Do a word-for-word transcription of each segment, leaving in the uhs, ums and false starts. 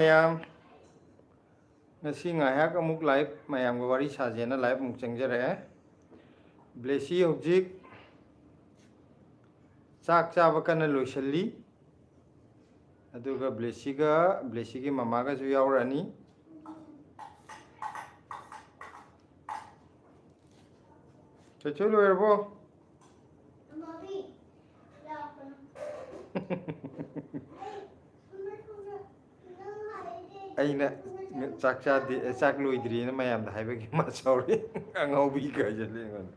ꯃꯌꯥꯝ, ꯉꯁꯤ ꯉꯥꯏꯍꯥꯛ ꯑꯃꯨꯛ live ꯃꯌꯥꯝꯒ ꯋꯥꯔꯤ ꯁꯥꯖꯦꯅ live ꯑꯃꯨꯛ ꯆꯪꯖꯔꯛꯑꯦ꯫ ꯕ꯭ꯂꯦꯁꯤ ꯍꯧꯖꯤꯛ ꯆꯥꯛ ꯆꯥꯕ ꯀꯟꯅ ꯂꯣꯏꯁꯤꯜꯂꯤ꯫ ꯑꯗꯨꯒ ꯕ꯭ꯂꯦꯁꯤꯒ, ꯕ꯭ꯂꯦꯁꯤꯒꯤ ꯃꯃꯥꯒꯁꯨ ꯌꯥꯎꯔꯛꯑꯅꯤ꯫ ꯆꯣꯏꯆꯣꯏ ꯂꯣꯏꯔꯕꯣ? ꯑꯩꯅ ꯆꯥꯛ ꯆꯥꯗꯦ, ꯑꯦ, ꯆꯥꯛ ꯂꯣꯏꯗ꯭ꯔꯤꯅ ꯃꯌꯥꯝꯗ ꯍꯥꯏꯕꯒꯤ ꯃꯥ ꯁꯥꯎꯔꯤ꯫ ꯑꯉꯥꯎꯕꯤ ꯀꯥꯏꯁꯜꯂꯦ ꯑꯩꯉꯣꯟꯗ꯫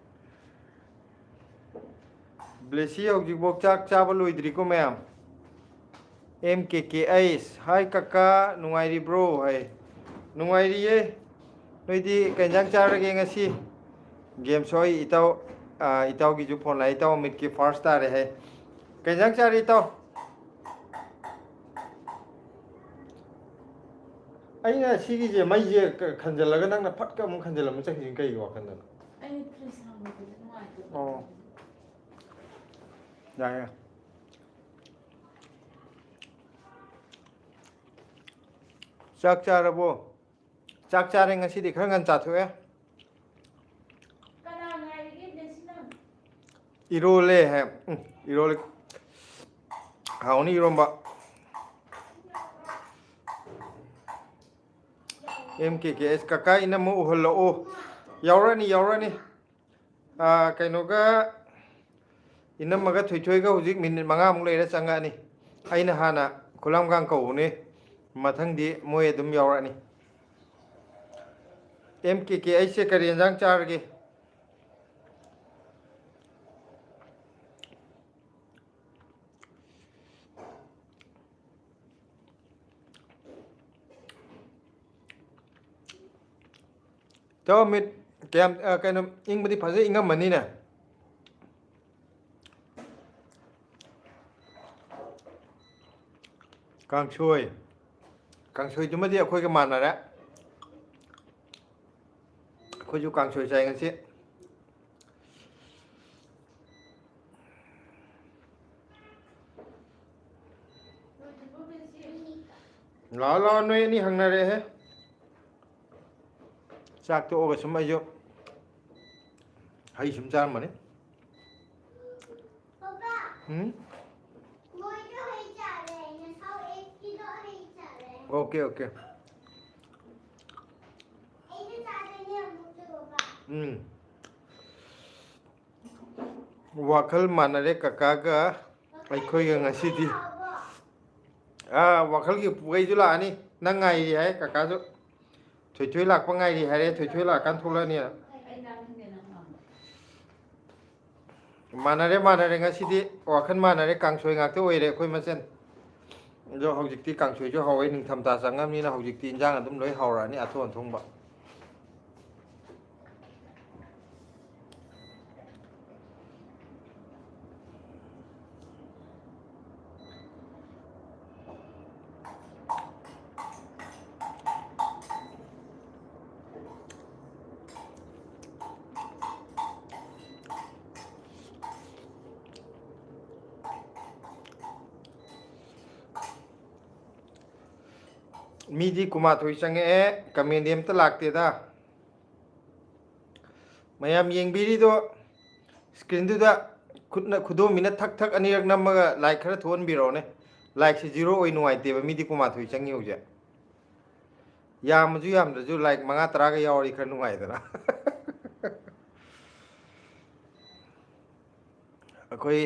ꯕ꯭ꯂꯦꯁꯤ ꯍꯧꯖꯤꯛꯐꯥꯎ ꯆꯥꯛ ꯆꯥꯕ ꯂꯣꯏꯗ꯭ꯔꯤꯀꯣ ꯃꯌꯥꯝ꯫ ꯑꯦꯝ ꯀꯦ ꯀꯦ ꯑꯩꯁ, "ꯍꯥꯏ ꯀꯀꯥ, ꯅꯨꯡꯉꯥꯏꯔꯤꯕ꯭ꯔꯣ?" ꯍꯥꯏ꯫ "ꯅꯨꯡꯉꯥꯏꯔꯤꯌꯦ꯫ ꯅꯣꯏꯗꯤ ꯀꯩ ꯏꯟꯖꯥꯡ ꯆꯥꯔꯒꯦ ꯉꯁꯤ?" ꯒꯦꯝ ꯁꯣꯏ ꯏꯇꯥꯎ, ꯑꯥ, ꯏꯇꯥꯎꯒꯤꯁꯨ ꯐꯣꯟ ꯂꯥꯛꯑꯦ꯫ ꯏꯇꯥꯎ ꯑꯃꯤꯠꯀꯤ first ꯇꯥꯔꯦ ꯍꯥꯏ꯫ ꯀꯩ ꯏꯟꯖꯥꯡ ꯆꯥꯔꯦ ꯏꯇꯥꯎ? ꯑꯩꯅ ꯁꯤꯒꯤꯁꯦ, ꯃꯩꯁꯦ ꯈꯟꯖꯜꯂꯒ ꯅꯪꯅ ꯐꯠꯀ ꯑꯃꯨꯛ ꯈꯟꯖꯜꯂꯝꯃ ꯆꯠꯈꯤꯁꯤꯅ ꯀꯩꯒꯤ ꯋꯥꯈꯜꯗꯅꯣ? ꯑꯩ ꯐ꯭ꯔꯤꯖ ꯍꯥꯡꯕꯗꯨꯗꯤ ꯅꯨꯡꯉꯥꯏꯇꯦ꯫ ꯑꯣ꯫ ꯌꯥꯏ, ꯌꯥꯏ꯫ ꯆꯥꯛ ꯆꯥꯔꯕꯣ? ꯆꯥꯛ ꯆꯥꯔꯦ ꯉꯁꯤꯗꯤ, ꯈꯔ ꯉꯟꯅ ꯆꯥꯊꯣꯛꯑꯦ꯫ ꯀꯅꯥ ꯉꯥꯏꯔꯤꯒꯦ ꯕ꯭ꯂꯦꯁꯤꯅ? ꯏꯔꯣꯜꯂꯦ ꯍꯥꯏ꯫ ꯎꯝ, ꯏꯔꯣꯜꯂꯦ꯫ ꯍꯥꯎꯅꯤ ꯏꯔꯣꯝꯕ꯫ ꯑꯦꯝ ꯀꯦ ꯀꯦ ꯑꯦꯁ, ꯀꯀꯥ ꯏꯅꯝꯃ ꯎꯍꯜꯂꯛꯑꯣ꯫ ꯌꯥꯎꯔꯛꯑꯅꯤ, ꯌꯥꯎꯔꯛꯑꯅꯤ꯫ ꯑꯥ, ꯀꯩꯅꯣꯒ, ꯏꯅꯝꯃꯒ ꯊꯣꯏꯊꯣꯏꯒ ꯍꯧꯖꯤꯛ ꯃꯤꯅꯤꯠ ꯃꯉꯥꯃꯨꯛ ꯂꯩꯔ ꯆꯪꯉꯛꯑꯅꯤ꯫ ꯑꯩꯅ ꯍꯥꯟꯅ ꯈꯨꯂꯥꯝꯒꯥꯡ ꯀꯧꯕꯅꯤ, ꯃꯊꯪꯗꯤ ꯃꯣꯏ ꯑꯗꯨꯝ ꯌꯥꯎꯔꯛꯑꯅꯤ꯫ ꯑꯦꯝ ꯀꯦ ꯀꯦ ꯑꯩꯁꯦ ꯀꯔꯤ ꯌꯦꯟꯖꯥꯡ ꯆꯥꯔꯒꯦ? ꯏꯇꯥꯎ ꯃꯤꯠ ꯀꯌꯥꯝ, ꯑ, ꯀꯩꯅꯣ, ꯏꯪꯕꯗꯤ ꯐꯖꯅ ꯏꯪꯉꯝꯃꯅꯤꯅꯦ꯫ ꯀꯥꯡꯁꯣꯏ, ꯀꯥꯡꯁꯣꯏꯗꯨꯃꯗꯤ ꯑꯩꯈꯣꯏꯒ ꯃꯥꯟꯅꯔꯦ꯫ ꯑꯩꯈꯣꯏꯁꯨ ꯀꯥꯡꯁꯣꯏ ꯆꯥꯏ ꯉꯁꯤ꯫ ꯂꯥꯛꯑꯣ, ꯂꯥꯛꯑꯣ, ꯅꯣꯏ ꯑꯅꯤ ꯍꯪꯅꯔꯦꯍꯦ꯫ ꯆꯥꯛ ꯇꯣꯛꯑꯒ ꯁꯨꯝ ꯑꯩꯁꯨ ꯍꯩ ꯁꯨꯝ ꯆꯥꯔꯝꯕꯅꯤ꯫ ꯎꯝ? Okay, okay. ꯎꯝ꯫ ꯋꯥꯈꯜ ꯃꯥꯟꯅꯔꯦ ꯀꯀꯥꯒ ꯑꯩꯈꯣꯏꯒ ꯉꯁꯤꯗꯤ꯫ ꯑꯥ, ꯋꯥꯈꯜꯒꯤ ꯄꯨꯒꯩꯁꯨ ꯂꯥꯛꯑꯅꯤ꯫ ꯅꯪ ꯉꯥꯏꯔꯤ ꯍꯥꯏ ꯀꯀꯥꯁꯨ꯫ ꯊꯣꯏꯊꯣꯏ ꯂꯥꯛꯄ ꯉꯥꯏꯔꯤ ꯍꯥꯏꯔꯦ, ꯊꯣꯏꯊꯣꯏ ꯂꯥꯛꯑꯀꯥꯟ ꯊꯣꯛꯂꯛꯑꯅꯤ꯫ ꯃꯥꯟꯅꯔꯦ, ꯃꯥꯟꯅꯔꯦ꯫ ꯉꯁꯤꯗꯤ ꯋꯥꯈꯜ ꯃꯥꯟꯅꯔꯦ, ꯀꯥꯡꯁꯣꯏ ꯉꯥꯛꯇ ꯑꯣꯏꯔꯦ ꯑꯩꯈꯣꯏ ꯃꯁꯦꯟ꯫ ꯑꯗꯣ ꯍꯧꯖꯤꯛꯇꯤ ꯀꯥꯡꯁꯣꯏꯁꯨ ꯍꯥꯎꯋꯦ, ꯅꯤꯡꯊꯝꯊꯥ ꯆꯪꯉꯕꯅꯤꯅ ꯍꯧꯖꯤꯛꯇꯤ ꯏꯟꯖꯥꯡ ꯑꯗꯨꯝ ꯂꯣꯏ ꯍꯥꯎꯔꯛꯑꯅꯤ, ꯑꯊꯣꯡ ꯑꯊꯣꯡꯕ꯫ ꯃꯤꯗꯤ ꯀꯨꯟꯃꯥꯊꯣꯏ ꯆꯪꯉꯛꯑꯦ, comment ꯗꯤ ꯑꯝꯇ ꯂꯥꯛꯇꯦꯗ꯫ ꯃꯌꯥꯝ ꯌꯦꯡꯕꯤꯔꯤꯗꯣ screen ꯗꯨꯗ ꯈꯨꯠꯅ, ꯈꯨꯗꯣꯝꯕꯤꯅ ꯊꯛ ꯊꯛ ꯑꯅꯤꯔꯛ ꯅꯝꯃꯒ like ꯈꯔ ꯊꯣꯛꯍꯟꯕꯤꯔꯛꯑꯣꯅꯦ꯫ Like ꯁꯤ zero ꯑꯣꯏ, ꯅꯨꯡꯉꯥꯏꯇꯦꯕ, ꯃꯤꯗꯤ ꯀꯨꯟꯃꯥꯊꯣꯏ ꯆꯪꯉꯤ ꯍꯧꯖꯤꯛ꯫ ꯌꯥꯝꯃꯁꯨ ꯌꯥꯝꯗ꯭ꯔꯁꯨ like ꯃꯉꯥ ꯇꯔꯥꯒ ꯌꯥꯎꯔꯗꯤ ꯈꯔ ꯅꯨꯡꯉꯥꯏꯗꯅ꯫ ꯑꯩꯈꯣꯏ,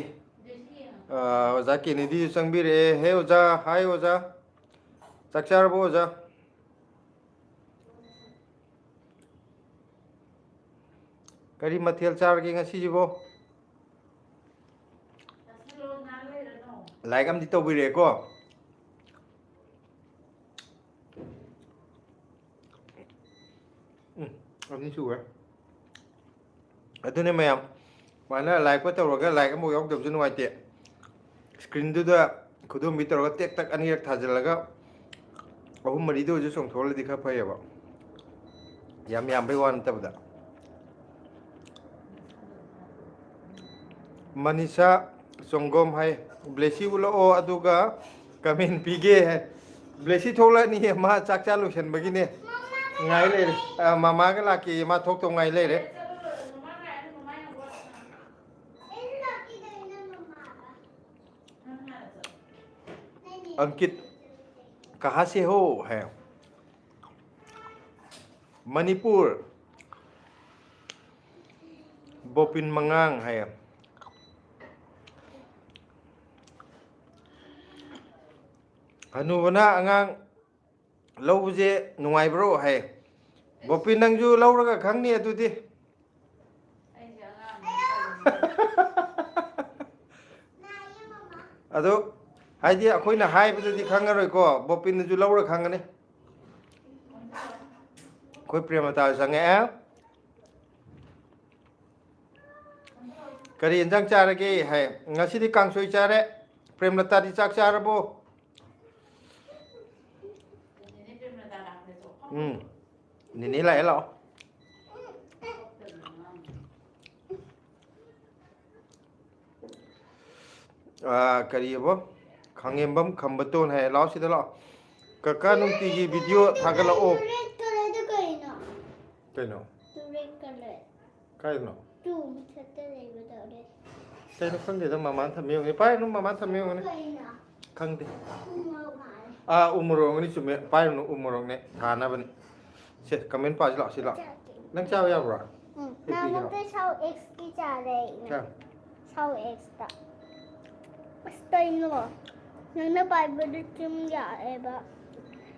ꯑ, ꯑꯣꯖꯥ ꯀꯦꯅꯦꯗꯤꯁꯨ ꯆꯪꯕꯤꯔꯛꯑꯦ꯫ ꯍꯦ ꯑꯣꯖꯥ, hi ꯑꯣꯖꯥ꯫ ꯆꯥꯛ ꯆꯥꯔꯕꯣ ꯑꯣꯖꯥ? ꯀꯔꯤ ꯃꯊꯦꯜ ꯆꯥꯔꯒꯦ ꯉꯁꯤꯁꯤꯕꯣ? Like ꯑꯃꯗꯤ ꯇꯧꯕꯤꯔꯛꯑꯦꯀꯣ꯫ ꯎꯝ, ꯑꯅꯤ ꯁꯨꯔꯦ꯫ ꯑꯗꯨꯅꯦ ꯃꯌꯥꯝ, ꯁꯨꯃꯥꯏꯅ like ꯄ ꯇꯧꯔꯒ like ꯑꯃꯐꯥꯎ ꯌꯥꯎꯗꯕꯁꯨ ꯅꯨꯡꯉꯥꯏꯇꯦ꯫ Screen ꯗꯨꯗ ꯈꯨꯗꯣꯝꯕꯤ ꯇꯧꯔꯒ ꯇꯦꯛ ꯇꯛ ꯑꯅꯤꯔꯛ ꯊꯥꯖꯤꯜꯂꯒ ꯑꯍꯨꯝ ꯃꯔꯤꯗ ꯑꯣꯏꯔꯁꯨ ꯆꯣꯡꯊꯣꯛꯍꯜꯂꯗꯤ ꯈꯔ ꯐꯩꯌꯦꯕ꯫ ꯌꯥꯝ ꯌꯥꯝꯕꯩ ꯋꯥ ꯅꯠꯇꯕꯗ꯫ ꯃꯅꯤꯁꯥ ꯆꯣꯡꯒꯣꯝ ꯍꯥꯏ, "ꯕ꯭ꯂꯦꯁꯤ ꯎꯠꯂꯛꯑꯣ ꯑꯗꯨꯒ comment ꯄꯤꯒꯦ" ꯍꯥꯏ꯫ ꯕ꯭ꯂꯦꯁꯤ ꯊꯣꯛꯂꯛꯑꯅꯤꯌꯦ, ꯃꯥ ꯆꯥꯛ ꯆꯥ ꯂꯣꯏꯁꯟꯕꯒꯤ ꯉꯥꯏ ꯂꯩꯔꯦ꯫ ꯑ, ꯃꯃꯥꯒ ꯂꯥꯛꯀꯦꯌꯦ, ꯃꯥ ꯊꯣꯛꯇꯧ ꯉꯥꯏ ꯂꯩꯔꯦ꯫ अंकित, कहाँ से हो? है। मणिपुर। ꯕꯣꯄꯤꯟ ꯃꯉꯥꯡ ꯍꯥꯏꯌꯦ꯫ ꯍꯅꯨꯕꯅ ꯑꯉꯥꯡ ꯂꯧꯕꯁꯦ ꯅꯨꯡꯉꯥꯏꯕ꯭ꯔꯣ ꯍꯥꯏ꯫ ꯕꯣꯄꯤꯟ, ꯅꯪꯁꯨ ꯂꯧꯔꯒ ꯈꯪꯅꯤ ꯑꯗꯨꯗꯤ꯫ ꯑꯗꯣ ꯍꯥꯏꯗꯤ ꯑꯩꯈꯣꯏꯅ ꯍꯥꯏꯕꯗꯗꯤ ꯈꯪꯉꯔꯣꯏꯀꯣ, ꯕꯣꯄꯤꯟꯅꯁꯨ ꯂꯧꯔ ꯈꯪꯒꯅꯤ꯫ ꯑꯩꯈꯣꯏ ꯄ꯭ꯔꯦꯃꯂꯇꯥꯁꯨ ꯆꯪꯉꯛꯑꯦ꯫ ꯀꯔꯤ ꯌꯦꯟꯖꯥꯡ ꯆꯥꯔꯒꯦ ꯍꯥꯏ꯫ ꯉꯁꯤꯗꯤ ꯀꯥꯡꯁꯣꯏ ꯆꯥꯔꯦ꯫ ꯄ꯭ꯔꯦꯝꯂꯇꯥꯗꯤ ꯆꯥꯛ ꯆꯥꯔꯕꯣ? ꯎꯝ꯫ ꯅꯦꯅꯦ ꯂꯥꯛꯑꯦ, ꯂꯥꯛꯑꯣ꯫ ꯑꯥ, ꯀꯔꯤꯑꯕ? ꯈꯥꯡꯉꯦꯝꯕꯝ ꯈꯝꯕꯇꯣꯟ ꯍꯥꯏ꯫ ꯂꯥꯛꯑꯣ, ꯁꯤꯗ ꯂꯥꯛꯑꯣ꯫ ꯀꯀꯥ ꯅꯨꯡꯇꯤꯒꯤ ꯚꯤꯗꯤꯑꯣ ꯊꯥꯒꯠꯂꯛꯑꯣ꯫ Red colourꯗꯨ ꯀꯩꯅꯣ? ꯀꯩꯅꯣ? Red colour꯫ ꯀꯥꯏꯗꯅꯣ? ꯇꯨ ꯃꯊꯛꯇ ꯂꯩꯕꯗꯣ red꯫ ꯀꯩꯅꯣ ꯈꯪꯗꯦꯗ, ꯃꯃꯥꯅ ꯊꯝꯃꯤ ꯑꯣꯏꯔꯝꯒꯅꯤ꯫ ꯄꯥꯏꯔꯨꯅꯨ, ꯃꯃꯥꯅ ꯊꯝꯃꯤ ꯑꯣꯏꯔꯝꯒꯅꯤ꯫ ꯀꯩꯅꯣ? ꯈꯪꯗꯦ꯫ ꯎ ꯃꯣꯔꯣꯛ ꯃꯥꯜꯂꯦ꯫ ꯑꯥ, ꯎ ꯃꯣꯔꯣꯛ ꯑꯣꯏꯔꯝꯒꯅꯤ, ꯆꯨꯝꯃꯦ꯫ ꯄꯥꯏꯔꯨꯅꯨ, ꯎ ꯃꯣꯔꯣꯛꯅꯦ, ꯊꯥꯅꯕꯅꯤ꯫ ꯁꯦ, comment ꯄꯥꯁꯤ ꯂꯥꯛꯑꯣ, ꯁꯤ ꯂꯥꯛꯑꯣ꯫ ꯆꯥꯒꯦ꯫ ꯅꯪ ꯆꯥꯕ ꯌꯥꯕ꯭ꯔꯣ? ꯎꯝ꯫ ꯑꯩ ꯄꯤꯒꯦ ꯂꯥꯛꯑꯣ꯫ ꯅꯍꯥꯟꯃꯨꯛꯇ ꯁꯥꯎ ꯑꯦꯛꯁꯀꯤ ꯆꯥꯔꯦ ꯑꯩꯅ꯫ ꯀꯌꯥ? ꯁꯥꯎ ꯑꯦꯛꯁꯇ꯫ ꯑꯁ, ꯀꯩꯅꯣ? ꯅꯪꯅ ꯄꯥꯏꯕꯗ ꯆꯨꯝ ꯌꯥꯛꯑꯦꯕ꯫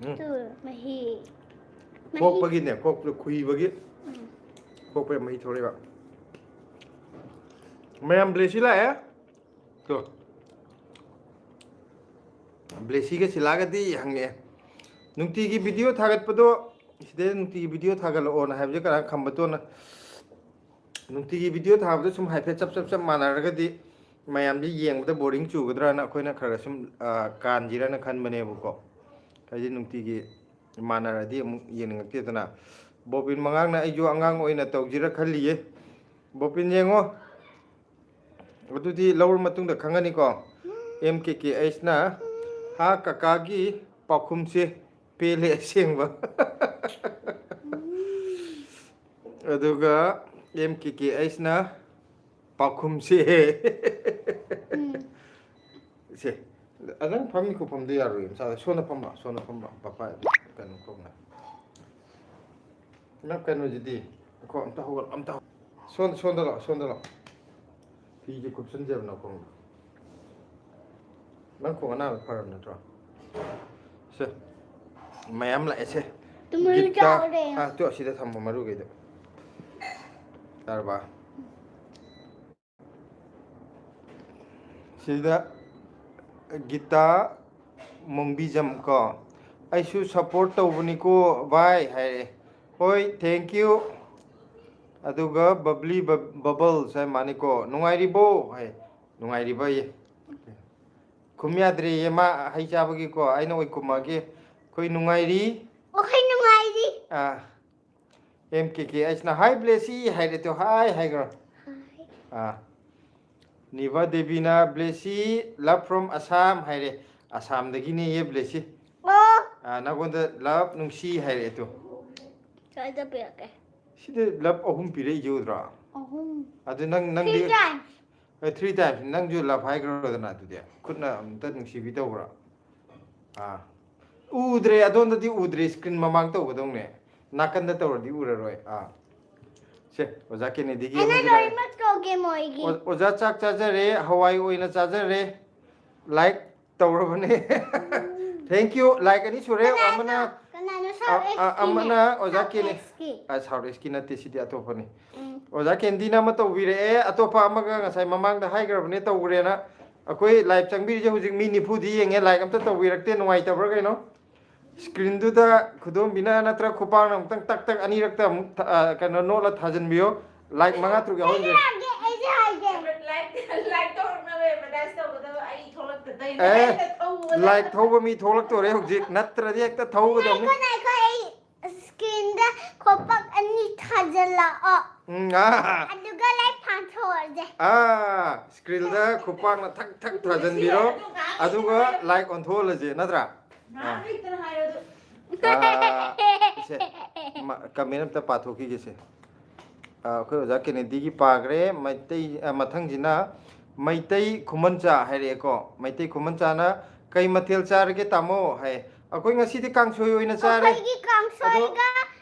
ꯎꯝ꯫ ꯇꯨ, ꯃꯍꯤ꯫ ꯃꯍꯤ꯫ ꯈꯣꯛꯄꯒꯤꯅꯦ, ꯈꯣꯛꯄꯗ ꯈꯨꯏꯕꯒꯤ꯫ ꯎꯝ꯫ ꯈꯣꯛꯄꯩ ꯃꯍꯤ ꯊꯣꯛꯂꯛꯏꯕ꯫ ꯃꯌꯥꯝ ꯕ꯭ꯂꯦꯁꯤ ꯂꯥꯛꯑꯦ꯫ ꯇꯣ꯫ ꯕ꯭ꯂꯦꯁꯤꯒ ꯁꯤꯂꯥꯒꯗꯤ ꯍꯪꯉꯛꯑꯦ꯫ ꯅꯨꯡꯇꯤꯒꯤ ꯚꯤꯗꯤꯑꯣ ꯊꯥꯒꯠꯄꯗꯣ, ꯁꯤꯗꯩ ꯅꯨꯡꯇꯤꯒꯤ ꯚꯤꯗꯤꯑꯣ ꯊꯥꯒꯠꯂꯛꯑꯣꯅ ꯍꯥꯏꯕꯁꯦ ꯀꯅꯥ ꯈꯝꯕꯇꯣꯟꯅ? ꯅꯨꯡꯇꯤꯒꯤ ꯚꯤꯗꯤꯑꯣ ꯊꯥꯕꯗ ꯁꯨꯝ ꯍꯥꯏꯐꯦꯠ ꯆꯞ ꯆꯞ ꯆꯞ ꯃꯥꯟꯅꯔꯒꯗꯤ ꯃꯌꯥꯝꯁꯦ ꯌꯦꯡꯕꯗ ꯕꯣꯔꯤꯡ ꯆꯨꯒꯗ꯭ꯔꯥꯅ ꯑꯩꯈꯣꯏꯅ ꯈꯔ ꯈꯔ ꯁꯨꯝ, ꯑ, ꯀꯥꯟꯁꯤꯔꯅ ꯈꯟꯕꯅꯦꯕꯀꯣ꯫ ꯍꯥꯏꯗꯤ ꯅꯨꯡꯇꯤꯒꯤ ꯃꯥꯟꯅꯔꯗꯤ ꯑꯃꯨꯛ ꯌꯦꯡꯅꯤꯡꯉꯛꯇꯦꯗꯅ꯫ ꯕꯣꯕꯤꯟ ꯃꯉꯥꯡꯅ ꯑꯩꯁꯨ ꯑꯉꯥꯡ ꯑꯣꯏꯅ ꯇꯧꯁꯤꯔ ꯈꯜꯂꯤꯌꯦ꯫ ꯕꯣꯕꯤꯟ ꯌꯦꯡꯉꯣ꯫ ꯑꯗꯨꯗꯤ ꯂꯧꯔ ꯃꯇꯨꯡꯗ ꯈꯪꯒꯅꯤꯀꯣ꯫ ꯑꯦꯝ ꯀꯦ ꯀꯦ ꯑꯩꯁꯅ, ꯍꯥ ꯀꯀꯥꯒꯤ ꯄꯥꯎꯈꯨꯝꯁꯦ ꯄꯦꯜꯂꯦ ꯑꯁꯦꯡꯕ꯫ ꯑꯗꯨꯒ ꯑꯦꯝ ꯀꯦ ꯀꯦ ꯑꯩꯁꯅ ꯄꯥꯎꯈꯨꯝꯁꯦ꯫ ꯎꯝ꯫ ꯁꯦ, ꯅꯪ ꯐꯝꯃꯤ ꯈꯨꯐꯝꯗꯣ ꯌꯥꯔꯣꯏ ꯃꯆꯥꯗ꯫ ꯁꯣꯝꯗ ꯐꯝꯕ, ꯁꯣꯝꯗ ꯐꯝꯕ, ꯄꯄꯥ ꯀꯩꯅꯣ ꯈꯣꯡꯅ꯫ ꯅꯪ ꯀꯩꯅꯣꯁꯤꯗꯤ, ꯈꯣ ꯑꯝꯇ ꯍꯧꯒꯠ, ꯑꯝꯇ ꯍꯧ-, ꯁꯣꯝ-, ꯁꯣꯝꯗ ꯂꯥꯛꯑꯣ, ꯁꯣꯝꯗ ꯂꯥꯛꯑꯣ꯫ ꯐꯤꯁꯦ ꯀꯨꯞꯁꯟꯖꯦꯕ ꯅꯈꯣꯡꯗ꯫ ꯅꯪ ꯈꯣꯡ ꯑꯅꯥꯕ ꯐꯔꯕ ꯅꯠꯇ꯭ꯔꯣ? ꯁꯦ, ꯃꯌꯥꯝ ꯂꯥꯛꯑꯦ ꯁꯦ꯫ ꯇꯨ ꯃꯔꯨ ꯒꯤꯇꯥ-, ꯆꯥꯎꯔꯦ꯫ ꯑꯥ, ꯇꯨ ꯑꯁꯤꯗ ꯊꯝꯃꯣ ꯃꯔꯨꯈꯩꯗꯣ꯫ ꯌꯥꯔꯕ? ꯁꯤꯗ ꯒꯤꯇꯥ ꯃꯣꯡꯕꯤꯖꯝ ꯀꯣ, "ꯑꯩꯁꯨ support ꯇꯧꯕꯅꯤꯀꯣ ꯚꯥꯏ" ꯍꯥꯏꯔꯛꯑꯦ꯫ ꯍꯣꯏ, thank you꯫ ꯑꯗꯨꯒ ꯕꯕ꯭ꯂꯤ ꯕ-, ꯕꯕꯜꯁ ꯍꯥꯏ ꯃꯥꯅꯤꯀꯣ, "ꯅꯨꯡꯉꯥꯏꯔꯤꯕꯣ?" ꯍꯥꯏ꯫ "ꯅꯨꯡꯉꯥꯏꯔꯤꯕꯌꯦ?" ꯈꯨꯝ ꯌꯥꯗ꯭ꯔꯦꯌꯦ ꯃꯥ ꯍꯩ ꯆꯥꯕꯒꯤꯀꯣ, ꯑꯩꯅ ꯑꯣꯏ ꯈꯨꯝꯃꯛꯑꯒꯦ꯫ ꯑꯩꯈꯣꯏ ꯅꯨꯡꯉꯥꯏꯔꯤ꯫ ꯑꯩꯈꯣꯏ ꯅꯨꯡꯉꯥꯏꯔꯤ꯫ ꯑꯥ, ꯑꯦꯝ ꯀꯦ ꯀꯦ ꯑꯩꯁꯅ, "Hi ꯕ꯭ꯂꯦꯁꯤ" ꯍꯥꯏꯔꯦ ꯇꯨ, "Hi" ꯍꯥꯏꯈ꯭ꯔꯣ꯫ ꯑꯥ, ꯅꯤꯚꯥ ꯗꯦꯕꯤꯅ, "ꯕ꯭ꯂꯦꯁꯤ, love from Assam" ꯍꯥꯏꯔꯦ꯫ ꯑꯁꯥꯝꯗꯒꯤꯅꯦꯌꯦ ꯕ꯭ꯂꯦꯁꯤ꯫ ꯑꯣ꯫ ꯑꯥ, ꯅꯉꯣꯟꯗ love ꯅꯨꯡꯁꯤ ꯍꯥꯏꯔꯛꯑꯦ ꯇꯨ꯫ ꯁ꯭ꯋꯥꯏꯗ ꯄꯤꯔꯛꯀꯦ꯫ ꯁꯤꯗ love ꯑꯍꯨꯝ ꯄꯤꯔꯛꯏꯁꯦ ꯎꯗ꯭ꯔꯣ? ꯑꯍꯨꯝ꯫ ꯑꯗꯨ ꯅꯪ, ꯅꯪꯗꯤ Three times꯫ ꯑꯦ, three times꯫ ꯅꯪꯁꯨ love ꯍꯥꯏꯈ꯭ꯔꯣꯗꯅ ꯑꯗꯨꯗꯤ꯫ ꯈꯨꯠꯅ ꯑꯝꯇ ꯅꯨꯡꯁꯤꯕꯤ ꯇꯧꯕ꯭ꯔꯣ? ꯑꯥ꯫ ꯎꯗ꯭ꯔꯦ, ꯑꯗꯣꯝꯗꯗꯤ ꯎꯗ꯭ꯔꯦ, screen ꯃꯃꯥꯡ ꯇꯧꯒꯗꯧꯅꯦ꯫ ꯅꯥꯀꯟꯗ ꯇꯧꯔꯗꯤ ꯎꯔꯔꯣꯏ꯫ ꯑꯥ꯫ ꯁꯦ, ꯑꯣꯖꯥ ꯀꯦꯅꯦꯗꯤꯒꯤ ꯑꯩꯅ ꯑꯃꯁꯨ ꯂꯥꯛꯑꯦ꯫ ꯂꯣꯏꯅꯃꯛ ꯇꯧꯒꯦ ꯃꯣꯏꯒꯤ꯫ ꯑꯣ-, ꯑꯣꯖꯥ ꯆꯥꯛ ꯆꯥꯖꯔꯦ, ꯍꯋꯥꯏ ꯑꯣꯏꯅ ꯆꯥꯖꯔꯦ꯫ Like ꯇꯧꯔꯕꯅꯦ꯫ Thank you꯫ Like ꯑꯅꯤ ꯁꯨꯔꯦ꯫ ꯀꯅꯥꯅꯣ? ꯑꯃꯅ, ꯀꯅꯥꯅꯣ? ꯑ-, South ꯑ-, East ꯀꯤꯅꯦ? ꯑꯃꯅ ꯑꯣꯖꯥ South ꯀꯦꯅꯦ-, East ꯀꯤ꯫ ꯑ, South East ꯀꯤ ꯅꯠꯇꯦ, ꯁꯤꯗꯤ ꯑꯇꯣꯞꯄꯅꯤ꯫ ꯎꯝ꯫ ꯑꯣꯖꯥ ꯀꯦꯟꯗꯤꯅ ꯑꯃ ꯇꯧꯕꯤꯔꯛꯑꯦ, ꯑꯇꯣꯞꯄ ꯑꯃꯒ ꯉꯁꯥꯏ ꯃꯃꯥꯡꯗ ꯍꯥꯏꯈ꯭ꯔꯕꯅꯦ ꯇꯧꯈ꯭ꯔꯦꯅ꯫ ꯑꯩꯈꯣꯏ live ꯆꯪꯕꯤꯔꯤꯁꯦ ꯍꯧꯖꯤꯛ ꯃꯤ ꯅꯤꯐꯨꯗꯤ ꯌꯦꯡꯉꯦ, like ꯑꯝꯇ ꯇꯧꯕꯤꯔꯛꯇꯦ, ꯅꯨꯡꯉꯥꯏꯇꯕ꯭ꯔꯥ ꯀꯩꯅꯣ? Screen ꯗꯨꯗ ꯈꯨꯗꯣꯝꯕꯤꯅ ꯅꯠꯇ꯭ꯔ ꯈꯨꯄꯥꯛꯅ ꯑꯃꯨꯛꯇꯪ ꯇꯛ ꯇꯛ ꯑꯅꯤꯔꯛꯇ ꯑꯃꯨꯛ ꯊ-, ꯑ, ꯀꯩꯅꯣ ꯅꯣꯠꯂ ꯊꯥꯖꯤꯟꯕꯤꯌꯣ꯫ Like ꯃꯉꯥ ꯇꯔꯨꯛ ꯌꯥꯎꯍꯟꯒꯦ꯫ ꯑꯩꯁꯨ ꯍꯥꯏꯒꯦ, ꯑꯩꯁꯨ ꯍꯥꯏꯒꯦ꯫ Like, like ꯇꯧꯔꯛꯅꯕ advertise ꯇꯧꯒꯗꯕ ꯑꯩ ꯊꯣꯛꯂꯛꯇꯗꯣꯏꯅꯦ꯫ ꯑꯦ, ꯑꯩꯅ ꯊꯧꯕꯗ Like ꯊꯧꯕ ꯃꯤ ꯊꯣꯛꯂꯛꯇꯣꯔꯦ ꯍꯧꯖꯤꯛ, ꯅꯠꯇ꯭ꯔꯗꯤ ꯍꯦꯛꯇ ꯊꯧꯒꯗꯕꯅꯤ꯫ ꯉꯥꯏꯈꯣ, ꯉꯥꯏꯈꯣ, ꯑꯩ screen ꯗ ꯈꯣꯄꯥꯛ ꯑꯅꯤ ꯊꯥꯖꯤꯜꯂꯛꯑꯣ꯫ ꯎꯝ, ꯑꯥ, ꯑꯗꯨꯒ like ꯐꯥꯊꯣꯛꯑꯁꯦ꯫ ꯑꯥ, screen ꯗ ꯈꯨꯄꯥꯛꯅ ꯊꯛ ꯊꯛ ꯊꯥꯖꯤꯟꯕꯤꯔꯣ, ꯑꯗꯨꯒ like ꯑꯣꯟꯊꯣꯛꯍꯜꯂꯁꯦ, ꯅꯠꯇ꯭ꯔꯥ? ꯉꯥꯏꯍꯥꯛ ꯂꯩꯇꯅ ꯍꯥꯏꯔꯣ ꯑꯗꯨ꯫ ꯑꯥ, ꯁꯦ, ꯃ-, comment ꯑꯝꯇ ꯄꯥꯊꯣꯛꯈꯤꯒꯦꯁꯦ꯫ ꯑꯥ, ꯑꯩꯈꯣꯏ ꯑꯣꯖꯥ ꯀꯦꯅꯦꯗꯤꯒꯤ ꯄꯥꯈ꯭ꯔꯦ꯫ ꯃꯩꯇꯩ, ꯑꯥ, ꯃꯊꯪꯁꯤꯅ ꯃꯩꯇꯩ ꯈꯨꯃꯟꯆꯥ ꯍꯥꯏꯔꯛꯑꯦꯀꯣ꯫ ꯃꯩꯇꯩ ꯈꯨꯃꯟꯆꯥꯅ "ꯀꯩ ꯃꯊꯦꯜ ꯆꯥꯔꯒꯦ ꯇꯥꯃꯣ?" ꯍꯥꯏ꯫ ꯑꯩꯈꯣꯏ ꯉꯁꯤꯗꯤ ꯀꯥꯡꯁꯣꯏ ꯑꯣꯏꯅ ꯆꯥꯔꯦ꯫ ꯑꯩꯈꯣꯏꯒꯤ ꯀꯥꯡꯁꯣꯏꯒ,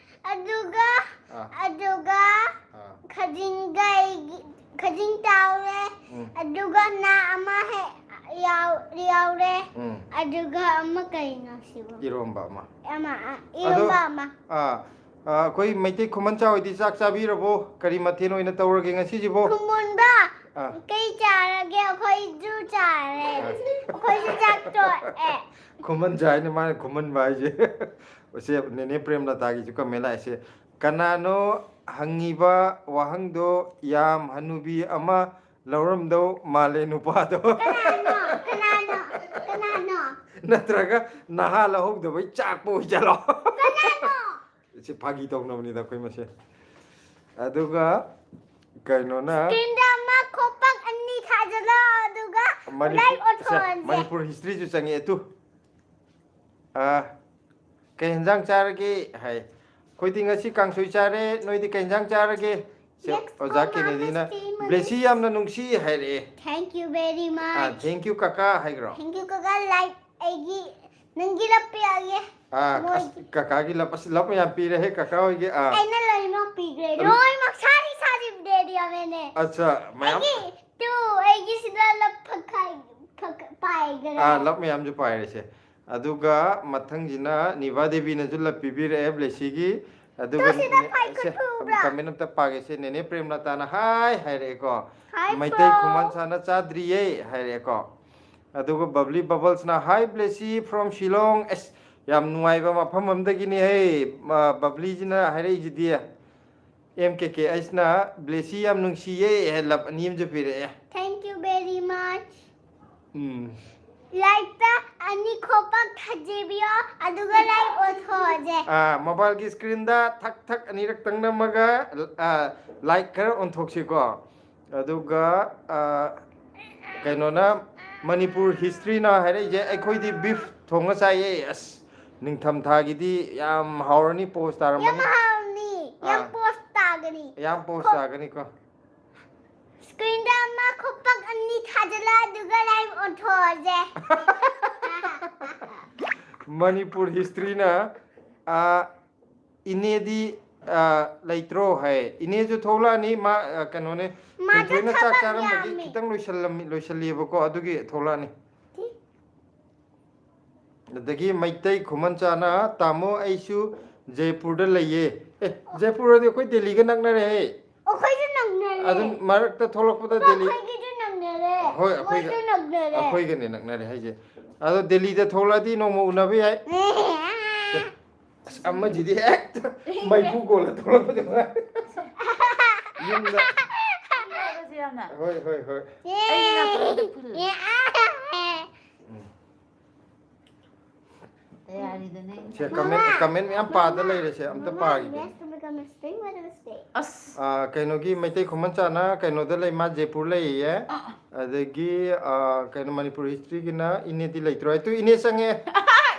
ꯑꯗꯨꯒ, ꯑꯥ꯫ ꯑꯗꯨꯒ ꯑꯥ꯫ ꯈꯖꯤꯡꯒ ꯑꯩꯒꯤ, ꯈꯖꯤꯡ ꯇꯥꯎꯔꯦ꯫ ꯎꯝ꯫ ꯑꯗꯨꯒ ꯉꯥ ꯑꯃ ꯍꯦꯛ ꯌꯥꯎ-, ꯌꯥꯎꯔꯦ꯫ ꯎꯝ꯫ ꯑꯗꯨꯒ ꯑꯃ ꯀꯩꯅꯣ ꯁꯤꯕꯣ? ꯏꯔꯣꯝꯕ ꯑꯃ꯫ ꯑꯃ, ꯑ, ꯑꯗꯣ, ꯏꯔꯣꯝꯕ ꯑꯃ꯫ ꯑꯥ, ꯑ, ꯑꯩꯈꯣꯏ ꯃꯩꯇꯩ ꯈꯨꯃꯟꯆꯥ ꯍꯣꯏꯗꯤ ꯆꯥꯛ ꯆꯥꯕꯤꯔꯕꯣ? ꯀꯔꯤ ꯃꯊꯦꯜ ꯑꯣꯏꯅ ꯇꯧꯔꯒꯦ ꯉꯁꯤꯁꯤꯕꯣ? ꯈꯨꯃꯣꯟꯕ, ꯑꯥ꯫ ꯀꯩ ꯆꯥꯔꯒꯦ? ꯑꯩꯈꯣꯏꯁꯨ ꯆꯥꯔꯦ꯫ ꯑꯥ꯫ ꯑꯩꯈꯣꯏꯁꯨ ꯆꯥꯛ ꯇꯣꯛꯑꯦ꯫ ꯈꯨꯃꯟꯆꯥ ꯍꯥꯏꯅ ꯃꯥꯅ ꯈꯨꯃꯟꯕ ꯍꯥꯏꯁꯦ꯫ ꯁꯦ, ꯅꯦꯅꯦ ꯄ꯭ꯔꯦꯝꯂꯇꯥꯒꯤꯁꯨ comment ꯂꯥꯛꯏꯁꯦ꯫ "ꯀꯅꯥꯅꯣ ꯍꯪꯉꯤꯕ ꯋꯥꯍꯪꯗꯣ? ꯌꯥꯝ ꯍꯅꯨꯕꯤ ꯑꯃ ꯂꯧꯔꯝꯗꯧ ꯃꯥꯜꯂꯦ ꯅꯨꯄꯥꯗꯣ"꯫ ꯀꯅꯥꯅꯣ? ꯀꯅꯥꯅꯣ? ꯀꯅꯥꯅꯣ? ꯅꯠꯇ꯭ꯔꯒ ꯅꯍꯥ ꯂꯧꯍꯧꯗꯕꯩ ꯆꯥꯛꯄ ꯑꯣꯏꯖꯥꯠꯂꯣ? ꯀꯅꯥꯅꯣ? ꯁꯤ ꯐꯥꯒꯤ ꯇꯧꯅꯕꯅꯤꯗ ꯑꯩꯈꯣꯏ ꯃꯁꯦꯟ꯫ ꯑꯗꯨꯒ ꯀꯩꯅꯣꯅ screenꯗ ꯑꯃ ꯈꯣꯄꯛ ꯑꯅꯤ ꯊꯥꯖꯜꯂꯣ, ꯑꯗꯨꯒ ꯃꯅꯤꯄꯨꯔ, live ꯑꯣꯟꯊꯣꯛꯍꯟꯁꯦ꯫ ꯃꯅꯤꯄꯨꯔ historyꯁꯨ ꯆꯪꯉꯛꯑꯦ ꯇꯨ꯫ ꯑꯥ, "ꯀꯩ ꯌꯦꯟꯖꯥꯡ ꯆꯥꯔꯒꯦ?" ꯍꯥꯏ꯫ "ꯑꯩꯈꯣꯏꯗꯤ ꯉꯁꯤ ꯀꯥꯡꯁꯣꯏ ꯆꯥꯔꯦ, ꯅꯣꯏꯗꯤ ꯀꯩ ꯌꯦꯟꯖꯥꯡ ꯆꯥꯔꯒꯦ?" ꯁꯦ, next ꯑꯣꯖꯥ ꯀꯦꯅꯦꯗꯤꯅ, "ꯕ꯭ꯂꯦꯁꯤ ꯌꯥꯝꯅ ꯅꯨꯡꯁꯤ" ꯍꯥꯏꯔꯛꯑꯦ꯫ Thank you very much꯫ Ah, "Thank you ꯀꯀꯥ" ꯍꯥꯏꯈ꯭ꯔꯣ꯫ Thank you ꯀꯀꯥ, live ꯑꯩꯒꯤ, ꯅꯪꯒꯤ love ꯄꯤꯔꯛꯑꯒꯦ꯫ ꯑꯥ, ꯃꯣꯏꯒꯤ꯫ ꯑꯁ, ꯀꯀꯥꯒꯤ love, ꯑꯁ, love ꯃꯌꯥꯝ ꯄꯤꯔꯦꯍꯦ ꯀꯀꯥ ꯍꯣꯏꯒꯤ, ꯑꯥ꯫ ꯑꯩꯅ ꯂꯣꯏꯅꯃꯛ ꯄꯤꯈ꯭ꯔꯦ꯫ ꯑꯗꯨ ꯂꯣꯏꯅꯃꯛ ꯁꯥꯔꯤ ꯁꯥꯔꯤ ꯗꯦꯗꯤ ꯑꯃꯅꯦ꯫ ꯑꯠꯆꯥ, ꯃꯌꯥꯝ꯫ ꯑꯩꯒꯤ ꯇꯨ, ꯑꯩꯒꯤ ꯁꯤꯗ love ꯐꯛ-, ꯐꯛ-, ꯄꯥꯏꯈ꯭ꯔꯦ꯫ ꯑꯥ, love ꯃꯌꯥꯝꯁꯨ ꯄꯥꯏꯔꯦꯁꯦ꯫ ꯑꯗꯨꯒ ꯃꯊꯪꯁꯤꯅ ꯅꯤꯚꯥ ꯗꯦꯕꯤꯅꯁꯨ love ꯄꯤꯕꯤꯔꯛꯑꯦ ꯕ꯭ꯂꯦꯁꯤꯒꯤ꯫ ꯑꯗꯨꯒ ꯇꯨ ꯁꯤꯗ ꯅꯦ-, ꯐꯥꯏ ꯁꯦ, ꯈꯨꯠ ꯐꯨꯕ꯭ꯔꯥ? Comment ꯑꯝꯇ ꯄꯥꯒꯦꯁꯦ꯫ ꯅꯦꯅꯦ ꯄ꯭ꯔꯦꯝꯂꯇꯥꯅ "Hi" ꯍꯥꯏꯔꯛꯑꯦꯀꯣ꯫ Hi ꯃꯩꯇꯩ from ꯈꯨꯃꯟ ꯁꯥꯅ ꯆꯥꯗ꯭ꯔꯤꯌꯦ ꯍꯥꯏꯔꯛꯑꯦꯀꯣ꯫ ꯑꯗꯨꯒ ꯕꯕ꯭ꯂꯤ ꯕꯕꯜꯁꯅ, "Hi ꯕ꯭ꯂꯦꯁꯤ from ꯁꯤꯂꯣꯡ"꯫ ꯑꯁ, ꯌꯥꯝ ꯅꯨꯡꯉꯥꯏꯕ ꯃꯐꯝ ꯑꯃꯗꯒꯤꯅꯦꯍꯦ, ꯃ-, ꯕꯕ꯭ꯂꯤꯁꯤꯅ ꯍꯥꯏꯔꯛꯏꯁꯤꯗꯤ꯫ ꯑꯦꯝ ꯀꯦ ꯀꯦ ꯑꯩꯁꯅ, "ꯕ꯭ꯂꯦꯁꯤ ꯌꯥꯝ ꯅꯨꯡꯁꯤꯌꯦ" ꯍꯥꯏ love ꯑꯅꯤ ꯑꯃꯁꯨ ꯄꯤꯔꯛꯑꯦ꯫ Thank you very much꯫ ꯎꯝ꯫ Liveꯇ ꯑꯅꯤ ꯈꯣꯄꯛ ꯊꯥꯖꯤꯟꯕꯤꯌꯣ, ꯑꯗꯨꯒ live ꯑꯣꯟꯊꯣꯛꯑꯁꯦ꯫ ꯑꯥ, mobileꯒꯤ screenꯗ ꯊꯛ ꯊꯛ ꯑꯅꯤꯔꯛꯇꯪ ꯅꯝꯃꯒ, ꯑꯥ, like ꯈꯔ ꯑꯣꯟꯊꯣꯛꯁꯤꯀꯣ꯫ ꯑꯗꯨꯒ, ꯑꯥ, ꯀꯩꯅꯣꯅ, ꯃꯅꯤꯄꯨꯔ historyꯅ ꯍꯥꯏꯔꯛꯏꯁꯦ, ꯑꯩꯈꯣꯏꯗꯤ beef ꯊꯣꯡꯉ ꯆꯥꯏꯌꯦ꯫ ꯑꯁ, ꯅꯤꯡꯊꯝꯊꯥꯒꯤꯗꯤ ꯌꯥꯝ ꯍꯥꯎꯔꯅꯤ, ꯄꯣꯁ ꯇꯥꯔꯝꯃꯅꯤ꯫ ꯌꯥꯝ ꯍꯥꯎꯅꯤ꯫ ꯌꯥꯝ ꯑꯥ꯫ ꯄꯣꯁ ꯇꯥꯒꯅꯤ꯫ ꯌꯥꯝ ꯄꯣꯁ ꯇꯥꯒꯅꯤꯀꯣ꯫ Screenꯗ ꯑꯃ ꯈꯨꯄꯥꯛ ꯑꯅꯤ ꯊꯥꯖꯤꯜꯂ ꯑꯗꯨꯒ live ꯑꯣꯟꯊꯣꯛꯑꯁꯦ꯫ ꯃꯅꯤꯄꯨꯔ historyꯅ, ꯑꯥ, ꯏꯅꯦꯗꯤ, ꯑꯥ, ꯂꯩꯇ꯭ꯔꯣ ꯍꯥꯏ꯫ ꯏꯅꯦꯁꯨ ꯊꯣꯛꯂꯛꯑꯅꯤ, ꯃꯥ, ꯑꯥ, ꯀꯩꯅꯣꯅꯦ, ꯃꯥꯗꯣ ꯊꯣꯏꯊꯣꯏꯅ ꯆꯥꯛ ꯊꯕꯛ ꯆꯥꯔꯝꯕꯒꯤ ꯌꯥꯝꯃꯤ꯫ ꯈꯤꯇꯪ ꯂꯣꯏꯁꯜꯂꯝꯃꯤ, ꯂꯣꯏꯁꯜꯂꯤꯑꯕꯀꯣ, ꯑꯗꯨꯒꯤ ꯊꯣꯛꯂꯛꯑꯅꯤ꯫ ꯑꯗꯒꯤ ꯃꯩꯇꯩ ꯈꯨꯃꯟꯆꯥꯅ, "ꯇꯥꯃꯣ, ꯑꯩꯁꯨ ꯖꯩꯄꯨꯔꯗ ꯂꯩꯌꯦ"꯫ ꯑꯦ, ꯖꯩꯄꯨꯔꯗꯤ ꯑꯩꯈꯣꯏ ꯗꯦꯜꯂꯤꯒ ꯅꯛꯅꯔꯦꯍꯦ꯫ ꯑꯩꯈꯣꯏꯁꯨ ꯅꯛꯅꯔꯦ꯫ ꯑꯗꯨꯝ ꯃꯔꯛꯇ ꯊꯣꯛꯂꯛꯄꯗ ꯗꯦꯜꯂꯤ꯫ ꯑꯩꯈꯣꯏꯒꯤꯁꯨ ꯅꯛꯅꯔꯦ꯫ ꯍꯣꯏ, ꯑꯩꯈꯣꯏꯒ-, ꯃꯣꯏꯁꯨ ꯅꯛꯅꯔꯦ꯫ ꯑꯩꯈꯣꯏꯒꯅꯦ ꯅꯛꯅꯔꯦ ꯍꯥꯏꯁꯦ꯫ ꯑꯗꯣ ꯗꯦꯜꯂꯤꯗ ꯊꯣꯛꯂꯛꯑꯗꯤ ꯅꯣꯡꯃ ꯎꯅꯕ ꯌꯥꯏ꯫ ꯑꯁ, ꯑꯃꯁꯤꯗꯤ ꯍꯦꯛꯇ ꯃꯩꯐꯨ ꯀꯣꯜꯂ ꯊꯣꯛꯂꯛꯄꯗꯤ ꯅꯨꯡꯉꯥꯏ꯫ ꯌꯨꯝꯗ꯫ ꯅꯨꯡꯉꯥꯏꯕꯁꯦ ꯌꯥꯝꯅ꯫ ꯍꯣꯏ, ꯍꯣꯏ, ꯍꯣꯏ꯫ ꯑꯩꯒꯤ ꯅꯥꯀꯣꯡꯗ ꯐꯨꯜ꯫ ꯇꯌꯥꯔꯤꯗꯅꯦ꯫ ꯁꯦ, comment, comment ꯃꯌꯥꯝ ꯄꯥꯗ ꯂꯩꯔꯦꯁꯦ, ꯑꯝꯇ ꯄꯥꯈꯤꯒꯦ꯫ ꯑꯁ꯫ ꯑꯥ, ꯀꯩꯅꯣꯒꯤ ꯃꯩꯇꯩ ꯈꯨꯃꯟꯆꯥꯅ ꯀꯩꯅꯣꯗ ꯂꯩ, ꯃꯥ ꯖꯩꯄꯨꯔ ꯂꯩꯌꯦ꯫ ꯑꯥ꯫ ꯑꯗꯒꯤ, ꯑꯥ, ꯀꯩꯅꯣ, ꯃꯅꯤꯄꯨꯔ historyꯒꯤꯅ ꯏꯅꯦꯗꯤ ꯂꯩꯇ꯭ꯔꯣ? ꯑꯗꯨ ꯏꯅꯦ ꯆꯪꯉꯦ꯫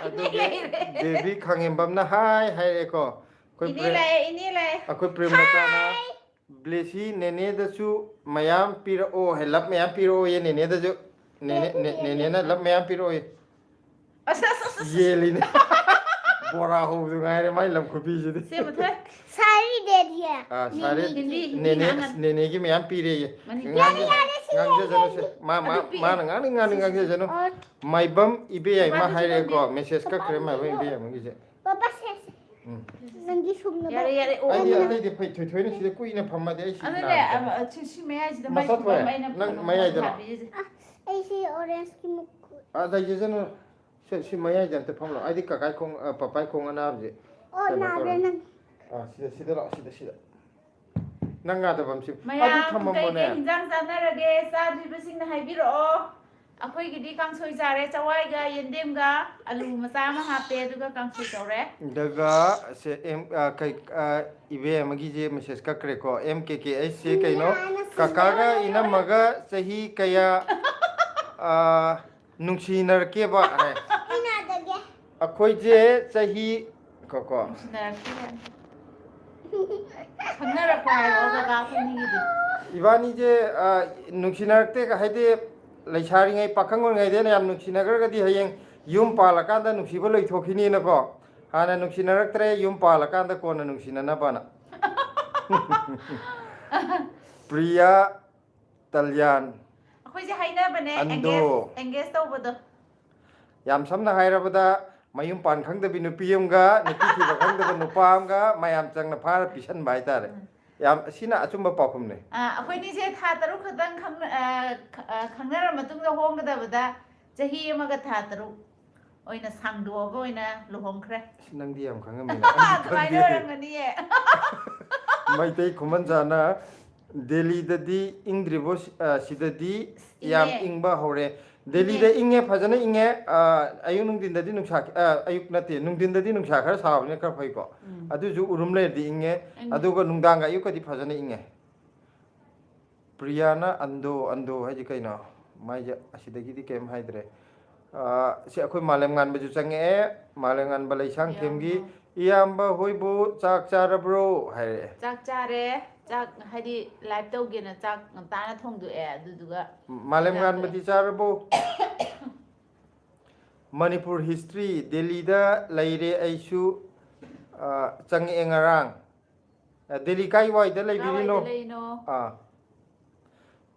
ꯑꯗꯨꯒꯤ ꯂꯩꯔꯦ꯫ ꯕꯦꯕꯤ ꯈꯥꯉꯦꯝꯕꯝꯅ hi ꯍꯥꯏꯔꯛꯑꯦꯀꯣ꯫ ꯑꯩꯈꯣꯏ ꯏꯅꯦ ꯄ꯭ꯔꯦꯝ-, ꯂꯥꯛꯑꯦ, ꯏꯅꯦ ꯂꯥꯛꯑꯦ꯫ ꯑꯩꯈꯣꯏ ꯄ꯭ꯔꯦꯝꯂꯇꯥꯅ, "ꯕ꯭ꯂꯦꯁꯤ, ꯅꯦꯅꯦꯗꯁꯨ ꯃꯌꯥꯝ ꯄꯤꯔꯛꯑꯣ" ꯍꯥꯏ, love ꯃꯌꯥꯝ ꯄꯤꯔꯛꯑꯣꯌꯦ ꯅꯦꯅꯦꯗꯁꯨ꯫ ꯅꯦꯅꯦ, ꯅꯦ-, ꯅꯦꯅꯦꯅ love ꯃꯌꯥꯝ ꯄꯤꯔꯛꯑꯣꯌꯦ꯫ ꯑꯁ, ꯑꯁ, ꯑꯁ, ꯑꯁ꯫ ꯌꯦꯜꯂꯤꯅꯦ꯫ ꯕꯣꯔꯥ ꯍꯧꯕꯗꯨ ꯉꯥꯏꯔꯦ ꯃꯥꯏ ꯂꯝ ꯈꯨꯕꯤꯁꯤꯗꯤ꯫ ꯁꯦ, ꯃꯨꯊꯣꯏ꯫ Sorry, Daddy. ꯑꯥ, ꯁꯥꯔꯦ꯫ ꯍꯤꯟꯗꯤ, ꯍꯤꯟꯗꯤ ꯅꯦꯅꯦ, ꯉꯥꯡꯉꯅꯨ꯫ ꯑꯁ, ꯅꯦꯅꯦꯒꯤ ꯃꯌꯥꯝ ꯄꯤꯔꯦꯌꯦ꯫ ꯃꯅꯤꯄꯨꯔꯤ꯫ ꯉꯥꯡꯖ-, ꯌꯥꯔꯦ, ꯁꯤ ꯉꯥꯡꯖꯖꯅꯨꯁꯦ꯫ ꯌꯥꯔꯦ꯫ ꯃꯥ, ꯃꯥ, ꯑꯗꯨ ꯄꯤ-, ꯃꯥꯅ ꯉꯥꯡꯅꯤꯡ ꯉꯥꯡꯅꯤꯡ ꯉꯥꯡꯖꯖꯅꯨ꯫ ꯑꯣ, ꯃꯥꯏꯕꯝ ꯏꯕꯦꯌꯥꯏꯃ ꯄꯥꯄꯥꯗꯤ ꯍꯥꯏꯔꯦꯀꯣ, ꯁꯤꯗ message ꯀꯛꯈ꯭ꯔꯦ ꯃꯥꯏꯕꯝ ꯏꯕꯦꯌꯥꯏꯃꯒꯤꯁꯦ꯫ ꯄꯥꯄꯥ ꯁꯦ, ꯁꯦ꯫ ꯎꯝ꯫ ꯅꯪꯒꯤ ꯁꯨꯝꯅꯕ꯫ ꯌꯥꯔꯦ, ꯌꯥꯔꯦ, ꯑꯣ, ꯑꯩꯗꯤ ꯑꯣ꯫ ꯑꯇꯩꯗꯤ ꯐꯩ, ꯊꯣꯏꯊꯣꯏꯅ ꯁꯤꯗ ꯀꯨꯏꯅ ꯐꯝꯃꯗꯤ ꯑꯩ ꯁꯤ ꯑꯗꯨꯅꯦ, ꯅꯥꯔꯛꯀꯅꯤ꯫ ꯑ, ꯑ, ꯁꯤ, ꯁꯤ ꯃꯌꯥꯏꯁꯤꯗ ꯃꯥꯏ ꯃꯁꯥ ꯊꯣꯛꯑꯦ꯫ ꯐꯝꯕ ꯑꯩꯅ ꯅꯪ ꯐꯝꯕ ꯃꯌꯥꯏꯗꯅꯣ? ꯍꯥꯞꯄꯤꯁꯦ꯫ ꯑ, ꯑꯩ ꯁꯤ orangeꯀꯤ ꯃꯈꯨꯠ꯫ ꯑ, ꯂꯩꯖꯁꯅꯨ꯫ ꯁꯤ, ꯁꯤ ꯃꯌꯥꯏꯗ ꯑꯝꯇ ꯐꯝꯂꯣ꯫ ꯑꯩꯗꯤ ꯀꯀꯥꯏ ꯈꯣꯡ, ꯑ, ꯄꯄꯥꯏ ꯈꯣꯡ ꯑꯅꯥꯕꯁꯦ ꯑꯣ, ꯀꯩꯅꯣ ꯅꯥꯔꯦ ꯇꯧꯔꯦ꯫ ꯅꯪ꯫ ꯑ, ꯁꯤꯗ, ꯁꯤꯗ ꯂꯥꯛꯑꯣ, ꯁꯤꯗ, ꯁꯤꯗ꯫ ꯅꯪ ꯉꯥꯗꯕ ꯑꯃ ꯁꯤ-, ꯑꯗꯨ ꯃꯌꯥꯝ ꯊꯝꯃꯝꯃꯣꯅꯦ꯫ ꯀꯩꯀꯩ ꯍꯤꯟꯖꯥꯡ ꯆꯥꯟꯅꯔꯒꯦ? ꯆꯥꯗ꯭ꯔꯤꯕꯁꯤꯡꯅ ꯍꯥꯏꯕꯤꯔꯛꯑꯣ꯫ ꯑꯩꯈꯣꯏꯒꯤꯗꯤ ꯀꯥꯡꯁꯣꯏ ꯆꯥꯔꯦ, ꯆꯋꯥꯏꯒ ꯌꯦꯟꯗꯦꯝꯒ ꯑꯂꯨ ꯃꯆꯥ ꯑꯃ ꯍꯥꯞꯄꯦ, ꯑꯗꯨꯒ ꯀꯥꯡꯁꯣꯏ ꯇꯧꯔꯦ꯫ ꯑꯗꯨꯒ ꯁꯦ, ꯑꯦꯝ, ꯑ, ꯀꯩ, ꯑ, ꯏꯕꯦꯝꯃꯒꯤꯁꯦ message ꯀꯛꯈ꯭ꯔꯦꯀꯣ꯫ ꯑꯦꯝ ꯀꯦ ꯀꯦ ꯑꯩꯁ ꯁꯦ ꯀꯩꯅꯣ? ꯀꯀꯥꯒ ꯏꯅꯝꯃꯒ ꯆꯍꯤ ꯀꯌꯥ? ꯑꯥ, ꯅꯨꯡꯁꯤꯅꯔꯛꯀꯦꯕ ꯍꯥꯏ꯫ ꯑꯩꯈꯣꯏꯁꯦ ꯆꯍꯤ ꯀꯣ ꯀꯣ ꯅꯨꯡꯁꯤꯅꯔꯛꯀꯦ ꯍꯥꯏ꯫ ꯈꯪꯅꯔꯛꯄ ꯍꯥꯏꯔꯣ ꯀꯀꯥ ꯑꯩꯈꯣꯏꯅꯤꯒꯤꯗꯤ? ꯏꯕꯥꯅꯤꯁꯦ, ꯑꯥ, ꯅꯨꯡꯁꯤꯅꯔꯛꯇꯦ ꯍꯥꯏꯗꯤ, ꯂꯩꯁꯥꯔꯤꯉꯩ ꯄꯥꯈꯪ ꯑꯣꯏꯔꯤꯉꯩꯗꯅ ꯌꯥꯝ ꯅꯨꯡꯁꯤꯅꯈ꯭ꯔꯒꯗꯤ ꯍꯌꯦꯡ ꯌꯨꯝ ꯄꯥꯜꯂꯀꯥꯟꯗ ꯅꯨꯡꯁꯤꯕ ꯂꯣꯏꯊꯣꯛꯈꯤꯅꯤꯅꯀꯣ꯫ ꯍꯥꯟꯅ ꯅꯨꯡꯁꯤꯅꯔꯛꯇ꯭ꯔꯦ, ꯌꯨꯝ ꯄꯥꯜꯂꯀꯥꯟꯗ ꯀꯣꯟꯅ ꯅꯨꯡꯁꯤꯅꯅꯕꯅ꯫ ꯄ꯭ꯔꯤꯌꯥ ꯇꯜꯌꯥꯟ꯫ ꯑꯩꯈꯣꯏꯁꯦ ꯍꯥꯏꯅꯕꯅꯦ, ꯑꯟꯗꯣ꯫ Engage, engage ꯇꯧꯕꯗꯣ꯫ ꯌꯥꯝ ꯁꯝꯅ ꯍꯥꯏꯔꯕꯗ, ꯃꯌꯨꯝ ꯄꯥꯟ ꯈꯪꯗꯕꯤ ꯅꯨꯄꯤ ꯑꯃꯒ ꯅꯨꯄꯤ ꯊꯤꯕ ꯈꯪꯗꯕ ꯅꯨꯄꯥ ꯑꯃꯒ ꯃꯌꯥꯝ ꯆꯪꯅ ꯐꯥꯔ ꯄꯤꯁꯟꯕ ꯍꯥꯏꯇꯥꯔꯦ꯫ ꯎꯝ꯫ ꯌꯥꯝ, ꯁꯤꯅ ꯑꯆꯨꯝꯕ ꯄꯥꯎꯈꯨꯝꯅꯤ꯫ ꯑꯥ, ꯑꯩꯈꯣꯏꯅꯤꯁꯦ ꯊꯥ ꯇꯔꯨꯛ ꯈꯛꯇꯪ ꯈꯪꯅ-, ꯑꯥ, ꯈ-, ꯑꯥ, ꯈꯪꯅꯔ ꯃꯇꯨꯡꯗ ꯍꯣꯡꯒꯗꯕꯗ ꯆꯍꯤ ꯑꯃꯒ ꯊꯥ ꯇꯔꯨꯛ ꯑꯣꯏꯅ ꯁꯥꯡꯗꯣꯛꯑꯒ ꯑꯣꯏꯅ ꯂꯨꯍꯣꯡꯈ꯭ꯔꯦ꯫ ꯑꯁ, ꯅꯪꯗꯤ ꯌꯥꯝ ꯈꯪꯉꯝꯃꯤꯅ꯫ ꯑꯗꯨꯃꯥꯏꯅ ꯑꯣꯏꯔꯝꯒꯅꯤꯌꯦ꯫ ꯃꯩꯇꯩ ꯈꯨꯃꯟꯖꯥꯅ ꯗꯦꯜꯂꯤꯗꯗꯤ ꯏꯪꯗ꯭ꯔꯤꯕꯣ? ꯁꯤ-, ꯑ, ꯁꯤꯗꯗꯤ ꯌꯥꯝ ꯏꯪꯉꯦ꯫ ꯏꯪꯕ ꯍꯧꯔꯦ꯫ ꯗꯦꯜꯂꯤꯗ ꯏꯪꯉꯦ꯫ ꯏꯪꯉꯦ, ꯐꯖꯅ ꯏꯪꯉꯦ꯫ ꯑ, ꯑꯌꯨꯛ ꯅꯨꯡꯊꯤꯟꯗꯗꯤ ꯅꯨꯡꯁꯥ ꯈꯤ-, ꯑ, ꯑꯌꯨꯛ ꯅꯠꯇꯦ, ꯅꯨꯡꯊꯤꯟꯗꯗꯤ ꯅꯨꯡꯁꯥ ꯈꯔ ꯁꯥꯕꯅꯤꯅ ꯈꯔ ꯐꯩꯀꯣ꯫ ꯎꯝ꯫ ꯑꯗꯨꯁꯨ ꯎꯔꯨꯝ ꯂꯩꯔꯗꯤ ꯏꯪꯉꯦ꯫ ꯏꯪꯉꯦ꯫ ꯑꯗꯨꯒ ꯅꯨꯡꯗꯥꯡꯒ ꯑꯌꯨꯛꯀꯗꯤ ꯐꯖꯅ ꯏꯪꯉꯦ꯫ ꯄ꯭ꯔꯤꯌꯥꯅ ꯑꯟꯗꯣ, ꯑꯟꯗꯣ ꯍꯥꯏꯁꯦ ꯀꯩꯅꯣ? ꯃꯥꯏꯁꯦ ꯑꯁꯤꯗꯒꯤꯗꯤ ꯀꯩꯝ ꯍꯥꯏꯗ꯭ꯔꯦ꯫ ꯑ, ꯁꯤ ꯑꯩꯈꯣꯏ ꯃꯥꯂꯦꯝ ꯉꯥꯟꯕꯁꯨ ꯆꯪꯉꯛꯑꯦ꯫ ꯃꯥꯂꯦꯝ ꯉꯥꯟꯕ ꯂꯩꯁꯥꯡꯊꯦꯝꯒꯤ, ꯏꯌꯥꯝꯕ꯫ "ꯏꯌꯥꯝꯕ ꯍꯣꯏꯕꯨ ꯆꯥꯛ ꯆꯥꯔꯕ꯭ꯔꯣ?" ꯍꯥꯏꯔꯛꯑꯦ꯫ ꯆꯥꯛ ꯆꯥꯔꯦ꯫ ꯆꯥꯛ ꯍꯥꯏꯗꯤ live ꯇꯧꯒꯦꯅ ꯆꯥꯛ ꯉꯟꯇꯥꯅ ꯊꯣꯡꯗꯣꯛꯑꯦ꯫ ꯑꯗꯨꯗꯨꯒ ꯃꯥꯂꯦꯝ ꯆꯥꯛ ꯉꯥꯟꯕꯗꯤ ꯇꯣꯛꯑꯦ꯫ ꯆꯥꯔꯕꯣ? ꯃꯅꯤꯄꯨꯔ history, ꯗꯦꯜꯂꯤꯗ ꯂꯩꯔꯦ ꯑꯩꯁꯨ, ꯑ, ꯆꯪꯉꯛꯑꯦ ꯉꯔꯥꯡ꯫ ꯑ, ꯗꯦꯜꯂꯤ ꯀꯥꯏ ꯋꯥꯏꯗ ꯂꯩꯕꯤꯔꯤꯅꯣ? ꯀꯥꯏꯋꯥꯏꯗ ꯂꯩꯅꯣ? ꯑꯥ꯫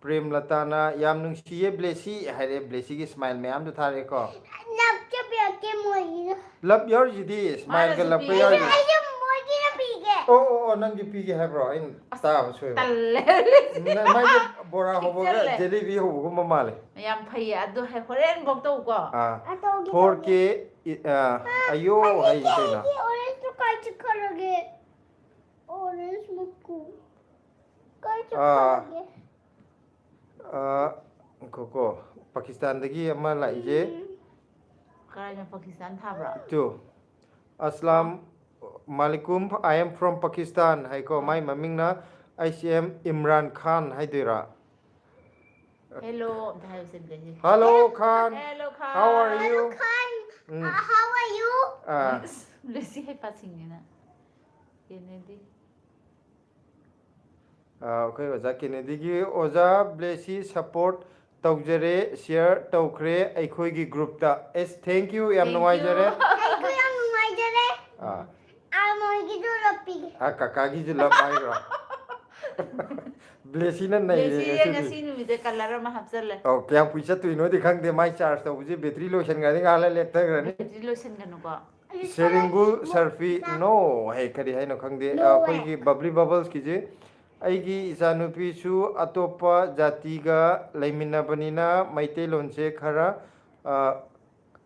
ꯄ꯭ꯔꯦꯝꯂꯇꯥꯅ, "ꯌꯥꯝ ꯅꯨꯡꯁꯤꯌꯦ ꯕ꯭ꯂꯦꯁꯤ" ꯍꯥꯏꯔꯦ, ꯕ꯭ꯂꯦꯁꯤꯒꯤ smile ꯃꯌꯥꯝꯗꯣ ꯊꯥꯔꯛꯑꯦꯀꯣ꯫ ꯂꯞ ꯆꯠꯄꯤꯔꯛꯀꯦ ꯃꯣꯏꯒꯤꯗꯣ꯫ ꯂꯞ ꯌꯥꯎꯔꯤꯁꯤꯗꯤ, smileꯒ ꯃꯥꯅꯁꯨ ꯂꯞꯀ ꯄꯤꯌꯦ꯫ ꯌꯥꯎꯔꯤꯁꯤꯗꯤ꯫ ꯑꯩꯁꯨ ꯃꯣꯏꯒꯤꯗꯣ ꯄꯤꯒꯦ꯫ ꯑꯣ, ꯑꯣ, ꯑꯣ, ꯅꯪꯒꯤ ꯄꯤꯒꯦ ꯍꯥꯏꯕ꯭ꯔꯣ? ꯑꯩꯅ ꯑꯁ, ꯇꯥꯕ ꯁꯣꯏꯕ꯫ ꯇꯜꯂꯦ꯫ ꯅ-, ꯃꯥꯏꯗꯤ ꯕꯣꯔꯥ ꯍꯧꯕꯒ ꯄꯤꯛꯆꯜꯂꯦ꯫ ꯖꯦꯂꯤꯕꯤ ꯍꯧꯕꯒꯨꯝꯕ ꯃꯥꯜꯂꯦ꯫ ꯌꯥꯝ ꯐꯩꯌꯦ꯫ ꯑꯗꯨ ꯍꯥꯏ, ꯍꯣꯔꯦꯟ ꯚꯣꯛ ꯇꯧꯀꯣ꯫ ꯑꯥ꯫ ꯑꯥ, ꯇꯧꯒꯦ, ꯐꯣꯔ ꯀꯦ, ꯇꯧꯒꯦ꯫ ꯑ, ꯑꯥ, ꯑꯌꯣ ꯑꯩꯒꯤ ꯍꯥꯏꯁꯦ ꯀꯩꯅꯣ? ꯑꯣꯔꯦꯟꯖꯇꯣ ꯀꯥꯏ ꯆꯠꯈ꯭ꯔꯒꯦ? ꯑꯣꯔꯦꯟꯖ ꯃꯀꯨ꯫ ꯀꯥꯏ ꯑꯥ꯫ ꯆꯠꯈ꯭ꯔꯒꯦ? ꯑꯥ, ꯉꯥꯏꯈꯣꯀꯣ꯫ ꯄꯥꯀꯤꯁꯇꯥꯟꯗꯒꯤ ꯑꯃ ꯂꯥꯛꯏꯁꯦ꯫ ꯎꯝ꯫ ꯀꯔꯥꯏꯅ ꯄꯥꯀꯤꯁꯇꯥꯟ ꯊꯥꯕ꯭ꯔꯣ? Two. "ꯑꯁꯂꯥꯝ ꯃꯥꯂꯤꯀꯨꯝ, I am from Pakistan" ꯍꯥꯏꯀꯣ꯫ ꯑꯥ꯫ ꯃꯥꯏ ꯃꯃꯤꯡꯅ ꯑꯩꯁ ꯑꯦꯝ ꯏꯝꯔꯥꯟ ꯈꯥꯟ ꯍꯥꯏꯗꯣꯏꯔꯥ? Hello ꯑꯝꯇ ꯍꯥꯏꯌꯨꯁꯦ, ꯕ꯭ꯂꯦꯁꯤ꯫ Hello, Khan. Hello, Khan. How are you? Khan, um. uh, how are you? ꯑꯥ, ꯕ꯭ꯂꯦꯁꯤ ꯍꯩꯄꯥ ꯁꯤꯡꯉꯦꯅ꯫ ꯀꯦꯅꯦꯗꯤ꯫ ꯑꯥ, ꯑꯩꯈꯣꯏ ꯑꯣꯖꯥ ꯀꯦꯅꯦꯗꯤꯒꯤ ꯑꯣꯖꯥ ꯕ꯭ꯂꯦꯁꯤ support ꯇꯧꯖꯔꯦ, share ꯇꯧꯈ꯭ꯔꯦ ꯑꯩꯈꯣꯏꯒꯤ groupꯇ꯫ ꯑꯦꯁ, thank you, ꯌꯥꯝ Thank you. ꯅꯨꯡꯉꯥꯏꯖꯔꯦ꯫ ꯑꯩꯁꯨ ꯌꯥꯝ ꯅꯨꯡꯉꯥꯏꯖꯔꯦ꯫ ꯑꯥ, ꯑꯥ, ꯃꯣꯏꯒꯤꯁꯨ ꯂꯞꯄꯤꯒꯦ꯫ ꯑꯥ, ꯀꯀꯥꯒꯤꯁꯨ love ꯍꯥꯏꯈ꯭ꯔꯣ? ꯕ꯭ꯂꯦꯁꯤꯅ ꯅꯩꯔꯦ ꯕ꯭ꯂꯦꯁꯤꯁꯦ ꯉꯁꯤꯗꯤ꯫ ꯉꯁꯤ ꯅꯨꯃꯤꯠꯁꯦ colour ꯑꯃ ꯍꯥꯞꯆꯜꯂꯦ꯫ ꯑꯧ, ꯀꯌꯥꯝ ꯀꯨꯏ ꯆꯠꯇꯣꯏꯅꯣꯗꯤ ꯈꯪꯗꯦ, ꯃꯥꯏ charge ꯇꯧꯕꯁꯦ battery ꯂꯣꯏꯁꯟꯈ꯭ꯔꯗꯤ ꯉꯥꯏꯍꯥꯛ ꯂꯩꯔ ꯂꯦꯞꯊꯈ꯭ꯔꯅꯤ꯫ ꯕꯦꯇ꯭ꯔꯤ ꯂꯣꯏꯁꯟꯒꯅꯨꯀꯣ꯫ ꯁꯦꯔꯤꯡꯒꯨꯜ ꯁꯔꯐꯤ, no, ꯍꯦ, ꯀꯔꯤ ꯍꯥꯏꯅꯣ ꯈꯪꯗꯦ꯫ No way. ꯑꯩꯈꯣꯏꯒꯤ bubbly bubblesꯀꯤꯁꯦ, ꯑꯩꯒꯤ ꯏꯆꯥꯅꯨꯄꯤꯁꯨ ꯑꯇꯣꯞꯄ ꯖꯥꯇꯤꯒ ꯂꯩꯃꯤꯟꯅꯕꯅꯤꯅ ꯃꯩꯇꯩꯂꯣꯟꯁꯦ ꯈꯔ, ꯑ,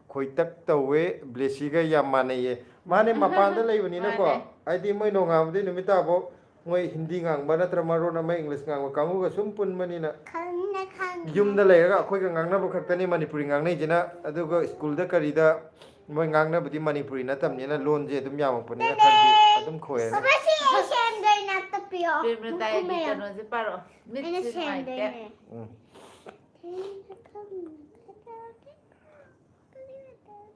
ꯈꯣꯏꯇꯛ ꯇꯧꯋꯦ, ꯕ꯭ꯂꯦꯁꯤꯒ ꯌꯥꯝ ꯃꯥꯟꯅꯩꯌꯦ꯫ ꯃꯥꯅꯦ, ꯃꯄꯥꯟꯗ ꯂꯩꯕꯅꯤꯅꯀꯣ, ꯃꯥꯅꯦ꯫ ꯍꯥꯏꯗꯤ ꯃꯣꯏ ꯅꯣꯡꯉꯥꯟꯕꯗꯩ ꯅꯨꯃꯤꯠ ꯇꯥꯐꯥꯎ ꯃꯣꯏ ꯍꯤꯟꯗꯤ ꯉꯥꯡꯕ ꯅꯠꯇ꯭ꯔ ꯃꯔꯣꯟ ꯑꯃ English ꯉꯥꯡꯕ ꯀꯥꯡꯕꯨꯒ ꯁꯨꯝ ꯄꯨꯟꯕꯅꯤꯅ ꯈꯪꯅ ꯈꯪꯅ꯫ ꯌꯨꯝꯗ ꯂꯩꯔꯒ ꯑꯩꯈꯣꯏꯒ ꯉꯥꯡꯅꯕ ꯈꯛꯇꯅꯤ ꯃꯅꯤꯄꯨꯔꯤ ꯉꯥꯡꯅꯩꯁꯤꯅ, ꯑꯗꯨꯒ ꯁ꯭ꯀꯨꯜꯗ ꯀꯔꯤꯗ ꯃꯣꯏ ꯉꯥꯡꯅꯕꯗꯤ ꯃꯅꯤꯄꯨꯔꯤ ꯅꯠꯇꯕꯅꯤꯅ ꯂꯣꯟꯁꯦ ꯑꯗꯨꯝ ꯌꯥꯝꯃꯛꯄꯅꯤꯅ ꯈꯔꯗꯤ ꯑꯗꯨꯝ ꯈꯣꯏꯔꯅꯤ꯫ ꯕꯕꯥ, ꯁꯤ ꯑꯩ ꯁꯦꯝꯗꯣꯏ ꯅꯠꯇ ꯄꯤꯌꯣ꯫ ꯄ꯭ꯔꯦꯝꯂꯇꯥꯒꯤ ꯃꯈꯨꯝ ꯃꯌꯥꯝ꯫ ꯀꯩꯅꯣꯁꯦ ꯄꯥꯔꯛꯑꯣ꯫ ꯑꯩꯅ ꯃꯤꯠꯁꯦ ꯅꯨꯡꯉꯥꯏꯇꯦ꯫ ꯁꯦꯝꯗꯣꯏꯅꯦ꯫ ꯎꯝ꯫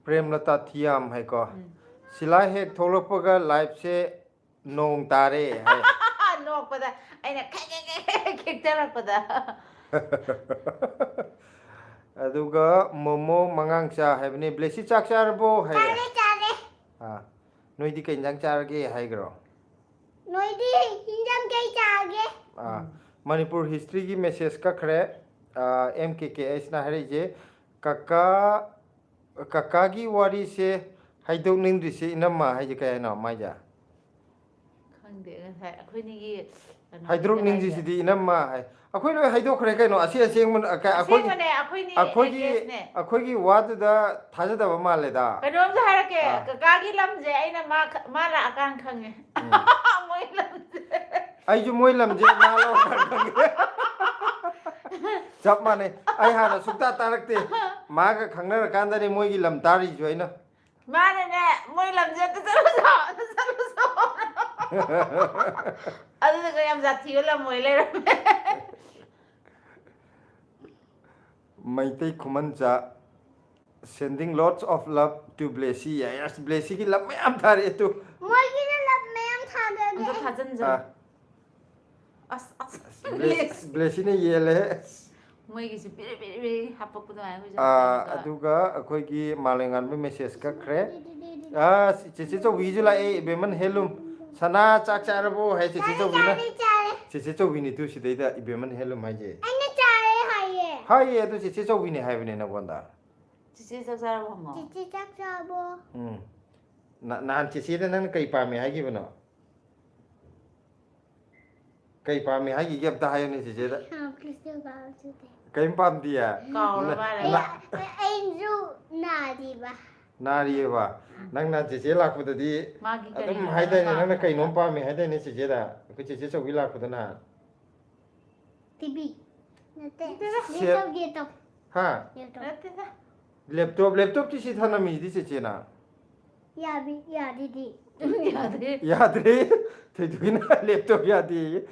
ꯄ꯭ꯔꯦꯝꯂꯇꯥ ꯊꯤꯌꯥꯝ ꯍꯥꯏꯀꯣ꯫ ꯎꯝ꯫ ꯁꯤꯂꯥ ꯍꯦꯛ ꯊꯣꯛꯂꯛꯄꯒ lifeꯁꯦ ꯅꯣꯡ ꯇꯥꯔꯦ ꯍꯥꯏ꯫ ꯅꯣꯛꯄꯗ ꯑꯩꯅ ꯈꯦꯛ ꯈꯦꯛ ꯈꯦꯛ ꯈꯦꯛ ꯈꯦꯛꯆꯔꯛꯄꯗ꯫ ꯑꯗꯨꯒ ꯃꯣꯃꯣ ꯃꯉꯥꯡꯆꯥ ꯍꯥꯏꯕꯅꯤ, ꯕ꯭ꯂꯦꯁꯤ ꯆꯥꯛ ꯆꯥꯔꯕꯣ ꯍꯥꯏꯌꯦ꯫ ꯆꯥꯔꯦ, ꯆꯥꯔꯦ꯫ ꯑꯥ, ꯅꯣꯏꯗꯤ ꯀꯩ ꯏꯟꯖꯥꯡ ꯆꯥꯔꯒꯦ ꯍꯥꯏꯈ꯭ꯔꯣ? ꯅꯣꯏꯗꯤ ꯏꯟꯖꯥꯡ ꯀꯩ ꯆꯥꯒꯦ? ꯑꯥ, ꯃꯅꯤꯄꯨꯔ historyꯒꯤ message ꯀꯛꯈ꯭ꯔꯦ꯫ ꯑꯥ, M K K Hꯅ ꯍꯥꯏꯔꯛꯏꯁꯦ, "ꯀꯀꯥ, ꯀꯀꯥꯒꯤ ꯋꯥꯔꯤꯁꯦ ꯍꯥꯏꯗꯣꯛꯅꯤꯡꯗ꯭ꯔꯤꯁꯦ ꯏꯅꯝꯃ" ꯍꯥꯏꯁꯦ ꯀꯩ ꯍꯥꯏꯅꯣ ꯃꯥꯏꯁꯦ? ꯈꯪꯗꯦ, ꯉꯁꯥꯏ ꯑꯩꯈꯣꯏꯅꯤꯒꯤ ꯀꯩꯅꯣ "ꯍꯥꯏꯗꯣꯛꯅꯤꯡꯗ꯭ꯔꯤꯁꯤꯗꯤ ꯏꯅꯝꯃ" ꯍꯥꯏ꯫ ꯑꯩꯈꯣꯏ ꯂꯣꯏ ꯍꯥꯏꯗꯣꯛꯈ꯭ꯔꯦ ꯀꯩꯅꯣ, ꯑꯁꯤ ꯑꯁꯦꯡꯕ, ꯑ, ꯀ-, ꯑꯩꯈꯣꯏꯒꯤ, ꯑꯁꯦꯡꯕꯅꯦ, ꯑꯩꯈꯣꯏꯅꯤ ꯑꯩꯈꯣꯏꯒꯤ, addressꯅꯦ꯫ ꯑꯩꯈꯣꯏꯒꯤ ꯋꯥꯗꯨꯗ ꯊꯥꯖꯗꯕ ꯃꯥꯜꯂꯦꯗ꯫ ꯀꯩꯅꯣꯝꯁꯨ ꯍꯥꯏꯔꯛꯀꯦ, ꯑꯥ꯫ ꯀꯀꯥꯒꯤ ꯂꯝꯁꯦ ꯑꯩꯅ ꯃꯥ ꯈ-, ꯃꯥ ꯂꯥꯛꯑꯀꯥꯟꯗ ꯈꯪꯉꯦ꯫ ꯎꯝ꯫ ꯃꯣꯏ ꯂꯝꯁꯦ꯫ ꯑꯩꯁꯨ ꯃꯣꯏ ꯂꯝꯁꯦ ꯃꯥ ꯂꯧꯔꯀꯥꯟꯗ ꯈꯪꯉꯦ꯫ ꯆꯞ ꯃꯥꯟꯅꯩ꯫ ꯑꯩ ꯍꯥꯟꯅ ꯁꯨꯡꯇꯥ ꯇꯥꯔꯛꯇꯦ꯫ ꯃꯥꯒ ꯈꯪꯅꯔꯀꯥꯟꯗꯅꯦ ꯃꯣꯏꯒꯤ ꯂꯝ ꯇꯥꯔꯤꯁꯨ ꯑꯩꯅ꯫ ꯃꯥꯅꯅꯦ, "ꯃꯣꯏ ꯂꯝꯁꯦ ꯑꯝꯇ ꯆꯠꯂꯨꯁꯣ, ꯑꯝꯇ ꯆꯠꯂꯨꯁꯣ"꯫ ꯑꯗꯨꯗꯨꯒ ꯌꯥꯝ ꯖꯥꯊꯤꯕ ꯂꯝ ꯑꯣꯏ ꯂꯩꯔꯝꯃꯦ꯫ Meitei ꯈꯨꯃꯟꯆꯥ, sending lots of love to Blessy ꯍꯥꯏ꯫ ꯑꯁ, ꯕ꯭ꯂꯦꯁꯤꯒꯤ ꯂꯞ ꯃꯌꯥꯝ ꯊꯥꯔꯛꯑꯦ ꯇꯨ꯫ ꯃꯣꯏꯒꯤꯅ ꯂꯞ ꯃꯌꯥꯝ ꯊꯥꯗꯣꯏꯅꯦ꯫ ꯑꯝꯇ ꯊꯥꯖꯤꯟꯖꯔꯣ꯫ ꯑꯥ, ꯑꯁ ꯑꯁ ꯕ꯭ꯂꯦꯁ- ꯕ꯭ꯂꯦꯁꯤꯅ ꯌꯦꯜꯂꯦ꯫ ꯃꯣꯏꯒꯤꯁꯨ ꯄꯤꯔꯤ ꯄꯤꯔꯤ ꯄꯤꯔꯤ ꯍꯥꯞꯄꯛꯄ ꯑꯗꯨꯃꯥꯏꯅ ꯑꯩꯈꯣꯏꯁꯨ ꯑꯥ, ꯍꯥꯞꯄꯛꯑꯒ꯫ ꯑꯗꯨꯒ ꯑꯩꯈꯣꯏꯒꯤ ꯃꯥꯂꯦꯝꯉꯥꯟꯕ ꯃꯦꯁꯦꯖ ꯀꯛꯈ꯭ꯔꯦ꯫ ꯑꯁ, ꯆꯦꯆꯦ ꯆꯧꯕꯤꯁꯨ ꯂꯥꯛꯑꯦ, ꯏꯕꯦꯝꯃꯟ ꯍꯦꯟꯂꯨꯝ꯫ "ꯁꯅꯥ, ꯆꯥꯛ ꯆꯥꯔꯕꯣ?" ꯍꯥꯏ ꯆꯦꯆꯦ ꯆꯧꯕꯤꯅ꯫ ꯆꯥꯔꯦ, ꯆꯥꯔꯦ꯫ ꯆꯦꯆꯦ ꯆꯧꯕꯤꯅꯤ ꯇꯨ ꯁꯤꯗꯩꯗ ꯏꯕꯦꯝꯃꯟ ꯍꯦꯟꯂꯨꯝ ꯍꯥꯏꯁꯦ꯫ ꯑꯩꯅ ꯆꯥꯔꯦ ꯍꯥꯏꯌꯦ꯫ ꯍꯥꯏꯌꯦ, ꯑꯗꯨ ꯆꯦꯆꯦ ꯆꯧꯕꯤꯅꯤ ꯍꯥꯏꯕꯅꯦ ꯅꯉꯣꯟꯗ꯫ ꯆꯤꯆꯦ ꯆꯥꯛ ꯆꯥꯔꯕꯣ ꯍꯪꯉꯣ꯫ ꯆꯤꯆꯦ ꯆꯥꯛ ꯆꯥꯔꯕꯣ? ꯎꯝ꯫ ꯅ- ꯅꯍꯥꯟ ꯆꯦꯆꯦꯗ ꯅꯪꯅ ꯀꯩ ꯄꯥꯝꯃꯦ ꯍꯥꯏꯈꯤꯕꯅꯣ? ꯀꯩ ꯄꯥꯝꯃꯦ ꯍꯥꯏꯈꯤꯒꯦ ꯑꯝꯇ ꯍꯥꯏꯌꯨꯅꯦ ꯆꯦꯆꯦꯗ꯫ ꯍꯥ, ꯀ꯭ꯔꯤꯁꯇꯦꯜ ꯄꯥꯝꯁꯤꯗꯤ꯫ ꯀꯔꯤꯝ ꯄꯥꯝꯗꯤꯌꯦ? ꯀꯥꯎꯔꯕ ꯅ- ꯍꯥꯏꯔꯦ? ꯅ- ꯑꯩꯁꯨ ꯅꯥꯔꯤꯕ꯫ ꯅꯥꯔꯤꯌꯦꯕ? ꯅꯪ ꯅꯍꯥꯟ ꯆꯦꯆꯦ ꯂꯥꯛꯄꯗꯗꯤ ꯃꯥꯒꯤ ꯑꯗꯨꯝ ꯀꯔꯤꯅꯣ ꯍꯥꯏꯗꯥꯏꯅꯦ, ꯃꯥ ꯅꯪꯅ ꯄꯥꯝꯃꯤꯗꯣ? ꯀꯩꯅꯣꯝ ꯄꯥꯝꯃꯦ ꯍꯥꯏꯗꯥꯏꯅꯦ ꯆꯦꯆꯦꯗ? ꯑꯩꯈꯣꯏ ꯆꯦꯆꯦ ꯆꯧꯕꯤ ꯂꯥꯛꯄꯗ ꯅꯍꯥꯟ꯫ ꯇꯤꯚꯤ꯫ ꯅꯠꯇꯦ꯫ ꯁꯦ- ꯂꯦꯞꯇꯣꯞ, ꯂꯦꯞꯇꯣꯞ꯫ ꯍꯥ? ꯂꯦꯞꯇꯣꯞ꯫ ꯅꯠꯇꯦꯗ꯫ ꯂꯦꯞꯇꯣꯞ, ꯂꯦꯞꯇꯣꯞꯇꯤ ꯁꯤ ꯊꯅꯝꯃꯤꯁꯤꯗꯤ ꯆꯦꯆꯦꯅ꯫ ꯌꯥꯕꯤ-, ꯌꯥꯗꯤꯗꯤ꯫ ꯌꯥꯗꯦ꯫ ꯌꯥꯗ꯭ꯔꯦ꯫ ꯊꯣꯏꯊꯣꯏꯅ ꯂꯦꯞꯇꯣꯞ ꯌꯥꯗꯦꯌꯦ꯫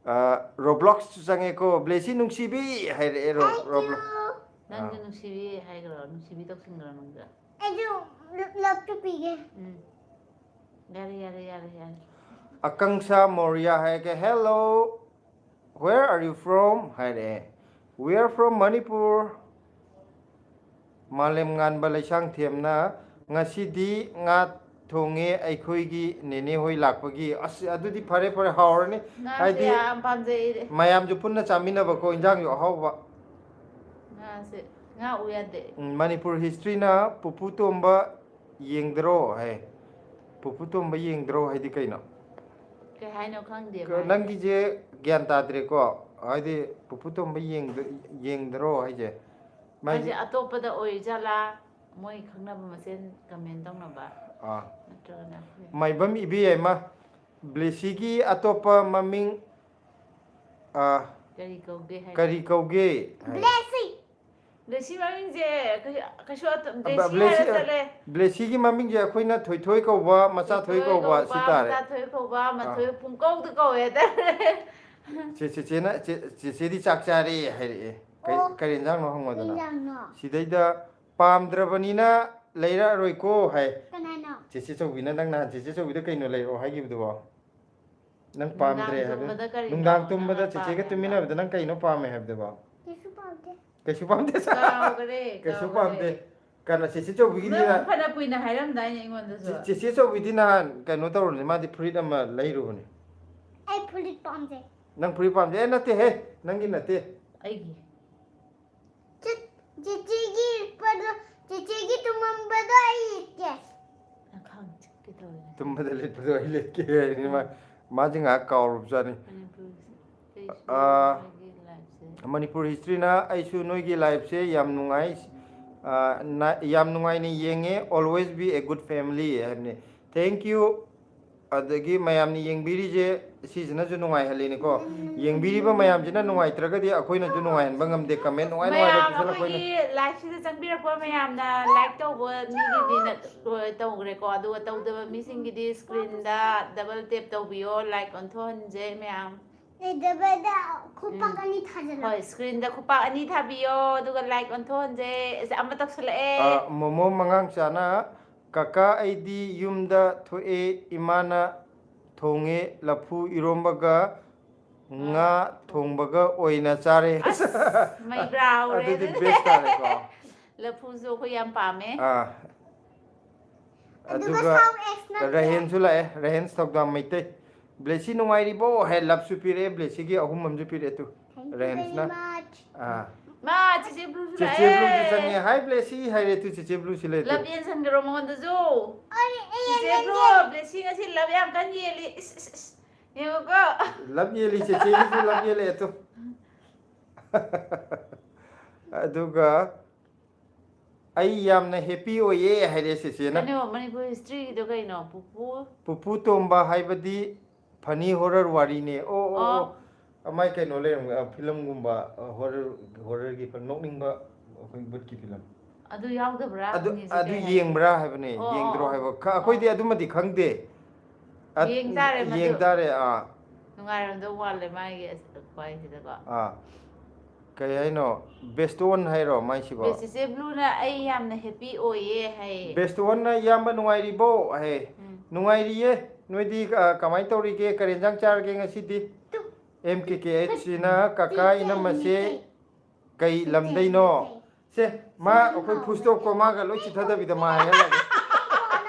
ꯑ, ꯔꯣꯕ꯭ꯂꯣꯛꯁꯁꯨ ꯆꯪꯉꯦꯀꯣ꯫ ꯕ꯭ꯂꯦꯁꯤ ꯅꯨꯡꯁꯤꯕꯤ ꯍꯥꯏꯔꯛꯑꯦ ꯔꯣ-, Thank ꯔꯣꯕ꯭ꯂꯣꯛ꯫ you꯫ ꯅꯪꯁꯨ ꯑꯥ꯫ ꯅꯨꯡꯁꯤꯕꯤ ꯍꯥꯏꯈ꯭ꯔꯣ, ꯅꯨꯡꯁꯤꯕꯤ ꯇꯧꯁꯤꯟꯈ꯭ꯔꯣ ꯅꯪꯁꯨ꯫ ꯑꯩꯁꯨ ꯂꯞ-, ꯂꯞꯇꯣꯞ ꯄꯤꯒꯦ꯫ ꯎꯝ꯫ ꯌꯥꯔꯦ ꯌꯥꯔꯦ ꯌꯥꯔꯦ ꯌꯥꯔꯦ꯫ ꯑꯀꯪꯁꯥ ꯃꯣꯔꯤꯌꯥ ꯍꯥꯏꯔꯒ, "Hello, where are you from?" ꯍꯥꯏꯔꯛꯑꯦ꯫ "We are from Manipur." ꯃꯥꯂꯦꯝ ꯉꯥꯟꯕ ꯂꯩꯁꯥꯡꯊꯦꯝꯅ, "ꯉꯁꯤꯗꯤ ꯉꯥ ꯊꯣꯡꯉꯦ ꯑꯩꯈꯣꯏꯒꯤ ꯅꯦꯅꯦ ꯍꯣꯏ ꯂꯥꯛꯄꯒꯤ꯫" ꯑꯁ, ꯑꯗꯨꯗꯤ ꯐꯔꯦ ꯐꯔꯦ, ꯍꯥꯎꯔꯅꯤ꯫ ꯉꯥꯁꯦ ꯍꯥꯏꯗꯤ ꯌꯥꯝ ꯄꯥꯝꯖꯩ ꯑꯩꯗꯤ꯫ ꯃꯌꯥꯝꯁꯨ ꯄꯨꯟꯅ ꯆꯥꯃꯤꯟꯅꯕꯀꯣ, ꯏꯟꯖꯥꯡꯁꯨ ꯑꯍꯥꯎꯕ꯫ ꯉꯥꯁꯦ ꯉꯥ ꯎ ꯌꯥꯗꯦ꯫ ꯎꯝ, ꯃꯅꯤꯄꯨꯔ ꯍꯤꯁꯇ꯭ꯔꯤꯅ ꯄꯨꯄꯨ ꯇꯣꯝꯕ ꯌꯦꯡꯗ꯭ꯔꯣ ꯍꯥꯏ꯫ ꯄꯨꯄꯨ ꯇꯣꯝꯕ ꯌꯦꯡꯗ꯭ꯔꯣ ꯍꯥꯏꯗꯤ ꯀꯩꯅꯣ? ꯀꯩ ꯍꯥꯏꯅꯣ ꯈꯪꯗꯦ ꯀ-, ꯃꯥꯏ꯫ ꯅꯪꯒꯤꯁꯦ ꯒ꯭ꯌꯥꯟ ꯇꯥꯗ꯭ꯔꯦꯀꯣ꯫ ꯍꯥꯏꯗꯤ ꯄꯨꯄꯨ ꯇꯣꯝꯕ ꯌꯦꯡꯗ-, ꯌꯦꯡꯗ꯭ꯔꯣ ꯍꯥꯏꯁꯦ? ꯃꯥꯏꯁꯦ ꯃꯥꯏꯁꯦ ꯑꯇꯣꯞꯄꯗ ꯑꯣꯏꯖꯥꯠꯂꯥ? ꯃꯣꯏ ꯈꯪꯅꯕ ꯃꯁꯦꯟ ꯀꯃꯦꯟ ꯇꯧꯅꯕ ꯑꯥ꯫ ꯅꯠꯇ꯭ꯔꯒꯅ ꯑꯩꯈꯣꯏ? ꯃꯥꯏꯕꯝ ꯏꯕꯦꯝꯃ, ꯕ꯭ꯂꯦꯁꯤꯒꯤ ꯑꯇꯣꯞꯄ ꯃꯃꯤꯡ, ꯑꯥ, ꯀꯔꯤ ꯀꯧꯒꯦ ꯍꯥꯏ? ꯀꯔꯤ ꯀꯧꯒꯦ ꯍꯥꯏ꯫ ꯕ꯭ꯂꯦꯁꯤ꯫ ꯕ꯭ꯂꯦꯁꯤ ꯃꯃꯤꯡꯁꯦ ꯀꯩꯁꯨ, ꯀꯩꯁꯨ ꯑꯇꯣꯞ-, ꯑ, ꯕ꯭ꯂꯦꯁꯤ ꯕ꯭ꯂꯦꯁꯤ, ꯍꯥꯏꯔ ꯆꯠꯂꯦ꯫ ꯕ꯭ꯂꯦꯁꯤꯒꯤ ꯃꯃꯤꯡꯁꯦ ꯑꯩꯈꯣꯏꯅ ꯊꯣꯏꯊꯣꯏ ꯀꯧꯕ, ꯃꯆꯥ ꯊꯣꯏ ꯀꯧꯕ, ꯁꯤ ꯇꯥꯔꯦ꯫ ꯃꯆꯥ ꯊꯣꯏ ꯀꯧꯕ, ꯑꯥ꯫ ꯃꯊꯣꯏ ꯄꯨꯡꯀꯧꯗ ꯀꯧꯋꯦ ꯍꯥꯏꯇꯥꯔꯦ꯫ ꯆꯦ-, ꯆꯦꯆꯦꯅ, ꯆꯦ-, ꯆꯦꯆꯦꯗꯤ ꯆꯥꯛ ꯆꯥꯔꯦ ꯍꯥꯏꯔꯛꯑꯦ꯫ ꯀꯩ ꯑꯣ꯫ ꯀꯔꯤ ꯌꯦꯟꯖꯥꯡꯅꯣ ꯍꯪꯉꯣꯗꯅ꯫ ꯌꯦꯟꯖꯥꯡꯅꯣ꯫ ꯁꯤꯗꯩꯗ ꯄꯥꯝꯗ꯭ꯔꯕꯅꯤꯅ ꯂꯩꯔꯛꯑꯔꯣꯏꯀꯣ ꯍꯥꯏ꯫ ꯀꯅꯥꯅꯣ? ꯆꯦꯆꯦ ꯆꯧꯕꯤꯅ ꯅꯪ ꯅꯍꯥꯟ ꯆꯦꯆꯦ ꯆꯧꯕꯤꯗ ꯀꯩꯅꯣ ꯂꯩꯔꯛꯑꯣ ꯍꯥꯏꯈꯤꯕꯗꯨꯕꯣ? ꯅꯪ ꯄꯥꯝꯗ꯭ꯔꯦ ꯅꯨꯡꯗꯥꯡ ꯍꯥꯏꯕ ꯇꯨꯝꯕꯗ ꯀꯔꯤꯅꯣ ꯅꯨꯡꯗꯥꯡ ꯅꯪꯅ ꯇꯨꯝꯕꯗ ꯆꯦꯆꯦꯒ ꯄꯥꯝꯃꯦ ꯍꯥꯏꯕ? ꯇꯨꯝꯃꯤꯟꯅꯕꯗ ꯅꯪ ꯀꯩꯅꯣ ꯄꯥꯝꯃꯦ ꯍꯥꯏꯕꯗꯨꯕꯣ? ꯀꯩꯁꯨ ꯄꯥꯝꯗꯦ꯫ ꯀꯩꯁꯨ ꯄꯥꯝꯗꯦ ꯁꯥ- ꯀꯥꯎꯈ꯭ꯔꯦ, ꯀꯩꯁꯨ ꯀꯥꯎꯈ꯭ꯔꯦ꯫ ꯄꯥꯝꯗꯦ꯫ ꯀꯩꯅꯣ ꯆꯦꯆꯦ ꯆꯧꯕꯤꯒꯤꯗꯤ ꯅꯪ ꯐꯅ ꯀꯨꯏꯅ ꯍꯥꯏꯔꯝꯗꯥꯏꯅꯦ ꯑꯩꯉꯣꯟꯗꯁꯨ꯫ ꯆꯦ- ꯆꯦꯆꯦ ꯆꯧꯕꯤꯗꯤ ꯅꯍꯥꯟ ꯀꯩꯅꯣ ꯇꯧꯔꯨꯅꯦ, ꯃꯥꯗꯤ ꯐꯨꯔꯤꯠ ꯑꯃ ꯂꯩꯔꯨꯕꯅꯦ꯫ ꯑꯩ ꯐꯨꯔꯤꯠ ꯄꯥꯝꯗꯦ꯫ ꯅꯪ ꯐꯨꯔꯤꯠ ꯄꯥꯝꯗꯦ? ꯑꯦ, ꯅꯠꯇꯦꯍꯦ, ꯅꯪꯒꯤ ꯅꯠꯇꯦ꯫ ꯑꯩꯒꯤ꯫ ꯆꯦ- ꯆꯦꯆꯦꯒꯤ ꯄꯗꯣ, ꯆꯦꯆꯦꯒꯤ ꯇꯨꯝꯃꯝꯕꯗꯣ ꯑꯩ ꯂꯤꯠꯀꯦ꯫ ꯅꯈꯥꯡ ꯆꯤꯛꯀꯦ ꯇꯧꯋꯦ꯫ ꯇꯨꯝꯕꯗ ꯂꯤꯠꯄꯗꯣ ꯑꯩ ꯂꯤꯠꯀꯦ ꯍꯥꯏꯅꯤ ꯃꯥ꯫ ꯃꯥꯁꯦ ꯉꯥꯏꯍꯥꯛ ꯀꯥꯎꯔꯨꯕꯖꯥꯠꯅꯤ꯫ ꯃꯅꯤꯄꯨꯔꯁꯦ꯫ ꯑꯥ, ꯃꯣꯏꯒꯤ ꯂꯥꯏꯐꯁꯦ꯫ ꯃꯅꯤꯄꯨꯔ ꯍꯤꯁꯇ꯭ꯔꯤꯅ ꯑꯩꯁꯨ ꯅꯣꯏꯒꯤ ꯂꯥꯏꯐꯁꯦ ꯌꯥꯝ ꯅꯨꯡꯉꯥꯏ, ꯑꯥ, ꯅ- ꯌꯥꯝ ꯅꯨꯡꯉꯥꯏꯅ ꯌꯦꯡꯉꯦ꯫ Always be a good family ꯍꯥꯏꯕꯅꯦ꯫ Thank you꯫ ꯑꯗꯒꯤ ꯃꯌꯥꯝꯅ ꯌꯦꯡꯕꯤꯔꯤꯁꯦ ꯁꯤꯁꯤꯅꯁꯨ ꯅꯨꯡꯉꯥꯏꯍꯜꯂꯤꯅꯤꯀꯣ꯫ ꯌꯦꯡꯕꯤꯔꯤꯕ ꯃꯌꯥꯝꯁꯤꯅ ꯅꯨꯡꯉꯥꯏꯇ꯭ꯔꯒꯗꯤ ꯑꯩꯈꯣꯏꯅꯁꯨ ꯅꯨꯡꯉꯥꯏꯍꯟꯕ ꯉꯝꯗꯦ꯫ ꯀꯃꯦꯟ ꯅꯨꯡꯉꯥꯏ ꯅꯨꯡꯉꯥꯏꯕ ꯃꯌꯥꯝ ꯄꯤꯁꯜꯂꯛꯄꯩꯅꯦ꯫ ꯑꯩꯈꯣꯏꯒꯤ ꯂꯥꯏꯐꯁꯤꯗ ꯆꯪꯕꯤꯔꯛꯄ ꯃꯌꯥꯝꯅ ꯂꯥꯏꯛ ꯇꯧꯕ ꯃꯤꯒꯤꯗꯤ ꯅ- ꯇꯧꯈ꯭ꯔꯦꯀꯣ, ꯑꯗꯨꯒ ꯇꯧꯗꯕ ꯃꯤꯁꯤꯡꯒꯤꯗꯤ ꯁ꯭ꯀ꯭ꯔꯤꯟꯗ ꯗꯕꯜ ꯇꯦꯞ ꯇꯧꯕꯤꯌꯣ, ꯂꯥꯏꯛ ꯑꯣꯟꯊꯣꯛꯍꯟꯁꯦ ꯃꯌꯥꯝ꯫ ꯂꯩꯇꯕꯗ ꯈꯨꯄꯥꯛ ꯑꯅꯤ ꯊꯥꯖꯤꯜꯂꯣ꯫ ꯍꯣꯏ, ꯁ꯭ꯀ꯭ꯔꯤꯟꯗ ꯈꯨꯄꯥꯛ ꯑꯅꯤ ꯊꯥꯕꯤꯌꯣ, ꯑꯗꯨꯒ ꯂꯥꯏꯛ ꯑꯣꯟꯊꯣꯛꯍꯟꯁꯦ꯫ ꯑꯁ, ꯑꯃ ꯇꯧꯁꯜꯂꯛꯑꯦ꯫ ꯑ, ꯃꯣꯃꯣ ꯃꯉꯥꯡꯆꯥꯅ, "ꯀꯀꯥ, ꯑꯩꯗꯤ ꯌꯨꯝꯗ ꯊꯣꯛꯑꯦ, ꯏꯃꯥꯅ ꯊꯣꯡꯉꯦ, ꯂꯐꯨ ꯏꯔꯣꯝꯕꯒ ꯉꯥ ꯊꯣꯡꯕꯒ ꯑꯣꯏꯅ ꯆꯥꯔꯦ"꯫ ꯑꯁ, ꯃꯩꯕ꯭ꯔꯥ ꯍꯧꯔꯦ ꯑꯗꯨꯗꯤ ꯑꯗꯨꯗꯤ꯫ ꯕꯦꯁ ꯇꯥꯔꯦꯀꯣ꯫ ꯂꯐꯨꯁꯨ ꯑꯩꯈꯣꯏ ꯌꯥꯝ ꯄꯥꯝꯃꯦ꯫ ꯑꯥ꯫ ꯑꯗꯨꯒ ꯑꯗꯨꯒ ꯁꯥꯎ ꯑꯦꯛꯁꯅ ꯔꯍꯦꯟꯁꯨ ꯂꯥꯛꯑꯦ, ꯔꯍꯦꯟꯁ ꯊꯧꯗꯥꯝ ꯃꯩꯇꯩ꯫ "ꯕ꯭ꯂꯦꯁꯤ ꯅꯨꯡꯉꯥꯏꯔꯤꯕꯣ?" ꯍꯥꯏ ꯂꯞꯁꯨ ꯄꯤꯔꯛꯑꯦ, ꯕ꯭ꯂꯦꯁꯤꯒꯤ ꯑꯍꯨꯝ ꯑꯃꯁꯨ ꯄꯤꯔꯛꯑꯦ two. Thank you ꯔꯍꯦꯟꯁꯅ꯫ very much. ꯑꯥ꯫ ꯃꯥ ꯆꯤꯆꯦ ꯕ꯭ꯂꯨꯁꯨ ꯆꯤꯆꯦ ꯂꯥꯛꯑꯦ꯫ ꯕ꯭ꯂꯨꯁꯨ ꯆꯪꯉꯦ꯫ "ꯍꯥꯏ ꯕ꯭ꯂꯦꯁꯤ" ꯍꯥꯏꯔꯦ ꯇꯨ, ꯆꯤꯆꯦ ꯕ꯭ꯂꯨꯁꯤ ꯂꯩ ꯇꯨ꯫ ꯂꯞ ꯌꯦꯟꯁꯟꯈ꯭ꯔꯣ ꯃꯉꯣꯟꯗꯁꯨ꯫ ꯑꯩ, ꯑꯩ ꯆꯤꯆꯦ ꯕ꯭ꯂꯨ, ꯌꯦꯡꯒꯦ꯫ ꯕ꯭ꯂꯦꯁꯤ ꯉꯁꯤ ꯂꯞ ꯌꯥꯝ ꯀꯟꯅ ꯌꯦꯜꯂꯤ꯫ ꯏꯁ, ꯏꯁ, ꯏꯁ꯫ ꯌꯦꯡꯉꯨꯀꯣ꯫ ꯂꯞ ꯌꯦꯜꯂꯤ, ꯆꯦꯆꯦꯒꯤꯁꯨ ꯂꯞ ꯌꯦꯜꯂꯛꯑꯦ ꯇꯨ꯫ ꯑꯗꯨꯒ "ꯑꯩ ꯌꯥꯝꯅ ꯍꯦꯄꯤ ꯑꯣꯏꯌꯦ" ꯍꯥꯏꯔꯦ ꯆꯦꯆꯦꯅ꯫ ꯀꯩꯅꯣ, ꯃꯅꯤꯄꯨꯔ ꯍꯤꯁꯇ꯭ꯔꯤꯒꯤꯗꯣ ꯀꯩꯅꯣ? ꯄꯨꯄꯨ? ꯄꯨꯄꯨ ꯇꯣꯝꯕ ꯍꯥꯏꯕꯗꯤ ꯐꯅꯤ ꯍꯣꯔꯔ ꯋꯥꯔꯤꯅꯦ꯫ ꯑꯣ, ꯑꯣ, ꯑꯣ꯫ ꯑꯣ꯫ ꯃꯥꯏ ꯀꯩꯅꯣ ꯂꯩꯔꯝꯒ-, ꯑ, ꯐꯤꯂꯝꯒꯨꯝꯕ, ꯑ, ꯍꯣꯔꯔ, ꯍꯣꯔꯔꯒꯤ ꯐꯤꯂꯝ, ꯅꯣꯛꯅꯤꯡꯕ ꯑꯩꯈꯣꯏ ꯕꯨꯠꯀꯤ ꯐꯤꯂꯝ꯫ ꯑꯗꯨ ꯌꯥꯎꯗꯕ꯭ꯔꯥ? ꯑꯗꯨ, ꯍꯪꯉꯤꯁꯦ ꯑꯗꯨ ꯀꯩ ꯍꯥꯏ? ꯌꯦꯡꯕ꯭ꯔꯥ ꯍꯥꯏꯕꯅꯦ, ꯑꯣ, ꯌꯦꯡꯗ꯭ꯔꯣ ꯑꯣ, ꯍꯥꯏꯕ꯫ ꯑꯣ꯫ ꯈ-, ꯑꯩꯈꯣꯏꯗꯤ ꯑꯗꯨꯃꯗꯤ ꯈꯪꯗꯦ꯫ ꯑ, ꯌꯦꯡ ꯇꯥꯔꯦ ꯃꯗꯨ꯫ ꯌꯦꯡ ꯇꯥꯔꯦ, ꯑꯥ꯫ ꯅꯨꯡꯉꯥꯏꯔꯝꯗꯧ ꯃꯥꯜꯂꯦ ꯃꯥꯒꯤ ꯑꯁ-, ꯈ꯭ꯋꯥꯏꯁꯤꯗꯀꯣ꯫ ꯑꯥ꯫ ꯀꯩ ꯍꯥꯏꯅꯣ? ꯕꯦꯁꯇꯣꯟ ꯍꯥꯏꯔꯣ ꯃꯥꯏꯁꯤꯕꯣ? ꯕꯦꯁ ꯆꯤꯆꯦ ꯕ꯭ꯂꯨꯅ ꯑꯩ ꯌꯥꯝꯅ ꯍꯦꯄꯤ ꯑꯣꯏꯌꯦ ꯍꯥꯏꯌꯦ꯫ ꯕꯦꯁꯇꯣꯟꯅ ꯏꯌꯥꯝꯕ ꯅꯨꯡꯉꯥꯏꯔꯤꯕꯣ ꯍꯥꯏ꯫ ꯎꯝ꯫ ꯅꯨꯡꯉꯥꯏꯔꯤꯌꯦ꯫ ꯅꯣꯏꯗꯤ ꯑ, ꯀꯃꯥꯏꯅ ꯇꯧꯔꯤꯒꯦ? ꯀꯔꯤ ꯌꯦꯟꯖꯥꯡ ꯆꯥꯔꯒꯦ ꯉꯁꯤꯗꯤ? ꯑꯦꯝ ꯀꯦ ꯀꯦ ꯑꯩꯆ ꯁꯤꯅ ꯀꯀꯥ ꯏꯅꯝꯃꯁꯦ ꯀꯩ ꯂꯝꯗꯩꯅꯣ? ꯁꯦ, ꯃꯥ ꯑꯩꯈꯣꯏ ꯐꯨꯁꯇꯣꯞꯀꯣ ꯃꯥꯒ ꯂꯣꯏ ꯆꯤꯊꯗꯕꯤꯗ ꯃꯥ ꯍꯥꯏꯍꯜꯂꯒꯦ꯫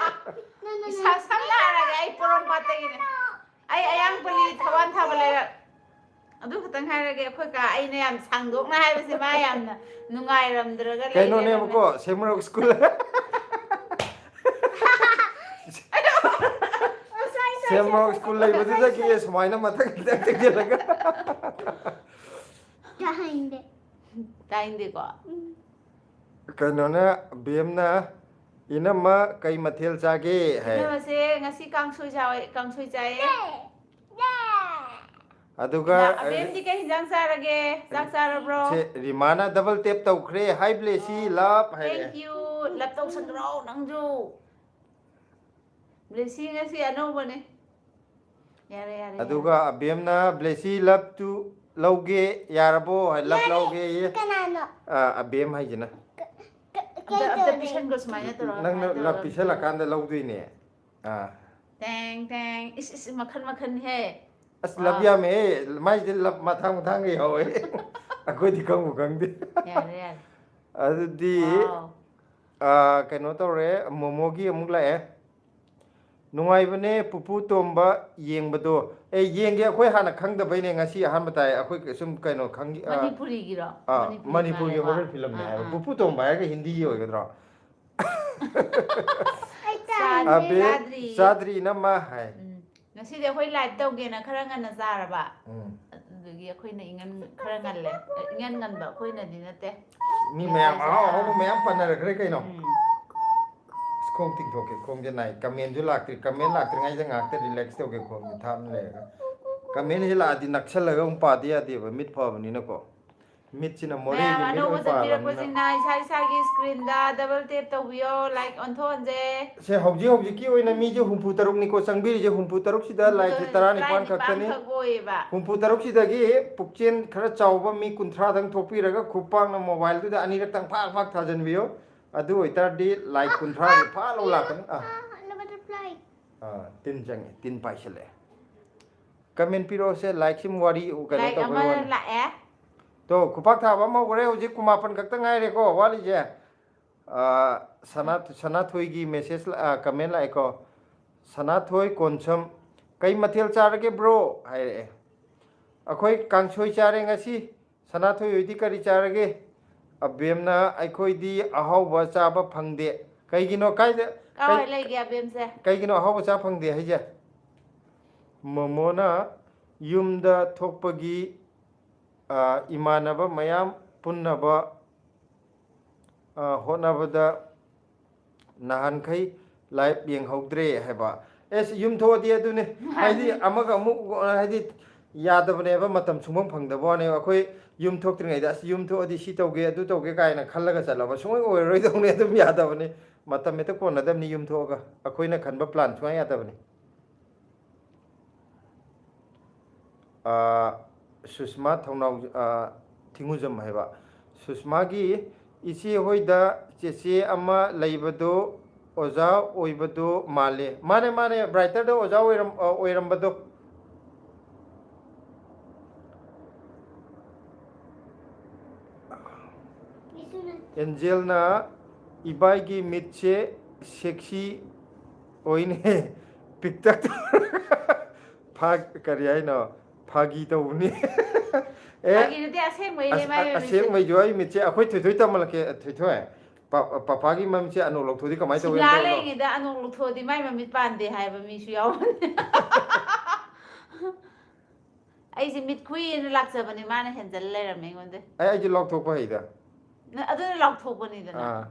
ꯏꯁꯥ ꯁꯝꯅ ꯍꯥꯏꯔꯒꯦ, ꯑꯩ ꯄꯣꯔꯣꯝꯄꯥꯠꯇꯒꯤꯅꯦ꯫ ꯑꯩ ꯑꯌꯥꯡꯄꯜꯂꯤ ꯊꯧꯕꯥꯜ ꯊꯥꯕ ꯂꯩꯔꯛ꯫ ꯑꯗꯨ ꯈꯛꯇꯪ ꯍꯥꯏꯔꯒꯦ, ꯑꯩꯈꯣꯏ ꯀꯥ ꯑꯩꯅ ꯌꯥꯝ ꯁꯥꯡꯗꯣꯛꯅ ꯍꯥꯏꯕꯁꯦ ꯃꯥ ꯌꯥꯝꯅ ꯅꯨꯡꯉꯥꯏꯔꯝꯗ꯭ꯔꯒ ꯂꯩ ꯂꯩꯔꯝꯃꯦ꯫ ꯀꯩꯅꯣꯅꯦꯕꯀꯣ, ꯁꯦꯝꯃꯔꯣꯛ ꯁ꯭ꯀꯨꯜ꯫ ꯁꯦꯝꯃꯔꯣꯛ ꯁ꯭ꯀꯨꯜ ꯂꯩꯕꯗꯨꯗꯒꯤ ꯁꯨꯃꯥꯏꯅ ꯃꯊꯛ ꯈꯤꯇꯪ ꯊꯦꯛꯖꯤꯜꯂꯒ꯫ ꯇꯥꯍꯟꯗꯦ꯫ ꯇꯥꯏꯟꯗꯦꯀꯣ? ꯀꯩꯅꯣꯅ, ꯕꯦꯝꯅ, "ꯏꯅꯝꯃ ꯀꯩ ꯃꯊꯦꯜ ꯆꯥꯒꯦ?" ꯍꯥꯏ꯫ ꯏꯅꯝꯃꯁꯦ ꯉꯁꯤ ꯀꯥꯡꯁꯣꯏ ꯆꯥꯎ-, ꯀꯥꯡꯁꯣꯏ ꯆꯥꯏꯌꯦ꯫ ꯑꯗꯨꯒ ꯑꯕꯦꯝꯗꯤ ꯀꯩ ꯍꯤꯟꯖꯥꯡ ꯆꯥꯔꯒꯦ? ꯆꯥꯛ ꯆꯥꯔꯕ꯭ꯔꯣ? ꯁꯦ, ꯔꯤꯃꯥꯅ ꯗꯕꯜ ꯇꯦꯞ ꯇꯧꯈ꯭ꯔꯦ꯫ "ꯍꯥꯏ ꯕ꯭ꯂꯦꯁꯤ, ꯂꯞ" ꯍꯥꯏꯔꯦ꯫ Thank you. ꯂꯞ ꯇꯧꯁꯟꯈ꯭ꯔꯣ ꯅꯪꯁꯨ꯫ ꯕ꯭ꯂꯦꯁꯤ ꯉꯁꯤ ꯑꯅꯧꯕꯅꯦ꯫ ꯌꯥꯔꯦ, ꯌꯥꯔꯦ, ꯑꯗꯨꯒ ꯑꯕꯦꯝꯅ "ꯕ꯭ꯂꯦꯁꯤ ꯂꯞ ꯇꯨ ꯂꯧꯒꯦ ꯌꯥꯔꯕꯣ?" ꯍꯥꯏ, ꯂꯞ ꯂꯧꯒꯦ ꯌꯦ꯫ ꯀꯅꯥꯅꯣ? ꯑꯥ, ꯑꯕꯦꯝ ꯍꯥꯏꯁꯤꯅ꯫ ꯑꯝꯇ, ꯑꯝꯇ ꯄꯤꯁꯟꯈ꯭ꯔꯣ ꯁꯨꯃꯥꯏꯅ ꯇꯧꯔꯒ, ꯅꯪꯅ ꯁꯨꯃꯥꯏꯅ ꯂꯞ ꯇꯧꯔꯒ꯫ ꯄꯤꯁꯜꯂꯀꯥꯟꯗ ꯂꯧꯗꯣꯏꯅꯦ꯫ ꯑꯥ꯫ ꯇꯦꯡ, ꯇꯦꯡ꯫ ꯏꯁ, ꯏꯁ, ꯃꯈꯟ ꯃꯈꯟ ꯍꯦ꯫ ꯑꯁ, ꯂꯞ ꯋꯥꯎ꯫ ꯌꯥꯝꯃꯦꯍꯦ꯫ ꯃꯥꯏꯁꯤꯗꯤ ꯂꯞ ꯃꯊꯥꯡ ꯃꯊꯥꯡꯒ ꯌꯥꯎꯋꯦ꯫ ꯑꯩꯈꯣꯏꯗꯤ ꯈꯪꯕꯨ ꯈꯪꯗꯦ꯫ ꯌꯥꯔꯦ, ꯌꯥꯔꯦ꯫ ꯑꯗꯨꯗꯤ, ꯋꯥꯎ꯫ ꯑꯥ, ꯀꯩꯅꯣ ꯇꯧꯔꯦ, ꯃꯣꯃꯣꯒꯤ ꯑꯃꯨꯛ ꯂꯥꯛꯑꯦ꯫ "ꯅꯨꯡꯉꯥꯏꯕꯅꯦ ꯄꯨꯄꯨ ꯇꯣꯝꯕ ꯌꯦꯡꯕꯗꯣ"꯫ ꯑꯦ, ꯌꯦꯡꯒꯦ, ꯑꯩꯈꯣꯏ ꯍꯥꯟꯅ ꯈꯪꯗꯕꯩꯅꯦ, ꯉꯁꯤ ꯑꯍꯥꯟꯕ ꯇꯥꯏ꯫ ꯑꯩꯈꯣꯏ ꯁꯨꯝ ꯀꯩꯅꯣ ꯈꯪꯒꯤ-, ꯑꯥ, ꯃꯅꯤꯄꯨꯔꯤꯒꯤꯔꯣ? ꯑꯥ, ꯃꯅꯤꯄꯨꯔꯤ ꯃꯅꯤꯄꯨꯔꯒꯤ ꯃꯥꯜꯂꯦꯀꯣ꯫ ꯍꯣꯔꯔ ꯐꯤꯂꯝꯅꯦ ꯑꯥ, ꯍꯥꯏꯕ꯫ ꯑꯥ꯫ ꯄꯨꯄꯨ ꯇꯣꯝꯕ ꯍꯥꯏꯔꯒ ꯍꯤꯟꯗꯤꯒꯤ ꯑꯣꯏꯒꯗ꯭ꯔꯣ? ꯑꯩ ꯆꯥꯗ꯭ꯔꯤ, ꯑꯕꯦ, ꯆꯥꯗ꯭ꯔꯤ꯫ "ꯆꯥꯗ꯭ꯔꯤ, ꯏꯅꯝꯃ" ꯍꯥꯏ꯫ ꯎꯝ꯫ ꯉꯁꯤꯗꯤ ꯑꯩꯈꯣꯏ ꯂꯥꯏꯚ ꯇꯧꯒꯦꯅ ꯈꯔ ꯉꯟꯅ ꯆꯥꯔꯕ꯫ ꯎꯝ꯫ ꯑꯗꯨꯗꯨꯒꯤ ꯑꯩꯈꯣꯏꯅ ꯏꯪꯍꯟ-, ꯈꯔ ꯉꯜꯂꯦ꯫ ꯏꯪꯍꯟ ꯉꯟꯕ ꯑꯩꯈꯣꯏꯅꯗꯤ ꯅꯠꯇꯦ꯫ ꯃꯤ ꯃꯌꯥꯝ ꯑꯍꯥꯎ ꯑꯍꯥꯎꯕ ꯃꯌꯥꯝ ꯄꯟꯅꯔꯛꯈ꯭ꯔꯦ ꯀꯩꯅꯣ꯫ ꯎꯝ꯫ ꯑꯁ, ꯈꯣꯡ ꯇꯤꯡꯊꯣꯛꯀꯦ, ꯈꯣꯡꯁꯦ ꯅꯥꯏ꯫ ꯀꯃꯦꯟꯁꯨ ꯂꯥꯛꯇ꯭ꯔꯤ꯫ ꯀꯃꯦꯟ ꯂꯥꯛꯇ꯭ꯔꯤꯉꯩꯗ ꯉꯥꯛꯇ ꯔꯤꯂꯦꯛꯁ ꯇꯧꯒꯦ, ꯈꯣꯡꯁꯦ ꯊꯥꯞꯅ ꯂꯩꯔꯒ꯫ ꯀꯃꯦꯟꯁꯦ ꯂꯥꯛꯑꯗꯤ ꯅꯛꯁꯜꯂꯒ ꯑꯃꯨꯛ ꯄꯥꯗ ꯌꯥꯗꯦꯕ, ꯃꯤꯠ ꯐꯕꯅꯤꯅꯀꯣ꯫ ꯃꯤꯠꯁꯤꯅ ꯃꯣꯔꯦꯒꯤ ꯃꯌꯥꯝ ꯃꯤꯠ ꯑꯅꯧꯕ ꯑꯣꯏꯅ ꯄꯥꯜꯂꯕꯅꯤꯅ꯫ ꯆꯪꯕꯤꯔꯛꯄꯁꯤꯡꯅ ꯏꯁꯥ ꯏꯁꯥꯒꯤ screenꯗ double tap ꯇꯧꯕꯤꯌꯣ, like ꯑꯣꯟꯊꯣꯛꯍꯟꯁꯦ꯫ ꯁꯦ, ꯍꯧꯖꯤꯛ ꯍꯧꯖꯤꯛꯀꯤ ꯑꯣꯏꯅ ꯃꯤꯁꯦ ꯍꯨꯝꯐꯨ ꯇꯔꯨꯛꯅꯤꯀꯣ ꯆꯪꯕꯤꯔꯤꯁꯦ, ꯍꯨꯝꯐꯨ ꯇꯔꯨꯛꯁꯤꯗ ꯍꯨꯝꯐꯨ like ꯁꯦ ꯇꯔꯨꯛ, ꯇꯔꯥꯅꯤꯄꯥꯟ ꯇꯔꯥꯅꯤꯄꯥꯟ ꯈꯛꯇꯅꯤ꯫ ꯈꯛ ꯑꯣꯏꯌꯦꯕ꯫ ꯍꯨꯝꯐꯨ ꯇꯔꯨꯛꯁꯤꯗꯒꯤ ꯄꯨꯛꯆꯦꯜ ꯈꯔ ꯆꯥꯎꯕ ꯃꯤ ꯀꯨꯟꯊ꯭ꯔꯥꯗꯪ ꯊꯣꯛꯄꯤꯔꯒ ꯈꯨꯄꯥꯛꯅ mobileꯗꯨꯗ ꯑꯅꯤꯔꯛꯇꯪ ꯐꯥꯛ ꯐꯥꯛ ꯊꯥꯖꯤꯟꯕꯤꯌꯣ꯫ ꯑꯗꯨ ꯑꯣꯏꯇꯥꯔꯗꯤ like ꯀꯨꯟꯊ꯭ꯔꯥꯗꯤ ꯐꯥ ꯂꯧ ꯂꯥꯛꯀꯅꯤ꯫ ꯑꯥ, Ah, another butterfly. ꯑꯥ, ꯇꯤꯟ ꯆꯪꯉꯦ, ꯇꯤꯟ ꯄꯥꯏꯁꯤꯜꯂꯛꯑꯦ꯫ Comment ꯄꯤꯔꯛꯑꯣꯁꯦ, likeꯁꯤꯃ ꯋꯥꯔꯤ ꯀꯩꯅꯣ Like ꯇꯧꯕꯩ ꯑꯃ ꯋꯥꯅꯤ꯫ ꯂꯥꯛꯑꯦ꯫ ꯇꯣ, ꯈꯨꯄꯥꯛ ꯊꯥꯕ ꯑꯃ ꯍꯧꯈ꯭ꯔꯦ꯫ ꯍꯧꯖꯤꯛ ꯀꯨꯟꯃꯥꯄꯟ ꯈꯛꯇ ꯉꯥꯏꯔꯦꯀꯣ ꯋꯥꯠꯂꯤꯁꯦ꯫ ꯑꯥ, ꯁꯅꯥ-, ꯁꯅꯥꯊꯣꯏꯒꯤ message ꯂꯥ-, ꯑꯥ, comment ꯂꯥꯛꯑꯦꯀꯣ꯫ ꯁꯅꯥꯊꯣꯏ ꯀꯣꯟꯁꯝ, "ꯀꯩ ꯃꯊꯦꯜ ꯆꯥꯔꯒꯦ bro?" ꯍꯥꯏꯔꯛꯑꯦ꯫ "ꯑꯩꯈꯣꯏ ꯀꯥꯡꯁꯣꯏ ꯆꯥꯔꯦ ꯉꯁꯤ꯫ ꯁꯅꯥꯊꯣꯏ ꯍꯣꯏꯗꯤ ꯀꯔꯤ ꯆꯥꯔꯒꯦ?" "ꯑꯕꯦꯝꯅ, ꯑꯩꯈꯣꯏꯗꯤ ꯑꯍꯥꯎꯕ ꯆꯥꯕ ꯐꯪꯗꯦ꯫" ꯀꯩꯒꯤꯅꯣ? ꯀꯥꯏꯗ? ꯀꯥꯏ ꯀꯩ-, ꯂꯩꯒꯦ ꯑꯕꯦꯝꯁꯦ? ꯀꯩꯒꯤꯅꯣ ꯑꯍꯥꯎꯕ ꯆꯥ ꯐꯪꯗꯦ ꯍꯥꯏꯁꯦ? ꯃꯣꯃꯣꯅ ꯌꯨꯝꯗ ꯊꯣꯛꯄꯒꯤ, ꯑ, ꯏꯃꯥꯟꯅꯕ ꯃꯌꯥꯝ ꯄꯨꯟꯅꯕ, ꯑ, ꯍꯣꯠꯅꯕꯗ ꯅꯍꯥꯟꯈꯩ live ꯌꯦꯡꯍꯧꯗ꯭ꯔꯦ ꯍꯥꯏꯕ꯫ ꯑꯦꯁ, ꯌꯨꯝ ꯊꯣꯛꯑꯗꯤ ꯑꯗꯨꯅꯤ꯫ ꯍꯥꯏꯗꯤ ꯑꯃꯒ ꯑꯃꯨꯛ, ꯍꯥꯏꯗꯤ ꯌꯥꯗꯕꯅꯦꯕ, ꯃꯇꯝ ꯁꯨꯡꯐꯪ ꯐꯪꯗꯕ ꯋꯥꯅꯦꯕ꯫ ꯑꯩꯈꯣꯏ ꯌꯨꯝ ꯊꯣꯛꯇ꯭ꯔꯤꯉꯩꯗ "ꯑꯁ, ꯌꯨꯝ ꯊꯣꯛꯑꯗꯤ ꯁꯤ ꯇꯧꯒꯦ, ꯑꯗꯨ ꯇꯧꯒꯦ" ꯀꯥꯏꯅ ꯈꯜꯂꯒ ꯆꯠꯂꯕ ꯁꯨꯡꯑꯣꯏ ꯑꯣꯏꯔꯔꯣꯏꯗꯧꯅꯦ꯫ ꯑꯗꯨꯝ ꯌꯥꯗꯕꯅꯤ꯫ ꯃꯇꯝ ꯍꯦꯛꯇ ꯀꯣꯟꯅꯗꯕꯅꯤ ꯌꯨꯝ ꯊꯣꯛꯑꯒ꯫ ꯑꯩꯈꯣꯏꯅ ꯈꯟꯕ plan ꯁꯨꯡꯌꯥ ꯌꯥꯗꯕꯅꯤ꯫ ꯑꯥ, ꯁꯨꯁꯃꯥ ꯊꯧꯅꯥꯎ-, ꯑꯥ, ꯊꯤꯡꯉꯨꯖꯝ ꯍꯥꯏꯕ꯫ ꯁꯨꯁꯃꯥꯒꯤ ꯏꯆꯦ ꯍꯣꯏꯗ ꯆꯦꯆꯦ ꯑꯃ ꯂꯩꯕꯗꯣ ꯑꯣꯖꯥ ꯑꯣꯏꯕꯗꯣ ꯃꯥꯜꯂꯦ꯫ ꯃꯥꯅꯦ, ꯃꯥꯅꯦ, ꯕ꯭ꯔꯥꯏꯇꯔꯗ ꯑꯣꯖꯥ ꯑꯣꯏꯔꯝ-, ꯑ, ꯑꯣꯏꯔꯝꯕꯗꯣ꯫ It's not. ꯑꯦꯟꯖꯦꯜꯅ, "ꯏꯕꯥꯏꯒꯤ ꯃꯤꯠꯁꯦ sexy ꯑꯣꯏꯅꯦ, ꯄꯤꯛꯇꯛ ꯇꯧꯔꯒ꯫" ꯐꯥ-, ꯀꯔꯤ ꯍꯥꯏꯅꯣ? ꯐꯥꯒꯤ ꯇꯧꯕꯅꯤ꯫ ꯑꯦ, ꯐꯥꯒꯤ ꯅꯠꯇꯦ, ꯑꯁꯦꯡꯕꯩꯅꯦ ꯑꯁ-, ꯃꯥꯏ ꯃꯃꯤꯠꯁꯦ꯫ ꯑꯁꯦꯡꯕꯩꯁꯨ ꯑꯩ ꯃꯤꯠꯁꯦ, ꯑꯩꯈꯣꯏ ꯊꯣꯏꯊꯣꯏ ꯇꯝꯍꯜꯂꯛꯀꯦ꯫ ꯊꯣꯏꯊꯣꯏ, ꯄꯥ-, ꯄꯥꯄꯥꯒꯤ ꯃꯃꯤꯠꯁꯦ ꯑꯅꯣꯛ ꯂꯧꯊꯣꯛꯑꯗꯤ ꯀꯃꯥꯏꯅ ꯇꯧꯒꯦ ꯁꯤꯂꯥ ꯑꯝꯇ ꯎꯠꯂꯣ꯫ ꯂꯩꯔꯤꯉꯩꯗ ꯑꯅꯣꯛ ꯂꯧꯊꯣꯛꯑꯗꯤ ꯃꯥꯏ ꯃꯃꯤꯠ ꯄꯥꯟꯗꯦ ꯍꯥꯏꯕ ꯃꯤꯁꯨ ꯌꯥꯎꯕꯅꯦ꯫ ꯑꯩꯁꯦ ꯃꯤꯠ ꯈꯨꯏꯅ ꯂꯥꯛꯆꯕꯅꯦ, ꯃꯥꯅ ꯍꯦꯟꯖꯜ ꯂꯩꯔꯝꯃꯦ ꯑꯩꯉꯣꯟꯗ꯫ ꯑꯩ, ꯑꯩꯁꯨ ꯂꯧꯊꯣꯛꯄ ꯍꯩꯗ꯫ ꯅ-, ꯑꯗꯨꯅ ꯂꯥꯎꯊꯣꯛꯄꯅꯤꯗꯅ꯫ ꯑꯥ꯫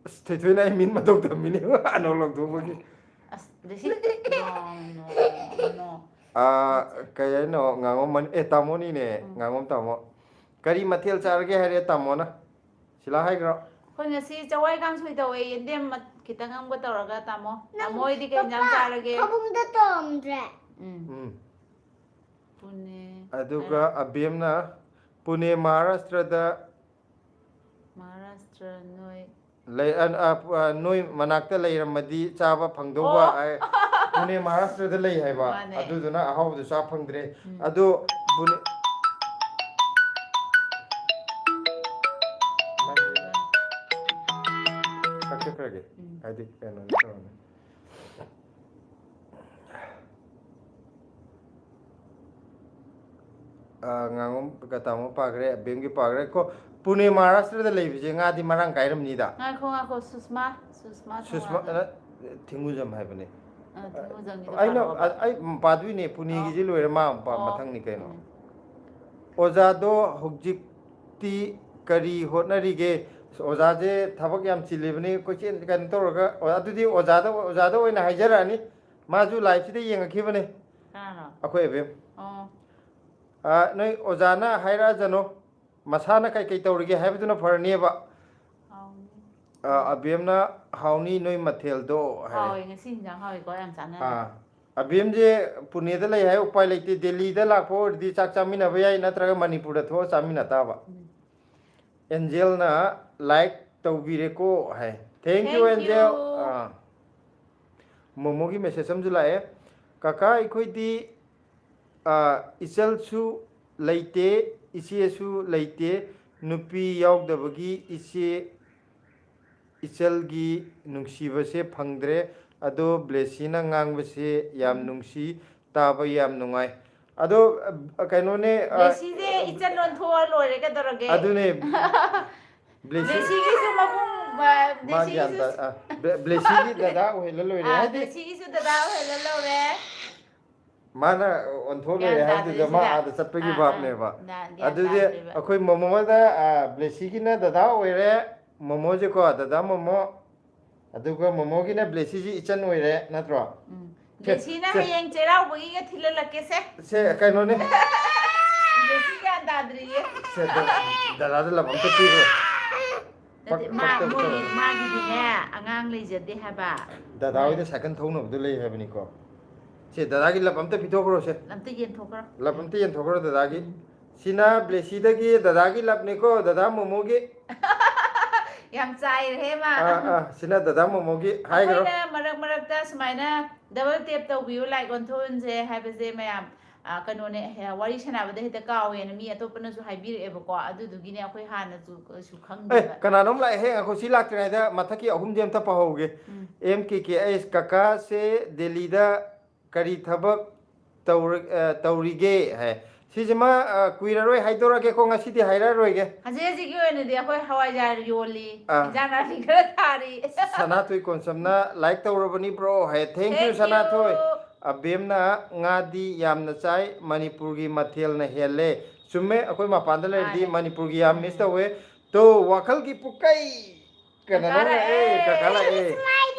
ꯑꯁ, ꯊꯣꯏꯊꯣꯏꯅ ꯑꯩ ꯃꯤꯠ ꯃꯇꯧ ꯇꯝꯃꯤꯅꯦ, ꯑꯅꯣꯛ ꯂꯧꯊꯣꯛꯄꯒꯤ꯫ ꯑꯁ, ꯗꯦꯁꯤ꯫ No, no, no, no. ꯑꯥ, ꯀꯩ ꯍꯥꯏꯅꯣ? ꯉꯥꯉꯣꯝ ꯃꯅꯤ-, ꯑꯦ, ꯇꯥꯃꯣꯅꯤꯅꯦ꯫ ꯎꯝ꯫ ꯉꯥꯉꯣꯝ ꯇꯥꯃꯣ꯫ ꯀꯔꯤ ꯃꯊꯦꯜ ꯆꯥꯔꯒꯦ ꯍꯥꯏꯔꯦ ꯇꯥꯃꯣꯅ꯫ ꯁꯤꯂꯥ ꯍꯥꯏꯈ꯭ꯔꯣ꯫ ꯑꯩꯈꯣꯏ ꯉꯁꯤ ꯆꯋꯥꯏ ꯀꯥꯡꯁꯣꯏ ꯇꯧꯋꯦ, ꯌꯦꯟꯗꯦꯝ ꯃꯠ-, ꯈꯤꯇꯪ ꯑꯃꯒ ꯇꯧꯔꯒ, ꯇꯥꯃꯣ꯫ ꯅꯪ, ꯇꯥꯃꯣ ꯍꯣꯏꯗꯤ ꯀꯩ ꯏꯟꯖꯥꯡ ꯄꯄꯥ, ꯆꯥꯔꯒꯦ? ꯐꯃꯨꯡꯗ ꯇꯧꯔꯝꯗ꯭ꯔꯦ꯫ ꯎꯝ꯫ ꯎꯝ꯫ ꯄꯨꯅꯦ꯫ ꯑꯗꯨꯒ ꯑꯕꯦꯝꯅ ꯄꯨꯅꯦ, ꯃꯍꯥꯔꯥꯁꯇ꯭ꯔꯗ ꯃꯍꯥꯔꯥꯁꯇ꯭ꯔ ꯅꯣꯏ ꯂꯩ-, ꯑ, ꯑ, ꯑ, ꯅꯣꯏ ꯃꯅꯥꯛꯇ ꯂꯩꯔꯝꯃꯗꯤ ꯆꯥꯕ ꯐꯪꯗꯧꯕ ꯑꯣ꯫ ꯍꯥꯏ-, ꯄꯨꯅꯦ, ꯃꯍꯥꯔꯥꯁꯇ꯭ꯔꯗ ꯂꯩ ꯍꯥꯏꯕ꯫ ꯃꯥꯅꯦ꯫ ꯑꯗꯨꯗꯨꯅ ꯑꯍꯥꯎꯕꯗꯣ ꯆꯥ ꯐꯪꯗ꯭ꯔꯦ꯫ ꯎꯝ꯫ ꯑꯗꯣ ꯄꯨꯅꯦ-, ꯀꯛꯊꯠꯈ꯭ꯔꯒꯦ꯫ ꯎꯝ꯫ ꯍꯥꯏꯗꯤ ꯀꯩꯅꯣ ꯇꯧꯔꯝꯃꯦ꯫ ꯑ, ꯉꯥꯉꯣꯝ ꯀ-, ꯇꯥꯃꯣ ꯄꯥꯈ꯭ꯔꯦ, ꯑꯕꯦꯝꯒꯤ ꯄꯥꯈ꯭ꯔꯦ꯫ ꯀꯣ, ꯄꯨꯅꯦ, ꯃꯍꯥꯔꯥꯁꯇ꯭ꯔꯗ ꯂꯩꯕꯁꯦ ꯉꯥꯗꯤ ꯃꯔꯥꯡ ꯀꯥꯏꯔꯝꯅꯤꯗ꯫ ꯉꯥꯏꯈꯣ, ꯉꯥꯏꯈꯣ, ꯁꯨꯁꯃꯥ, ꯁꯨꯁꯃꯥ ꯁꯨꯁꯃꯥ, ꯊꯧꯅꯥꯗ꯫ ꯑ, ꯊꯤꯡꯒꯨꯖꯝ ꯍꯥꯏꯕꯅꯦ꯫ ꯑ, ꯊꯤꯡꯒꯨꯖꯝꯒꯤꯗꯣ ꯑꯩꯅ, ꯄꯥꯔꯛꯑꯣꯕ꯫ ꯑ-, ꯑꯩ ꯄꯥꯗꯣꯏꯅꯦ, ꯄꯨꯅꯦꯒꯤꯁꯦ ꯑꯣ꯫ ꯂꯣꯏꯔ ꯃꯥ ꯄꯥ-, ꯑꯣ꯫ ꯃꯊꯪꯅꯤ ꯀꯩꯅꯣ꯫ ꯎꯝ꯫ ꯑꯣꯖꯥꯗꯣ ꯍꯧꯖꯤꯛꯇꯤ ꯀꯔꯤ ꯍꯣꯠꯅꯔꯤꯒꯦ? ꯑꯣꯖꯥꯁꯦ ꯊꯕꯛ ꯌꯥꯝ ꯆꯤꯜꯂꯤꯕꯅꯤ, ꯀꯣꯏꯆꯦꯟ ꯀꯩꯅꯣ ꯇꯧꯔꯒ, ꯑꯣ, ꯑꯗꯨꯗꯤ ꯑꯣꯖꯥꯗ, ꯑꯣꯖꯥꯗ ꯑꯣꯏꯅ ꯍꯥꯏꯖꯔꯛꯑꯅꯤ꯫ ꯃꯥꯁꯨ live-ꯁꯤꯗ ꯌꯦꯡꯉꯛꯈꯤꯕꯅꯦ꯫ ꯀꯅꯥꯅꯣ? ꯑꯩꯈꯣꯏ ꯑꯕꯦꯝ꯫ ꯑꯣ꯫ ꯑ, ꯅꯣꯏ ꯑꯣꯖꯥꯅ ꯍꯥꯏꯔꯛꯑꯖꯅꯣ, ꯃꯁꯥꯅ ꯀꯩꯀꯩ ꯇꯧꯔꯤꯒꯦ ꯍꯥꯏꯕꯗꯨꯅ ꯐꯔꯅꯦꯕ꯫ ꯍꯥꯎꯅꯤ꯫ ꯑ, ꯑꯕꯦꯝꯅ ꯍꯥꯎꯅꯤ ꯅꯣꯏ ꯃꯊꯦꯜꯗꯣ ꯍꯥꯏ꯫ ꯍꯥꯎꯋꯦ, ꯉꯁꯤ ꯏꯟꯖꯥꯡ ꯍꯥꯎꯋꯤꯀꯣ, ꯌꯥꯝ ꯆꯥꯟꯅꯔꯦ꯫ ꯑꯥ꯫ ꯑꯕꯦꯝꯁꯦ ꯄꯨꯅꯦꯗ ꯂꯩ ꯍꯥꯏ, ꯎꯄꯥꯏ ꯂꯩꯇꯦ꯫ ꯗꯦꯜꯂꯤꯗ ꯂꯥꯛꯄ ꯑꯣꯏꯔꯗꯤ ꯆꯥꯛ ꯆꯥꯃꯤꯟꯅꯕ ꯌꯥꯏ, ꯅꯠꯇ꯭ꯔꯒ ꯃꯅꯤꯄꯨꯔꯗ ꯊꯣꯛꯑ ꯆꯥꯃꯤꯟꯅ ꯇꯥꯕ꯫ ꯎꯝ꯫ ꯑꯦꯟꯖꯦꯜꯅ like ꯇꯧꯕꯤꯔꯦꯀꯣ ꯍꯥꯏ꯫ Thank you, Thank you꯫ Angel. ꯑꯥ꯫ ꯃꯣꯃꯣꯒꯤ message ꯑꯃꯁꯨ ꯂꯥꯛꯑꯦ꯫ "ꯀꯀꯥ, ꯑꯩꯈꯣꯏꯗꯤ, ꯑꯥ, ꯏꯆꯜꯁꯨ ꯂꯩꯇꯦ, ꯏꯆꯦꯁꯨ ꯂꯩꯇꯦ꯫ ꯅꯨꯄꯤ ꯌꯥꯎꯗꯕꯒꯤ ꯏꯆꯦ, ꯏꯆꯜꯒꯤ ꯅꯨꯡꯁꯤꯕꯁꯦ ꯐꯪꯗ꯭ꯔꯦ꯫ ꯑꯗꯣ ꯕ꯭ꯂꯦꯁꯤꯅ ꯉꯥꯡꯕꯁꯦ ꯌꯥꯝ ꯎꯝ꯫ ꯅꯨꯡꯁꯤ, ꯇꯥꯕ ꯌꯥꯝ ꯅꯨꯡꯉꯥꯏ꯫" ꯑꯗꯣ, ꯑ, ꯀꯩꯅꯣꯅꯦ, ꯑ, ꯕ꯭ꯂꯦꯁꯤꯁꯦ ꯏꯆꯟ ꯑꯣꯟꯊꯣꯛꯑ ꯂꯣꯏꯔꯦ, ꯀꯩꯗꯧꯔꯒꯦ? ꯑꯗꯨꯅꯦ꯫ ꯕ꯭ꯂꯦꯁꯤ-, ꯕ꯭ꯂꯦꯁꯤꯒꯤꯁꯨ ꯃꯕꯨꯡ, ꯃ-, ꯃꯥ ꯒ꯭ꯌꯥꯟ ꯕ꯭ꯂꯦꯁꯤꯒꯤꯁꯨ ꯇꯥ-, ꯑ, ꯕ꯭ꯂꯦ-, ꯕ꯭ꯂꯦꯁꯤꯒꯤ ꯗꯗꯥ ꯑꯣꯏꯍꯜꯂ ꯂꯣꯏꯔꯦ꯫ ꯑꯥ, ꯍꯥꯏꯗꯤ ꯕ꯭ꯂꯦꯁꯤꯒꯤꯁꯨ ꯗꯗꯥ ꯑꯣꯏꯍꯜꯂ ꯂꯣꯏꯔꯦ꯫ ꯃꯥꯅ ꯑꯣꯟꯊꯣꯛ ꯂꯣꯏꯔꯦ ꯒ꯭ꯌꯥꯟ ꯍꯥꯏꯕꯗꯨꯗ ꯃꯥ ꯇꯥꯗ꯭ꯔꯤꯁꯤꯅ꯫ ꯑꯥꯗ ꯆꯠꯄꯒꯤ ꯑꯥ, ꯑꯥ, ꯚꯥꯞꯅꯦꯕ꯫ ꯅ-, ꯒ꯭ꯌꯥꯟ ꯑꯗꯨꯗꯤ ꯇꯥꯗ꯭ꯔꯤꯕ꯫ ꯑꯩꯈꯣꯏ ꯃꯣꯃꯣꯗ, ꯑ, ꯕ꯭ꯂꯦꯁꯤꯒꯤꯅ ꯗꯗꯥ ꯑꯣꯏꯔꯦ, ꯃꯣꯃꯣꯁꯦꯀꯣ, ꯗꯗꯥ ꯃꯣꯃꯣ꯫ ꯑꯗꯨꯒ ꯃꯣꯃꯣꯒꯤꯅ ꯕ꯭ꯂꯦꯁꯤꯁꯤ ꯏꯆꯟ ꯑꯣꯏꯔꯦ, ꯅꯠꯇ꯭ꯔꯣ? ꯎꯝ꯫ ꯕꯦꯁꯤꯅ ꯁꯦ꯫ ꯍꯌꯦꯡ ꯆꯩꯔꯥꯎꯕꯒꯤꯒ ꯊꯤꯜꯍꯜꯂꯛꯀꯦꯁꯦ꯫ ꯁꯦ, ꯀꯩꯅꯣꯅꯦ꯫ ꯕꯦꯁꯤ ꯒ꯭ꯌꯥꯟ ꯇꯥꯗ꯭ꯔꯤꯌꯦ꯫ ꯁꯦ, ꯗ- ꯗꯗꯥꯗ ꯂꯞ ꯑꯝꯇ ꯄꯤꯈ꯭ꯔꯣ꯫ ꯅꯠꯇꯦ, ꯄꯛ- ꯃꯥ ꯄꯛꯇꯧ ꯃꯣꯏꯒꯤ ꯇꯧꯔꯦ꯫ ꯃꯥꯒꯤꯗꯤꯅꯦ ꯑꯉꯥꯡ ꯂꯩꯖꯗꯦ ꯍꯥꯏꯕ꯫ ꯗꯗꯥ ꯍꯣꯏꯗ ꯁꯥꯏꯀꯜ ꯊꯧꯅꯕꯗꯣ ꯂꯩ ꯍꯥꯏꯕꯅꯤꯀꯣ꯫ ꯁꯦ, ꯗꯗꯥꯒꯤ ꯂꯞ ꯑꯝꯇ ꯄꯤꯊꯣꯛꯈ꯭ꯔꯣꯁꯦ꯫ ꯑꯝꯇ ꯌꯦꯟꯊꯣꯛꯈ꯭ꯔꯣ꯫ ꯂꯞ ꯑꯝꯇ ꯌꯦꯟꯊꯣꯛꯈ꯭ꯔꯣ ꯗꯗꯥꯒꯤ꯫ ꯁꯤꯅ ꯕ꯭ꯂꯦꯁꯤꯗꯒꯤ ꯗꯗꯥꯒꯤ ꯂꯞꯅꯤꯀꯣ, ꯗꯗꯥ ꯃꯣꯃꯣꯒꯤ꯫ ꯌꯥꯝ ꯆꯥꯏꯔꯦꯍꯦ ꯃꯥ꯫ ꯑꯥ, ꯑꯥ, ꯁꯤꯅ ꯗꯗꯥ ꯃꯣꯃꯣꯒꯤ ꯍꯥꯏꯈ꯭ꯔꯣ꯫ ꯑꯩꯈꯣꯏꯅ ꯃꯔꯛ ꯃꯔꯛꯇ ꯁꯨꯃꯥꯏꯅ double tap ꯇꯧꯕꯤꯌꯨ, like ꯑꯣꯟꯊꯣꯛꯍꯟꯁꯦ ꯍꯥꯏꯕꯁꯦ ꯃꯌꯥꯝ, ꯑ, ꯀꯩꯅꯣꯅꯦ, ꯍꯦ, ꯋꯥꯔꯤ ꯁꯥꯟꯅꯕꯗ ꯍꯦꯛꯇ ꯀꯥꯎꯋꯦꯅ ꯃꯤ ꯑꯇꯣꯞꯄꯅꯁꯨ ꯍꯥꯏꯕꯤꯔꯛꯑꯦꯕꯀꯣ꯫ ꯑꯗꯨꯗꯨꯒꯤꯅꯦ ꯑꯩꯈꯣꯏ ꯍꯥꯟꯅꯁꯨ ꯀꯩꯁꯨ ꯑꯦ, ꯈꯪꯗꯦꯕ꯫ ꯀꯅꯥꯅꯣꯝ ꯂꯥꯛꯑꯦꯍꯦ, ꯉꯥꯏꯈꯣ, ꯁꯤ ꯂꯥꯛꯇ꯭ꯔꯤꯉꯩꯗ ꯃꯊꯛꯀꯤ ꯑꯍꯨꯝꯗꯤ ꯑꯝꯇ ꯄꯥꯍꯧꯒꯦ꯫ ꯎꯝ꯫ ꯑꯦꯝ ꯀꯦ ꯀꯦ ꯑꯩꯁ, ꯀꯀꯥꯁꯦ ꯗꯦꯜꯂꯤꯗ ꯀꯔꯤ ꯊꯕꯛ ꯇꯧꯔ-, ꯑ, ꯇꯧꯔꯤꯒꯦ ꯍꯥꯏ꯫ ꯁꯤꯁꯤꯃ, ꯑ, ꯀꯨꯏꯔꯔꯣꯏ ꯍꯥꯏꯗꯣꯔꯛꯑꯒꯦꯀꯣ, ꯉꯁꯤꯗꯤ ꯍꯥꯏꯔꯛꯑꯔꯣꯏꯒꯦ꯫ ꯍꯧꯖꯤꯛ ꯍꯧꯖꯤꯛꯀꯤ ꯑꯣꯏꯅꯗꯤ ꯑꯩꯈꯣꯏ ꯍꯋꯥꯏꯖꯥꯔ ꯌꯣꯜꯂꯤ, ꯑꯥ꯫ ꯏꯟꯖꯥꯡ ꯅꯥꯄꯤ ꯈꯔ ꯊꯥꯔꯤ꯫ ꯁꯅꯥꯊꯣꯏ ꯀꯣꯟꯁꯝꯅ like ꯇꯧꯔꯕꯅꯤ bro high. Thank you, Thank you. ꯁꯅꯥꯊꯣꯏ꯫ ꯑꯕꯦꯝꯅ ꯉꯥꯗꯤ ꯌꯥꯝꯅ ꯆꯥꯏ, ꯃꯅꯤꯄꯨꯔꯒꯤ ꯃꯊꯦꯜꯅ ꯍꯦꯜꯂꯦ꯫ ꯆꯨꯝꯃꯦ, ꯑꯩꯈꯣꯏ ꯃꯄꯥꯟꯗ ꯂꯩꯔꯗꯤ ꯃꯥꯅꯦ꯫ ꯃꯅꯤꯄꯨꯔꯒꯤ ꯌꯥꯝ miss ꯎꯝ꯫ ꯇꯧꯋꯦ꯫ ꯇꯣ, ꯋꯥꯈꯜꯒꯤ ꯄꯨꯀꯩ꯫ ꯀꯅꯥꯅꯣ ꯀꯀꯥ ꯂꯥꯛꯑꯦ? ꯂꯥꯛꯑꯦ꯫ ꯀꯀꯥ ꯂꯥꯛꯑꯦ꯫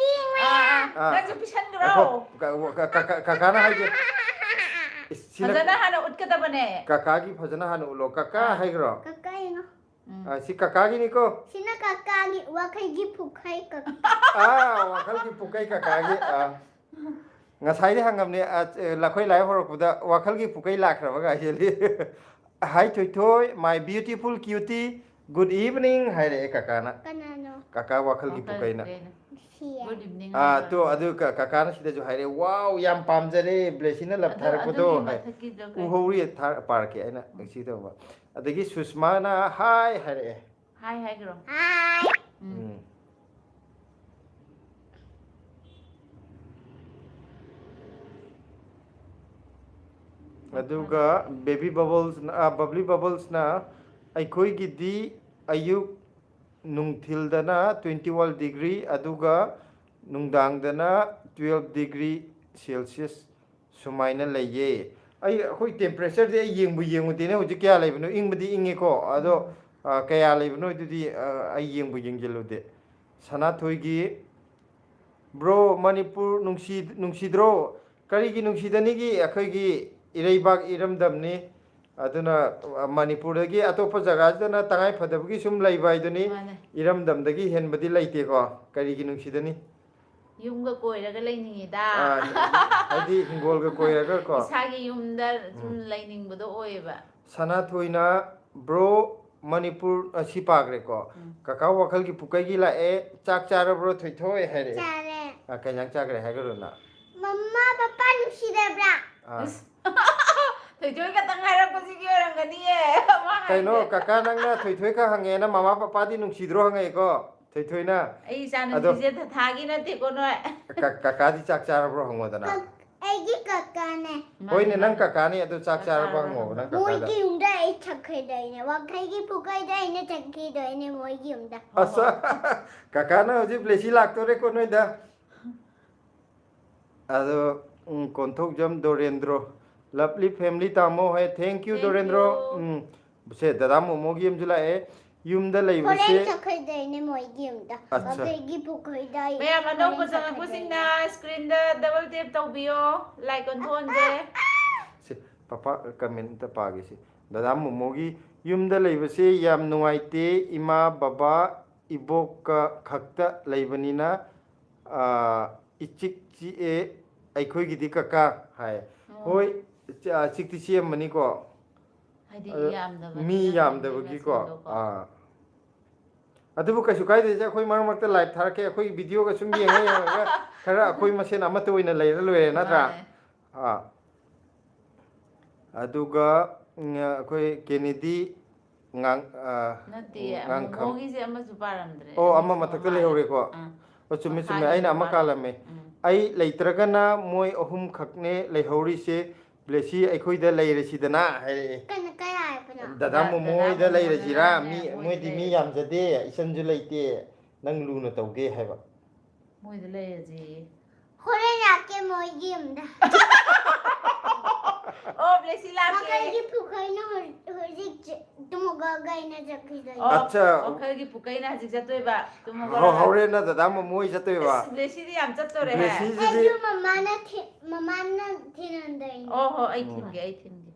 ꯑꯥ, ꯑꯥ꯫ ꯑꯥ꯫ ꯅꯪꯁꯨ ꯄꯤꯁꯟꯈ꯭ꯔꯣ꯫ ꯑꯩꯈꯣꯏ ꯀ-, ꯀ-, ꯀ-, ꯀ-, ꯀꯀꯥꯅ ꯍꯥꯏꯒꯦ꯫ ꯏꯁ, ꯁꯤꯅ ꯐꯖꯅ ꯍꯥꯟꯅ ꯎꯠꯀꯗꯕꯅꯦ꯫ ꯀꯀꯥꯒꯤ ꯐꯖꯅ ꯍꯥꯟꯅ ꯎꯠꯂꯣ꯫ ꯀꯀꯥ ꯑꯥ꯫ ꯍꯥꯏꯈ꯭ꯔꯣ? ꯀꯀꯥ ꯌꯦꯡꯉꯣ꯫ ꯎꯝ꯫ ꯑꯥ, ꯁꯤ ꯀꯀꯥꯒꯤꯅꯤꯀꯣ? ꯁꯤꯅ ꯀꯀꯥꯒꯤ ꯋꯥꯈꯜꯒꯤ ꯄꯨꯈꯩ ꯀꯀꯥ꯫ ꯑꯥ, ꯋꯥꯈꯜꯒꯤ ꯄꯨꯀꯩ ꯀꯀꯥꯒꯤ꯫ ꯑꯥ꯫ ꯉꯁꯥꯏꯗꯤ ꯍꯪꯉꯝꯅꯦ, ꯑꯥ, ꯂꯈꯣꯏ ꯂꯥꯏ ꯍꯧꯔꯛꯄꯗ ꯋꯥꯈꯜꯒꯤ ꯄꯨꯀꯩ ꯂꯥꯛꯈ꯭ꯔꯕ ꯀꯥꯏꯁꯦ꯫ Hi ꯊꯣꯏꯊꯣꯏ, my beautiful cutie, good evening ꯍꯥꯏꯔꯛꯑꯦ ꯀꯀꯥꯅ꯫ ꯀꯅꯥꯅꯣ? ꯀꯀꯥ ꯋꯥꯈꯜꯒꯤ ꯋꯥꯈꯜ ꯄꯨꯀꯩꯅ꯫ ꯄꯨꯀꯩꯅ꯫ ꯁꯤꯌꯦ꯫ Good evening ꯑꯥ, ꯍꯥꯏꯕ꯫ ꯇꯣ, ꯑꯗꯨ ꯀ-, ꯀꯀꯥꯅ ꯁꯤꯗꯁꯨ ꯍꯥꯏꯔꯛꯑꯦ, "Wow, ꯌꯥꯝ ꯄꯥꯝꯖꯔꯦ, ꯕ꯭ꯂꯦꯁꯤꯅ ꯂꯞ ꯑꯗꯨ-, ꯊꯥꯔꯛꯄꯗꯣ" ꯑꯗꯨꯒꯤ ꯍꯥꯏ꯫ ꯃꯊꯛꯀꯤꯗꯣ ꯀꯩ? ꯎꯍꯧꯔꯤ, ꯊꯥ-, ꯄꯥꯔꯛꯀꯦ ꯑꯩꯅ ꯁꯤ ꯇꯧꯕ꯫ ꯑꯗꯒꯤ ꯁꯨꯁꯃꯥꯅ hi ꯍꯥꯏꯔꯛꯑꯦ꯫ Hi ꯍꯥꯏꯈ꯭ꯔꯣ꯫ ꯍꯥꯏ꯫ ꯎꯝ꯫ ꯎꯝ꯫ ꯑꯗꯨꯒ ꯕꯦꯕꯤ ꯕꯕꯜꯁꯅ, ꯑ, ꯕꯕ꯭ꯂꯤ ꯕꯕꯜꯁꯅ, "ꯑꯩꯈꯣꯏꯒꯤꯗꯤ ꯑꯌꯨꯛ ꯅꯨꯡꯊꯤꯜꯗꯅ twenty one degree, ꯑꯗꯨꯒ ꯅꯨꯡꯗꯥꯡꯗꯅ twelve degree Celsius ꯁꯨꯃꯥꯏꯅ ꯂꯩꯌꯦ꯫ ꯑꯩ, ꯑꯩꯈꯣꯏ temperatureꯗꯤ ꯑꯩ ꯌꯦꯡꯕꯨ ꯌꯦꯡꯉꯨꯗꯦꯅꯦ, ꯍꯧꯖꯤꯛ ꯀꯌꯥ ꯂꯩꯕꯅꯣ? ꯏꯪꯕꯗꯤ ꯏꯪꯉꯤꯀꯣ, ꯑꯗꯣ, ꯑ, ꯀꯌꯥ ꯂꯩꯕꯅꯣ ꯑꯗꯨꯗꯤ, ꯑ, ꯑꯩ ꯌꯦꯡꯕꯨ ꯌꯦꯡꯁꯤꯜꯂꯨꯗꯦ꯫ ꯁꯅꯥꯊꯣꯏꯒꯤ ꯕ꯭ꯔꯣ, ꯃꯅꯤꯄꯨꯔ ꯅꯨꯡꯁꯤ-, ꯅꯨꯡꯁꯤꯗ꯭ꯔꯣ? ꯀꯔꯤꯒꯤ ꯅꯨꯡꯁꯤꯗꯅꯤꯒꯤ? ꯑꯩꯈꯣꯏꯒꯤ ꯏꯔꯩꯕꯥꯛ ꯏꯔꯝꯗꯝꯅꯤ꯫ ꯑꯗꯨꯅ, ꯑ, ꯃꯅꯤꯄꯨꯔꯗꯒꯤ ꯑꯇꯣꯞꯄ ꯖꯒꯥꯁꯤꯗꯅ ꯇꯉꯥꯏ ꯐꯗꯕꯒꯤ ꯁꯨꯝ ꯂꯩꯕ ꯍꯥꯏꯗꯨꯅꯤ꯫ ꯃꯥꯅꯦ꯫ ꯏꯔꯝꯗꯝꯗꯒꯤ ꯍꯦꯟꯕꯗꯤ ꯂꯩꯇꯦꯀꯣ꯫ ꯀꯔꯤꯒꯤ ꯅꯨꯡꯁꯤꯗꯅꯤ? ꯌꯨꯝꯒ ꯀꯣꯏꯔꯒ ꯂꯩꯅꯤꯡꯉꯤꯗ꯫ ꯑꯥ, ꯍꯥꯏꯗꯤ ꯍꯤꯡꯒꯣꯜꯒ ꯀꯣꯏꯔꯒ ꯀꯣ꯫ ꯏꯁꯥꯒꯤ ꯌꯨꯝꯗ ꯁꯨꯝ ꯎꯝ꯫ ꯂꯩꯅꯤꯡꯕꯗꯣ ꯑꯣꯏꯌꯦꯕ꯫ ꯁꯅꯥꯊꯣꯏꯅ, "ꯕ꯭ꯔꯣ, ꯃꯅꯤꯄꯨꯔ", ꯑ, ꯁꯤ ꯄꯥꯈ꯭ꯔꯦꯀꯣ꯫ ꯎꯝ꯫ "ꯀꯀꯥ ꯋꯥꯈꯜꯒꯤ ꯄꯨꯀꯩꯒꯤ ꯂꯥꯛꯑꯦ, ꯆꯥꯛ ꯆꯥꯔꯕ꯭ꯔꯣ ꯊꯣꯏꯊꯣꯏ?" ꯍꯥꯏꯔꯛꯑꯦ꯫ ꯆꯥꯔꯦ꯫ ꯑ, ꯀꯩ ꯏꯟꯖꯥꯡ ꯆꯥꯈ꯭ꯔꯦ ꯍꯥꯏꯒꯔꯣ ꯅ? ꯃꯃꯥ ꯄꯄꯥ ꯅꯨꯡꯁꯤꯗꯕ꯭ꯔꯥ? ꯑꯥ꯫ ꯑꯁ꯫ ꯊꯣꯏꯊꯣꯏ ꯈꯛꯇꯪ ꯍꯥꯏꯔꯛꯄꯁꯤꯒꯤ ꯑꯣꯏꯔꯝꯒꯅꯤꯌꯦ꯫ ꯃꯥ ꯀꯩꯅꯣ, ꯍꯥꯏꯁꯦ꯫ ꯀꯀꯥ ꯅꯪꯅ ꯊꯣꯏꯊꯣꯏ ꯈꯛ ꯍꯪꯉꯦꯅ ꯃꯃꯥ ꯄꯄꯥꯗꯤ ꯅꯨꯡꯁꯤꯗ꯭ꯔꯣ ꯍꯪꯉꯛꯑꯦꯀꯣ, ꯊꯣꯏꯊꯣꯏꯅ꯫ ꯑꯩ ꯏꯆꯥ ꯑꯗꯣ ꯅꯨꯡꯁꯤꯁꯦ ꯊꯥꯊꯥꯒꯤ ꯅꯠꯇꯦꯀꯣ ꯅꯣꯏ꯫ ꯀ-, ꯀꯀꯥꯗꯤ ꯆꯥꯛ ꯆꯥꯔꯕ꯭ꯔꯣ ꯍꯪꯉꯣꯗꯅ꯫ ꯀꯛ-, ꯑꯩꯒꯤ ꯀꯀꯥꯅꯦ꯫ ꯃꯥꯅꯦ, ꯍꯣꯏꯅꯦ, ꯅꯪ ꯃꯥꯅꯦ꯫ ꯀꯀꯥꯅꯦ, ꯑꯗꯣ ꯆꯥꯛ ꯆꯥꯛ ꯆꯥꯔꯕ ꯆꯥꯔꯕ ꯍꯪꯉꯣꯕ ꯍꯪꯉꯣ꯫ ꯅꯪ ꯀꯀꯥꯗ꯫ ꯃꯣꯏꯒꯤ ꯌꯨꯝꯗ ꯑꯩ ꯆꯠꯈꯤꯗꯣꯏꯅꯦ, ꯋꯥꯡꯈꯩꯒꯤ ꯄꯨꯈꯩꯗ ꯑꯩꯅ ꯆꯠꯈꯤꯗꯣꯏꯅꯦ ꯃꯣꯏꯒꯤ ꯌꯨꯝꯗ꯫ ꯑꯁ, ꯀꯀꯥꯅ ꯍꯧꯖꯤꯛ ꯕ꯭ꯂꯦꯁꯤ ꯂꯥꯛꯇꯣꯔꯦꯀꯣ ꯅꯣꯏꯗ꯫ ꯑꯗꯣ, ꯎꯝ, ꯀꯣꯟꯊꯧꯖꯝ ꯗꯣꯔꯦꯟꯗ꯭ꯔꯣ꯫ Lovely family ꯇꯥꯃꯣ ꯍꯥꯏ꯫ Thank you, thank Dorendro. You꯫ ꯎꯝ, ꯁꯦ, ꯗꯗꯥ ꯃꯣꯃꯣꯒꯤ ꯑꯃꯁꯨ ꯂꯥꯛꯑꯦ꯫ ꯌꯨꯝꯗ ꯂꯩꯕꯁꯦ ꯍꯣꯔꯦꯟ ꯆꯠꯈ꯭ꯔꯗꯣꯏꯅꯦ ꯃꯣꯏꯒꯤ ꯌꯨꯝꯗ꯫ ꯑꯠꯆꯥ꯫ ꯋꯥꯡꯈꯩꯒꯤ ꯄꯨꯈ꯭ꯔꯤꯗ ꯑꯩ ꯃꯌꯥꯝ ꯑꯅꯧꯕ ꯍꯣꯔꯦꯟ ꯆꯪꯉꯛꯄꯁꯤꯡꯅ ꯆꯠꯈ꯭ꯔꯗꯣꯏꯅꯦ꯫ Screenꯗ double tap ꯇꯧꯕꯤꯌꯣ꯫ Like ꯑꯣꯟꯊꯣꯛꯍꯟꯒꯦ꯫ ꯁꯦ, ꯄꯄꯥ comment ꯑꯝꯇ ꯄꯥꯒꯦ ꯁꯦ꯫ ꯗꯗꯥ ꯃꯣꯃꯣꯒꯤ ꯌꯨꯝꯗ ꯂꯩꯕꯁꯦ ꯌꯥꯝ ꯅꯨꯡꯉꯥꯏꯇꯦ꯫ ꯏꯃꯥ, ꯕꯕꯥ, ꯏꯕꯣꯛꯀ ꯈꯛꯇ ꯂꯩꯕꯅꯤꯅ, ꯑꯥ, ꯏꯆꯤꯛ ꯆꯤꯛꯑꯦ ꯑꯩꯈꯣꯏꯒꯤꯗꯤ ꯀꯀꯥ ꯍꯥꯏ꯫ ꯑꯣ꯫ ꯍꯣꯏ, ꯆꯤ-, ꯑꯥ, ꯆꯤꯛꯇꯤ ꯆꯤꯛꯑꯝꯃꯅꯤꯀꯣ꯫ ꯍꯥꯏꯗꯤ ꯑꯗꯣ ꯌꯥꯝꯗꯕꯅꯤꯅ ꯃꯤ ꯌꯥꯝꯗꯕꯒꯤꯀꯣ꯫ Populationꯗꯣꯀꯣ꯫ ꯑꯥ꯫ ꯑꯗꯨꯕꯨ ꯀꯩꯁꯨ ꯀꯥꯏꯗꯦꯁꯦ, ꯑꯩꯈꯣꯏ ꯃꯔꯛ ꯃꯔꯛꯇ live ꯊꯥꯔꯛꯀꯦ꯫ ꯑꯩꯈꯣꯏ videoꯒ ꯁꯨꯝ ꯌꯦꯡꯉ ꯌꯦꯡꯉꯒ ꯈꯔ ꯑꯩꯈꯣꯏ ꯃꯁꯦꯟ ꯑꯃꯠꯇ ꯑꯣꯏꯅ ꯂꯩꯔ ꯂꯣꯏꯔꯦ, ꯅꯠꯇ꯭ꯔꯥ? ꯃꯥꯅꯦ꯫ ꯑꯥ꯫ ꯑꯗꯨꯒ, ꯎꯝ, ꯑꯩꯈꯣꯏ ꯀꯦꯅꯦꯗꯤ ꯉꯥꯡ-, ꯑꯥ, ꯅꯠꯇꯦ, ꯉꯥꯡꯈꯝ-, ꯃꯣꯃꯣꯒꯤꯁꯦ ꯑꯃꯁꯨ ꯄꯥꯔꯝꯗ꯭ꯔꯦ꯫ ꯑꯣ, ꯑꯃ ꯑꯃꯁꯨ ꯃꯊꯛꯇ ꯑꯃ ꯂꯩꯍꯧꯔꯦꯀꯣ꯫ ꯑꯥ꯫ ꯑꯣ, ꯆꯨꯝꯃꯤ, ꯆꯨꯝꯃꯤ꯫ ꯃꯈꯥꯒꯤꯁꯦ ꯑꯩꯅ ꯑꯃ ꯄꯥꯔꯝꯗ꯭ꯔꯦ꯫ ꯀꯥꯜꯂꯝꯃꯦ꯫ ꯎꯝ꯫ "ꯑꯩ ꯂꯩꯇ꯭ꯔꯒꯅ ꯃꯣꯏ ꯑꯍꯨꯝ ꯈꯛꯅꯦ ꯂꯩꯍꯧꯔꯤꯁꯦ, ꯕ꯭ꯂꯦꯁꯤ ꯑꯩꯈꯣꯏꯗ ꯂꯩꯔꯁꯤꯗꯅ" ꯍꯥꯏꯔꯛꯑꯦ꯫ ꯀꯅꯥ, ꯀꯩ ꯍꯥꯏꯔꯛꯄꯅꯣ? ꯗꯗꯥ ꯗ-, ꯃꯣꯃꯣ ꯗꯗꯥ ꯍꯣꯏꯗ ꯃꯣꯃꯣ ꯂꯩꯔꯁꯤꯔꯥ? ꯍꯣꯏꯗꯅꯦ, ꯃꯤ, ꯃꯣꯏꯗ ꯃꯣꯏꯗꯤ ꯃꯤ ꯂꯩꯔꯁꯤ꯫ ꯌꯥꯝꯖꯗꯦ, ꯏꯆꯟꯁꯨ ꯂꯩꯇꯦ, ꯅꯪ ꯂꯨꯅ ꯇꯧꯒꯦ ꯍꯥꯏꯕ꯫ ꯃꯣꯏꯗ ꯂꯩꯔꯁꯤ꯫ ꯍꯣꯔꯦꯟ ꯂꯥꯛꯀꯦ ꯃꯣꯏꯒꯤ ꯌꯨꯝꯗ꯫ ꯑꯣ, ꯕ꯭ꯂꯦꯁꯤ ꯂꯥꯛꯀꯦ꯫ ꯋꯥꯡꯈꯩꯒꯤ ꯄꯨꯈ꯭ꯔꯤꯅ ꯍꯧ-, ꯍꯧꯖꯤꯛ ꯆ-, ꯇꯨꯝꯃꯒ ꯑꯩꯅ ꯆꯠꯈꯤꯗꯣꯏꯅꯦ꯫ ꯑꯣ, ꯑꯠꯆꯥ꯫ ꯋꯥꯈꯜꯒꯤ ꯄꯨꯀꯩꯅ ꯍꯧꯖꯤꯛ ꯆꯠꯇꯣꯏꯕ꯫ ꯇꯨꯝꯃꯒ ꯍꯣ- ꯍꯣꯔꯦꯟꯅ ꯗꯗꯥ ꯃꯃꯣ ꯍꯣꯏ ꯆꯠꯇꯣꯏꯕ꯫ ꯑꯁ, ꯕ꯭ꯂꯦꯁꯤꯗꯤ ꯌꯥꯝ ꯆꯠꯇꯣꯔꯦꯍꯦ꯫ ꯕ꯭ꯂꯦꯁꯤꯁꯤꯗꯤ ꯑꯩꯁꯨ ꯃꯃꯥꯅ ꯊꯤ- ꯃꯃꯥꯅ ꯊꯤꯟꯍꯟꯗꯣꯏꯅꯦ꯫ ꯑꯣ ꯍꯣ, ꯑꯩ ꯊꯤꯟꯒꯦ, ꯑꯩ ꯊꯤꯟꯒꯦ꯫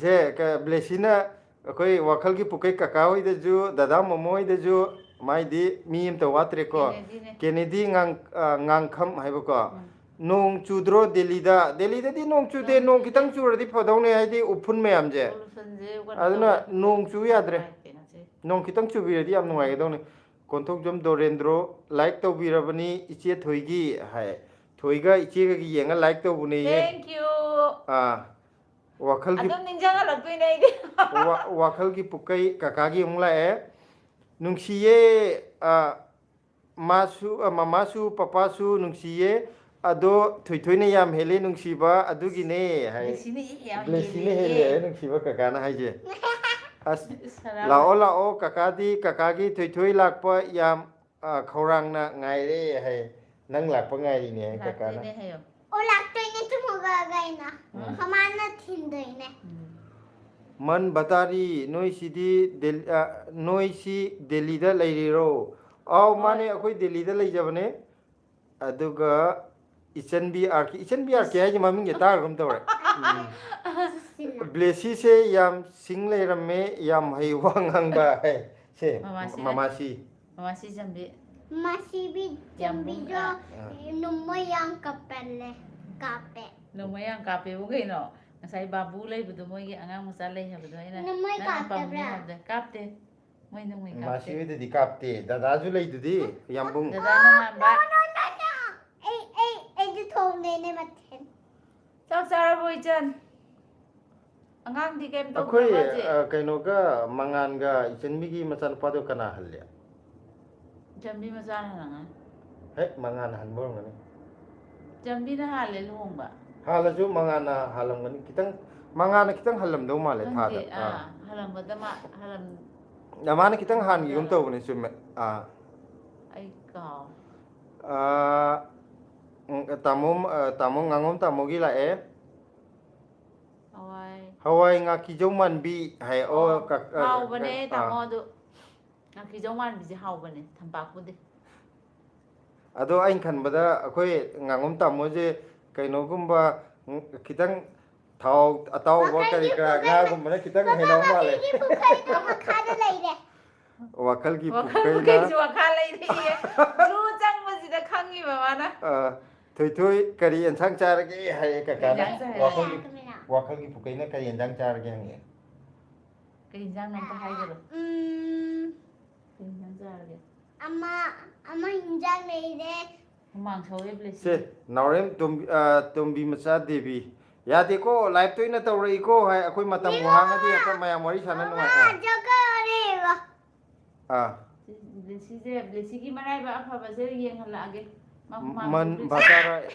ꯁꯦ ꯀ- ꯕ꯭ꯂꯦꯁꯤꯅ ꯑꯩꯈꯣꯏ ꯋꯥꯈꯜꯒꯤ ꯄꯨꯀꯩ ꯀꯀꯥ ꯍꯣꯏꯗꯁꯨ, ꯗꯗꯥ ꯃꯃꯣ ꯍꯣꯏꯗꯁꯨ, ꯃꯥꯏꯗꯤ ꯃꯤ ꯑꯝꯇ ꯋꯥꯠꯇ꯭ꯔꯦꯀꯣ꯫ ꯀꯦꯅꯦꯗꯤꯅꯦ꯫ ꯀꯦꯅꯦꯗꯤ ꯉꯥꯡ- ꯑ, ꯉꯥꯡꯈꯝ ꯍꯥꯏꯕꯀꯣ꯫ ꯎꯝ꯫ ꯅꯣꯡ ꯆꯨꯗ꯭ꯔꯣ ꯗꯦꯜꯂꯤꯗ? ꯗꯦꯜꯂꯤꯗꯗꯤ ꯅꯣꯡ ꯆꯨꯗꯦ, ꯅꯣꯡ ꯅꯣꯡ ꯆꯨꯗꯦ꯫ ꯈꯤꯇꯪ ꯆꯨꯔꯗꯤ ꯐꯗꯧꯅꯦ, ꯍꯥꯏꯗꯤ ꯎꯐꯨꯟ ꯃꯌꯥꯝꯁꯦ꯫ Pollutionꯁꯦ ꯀꯩꯅꯣ ꯑꯗꯨꯅ ꯇꯧꯋꯦ꯫ ꯅꯣꯡ ꯆꯨ ꯌꯥꯗ꯭ꯔꯦ꯫ ꯅꯨꯡꯉꯥꯏꯇꯦ ꯉꯁꯤ꯫ ꯅꯣꯡ ꯈꯤꯇꯪ ꯆꯨꯕꯤꯔꯗꯤ ꯌꯥꯝ ꯅꯨꯡꯉꯥꯏꯒꯗꯧꯅꯤ꯫ ꯀꯣꯟꯊꯣꯛꯖꯝ ꯗꯣꯔꯦꯟꯗ꯭ꯔꯣ like ꯇꯧꯕꯤꯔꯕꯅꯤ ꯏꯆꯦ ꯊꯣꯏꯒꯤ ꯍꯥꯏ꯫ ꯊꯣꯏꯒ ꯏꯆꯦꯒꯒꯤ ꯌꯦꯡꯉ like ꯇꯧꯕꯅꯦꯌꯦ꯫ Thank you꯫ ꯑꯥ, ꯋꯥꯈꯜꯒꯤ ꯑꯗꯨꯝ ꯅꯤꯡꯁꯤꯡꯍꯜꯂꯛꯇꯣꯏꯅꯦ ꯑꯩꯗꯤ꯫ ꯋꯥ- ꯋꯥꯈꯜꯒꯤ ꯄꯨꯀꯩ ꯀꯀꯥꯒꯤ ꯑꯃꯨꯛ ꯂꯥꯛꯑꯦ꯫ ꯅꯨꯡꯁꯤꯌꯦ꯫ ꯑꯥ, ꯃꯥꯁꯨ ꯑ, ꯃꯃꯥꯁꯨ ꯄꯄꯥꯁꯨ ꯅꯨꯡꯁꯤꯌꯦ꯫ ꯑꯗꯣ ꯊꯣꯏꯊꯣꯏꯅ ꯌꯥꯝ ꯍꯦꯜꯂꯦ ꯅꯨꯡꯁꯤꯕ, ꯑꯗꯨꯒꯤꯅꯦ ꯍꯥꯏ꯫ ꯕ꯭ꯂꯦꯁꯤꯅ ꯌꯥꯝ ꯕ꯭ꯂꯦꯁꯤꯅ ꯍꯦꯜꯂꯦ꯫ ꯍꯦꯜꯂꯦ ꯅꯨꯡꯁꯤꯕ ꯀꯀꯥꯅ ꯍꯥꯏꯁꯦ꯫ ꯑꯁ, ꯏꯁ, ꯍꯔꯥꯎꯋꯦ꯫ ꯂꯥꯛꯑꯣ ꯂꯥꯛꯑꯣ ꯀꯀꯥꯗꯤ, ꯀꯀꯥꯒꯤ ꯊꯣꯏꯊꯣꯏ ꯂꯥꯛꯄ ꯌꯥꯝ ꯑ, ꯈꯧꯔꯥꯡꯅ ꯉꯥꯏꯔꯦ ꯍꯥꯏ꯫ ꯅꯪ ꯂꯥꯛꯄ ꯉꯥꯏꯔꯤꯅꯦ ꯍꯥꯏ ꯀꯀꯥꯅ꯫ ꯂꯥꯛꯇꯣꯏꯅꯦ ꯍꯥꯏꯌꯣ꯫ ꯑꯣ, ꯂꯥꯛꯇꯣꯏꯅꯦ ꯇꯨꯝꯃꯒ ꯑꯩꯅ꯫ ꯎꯝ꯫ ꯃꯃꯥꯅ ꯊꯤꯟꯗꯣꯏꯅꯦ꯫ ꯎꯝ꯫ ꯃꯟ ꯕꯇꯥꯔꯤ, ꯅꯣꯏꯁꯤꯗꯤ ꯗꯦꯜ- ꯑ, ꯅꯣꯏꯁꯤ ꯗꯦꯜꯂꯤꯗ ꯂꯩꯔꯤꯔꯣ? ꯑꯥꯎ, ꯍꯣꯏ꯫ ꯃꯥꯅꯦ, ꯑꯩꯈꯣꯏ ꯗꯦꯜꯂꯤꯗ ꯂꯩꯖꯕꯅꯦ꯫ ꯑꯗꯨꯒ ꯏꯆꯟꯕꯤ ꯑꯥꯔ ꯀꯦ, ꯏꯆꯟꯕꯤ ꯑꯥꯔ ꯀꯦ ꯍꯥꯏꯁꯦ ꯃꯃꯤꯡꯁꯦ ꯇꯥꯈ꯭ꯔꯒꯨꯝ ꯇꯧꯔꯦ꯫ ꯎꯝ꯫ ꯁꯤꯅ꯫ ꯕ꯭ꯂꯦꯁꯤꯁꯦ ꯌꯥꯝ ꯁꯤꯡ ꯂꯩꯔꯝꯃꯦ, ꯌꯥꯝ ꯍꯩ ꯋꯥ ꯉꯥꯡꯕ ꯍꯥꯏ꯫ ꯁꯦ, ꯃꯃꯥꯁꯤ ꯃꯃꯥꯁꯤ꯫ ꯃꯃꯥꯁꯤ ꯆꯝꯕꯤ꯫ ꯃꯁꯤꯕꯤ ꯌꯥꯝ ꯕꯨꯡ-, ꯆꯝꯕꯤꯗꯣ ꯑꯥ꯫ ꯑꯥ꯫ ꯅꯣꯡꯃꯩ ꯌꯥꯝ ꯀꯥꯞꯄꯜꯂꯦ꯫ ꯀꯥꯞꯄꯦ꯫ ꯅꯣꯡꯃꯩ ꯌꯥꯝ ꯀꯥꯞꯄꯦꯕꯨ ꯀꯩꯅꯣ? ꯉꯁꯥꯏ ꯕꯥꯕꯨ ꯂꯩꯕꯗꯣ, ꯃꯣꯏꯒꯤ ꯑꯉꯥꯡ ꯃꯆꯥ ꯂꯩ ꯍꯥꯏꯕꯗꯣ, ꯑꯩꯅ ꯅꯣꯡꯃꯩ ꯅꯪꯅ ꯄꯥꯝꯃꯤ ꯀꯥꯞꯇꯕ꯭ꯔꯥ? ꯍꯥꯏꯕꯗ ꯀꯥꯞꯇꯦ꯫ ꯃꯣꯏ ꯅꯣꯡꯃꯩ ꯀꯥꯞꯇꯦ꯫ ꯃꯥꯁꯤ ꯍꯣꯏꯗꯗꯤ ꯀꯥꯞꯇꯦ, ꯗꯗꯥꯁꯨ ꯂꯩꯗꯨꯗꯤ, ꯌꯥꯝꯕꯨꯡ꯫ ꯗꯗꯥꯅ ꯍꯥꯟꯕ꯫ ꯑꯩ ꯑꯩ ꯑꯩꯗꯤ ꯊꯣꯡꯗꯣꯏꯅꯦ ꯃꯊꯦꯜ꯫ ꯆꯥꯛ ꯆꯥꯔꯕꯣ ꯏꯆꯟ? ꯑꯉꯥꯡꯗꯤ ꯀꯩꯝ ꯑꯩꯈꯣꯏ ꯇꯧꯗ꯭ꯔꯕ ꯍꯧꯖꯤꯛ? ꯑ, ꯀꯩꯅꯣꯒ ꯃꯉꯥꯟꯒ ꯏꯆꯟꯕꯤꯒꯤ ꯃꯆꯥꯅꯨꯄꯥꯗꯣ ꯀꯅꯥ ꯍꯜꯂꯤ? ꯏꯆꯟꯕꯤ ꯃꯆꯥꯅ ꯍꯜꯂꯝꯒꯅꯤ꯫ ꯍꯦꯛ ꯃꯉꯥꯟꯅ ꯍꯟꯕ ꯑꯣꯏꯔꯝꯒꯅꯤ꯫ ꯏꯆꯟꯕꯤꯅ ꯍꯥꯜꯂꯦ ꯂꯨꯍꯣꯡꯕ꯫ ꯍꯥꯜꯂꯁꯨ ꯃꯉꯥꯟꯅ ꯍꯥꯜꯂꯝꯒꯅꯤ, ꯈꯤꯇꯪ ꯃꯉꯥꯟꯅ ꯈꯤꯇꯪ ꯍꯜꯂꯝꯗꯧ ꯃꯥꯜꯂꯦ ꯈꯪꯗꯦ, ꯊꯥꯗ꯫ ꯑꯥ, ꯍꯜꯂꯝꯒꯗ ꯃꯥ-, ꯍꯜꯂꯝ-, ꯑꯥ, ꯃꯥꯅ ꯈꯤꯇꯪ ꯍꯥꯟꯈꯤꯒꯨꯝ ꯇꯧꯕꯅꯦ, ꯆꯨꯝꯃꯦ꯫ ꯑꯥ꯫ ꯑꯩ ꯀꯥꯎ꯫ ꯑꯥ, ꯎꯝ, ꯇꯥꯃꯣ, ꯑꯥ, ꯇꯥꯃꯣ ꯉꯥꯉꯣꯝ ꯇꯥꯃꯣꯒꯤ ꯂꯥꯛꯑꯦ꯫ ꯍꯋꯥꯏ꯫ ꯍꯋꯥꯏ ꯉꯥꯀꯤꯖꯧ ꯃꯥꯟꯕꯤ ꯍꯥꯏ꯫ ꯑꯣ, ꯑꯣ, ꯀ-, ꯑ, ꯍꯥꯎꯕꯅꯦ, ꯑ, ꯇꯥꯃꯣ, ꯑꯗꯨ ꯉꯥꯀꯤꯖꯧ ꯃꯥꯟꯕꯤꯁꯦ ꯍꯥꯎꯕꯅꯦ, ꯊꯝꯄꯥꯛꯄꯨꯗꯤ꯫ ꯑꯗꯣ ꯑꯩꯅ ꯈꯟꯕꯗ ꯑꯩꯈꯣꯏ ꯉꯥꯉꯣꯝ ꯇꯥꯃꯣꯁꯦ ꯀꯩꯅꯣꯒꯨꯝꯕ, ꯎꯝ, ꯈꯤꯇꯪ ꯊꯥꯎ ꯑꯇꯥꯎꯕ ꯀꯔꯤ ꯀꯔꯥ, ꯉꯥꯒꯨꯝꯕꯅ ꯈꯤꯇꯪ ꯍꯩꯅꯕ ꯃꯥꯜꯂꯦ꯫ ꯋꯥꯈꯜꯒꯤ ꯄꯨꯈ꯭ꯔꯤꯗꯣ ꯃꯈꯥꯗ ꯂꯩꯔꯦ꯫ ꯋꯥꯈꯜꯒꯤ ꯋꯥꯈꯜ ꯄꯨꯈ꯭ꯔꯤꯅ ꯄꯨꯈ꯭ꯔꯤꯁꯨ ꯃꯈꯥ ꯂꯩꯔꯦꯌꯦ꯫ ꯕ꯭ꯂꯨ ꯆꯪꯕꯁꯤꯗ ꯈꯪꯉꯤꯕ ꯃꯥꯅ꯫ ꯑ, ꯊꯣꯏꯊꯣꯏ, ꯀꯔꯤ ꯑꯦꯟꯁꯥꯡ ꯆꯥꯔꯒꯦ ꯍꯥꯏꯌꯦ ꯀꯀꯥꯅ꯫ ꯀꯩ ꯏꯟꯖꯥꯡ ꯆꯥꯔꯒꯦ? ꯋꯥꯈꯜꯒꯤ, ꯋꯥꯈꯜꯒꯤ ꯄꯨꯈ꯭ꯔꯤꯅ ꯀꯔꯤ ꯑꯦꯟꯁꯥꯡ ꯆꯥꯔꯒꯦ ꯍꯪꯉꯦ꯫ ꯀꯩ ꯏꯟꯖꯥꯡꯅꯣ ꯑꯝꯇ ꯍꯥꯏꯒꯔꯣ? ꯎꯝ, ꯀꯩ ꯏꯟꯖꯥꯡ ꯆꯥꯔꯒꯦ? ꯑꯃ, ꯑꯃ ꯏꯟꯖꯥꯡ ꯂꯩꯔꯦ꯫ ꯍꯨꯃꯥꯡ ꯁꯧꯋꯦ, ꯕ꯭ꯂꯦꯁꯤ꯫ ꯁꯦ, ꯅꯥꯎꯔꯦꯝ ꯇꯣꯝꯕꯤ, ꯑ, ꯇꯣꯝꯕꯤ ꯃꯆꯥ ꯗꯦꯕꯤ꯫ ꯌꯥꯗꯦꯀꯣ, live ꯇ ꯑꯣꯏꯅ ꯇꯧꯔꯛꯏꯀꯣ ꯍꯥꯏ꯫ ꯑꯩꯈꯣꯏ ꯃꯇꯝꯕꯨ ꯍꯥꯡꯉꯗꯤ ꯍꯦꯛꯇ ꯃꯌꯥꯝ ꯋꯥꯔꯤ ꯁꯥꯟꯅ ꯅꯨꯡꯉꯥꯏ꯫ ꯑꯃ ꯖꯣꯀꯔ ꯂꯩꯔꯦꯕ꯫ ꯑꯥ꯫ ꯕ꯭ꯂꯦꯁꯤꯁꯦ, ꯕ꯭ꯂꯦꯁꯤꯒꯤ ꯃꯔꯥꯏꯕꯛ ꯑꯐꯕꯁꯦ ꯌꯦꯡꯍꯜꯂꯛꯑꯒꯦ꯫ ꯃꯥ ꯍꯨꯃꯥꯡ ꯃꯟ ꯁꯧꯗꯣꯏꯁꯦ꯫ ꯕꯇꯔꯥꯏ-,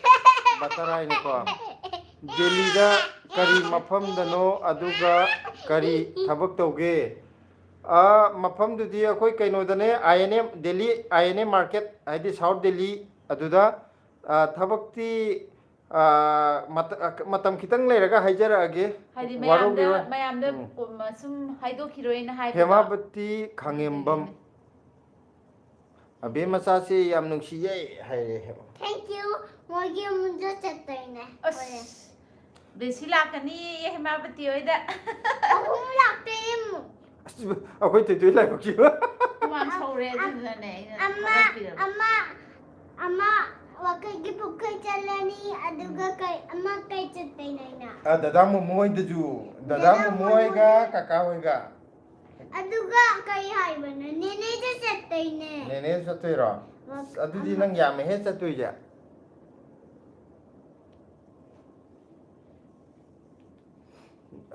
ꯕꯇꯔꯥꯏꯅꯤꯀꯣ꯫ ꯗꯦꯜꯂꯤꯗ ꯀꯔꯤ ꯃꯐꯝꯗꯅꯣ, ꯑꯗꯨꯒ ꯀꯔꯤ ꯊꯕꯛ ꯇꯧꯒꯦ? ꯑꯥ, ꯃꯐꯝꯗꯨꯗꯤ ꯑꯩꯈꯣꯏ ꯀꯩꯅꯣꯗꯅꯦ, I N A, Delhi I N A market, ꯍꯥꯏꯗꯤ South Delhi, ꯑꯗꯨꯗ, ꯑꯥ, ꯊꯕꯛꯇꯤ, ꯑꯥ, ꯃꯇ-, ꯑ, ꯃꯇꯝ ꯈꯤꯇꯪ ꯂꯩꯔꯒ ꯍꯥꯏꯖꯔꯛꯑꯒꯦ꯫ ꯍꯥꯏꯗꯤ ꯃꯌꯥꯝꯗ, ꯋꯥꯔꯧꯕꯤꯔꯣꯏ꯫ ꯃꯌꯥꯝꯗ, ꯎꯝ꯫ ꯎꯝ, ꯁꯨꯝ ꯍꯥꯏꯗꯣꯛꯈꯤꯔꯣꯏꯅ ꯍꯥꯏꯕꯗꯣ꯫ ꯍꯦꯃꯥꯕꯇꯤ ꯈꯥꯉꯦꯝꯕꯝ꯫ ꯑꯗꯨꯗꯒꯤꯅꯦ꯫ ꯑꯕꯦ ꯃꯆꯥꯁꯤ ꯌꯥꯝ ꯅꯨꯡꯁꯤꯌꯦ ꯍꯥꯏꯔꯦ꯫ Thank you꯫ ꯃꯣꯏꯒꯤ ꯌꯨꯝꯗ ꯆꯠꯇꯣꯏꯅꯦ꯫ ꯑꯁ, ꯍꯣꯔꯦꯟ꯫ ꯕꯦꯁꯤ ꯂꯥꯛꯀꯅꯤꯌꯦ ꯍꯦꯃꯥꯕꯇꯤ ꯍꯣꯏꯗ꯫ ꯑꯍꯨꯝ ꯂꯥꯛꯇꯣꯏꯅꯦ ꯑꯃꯨꯛ꯫ ꯑꯁ, ꯑꯩꯈꯣꯏ ꯊꯣꯏꯊꯣꯏ ꯂꯥꯏꯕꯛꯁꯤꯕ꯫ ꯍꯨꯃꯥꯡ ꯁꯧꯔꯦ, ꯑꯗꯨꯗꯨꯅꯅꯦ ꯑꯩꯅ ꯑꯃ, ꯊꯥꯒꯠꯄꯤꯔꯕ꯫ ꯑꯃ, ꯑꯃ ꯋꯥꯀꯩꯒꯤ ꯄꯨꯈ꯭ꯔꯤ ꯆꯠꯂꯅꯤ, ꯑꯗꯨꯒ ꯎꯝ꯫ ꯀꯩ, ꯑꯃ ꯀꯩ ꯆꯠꯇꯣꯏꯅꯣ ꯑꯩꯅ? ꯑ, ꯗꯗꯥ ꯃꯣꯃꯣ ꯍꯣꯏꯗꯁꯨ꯫ ꯗꯗꯥ ꯗꯗꯥ ꯃꯣꯃꯣ ꯍꯣꯏꯒ ꯃꯣꯃꯣ꯫ ꯀꯀꯥ ꯍꯣꯏꯒ꯫ ꯑꯗꯨꯒ ꯀꯩ ꯍꯥꯏꯕꯅꯣ? ꯅꯦꯅꯦꯁꯨ ꯆꯠꯇꯣꯏꯅꯦ꯫ ꯅꯦꯅꯦ ꯆꯠꯇꯣꯏꯔꯣ? ꯋꯥ-, ꯑꯁ, ꯑꯗꯨꯗꯤ ꯑꯃ꯫ ꯅꯪ ꯌꯥꯝꯃꯦꯍꯦ ꯆꯠꯇꯣꯏꯁꯦ꯫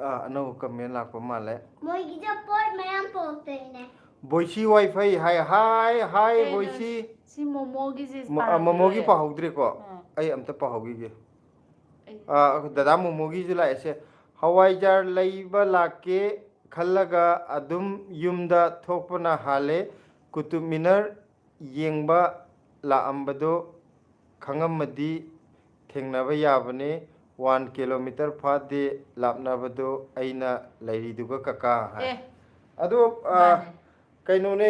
ꯑꯥ, ꯑꯅꯧꯕ comment ꯂꯥꯛꯄ ꯃꯥꯜꯂꯦ꯫ ꯃꯣꯏꯒꯤꯁꯨ ꯄꯣꯠ ꯃꯌꯥꯝ ꯄꯨꯔꯛꯇꯣꯏꯅꯦ꯫ ꯕꯣꯏꯁꯤ ꯋꯥꯏꯐꯩ ꯍꯥꯏ, ꯍꯥꯏ, ꯍꯥꯏ, ꯀꯩꯅꯣ? ꯕꯣꯏꯁꯤ꯫ ꯁꯤ ꯃꯣꯃꯣꯒꯤꯁꯦ ꯃꯣ-, ꯑ, ꯃꯣꯃꯣꯒꯤ ꯄꯥꯍꯧꯗ꯭ꯔꯦ꯫ ꯄꯥꯍꯧꯗ꯭ꯔꯦꯀꯣ? ꯑꯥ꯫ ꯑꯩ ꯑꯝꯇ ꯄꯥꯍꯧꯈꯤꯒꯦ꯫ ꯑꯩ ꯑꯥ, ꯗꯗꯥ ꯃꯣꯃꯣꯒꯤꯁꯨ ꯂꯥꯛꯑꯦꯁꯦ꯫ ꯍꯋꯥꯏꯖꯥꯔ ꯂꯩꯕ ꯂꯥꯛꯀꯦ ꯈꯜꯂꯒ ꯑꯗꯨꯝ ꯌꯨꯝꯗ ꯊꯣꯛꯄꯅ ꯍꯥꯜꯂꯦ꯫ ꯀꯨꯇꯨꯕ ꯃꯤꯅꯔ ꯌꯦꯡꯕ ꯂꯥꯛꯑꯝꯕꯗꯣ ꯈꯪꯉꯝꯃꯗꯤ ꯊꯦꯡꯅꯕ ꯌꯥꯕꯅꯦ꯫ ꯋꯥꯟ ꯀꯤꯂꯣꯃꯤꯇꯔ ꯐꯥꯗꯦ ꯂꯥꯞꯅꯕꯗꯣ ꯑꯩꯅ ꯂꯩꯔꯤꯗꯨꯒ ꯀꯀꯥ ꯍꯥꯏ꯫ ꯑꯦ ꯑꯗꯣ ꯑ, ꯃꯥꯅꯦ꯫ ꯀꯩꯅꯣꯅꯦ,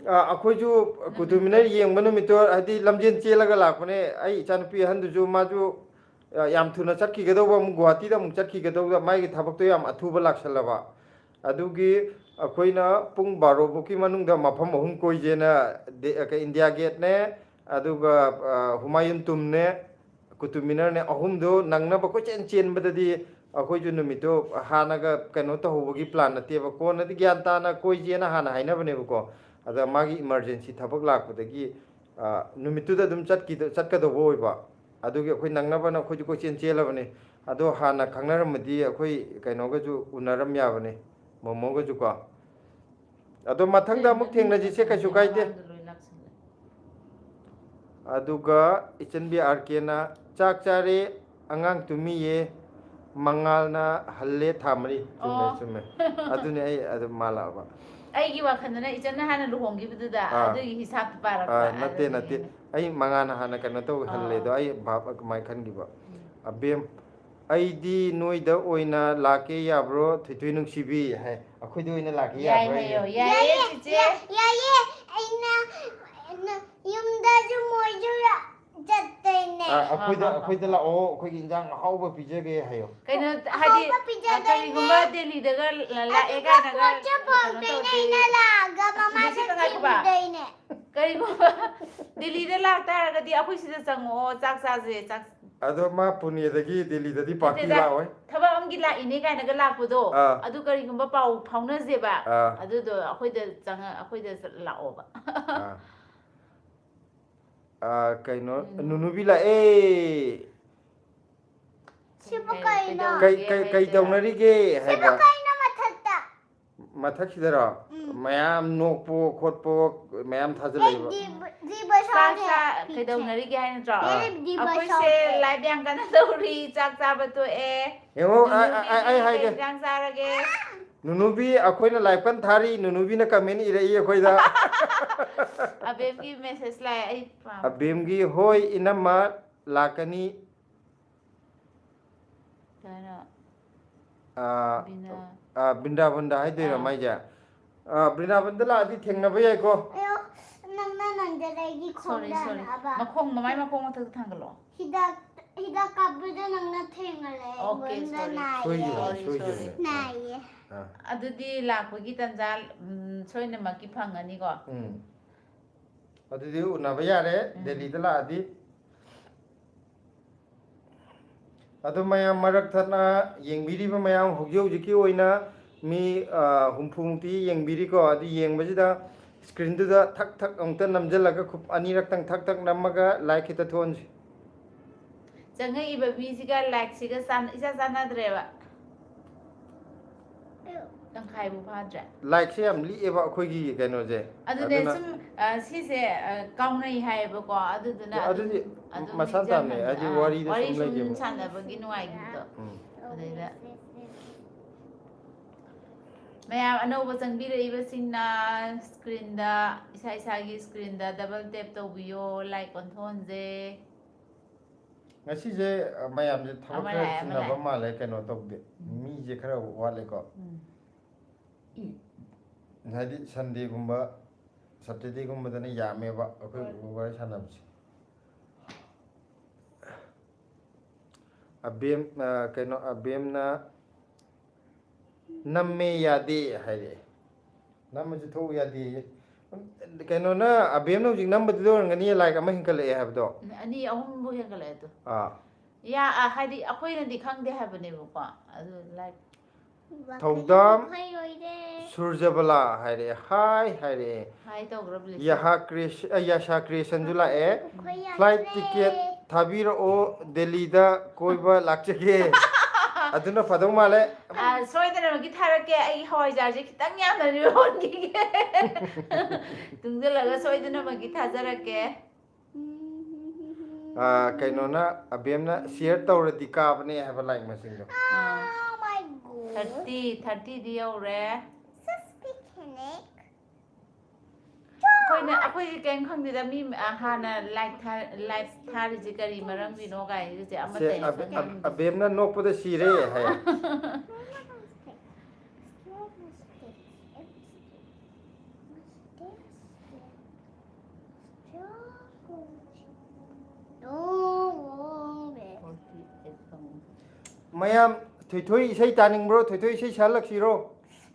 ꯑ, ꯑꯩꯈꯣꯏꯁꯨ ꯀꯨꯇꯨ ꯃꯤꯅꯔ ꯌꯦꯡꯕ ꯅꯨꯃꯤꯠꯇꯣ, ꯍꯥꯏꯗꯤ ꯂꯝꯖꯦꯟ ꯆꯦꯜꯂꯒ ꯂꯥꯛꯄꯅꯦ꯫ ꯑꯩ ꯏꯆꯥꯅꯨꯄꯤ ꯑꯍꯟꯗꯨꯁꯨ, ꯃꯥꯁꯨ ꯑ, ꯌꯥꯝ ꯊꯨꯅ ꯆꯠꯈꯤꯒꯗꯧꯕ, ꯑꯃꯨꯛ ꯒꯨꯍꯥꯇꯤꯗ ꯑꯃꯨꯛ ꯆꯠꯈꯤꯒꯗꯧꯕ, ꯃꯥꯒꯤ ꯊꯕꯛꯇꯣ ꯌꯥꯝ ꯑꯊꯨꯕ ꯂꯥꯛꯁꯜꯂꯕ꯫ ꯑꯗꯨꯒꯤ ꯑꯩꯈꯣꯏꯅ ꯄꯨꯡ ꯕꯥꯔꯣ ꯐꯥꯎꯒꯤ ꯃꯅꯨꯡꯗ ꯃꯐꯝ ꯑꯍꯨꯝ ꯀꯣꯏꯁꯦꯅ, ꯗꯦ-, ꯀ-, ꯏꯟꯗꯤꯌꯥ ꯒꯦꯠꯅꯦ, ꯑꯗꯨꯒ ꯑ, ꯍꯨꯃꯥꯌꯨꯟ ꯇꯨꯝꯅꯦ, ꯀꯨꯇꯨꯕ ꯃꯤꯅꯔꯅꯦ, ꯑꯍꯨꯝꯗꯣ ꯅꯪꯅꯕ ꯀꯣꯏꯆꯦꯟ ꯆꯦꯟꯕꯗꯗꯤ ꯑꯩꯈꯣꯏꯁꯨ ꯅꯨꯃꯤꯠꯇꯣ ꯍꯥꯟꯅꯒ ꯀꯩꯅꯣ ꯇꯧꯍꯧꯕꯒꯤ ꯄ꯭ꯂꯥꯟ ꯅꯠꯇꯦꯕ꯫ ꯀꯣꯟꯅꯗꯤ ꯒ꯭ꯌꯥꯟ ꯇꯥꯅ ꯀꯣꯏꯁꯦꯅ ꯍꯥꯟꯅ ꯍꯥꯏꯅꯕꯅꯦꯕꯀꯣ꯫ ꯑꯗ ꯃꯥꯒꯤ ꯏꯃꯥꯔꯖꯦꯟꯁꯤ ꯊꯕꯛ ꯂꯥꯛꯄꯗꯒꯤ ꯑ, ꯅꯨꯃꯤꯠꯇꯨꯗ ꯑꯗꯨꯝ ꯆꯠꯈꯤꯗ-, ꯆꯠꯀꯗꯧꯕ ꯑꯣꯏꯕ꯫ ꯑꯗꯨꯒꯤ ꯑꯩꯈꯣꯏ ꯅꯪꯅꯕꯅ ꯑꯩꯈꯣꯏꯁꯨ ꯀꯣꯏꯆꯦꯟ ꯆꯦꯜꯂꯕꯅꯦ꯫ ꯑꯗꯣ ꯍꯥꯟꯅ ꯈꯪꯅꯔꯝꯃꯗꯤ ꯑꯩꯈꯣꯏ ꯀꯩꯅꯣꯒꯁꯨ ꯎꯅꯔꯝ ꯌꯥꯕꯅꯦ, ꯃꯣꯃꯣꯒꯁꯨꯀꯣ꯫ ꯑꯗꯣ ꯃꯊꯪꯗ ꯑꯃꯨꯛ ꯊꯦꯡꯅꯁꯤꯁꯦ, ꯀꯩꯁꯨ ꯀꯥꯏꯗꯦ꯫ ꯃꯃꯥꯡꯗ ꯂꯣꯏ ꯂꯥꯛꯁꯜꯂꯦ꯫ ꯑꯗꯨꯒ ꯏꯆꯟꯕꯤ ꯑꯥꯔ ꯀꯦꯅ, "ꯆꯥꯛ ꯆꯥꯔꯦ, ꯑꯉꯥꯡ ꯇꯨꯝꯃꯤꯌꯦ, ꯃꯉꯥꯜꯅ ꯍꯜꯂꯦ ꯊꯥ ꯃꯔꯤ"꯫ ꯆꯨꯝꯃꯦ, ꯑꯣ꯫ ꯆꯨꯝꯃꯦ꯫ ꯑꯗꯨꯅꯦ ꯑꯩ ꯑꯗꯨꯝ ꯃꯥꯜꯂꯛꯑꯕ꯫ ꯑꯩꯒꯤ ꯋꯥꯈꯜꯗꯅ ꯏꯆꯟꯅ ꯍꯥꯟꯅ ꯂꯨꯍꯣꯡꯈꯤꯕꯗꯨꯗ ꯑꯥ꯫ ꯑꯗꯨꯒꯤ ꯍꯤꯁꯥꯞꯇ ꯄꯥꯔꯛꯄ꯫ ꯑꯥ, ꯅꯠꯇꯦ, ꯅꯠꯇꯦ꯫ ꯑꯗꯨꯒꯤꯅꯤꯅ꯫ ꯑꯩ ꯃꯉꯥꯜꯅ ꯍꯥꯟꯅ ꯀꯩꯅꯣ ꯇꯧ ꯍꯜꯂꯦꯗꯣ ꯑꯥ꯫ ꯑꯩ ꯚꯥꯞ ꯀꯃꯥꯏꯅ ꯈꯟꯈꯤꯕ꯫ ꯎꯝ꯫ ꯑꯕꯦꯝ, "ꯑꯩꯗꯤ ꯅꯣꯏꯗ ꯑꯣꯏꯅ ꯂꯥꯛꯀꯦ ꯌꯥꯕ꯭ꯔꯣ, ꯊꯣꯏꯊꯣꯏ ꯅꯨꯡꯁꯤꯕꯤ?" ꯍꯥꯏ꯫ "ꯑꯩꯈꯣꯏꯗ ꯑꯣꯏꯅ ꯂꯥꯛꯀꯦ ꯌꯥꯏ ꯌꯥꯕ꯭ꯔꯣ?" ꯍꯥꯏꯌꯣ, ꯑꯩꯅ꯫ ꯌꯥꯏꯌꯦ, ꯆꯤꯆꯦ꯫ ꯌꯥꯏꯌꯦ, ꯑꯩꯅ ꯌꯨꯝꯗꯁꯨ ꯃꯣꯏꯁꯨ ꯆꯠꯇꯣꯏꯅꯦ꯫ ꯑꯥ, ꯑꯩꯈꯣꯏꯗ, ꯑꯥ, ꯑꯥ, ꯑꯩꯈꯣꯏꯗ ꯑꯥ꯫ ꯂꯥꯛꯑꯣ, ꯑꯩꯈꯣꯏꯒꯤ ꯏꯟꯖꯥꯡ ꯑꯍꯥꯎꯕ ꯄꯤꯖꯒꯦ ꯍꯥꯏꯌꯣ꯫ ꯀꯩꯅꯣ ꯍꯥꯏꯗꯤ, ꯑꯍꯥꯎꯕ ꯄꯤꯖꯗꯣꯏꯅꯦ꯫ ꯀꯔꯤꯒꯨꯝꯕ ꯗꯦꯜꯂꯤꯗꯒ ꯂ-, ꯂꯥꯛꯑꯦ ꯑꯗꯨꯒ ꯀꯥꯏꯅꯒ ꯄꯣꯠꯁꯨ ꯀꯩꯅꯣ ꯄꯨꯔꯛꯇꯣꯏꯅꯦ, ꯇꯧꯔꯗꯤ, ꯑꯩꯅ ꯂꯥꯛꯑꯒ ꯃꯃꯥꯗ ꯁꯤꯗ ꯉꯥꯏꯈꯣꯕ꯫ ꯊꯤꯟꯗꯣꯏꯅꯦ꯫ ꯀꯔꯤꯒꯨꯝꯕ ꯗꯦꯜꯂꯤꯗ ꯂꯥꯛꯇꯥꯔꯒꯗꯤ ꯑꯩꯈꯣꯏ ꯁꯤꯗ ꯆꯪꯉꯛꯑꯣ, ꯆꯥꯛ ꯆꯥꯁꯦ, ꯆꯥꯛ꯫ ꯑꯗꯣ ꯃꯥ ꯄꯨꯅꯦꯗꯒꯤ ꯗꯦꯜꯂꯤꯗꯗꯤ ꯄꯥꯔꯇꯤ ꯅꯠꯇꯦꯗ, ꯂꯥꯛꯑꯣꯏ꯫ ꯊꯕꯛ ꯑꯃꯒꯤ ꯂꯥꯛꯏꯅꯦ ꯀꯥꯏꯅꯒ ꯂꯥꯛꯄꯗꯣ, ꯑꯥ꯫ ꯑꯗꯨ ꯀꯔꯤꯒꯨꯝꯕ ꯄꯥꯎ ꯐꯥꯎꯅꯁꯦꯕ, ꯑꯥ꯫ ꯑꯗꯨꯗꯣ ꯑꯩꯈꯣꯏꯗ ꯆꯪꯉ-, ꯑꯩꯈꯣꯏꯗ ꯆꯠ-, ꯂꯥꯛꯑꯣꯕ꯫ ꯑꯥ꯫ ꯑꯥ, ꯀꯩꯅꯣ, ꯎꯝ꯫ ꯅꯨꯅꯨꯕꯤ ꯂꯥꯛꯑꯦ꯫ ꯁꯤꯕꯨ ꯀꯩ-, ꯀꯩꯅꯣ? ꯀꯩꯗꯧꯔꯒꯦ ꯀꯩ, ꯀꯩ, ꯀꯩ ꯍꯥꯏꯁꯦ? ꯇꯧꯅꯔꯤꯒꯦ ꯁꯤꯕꯨ ꯍꯥꯏꯕ꯫ ꯀꯩꯅꯣ ꯃꯊꯛꯇ? ꯃꯊꯛꯁꯤꯗꯔꯣ? ꯎꯝ꯫ ꯃꯌꯥꯝ ꯅꯣꯛꯄ ꯈꯣꯠꯄ ꯃꯌꯥꯝ ꯑꯩ ꯊꯥꯖꯜꯂꯛꯏꯕ꯫ ꯖꯤꯕ-, ꯖꯤꯕ ꯆꯥꯛ ꯁꯥꯎꯔꯦ꯫ ꯆꯥ-, ꯀꯩꯗꯧꯅꯔꯤꯒꯦ ꯍꯥꯏ ꯅꯠꯇ꯭ꯔꯣ? ꯑꯥ꯫ ꯅꯦꯅꯦ ꯖꯤꯕ ꯑꯩꯈꯣꯏꯁꯦ ꯁꯥꯎꯔꯦ꯫ ꯂꯥꯏꯕ ꯌꯥꯝ ꯀꯟꯅ ꯇꯧꯔꯤ, ꯆꯥꯛ ꯆꯥꯕ ꯇꯣꯛꯑꯦ꯫ ꯌꯦꯡꯉꯣ, ꯑ, ꯑ, ꯑ, ꯑꯩ ꯅꯨꯅꯨꯕꯤꯗꯤ ꯀꯩ ꯍꯥꯏꯒꯦ꯫ ꯏꯟꯖꯥꯡ ꯆꯥꯔꯒꯦ? ꯅꯨꯅꯨꯕꯤ ꯑꯩꯈꯣꯏꯅ ꯂꯥꯏꯞ ꯀꯟꯅ ꯊꯥꯔꯤ, ꯅꯨꯅꯨꯕꯤꯅ ꯀꯃꯦꯟ ꯏꯔꯛꯏ ꯑꯩꯈꯣꯏꯗ꯫ ꯑꯕꯦꯝꯒꯤ ꯃꯦꯁꯦꯖ ꯂꯥꯛꯑꯦ, ꯑꯩ ꯄꯥꯝꯃꯦ꯫ ꯑꯕꯦꯝꯒꯤ, "ꯍꯣꯏ ꯏꯅꯝꯃ, ꯂꯥꯛꯀꯅꯤ"꯫ ꯍꯥꯏꯅ ꯑꯥ, ꯕꯤꯅꯥ ꯑꯥ, ꯕ꯭ꯔꯤꯟꯗꯥꯕꯟꯗ ꯍꯥꯏꯗꯣꯏꯔꯣ ꯑꯥ꯫ ꯃꯥꯏꯁꯦ? ꯑꯥ, ꯕ꯭ꯔꯤꯟꯗꯥꯕꯟꯗ ꯂꯥꯛꯑꯗꯤ ꯊꯦꯡꯅꯕ ꯌꯥꯏꯀꯣ꯫ ꯑꯌꯣ, ꯅꯪꯅ ꯅꯟꯖꯂꯩꯒꯤ ꯁꯣꯔꯤ ꯁꯣꯔꯤ ꯈꯣꯡꯗꯥꯅꯕ ꯃꯈꯣꯡ ꯃꯃꯥꯏ ꯃꯈꯣꯡ ꯃꯊꯛꯇ ꯊꯥꯡꯒꯠꯂꯣ. ꯍꯤꯗꯥꯛ ꯍꯤꯗꯥꯛ ꯀꯥꯞꯄꯗ ꯅꯪꯅ ꯊꯦꯡꯅꯔꯦ. ꯑꯣꯀꯦ, ꯑꯩꯉꯣꯟꯗ ꯁꯣꯔꯤ. ꯅꯥꯏꯌꯦ. ꯁꯣꯏꯈꯤꯕꯅꯦ, ꯁꯣꯔꯤ, ꯁꯣꯏꯈꯤꯕꯅꯦ. ꯁꯣꯔꯤ. ꯅꯥꯏꯌꯦ. ꯑꯥ. ꯑꯗꯨꯗꯤ ꯂꯥꯛꯄꯒꯤ ꯇꯥꯟꯖꯥ ꯎꯝ, ꯁꯣꯏꯗꯅꯃꯛꯀꯤ ꯐꯪꯒꯅꯤꯀꯣ. ꯎꯝ. ꯑꯗꯨꯗꯤ ꯎꯅꯕ ꯌꯥꯔꯦ, ꯎꯝ. ꯗꯦꯜꯂꯤꯗ ꯂꯥꯛꯑꯗꯤ. ꯑꯗꯨ ꯃꯌꯥꯝ ꯃꯔꯛ ꯊꯠꯅ ꯌꯦꯡꯕꯤꯔꯤꯕ ꯃꯌꯥꯝ ꯍꯧꯖꯤꯛ ꯍꯧꯖꯤꯛꯀꯤ ꯑꯣꯏꯅ ꯃꯤ, ꯑ, ꯍꯨꯝꯐꯨꯃꯨꯛꯇꯤ ꯌꯦꯡꯕꯤꯔꯤꯀꯣ. ꯑꯗꯨ ꯌꯦꯡꯕꯁꯤꯗ screenꯗꯨꯗ ꯊꯛ ꯊꯛ ꯑꯃꯨꯛꯇ ꯅꯝꯁꯤꯜꯂꯒ ꯈꯨꯞ ꯑꯅꯤꯔꯛꯇꯪ ꯊꯛ ꯊꯛ ꯅꯝꯃꯒ like ꯈꯤꯇ ꯊꯣꯛꯍꯟꯁꯤ. ꯆꯪꯉꯛꯏꯕ ꯃꯤꯁꯤꯒ likeꯁꯤꯒ ꯆꯥꯟ-, ꯏꯆꯥ ꯆꯥꯟꯅꯗ꯭ꯔꯦꯕ. ꯇꯪꯈꯥꯏꯕꯨ ꯐꯥꯗ꯭ꯔꯦ. Likeꯁꯦ ꯌꯥꯝ ꯂꯤꯛꯑꯦꯕ ꯑꯩꯈꯣꯏꯒꯤ ꯀꯩꯅꯣꯁꯦ. ꯑꯗꯨꯅꯦ ꯑꯗꯨꯅ ꯁꯨꯝ, ꯑ, ꯁꯤꯁꯦ, ꯑ, ꯀꯥꯎꯅꯩ ꯍꯥꯏꯌꯦꯕꯀꯣ. ꯑꯗꯨꯗꯨꯅ ꯑꯗꯨꯝ, ꯑꯗꯨꯗꯤ ꯑꯗꯨꯝ ꯃꯁꯥꯅ ꯇꯥꯕꯅꯦ, ꯅꯤꯡꯁꯤꯡꯍꯟꯕ. ꯍꯥꯏꯗꯤ ꯑꯥ, ꯋꯥꯔꯤꯗ ꯋꯥꯔꯤ ꯁꯨꯝ ꯁꯨꯝ ꯂꯩꯒꯦꯕ. ꯁꯥꯟꯅꯕꯒꯤ ꯅꯨꯡꯉꯥꯏꯕꯗꯣ. ꯎꯝ. ꯑꯗꯩꯗ ꯃꯌꯥꯝ ꯑꯅꯧꯕ ꯆꯪꯕꯤꯔꯛꯏꯕꯁꯤꯡꯅ screenꯗ, ꯏꯁꯥ ꯏꯁꯥꯒꯤ screenꯗ double tap ꯇꯧꯕꯤꯌꯣ, like ꯑꯣꯟꯊꯣꯛꯍꯟꯁꯦ. ꯉꯁꯤꯁꯦ, ꯑ, ꯃꯌꯥꯝꯁꯦ ꯊꯕꯛ ꯑꯃ ꯈꯔ ꯂꯥꯛꯑꯦ, ꯑꯃ ꯆꯤꯟꯅꯕ ꯂꯥꯛꯑꯦ. ꯃꯥꯜꯂꯦ, ꯀꯩꯅꯣ ꯇꯧꯗꯦ, ꯎꯝ. ꯃꯤꯁꯦ ꯈꯔ ꯋꯥꯠꯂꯦꯀꯣ. ꯎꯝ. ꯍꯥꯏꯗꯤ Sundayꯒꯨꯝꯕ, Saturdayꯒꯨꯝꯕꯗꯅ ꯌꯥꯝꯃꯦꯕ ꯑꯩꯈꯣꯏ ꯍꯣꯏ. ꯋꯥꯔꯤ ꯁꯥꯟꯅꯕꯁꯦ. ꯑꯕꯦꯝ, ꯑ, ꯀꯩꯅꯣ, ꯑꯕꯦꯝꯅ "ꯅꯝꯃꯦ ꯌꯥꯗꯦ" ꯍꯥꯏꯔꯛꯑꯦ꯫ "ꯅꯝꯃꯁꯨ ꯊꯣꯛꯎ ꯌꯥꯗꯦ"ꯌꯦ꯫ ꯀꯩꯅꯣꯅ, ꯑꯕꯦꯝꯅ ꯍꯧꯖꯤꯛ ꯅꯝꯕꯗꯨꯗ ꯑꯣꯏꯔꯝꯒꯅꯤꯌꯦ, like ꯑꯃ ꯍꯦꯟꯒꯠꯂꯛꯑꯦ ꯍꯥꯏꯕꯗꯣ꯫ ꯑꯅꯤ ꯑꯍꯨꯝꯕꯨ ꯍꯦꯟꯒꯠꯂꯛꯑꯦ ꯑꯗꯣ. ꯑꯥ. ꯌꯥ-, ꯑ, ꯍꯥꯏꯗꯤ ꯑꯩꯈꯣꯏꯅꯗꯤ ꯈꯪꯗꯦ ꯍꯥꯏꯕꯅꯦꯕꯀꯣ. ꯑꯗꯨ like ꯊꯧꯗꯥꯝ ꯐꯩ ꯑꯣꯏꯔꯦ. ꯁꯨꯔꯖꯕꯂꯥ ꯍꯥꯏꯔꯛꯑꯦ, hi ꯍꯥꯏꯔꯛꯑꯦ꯫ Hi ꯇꯧꯈ꯭ꯔꯕ ꯂꯤꯁꯦ. ꯌꯥꯍꯥ ꯀ꯭ꯔꯤꯌꯦꯁ-, ꯑ, ꯌꯥꯁꯥ ꯀ꯭ꯔꯤꯌꯦꯁꯟꯁꯨ ꯂꯥꯛꯑꯦ꯫ ꯑꯩꯈꯣꯏ ꯌꯥꯝ Flight ꯂꯩ. Ticket ꯊꯥꯕꯤꯔꯛꯑꯣ, ꯗꯦꯜꯂꯤꯗ ꯀꯣꯏꯕ ꯂꯥꯛꯆꯒꯦ꯫ ꯑꯗꯨꯅ ꯐꯗꯧ ꯃꯥꯜꯂꯦ꯫ ꯑ, ꯁꯣꯏꯗꯅꯃꯛꯀꯤ ꯊꯥꯔꯛꯀꯦ꯫ ꯑꯩꯒꯤ ꯍꯋꯥꯏꯖꯥꯔꯁꯦ ꯈꯤꯇꯪ ꯌꯥꯝꯅ ꯌꯣꯟꯈꯤꯒꯦ꯫ ꯇꯨꯡꯁꯤꯜꯂꯒ ꯁꯣꯏꯗꯅꯃꯛꯀꯤ ꯊꯥꯖꯔꯛꯀꯦ. ꯑ, ꯀꯩꯅꯣꯅ, ꯑꯕꯦꯝꯅ share ꯇꯧꯔꯗꯤ ꯀꯥꯕꯅꯦ ꯍꯥꯏꯕ like ꯃꯁꯤꯡꯗꯣ꯫ ꯑꯥ. Oh my god. Thirty, thirtyꯗꯤ ꯌꯧꯔꯦ. Just picnic. ꯑꯩꯈꯣꯏꯅ ꯑꯩꯈꯣꯏꯗꯤ ꯀꯔꯤꯝ ꯈꯪꯗꯦꯗ꯫ ꯃꯤ ꯑ, ꯍꯥꯟꯅ ꯂꯥꯏꯛ ꯊꯥ- ꯂꯥꯏꯛ ꯊꯥꯔꯤꯁꯦ ꯀꯔꯤ ꯃꯔꯝꯒꯤꯅꯣ ꯀꯥꯏꯁꯦ ꯁꯦ ꯑꯃꯠꯇ ꯍꯦꯛ ꯑꯕꯦ- ꯑꯕ- ꯈꯪꯗꯦ꯫ ꯑꯕꯦꯝꯅ ꯅꯣꯛꯄꯗ ꯁꯤꯔꯦ ꯍꯥꯏ꯫ ꯃꯌꯥꯝ, ꯊꯣꯏꯊꯣꯏ ꯏꯁꯩ ꯇꯥꯅꯤꯡꯕ꯭ꯔꯣ? ꯊꯣꯏꯊꯣꯏ ꯏꯁꯩ ꯁꯛꯍꯜꯂꯛꯁꯤꯔꯣ?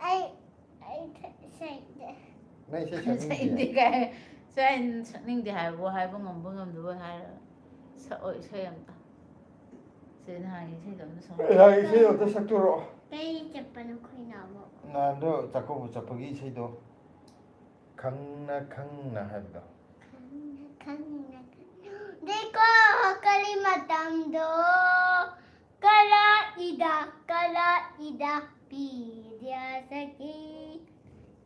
ꯑꯩ ꯑꯩ ꯊ- ꯁꯩꯗꯦ꯫ ꯅꯪ ꯏꯁꯩ ꯁꯛꯅꯤꯡꯗꯦ? ꯁꯛꯅꯤꯡꯗꯦ ꯀꯥꯏ꯫ ꯁꯦ ꯑꯩ ꯁꯛꯅꯤꯡꯗꯦ ꯍꯥꯏꯕꯕꯨ ꯍꯥꯏꯕ ꯉꯝꯕ ꯉꯝꯗꯕ ꯍꯥꯏꯔꯒ ꯁꯛꯑꯣ ꯏꯁꯩ ꯑꯝꯇ꯫ ꯁꯦ ꯅꯍꯥꯟꯒꯤ ꯏꯁꯩꯗꯣ ꯑꯝꯇ ꯁꯛꯑꯣ꯫ ꯅꯍꯥꯟꯒꯤ ꯏꯁꯩꯗꯣ ꯑꯝꯇ ꯁꯛꯇꯣꯔꯛꯑꯣ꯫ ꯀꯩ ꯆꯠꯄꯅꯣ ꯑꯩꯈꯣꯏꯅ ꯑꯃꯨꯛ? ꯅꯍꯥꯟꯗꯣ ꯆꯥꯛꯀꯧꯕ ꯆꯠꯄꯒꯤ ꯏꯁꯩꯗꯣ, ꯈꯪꯅ ꯈꯪꯅ ꯍꯥꯏꯕꯗꯣ꯫ ꯈꯪꯅ ꯈꯪꯅ ꯈꯪ- ꯗꯦꯀꯣ ꯀꯔꯤ ꯃꯇꯝꯗꯣ ꯀꯂꯥ ꯏꯗ ꯀꯂꯥ ꯏꯗ ꯄꯤꯗ꯭ꯌꯥ ꯁꯈꯤ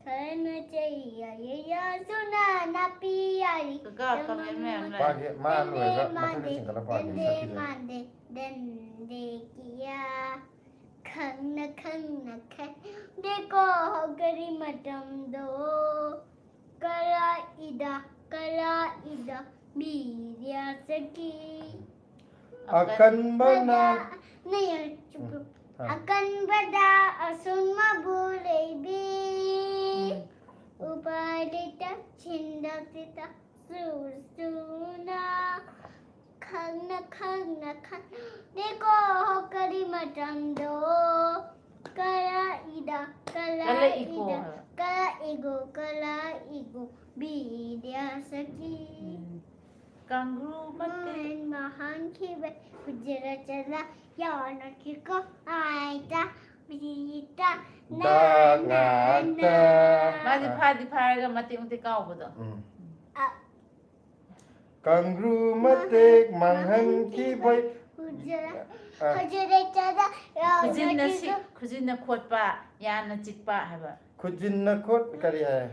ꯈꯔꯅ ꯆꯩꯌꯥ ꯌꯩꯌꯥ ꯁꯨꯅꯥ ꯅꯥꯄꯤ ꯌꯥꯔꯤ ꯀꯀꯥ, comment ꯃꯌꯥꯝ ꯂꯥꯛꯑꯦ꯫ ꯄꯥꯒꯦ, ꯃꯥ ꯂꯣꯏꯔꯒ ꯃꯊꯪꯗ ꯆꯤꯡꯈꯠꯂ ꯄꯥꯒꯦ, ꯗꯟꯗꯦ ꯁꯛꯈꯤꯁꯦ꯫ ꯃꯥꯟꯗꯦ ꯗꯟꯗꯦ ꯀꯤꯌꯥ ꯈꯪꯅ ꯈꯪꯅ ꯈꯪꯗꯦꯀꯣ ꯀꯔꯤ ꯃꯇꯝꯗꯣ ꯀꯂꯥ ꯏꯗ ꯀꯂꯥ ꯏꯗ ꯃꯤꯗꯤꯌꯥ ꯆꯠꯈꯤ꯫ ꯑꯀꯟꯕꯅ ꯅꯌꯥ ꯆꯨꯞꯄꯨ꯫ ꯑ꯫ ꯑꯀꯟꯕꯗ ꯑꯁꯨꯝ ꯃꯕꯨ ꯂꯩꯕꯤ꯫ ꯎꯄꯥꯏ ꯂꯩꯇ ꯆꯤꯟꯗ ꯆꯤꯠꯇ ꯁꯨ ꯁꯨꯅ ꯈꯪꯅ ꯈꯪꯅ ꯈꯪꯗꯦꯀꯣ ꯀꯔꯤ ꯃꯇꯝꯗꯣ ꯀꯂꯥ ꯏꯗ ꯀꯂꯥ ꯀꯂꯛꯏꯀꯣ ꯏꯗ ꯍꯥꯏꯕ꯫ ꯀꯂꯥ ꯏꯒꯣ ꯀꯂꯥ ꯏꯒꯣ ꯕꯤꯗ꯭ꯌꯥ ꯁꯈꯤ꯫ ꯎꯝ꯫ ꯀꯥꯡꯒ꯭ꯔꯨ ꯃꯇꯦꯛ꯫ ꯃꯥꯟ ꯃꯍꯥꯟꯈꯤꯕ ꯍꯨꯖꯤꯔ ꯆꯠꯂ ꯌꯥꯎꯅꯈꯤꯀꯣ ꯑꯥꯏꯇ ꯕꯤꯗꯤꯇ ꯗ ꯉꯥꯛꯇ꯫ ꯃꯥꯗꯤ ꯐꯥꯗꯤ ꯐꯥꯔꯒ ꯃꯇꯦꯛ ꯃꯇꯦꯛ ꯀꯥꯎꯕꯗꯣ꯫ ꯎꯝ꯫ ꯑ꯫ ꯀꯥꯡꯒ꯭ꯔꯨ ꯃꯇꯦꯛ ꯃꯥꯡꯍꯟꯈꯤꯕꯩ꯫ ꯍꯨꯖꯤꯔ ꯑ꯫ ꯍꯨꯖꯤꯔ ꯆꯠꯂ ꯈꯨꯖꯤꯟꯅ ꯁꯤ ꯌꯥꯎꯅꯈꯤꯀꯣ꯫ ꯈꯨꯖꯤꯟꯅ ꯈꯣꯠꯄ, ꯌꯥꯅ ꯆꯤꯛꯄ ꯍꯥꯏꯕ꯫ ꯈꯨꯖꯤꯟꯅ ꯈꯣꯠ ꯀꯔꯤ ꯍꯥꯏ?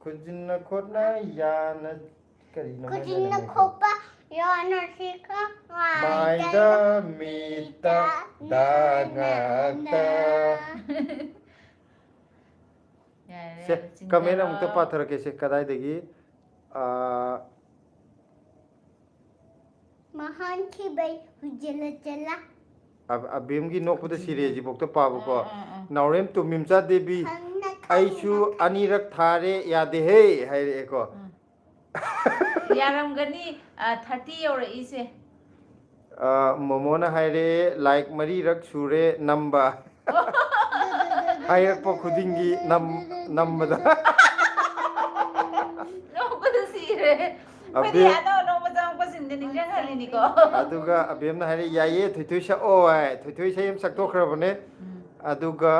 ꯈꯨꯖꯤꯟꯅ ꯈꯣꯠꯅ ꯌꯥꯅ ꯀꯔꯤꯅꯣ ꯃꯣꯏ ꯈꯨꯖꯤꯟꯅ ꯍꯥꯏꯅꯕꯗꯣ? ꯈꯣꯠꯄ ꯌꯥꯅ ꯁꯤꯀ ꯃꯥꯏꯗ ꯃꯤꯠꯇ ꯗ ꯉꯥꯛꯇ꯫ ꯌꯥꯔꯦ꯫ ꯁꯦ, ꯆꯤꯡꯊꯔꯣ꯫ Comment ꯑꯃꯨꯛꯇ ꯄꯥꯊꯔꯛꯀꯦꯁꯦ, ꯀꯗꯥꯏꯗꯒꯤ? ꯑꯥ, ꯃꯍꯥꯟ ꯈꯤꯕꯩ ꯍꯨꯖꯤꯜꯂ ꯆꯠꯂ꯫ ꯑꯕ-, ꯑꯕꯦꯝꯒꯤ ꯅꯣꯛꯄꯗ ꯁꯤꯔꯦ, ꯍꯧꯖꯤꯛꯐꯥꯎꯗ ꯄꯥꯕꯀꯣ꯫ ꯑꯥ, ꯑꯥ, ꯑꯥ꯫ ꯅꯥꯎꯔꯦꯝ ꯇꯣꯃꯤꯝꯆꯥ ꯗꯦꯕꯤ, ꯈꯪꯅ "ꯑꯩꯁꯨ ꯈꯪꯅ ꯑꯅꯤꯔꯛ ꯊꯥꯔꯦ, ꯌꯥꯗꯦꯍꯦ" ꯍꯥꯏꯔꯛꯑꯦꯀꯣ꯫ ꯎꯝ꯫ ꯌꯥꯔꯝꯒꯅꯤ, ꯑ, thirty ꯌꯧꯔꯛꯏꯁꯦ꯫ ꯑ, ꯃꯣꯃꯣꯅ ꯍꯥꯏꯔꯛꯑꯦ, "Like ꯃꯔꯤꯔꯛ ꯁꯨꯔꯦ ꯅꯝꯕ"꯫ ꯍꯥꯏꯔꯛꯄ ꯈꯨꯗꯤꯡꯒꯤ ꯅꯝ-, ꯅꯝꯕꯗ꯫ ꯅꯣꯛꯄꯗ ꯁꯤꯔꯦ꯫ ꯑꯩꯈꯣꯏꯗꯤ ꯑꯕꯦꯝ-, ꯑꯅꯧ ꯑꯅꯧꯕ ꯆꯪꯉꯛꯄꯁꯤꯡꯗ ꯅꯤꯡꯁꯤꯡꯍꯜꯂꯤꯅꯤꯀꯣ꯫ ꯑꯗꯨꯒ ꯑꯕꯦꯝꯅ ꯍꯥꯏꯔꯦ, "ꯌꯥꯏꯌꯦ, ꯊꯣꯏꯊꯣꯏ ꯁꯛꯑꯣ" ꯍꯥꯏ꯫ ꯊꯣꯏꯊꯣꯏ ꯏꯁꯩ ꯑꯃ ꯁꯛꯇꯣꯛꯈ꯭ꯔꯕꯅꯦ꯫ ꯎꯝ꯫ ꯑꯗꯨꯒ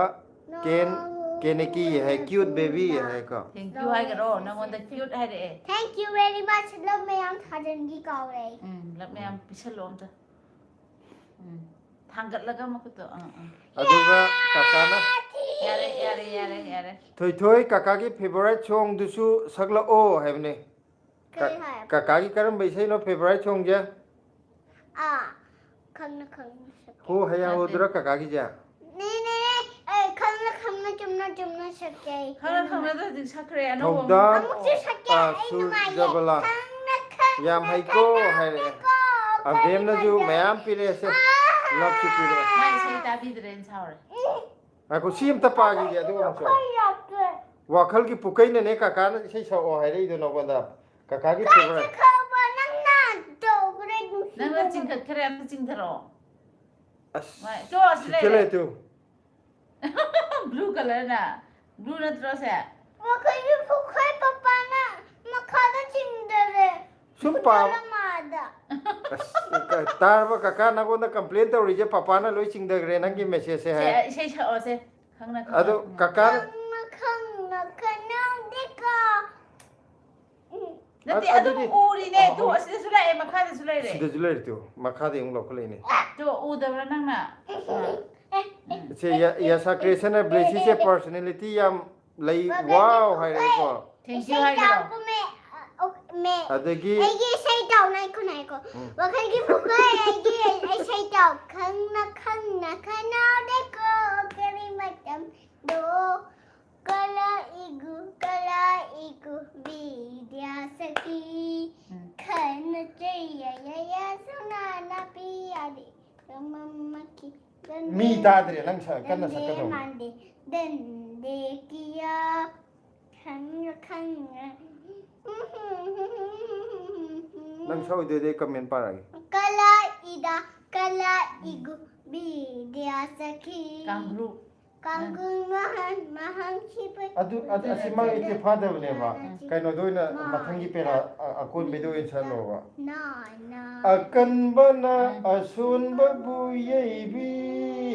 ꯀꯦꯟ-, ꯀꯦꯅꯦꯀꯤ ꯍꯥꯏ, "Cute baby" ꯍꯥꯏꯀꯣ꯫ Thank you ꯍꯥꯏꯒꯔꯣ, ꯅꯪꯉꯣꯟꯗ cute ꯍꯥꯏꯔꯛꯑꯦ꯫ Thank you very much. Love ꯃꯌꯥꯝ ꯊꯥꯖꯤꯟꯒꯤ ꯀꯥꯎꯔꯦ ꯑꯩ꯫ ꯎꯝ, love ꯃꯌꯥꯝ ꯄꯤꯁꯜꯂꯣ ꯑꯝꯇ꯫ ꯎꯝ, ꯊꯥꯡꯒꯠꯂꯒ ꯃꯈꯨꯠꯇꯣ꯫ ꯑꯥ, ꯑꯥ꯫ ꯑꯗꯨꯒ ꯀꯥꯀꯥꯅ ꯌꯥꯔꯦ, ꯌꯥꯔꯦ, ꯌꯥꯔꯦ, ꯌꯥꯔꯦ꯫ "ꯊꯣꯏꯊꯣꯏ, ꯀꯥꯀꯥꯒꯤ favourite songꯗꯨꯁꯨ ꯁꯛꯂꯛꯑꯣ" ꯍꯥꯏꯕꯅꯦ꯫ ꯀꯩ ꯀ-, ꯍꯥꯏ? ꯀꯀꯥꯒꯤ ꯀꯔꯝꯕ ꯏꯁꯩꯅꯣ favourite songꯁꯦ? ꯑꯥ, ꯈꯪꯅ ꯈꯪꯅ ꯁꯛꯀꯦ꯫ ꯍꯣ ꯍꯌꯥ ꯅꯠꯇꯦ꯫ ꯍꯣꯗꯨꯔ ꯀꯀꯥꯒꯤꯁꯦ? ꯅꯦ, ꯅꯦ, ꯅꯦ, ꯑꯩ ꯈꯪꯅ ꯈꯪꯅ ꯆꯨꯝꯅ ꯆꯨꯝꯅ ꯁꯛꯀꯦ ꯑꯩ꯫ ꯈꯪꯅ ꯈꯪꯅ ꯈꯪꯅꯗ ꯍꯧꯖꯤꯛ ꯁꯛꯈ꯭ꯔꯦ ꯑꯅꯧꯕ ꯑꯃ꯫ ꯊꯧꯗꯥꯝ, ꯑꯃꯨꯛꯁꯨ ꯁꯛꯀꯦ, ꯑꯥ, ꯑꯩ ꯁꯨꯔ ꯅꯨꯡꯉꯥꯏꯌꯦ꯫ ꯖꯕꯂꯥ꯫ ꯈꯪꯅ ꯈꯪꯅ ꯌꯥꯝ ꯍꯩꯀꯣ ꯈꯪꯅ ꯍꯥꯏꯔꯛꯑꯦ꯫ ꯈꯪꯅ ꯑꯕꯦꯝꯅꯁꯨ ꯈꯪꯅ ꯃꯌꯥꯝ ꯄꯤꯔꯛꯑꯦꯁꯦ꯫ ꯑꯥ! Loveꯁꯨ ꯄꯤꯔꯛꯑꯦ꯫ ꯃꯥ ꯏꯁꯩ ꯇꯥꯕꯤꯗ꯭ꯔꯦꯅ ꯁꯥꯎꯔꯦ꯫ ꯉꯥꯏꯈꯣ, ꯁꯤ ꯑꯝꯇ ꯄꯥꯈꯤꯒꯦ ꯑꯗꯨꯒ ꯑꯃꯨꯛꯁꯨ꯫ ꯑꯩ ꯌꯥꯗ꯭ꯔꯦ꯫ ꯋꯥꯈꯜꯒꯤ ꯄꯨꯀꯩꯅꯅꯦ ꯀꯀꯥꯅ ꯏꯁꯩ ꯁꯛꯑꯣ ꯍꯥꯏꯔꯛꯏꯗꯣ ꯅꯉꯣꯟꯗ꯫ ꯀꯀꯥꯒꯤ favourite꯫ ꯀꯥꯏ ꯆꯠꯈ꯭ꯔꯕ? ꯅꯪꯅ ꯇꯧꯈ꯭ꯔꯦ ꯅꯨꯡꯁꯤꯕ꯫ ꯅꯪꯅ ꯆꯤꯡꯈꯠꯈ꯭ꯔꯦ, ꯑꯝꯇ ꯆꯤꯡꯊꯔꯛꯑꯣ꯫ ꯑꯁ, ꯃꯥꯏ-, ꯇꯣ, ꯑꯁꯤ ꯁꯤ ꯂꯩꯔꯦ꯫ ꯂꯩꯔꯦ ꯇꯨ꯫ Blue colourꯅ? Blue ꯅꯠꯇ꯭ꯔꯣ ꯁꯦ? ꯋꯥꯈꯜꯒꯤ ꯄꯨꯈꯩ ꯄꯄꯥꯅ ꯃꯈꯥꯗ ꯆꯤꯡꯊꯔꯦ꯫ ꯁꯨꯝ ꯄꯥꯕ꯫ ꯆꯤꯡꯊꯔ ꯃꯥꯗ꯫ ꯑꯁ, ꯀ-, ꯇꯥꯔꯕ ꯀꯀꯥ, ꯅꯉꯣꯟꯗ complain ꯇꯧꯔꯤꯁꯦ ꯄꯄꯥꯅ ꯂꯣꯏ ꯆꯤꯡꯊꯈ꯭ꯔꯦ ꯅꯪꯒꯤ messageꯁꯦ ꯁꯦ, ꯍꯥꯏ꯫ ꯏꯁꯩ ꯁꯛꯑꯣ ꯁꯦ꯫ ꯈꯪꯅ ꯈꯪꯅ ꯑꯗꯣ ꯈꯪꯅ꯫ ꯀꯀꯥ ꯈꯪꯅ ꯈꯪꯅ ꯈꯪꯅꯗꯦꯀꯣ꯫ ꯎꯝ꯫ ꯅꯠꯇꯦ, ꯑ-, ꯑꯗꯨꯝ ꯑꯗꯨꯗꯤ ꯎꯔꯤꯅꯦ꯫ ꯑ-, ꯇꯨ, ꯑ-, ꯑꯁꯤꯗꯁꯨ ꯂꯥꯛꯑꯦ, ꯃꯈꯥꯗꯁꯨ ꯂꯩꯔꯦ꯫ ꯁꯤꯗꯁꯨ ꯂꯩꯔꯦ ꯇꯨ꯫ ꯃꯈꯥꯗ ꯑꯃꯨꯛ ꯂꯧꯈꯠꯂꯛꯏꯅꯦ꯫ ꯇꯨ, ꯎꯗꯕ꯭ꯔꯥ ꯅꯪꯅ? ꯎꯝ꯫ ꯁꯦ, ꯌꯥ-, ꯌꯥꯁꯥ creationꯅ ꯕ꯭ꯂꯦꯁꯤꯁꯦ personality ꯌꯥꯝ ꯂꯩ, ꯋꯥꯎ ꯍꯥꯏꯔꯛꯑꯦꯀꯣ꯫ Thank you ꯏꯁꯩ ꯍꯥꯏꯒꯗ꯭ꯔꯣ? ꯇꯥꯎ ꯀꯨꯝꯃꯦ, ꯑ, ꯑꯣ, ꯃꯦ꯫ ꯑꯗꯒꯤ ꯑꯩꯒꯤ ꯏꯁꯩ ꯇꯥꯎ, ꯉꯥꯏꯈꯣ, ꯉꯥꯏꯈꯣ꯫ ꯎꯝ꯫ ꯋꯥꯈꯜꯒꯤ ꯄꯨꯈꯩ ꯑꯩꯒꯤ ꯏꯁꯩ ꯇꯥꯎ꯫ ꯈꯪꯅ ꯈꯪꯅ ꯈꯟꯅꯗꯦꯀꯣ, ꯀꯔꯤ ꯃꯇꯝꯗꯣ꯫ ꯀꯂꯥ ꯏꯒꯨ, ꯀꯂꯥ ꯏꯒꯨ, ꯕꯤꯗ꯭ꯌꯥ ꯁꯈꯤ꯫ ꯎꯝ꯫ ꯈꯟꯅ ꯆꯩꯌ ꯌꯌ ꯁꯨꯅꯥꯅ ꯄꯤꯌꯥꯗꯤ꯫ ꯃꯝꯃꯈꯤ꯫ ꯃꯤ ꯇꯥꯗ꯭ꯔꯦ, ꯅꯪ ꯁꯛ-, ꯀꯟꯅ ꯗꯟꯗꯦ ꯁꯛꯀꯗꯧꯅꯤ꯫ ꯃꯥꯟꯗꯦ꯫ ꯗꯟꯗꯦ ꯀꯤꯌꯥ꯫ ꯈꯪꯉ, ꯈꯪꯉ꯫ ꯅꯪ ꯁꯛꯑꯣꯏꯗꯣꯏꯗꯤ ꯑꯩ comment ꯄꯥꯔꯛꯑꯒꯦ꯫ ꯀꯂꯥ ꯏꯗꯥ, ꯀꯂꯥ ꯏꯒꯨ, ꯕꯤꯗ꯭ꯌꯥ ꯁꯈꯤ꯫ ꯀꯥꯡꯒ꯭ꯔꯨ꯫ ꯀꯥꯡꯒ꯭ꯔꯨ ꯃꯍꯟ, ꯃꯍꯟ ꯁꯤꯕ꯫ ꯑꯗꯨ, ꯑꯗꯨ, ꯑꯁꯤ ꯃꯥꯒꯤ ꯏꯆꯦ ꯐꯥꯗꯕꯅꯦꯕ꯫ ꯃꯥ꯫ ꯀꯩꯅꯣꯗ ꯑꯣꯏꯅ, ꯃꯥ꯫ ꯃꯊꯪꯒꯤ ꯄꯦꯔꯥ, ꯑ-, ꯑꯀꯣꯟꯕꯩꯗ ꯑꯣꯏꯅ ꯁꯛꯂꯣꯕ꯫ ꯅꯥ, ꯅꯥ꯫ ꯑꯀꯟꯕꯅ ꯎꯝ꯫ ꯑꯁꯣꯟꯕꯕꯨ ꯌꯩꯕꯤ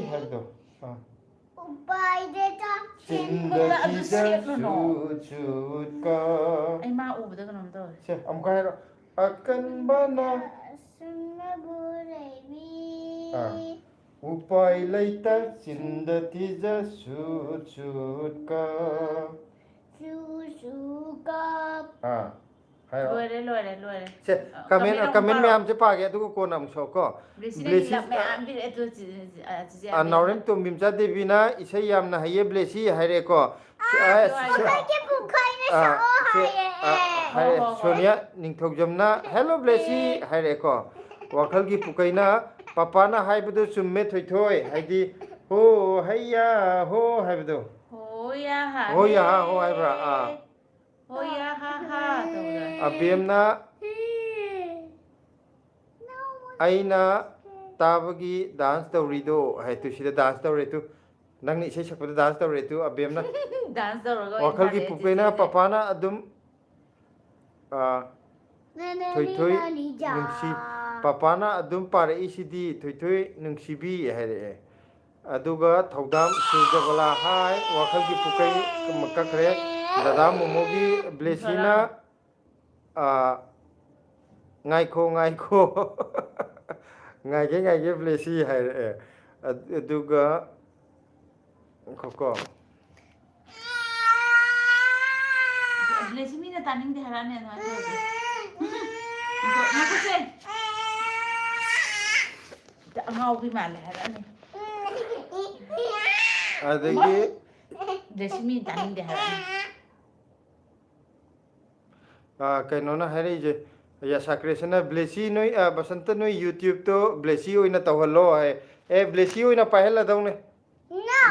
ꯍꯥꯏꯕꯗꯣ꯫ ꯑꯥ꯫ ꯎꯄꯥꯏ ꯂꯩꯇ꯫ ꯆꯤꯟꯗ ꯈꯨꯠꯇ ꯑꯗꯨ ꯊꯤꯖ ꯁꯦꯠꯂꯨꯅꯣ꯫ ꯆꯨꯠ ꯆꯨꯠꯀ꯫ ꯑꯩ ꯃꯥ ꯎꯕꯗ ꯀꯩꯅꯣꯝ ꯇꯧꯔꯦ꯫ ꯁꯦ, ꯑꯃꯨꯛꯀ ꯍꯥꯏꯔꯣ꯫ ꯑꯀꯟꯕꯅ꯫ ꯑꯁꯨꯝꯅꯕꯨ ꯂꯩꯕꯤ꯫ ꯑꯥ꯫ ꯎꯄꯥꯏ ꯂꯩꯇ ꯆꯤꯟꯗ ꯊꯤꯖ ꯁꯨꯠ ꯁꯨꯠꯀ꯫ ꯁꯨ ꯁꯨ ꯀꯞ꯫ ꯑꯥ, ꯍꯥꯏꯔꯣ꯫ ꯂꯣꯏꯔꯦ, ꯂꯣꯏꯔꯦ, ꯂꯣꯏꯔꯦ꯫ ꯁꯦ, ꯑ, comment, comment comment ꯍꯣꯡꯕ ꯃꯌꯥꯝꯁꯦ ꯄꯥꯒꯦ, ꯑꯗꯨꯒ ꯀꯣꯟꯅ ꯑꯃꯨꯛ ꯁꯛꯑꯣꯀꯣ꯫ ꯕ꯭ꯂꯦꯁꯤꯅ ꯕ꯭ꯂꯦꯁꯤ-, ꯂꯞ ꯃꯌꯥꯝ ꯄꯤꯔꯛꯑꯦ, ꯑꯗꯨ ꯆꯤ-, ꯑ, ꯆꯤꯆꯦ ꯑ, ꯑꯃꯤꯅ꯫ ꯅꯥꯎꯔꯦꯝ ꯇꯣꯝꯕꯤꯝꯆꯥ ꯗꯦꯕꯤꯅ ꯏꯁꯩ ꯌꯥꯝꯅ ꯍꯩꯌꯦ, ꯕ꯭ꯂꯦꯁꯤ ꯍꯥꯏꯔꯦꯀꯣ꯫ ꯑꯥ, ꯑ, ꯁ-, ꯑꯩꯈꯣꯏꯒꯤ ꯄꯨꯈꯣꯏꯅ ꯑ, ꯁꯛꯑꯣ ꯁꯦ, ꯍꯥꯏꯔꯛꯑꯦ꯫ ꯑ, ꯍꯥꯏꯔꯦ꯫ ꯍꯣ, ꯍꯣ, ꯍꯣ꯫ ꯁꯣꯅꯤꯌꯥ ꯅꯤꯡꯊꯧꯖꯝꯅ "Hello, ꯕ꯭ꯂꯦꯁꯤ" ꯍꯥꯏꯔꯛꯑꯦꯀꯣ꯫ ꯋꯥꯈꯜꯒꯤ ꯄꯨꯀꯩꯅ "ꯄꯄꯥꯅ ꯍꯥꯏꯕꯗꯨ ꯆꯨꯝꯃꯦ, ꯊꯣꯏꯊꯣꯏ", ꯍꯥꯏꯗꯤ "ꯍꯣ, ꯍꯩꯌꯥ, ꯍꯣ" ꯍꯥꯏꯕꯗꯣ꯫ ꯍꯣ, ꯌꯥ, ꯍꯥ, ꯍꯣ, ꯌꯥ, ꯍꯥ, ꯍꯦ꯫ ꯍꯣ ꯍꯥꯏꯕ꯭ꯔꯥ? ꯑꯥ꯫ ꯍꯣ, ꯌꯥ, ꯍꯥ, ꯍꯥ ꯇꯧꯕꯗꯣ꯫ ꯑꯕꯦꯝꯅ ꯑꯩꯅ ꯇꯥꯕꯒꯤ dance ꯇꯧꯔꯤꯗꯣ ꯍꯥꯏ ꯇꯨ, ꯁꯤꯗ dance ꯇꯧꯔꯦ ꯇꯨ꯫ ꯅꯪꯅ ꯏꯁꯩ ꯁꯛꯄꯗ dance ꯇꯧꯔꯦ ꯇꯨ, ꯑꯕꯦꯝꯅ꯫ Dance ꯇꯧꯔꯒ ꯑꯣꯏꯅ ꯋꯥꯈꯜꯒꯤ ꯊꯥꯔꯛꯑꯦ ꯄꯨꯄꯩꯅ ꯆꯤꯆꯦꯁꯦ꯫ ꯄꯄꯥꯅ ꯑꯗꯨꯝ, ꯑꯥ, ꯊꯣꯏꯊꯣꯏ ꯅꯨꯡꯁꯤ꯫ ꯄꯄꯥꯅ ꯑꯗꯨꯝ ꯄꯥꯔꯛꯏꯁꯤꯗꯤ, ꯊꯣꯏꯊꯣꯏ ꯅꯨꯡꯁꯤꯕꯤ ꯍꯥꯏꯔꯛꯑꯦ꯫ ꯑꯗꯨꯒ ꯊꯧꯗꯥꯝ ꯁꯨꯔꯖꯕꯂꯥ ꯍꯥꯏ, ꯋꯥꯈꯜꯒꯤ ꯄꯨꯀꯩ ꯀꯛꯈ꯭ꯔꯦ꯫ ꯗꯗꯥ ꯃꯣꯃꯣꯒꯤ ꯕ꯭ꯂꯦꯁꯤꯅ, ꯑꯥ, ꯉꯥꯏꯈꯣ, ꯉꯥꯏꯈꯣ꯫ ꯉꯥꯏꯒꯦ, ꯉꯥꯏꯒꯦ, ꯕ꯭ꯂꯦꯁꯤ ꯍꯥꯏꯔꯛꯑꯦ꯫ ꯑꯗꯨꯒ, ꯉꯥꯏꯈꯣꯀꯣ꯫ ꯕ꯭ꯂꯦꯁꯤ ꯃꯤꯅ ꯇꯥꯅꯤꯡꯗꯦ ꯍꯥꯏꯔꯛꯑꯅꯤ ꯑꯗꯨꯃꯥꯏꯅ ꯇꯧꯔꯗꯤ꯫ ꯉꯥꯏꯈꯣ, ꯉꯥꯏꯈꯣꯁꯦ꯫ ꯑꯉꯥꯎꯕꯤ ꯃꯥꯜꯂꯦ ꯍꯥꯏꯔꯛꯑꯅꯤ꯫ ꯑꯗꯒꯤ ꯕ꯭ꯂꯦꯁꯤ ꯃꯤ ꯇꯥꯅꯤꯡꯗꯦ ꯍꯥꯏꯔꯛꯑꯅꯤ꯫ ꯑꯥ, ꯀꯩꯅꯣꯅ ꯍꯥꯏꯔꯛꯏꯁꯦ, ꯌꯥꯁꯥ ꯀ꯭ꯔꯤꯌꯦꯁꯟꯅ, "ꯕ꯭ꯂꯦꯁꯤ ꯅꯣꯏ, ꯑꯥ, ꯕꯁꯟꯇ ꯅꯣꯏ YouTube-ꯇꯣ ꯕ꯭ꯂꯦꯁꯤ ꯑꯣꯏꯅ ꯇꯧꯍꯜꯂꯣ" ꯍꯥꯏ꯫ ꯑꯦ, ꯕ꯭ꯂꯦꯁꯤ ꯑꯣꯏꯅ ꯄꯥꯏꯍꯜꯂꯗꯧꯅꯦ꯫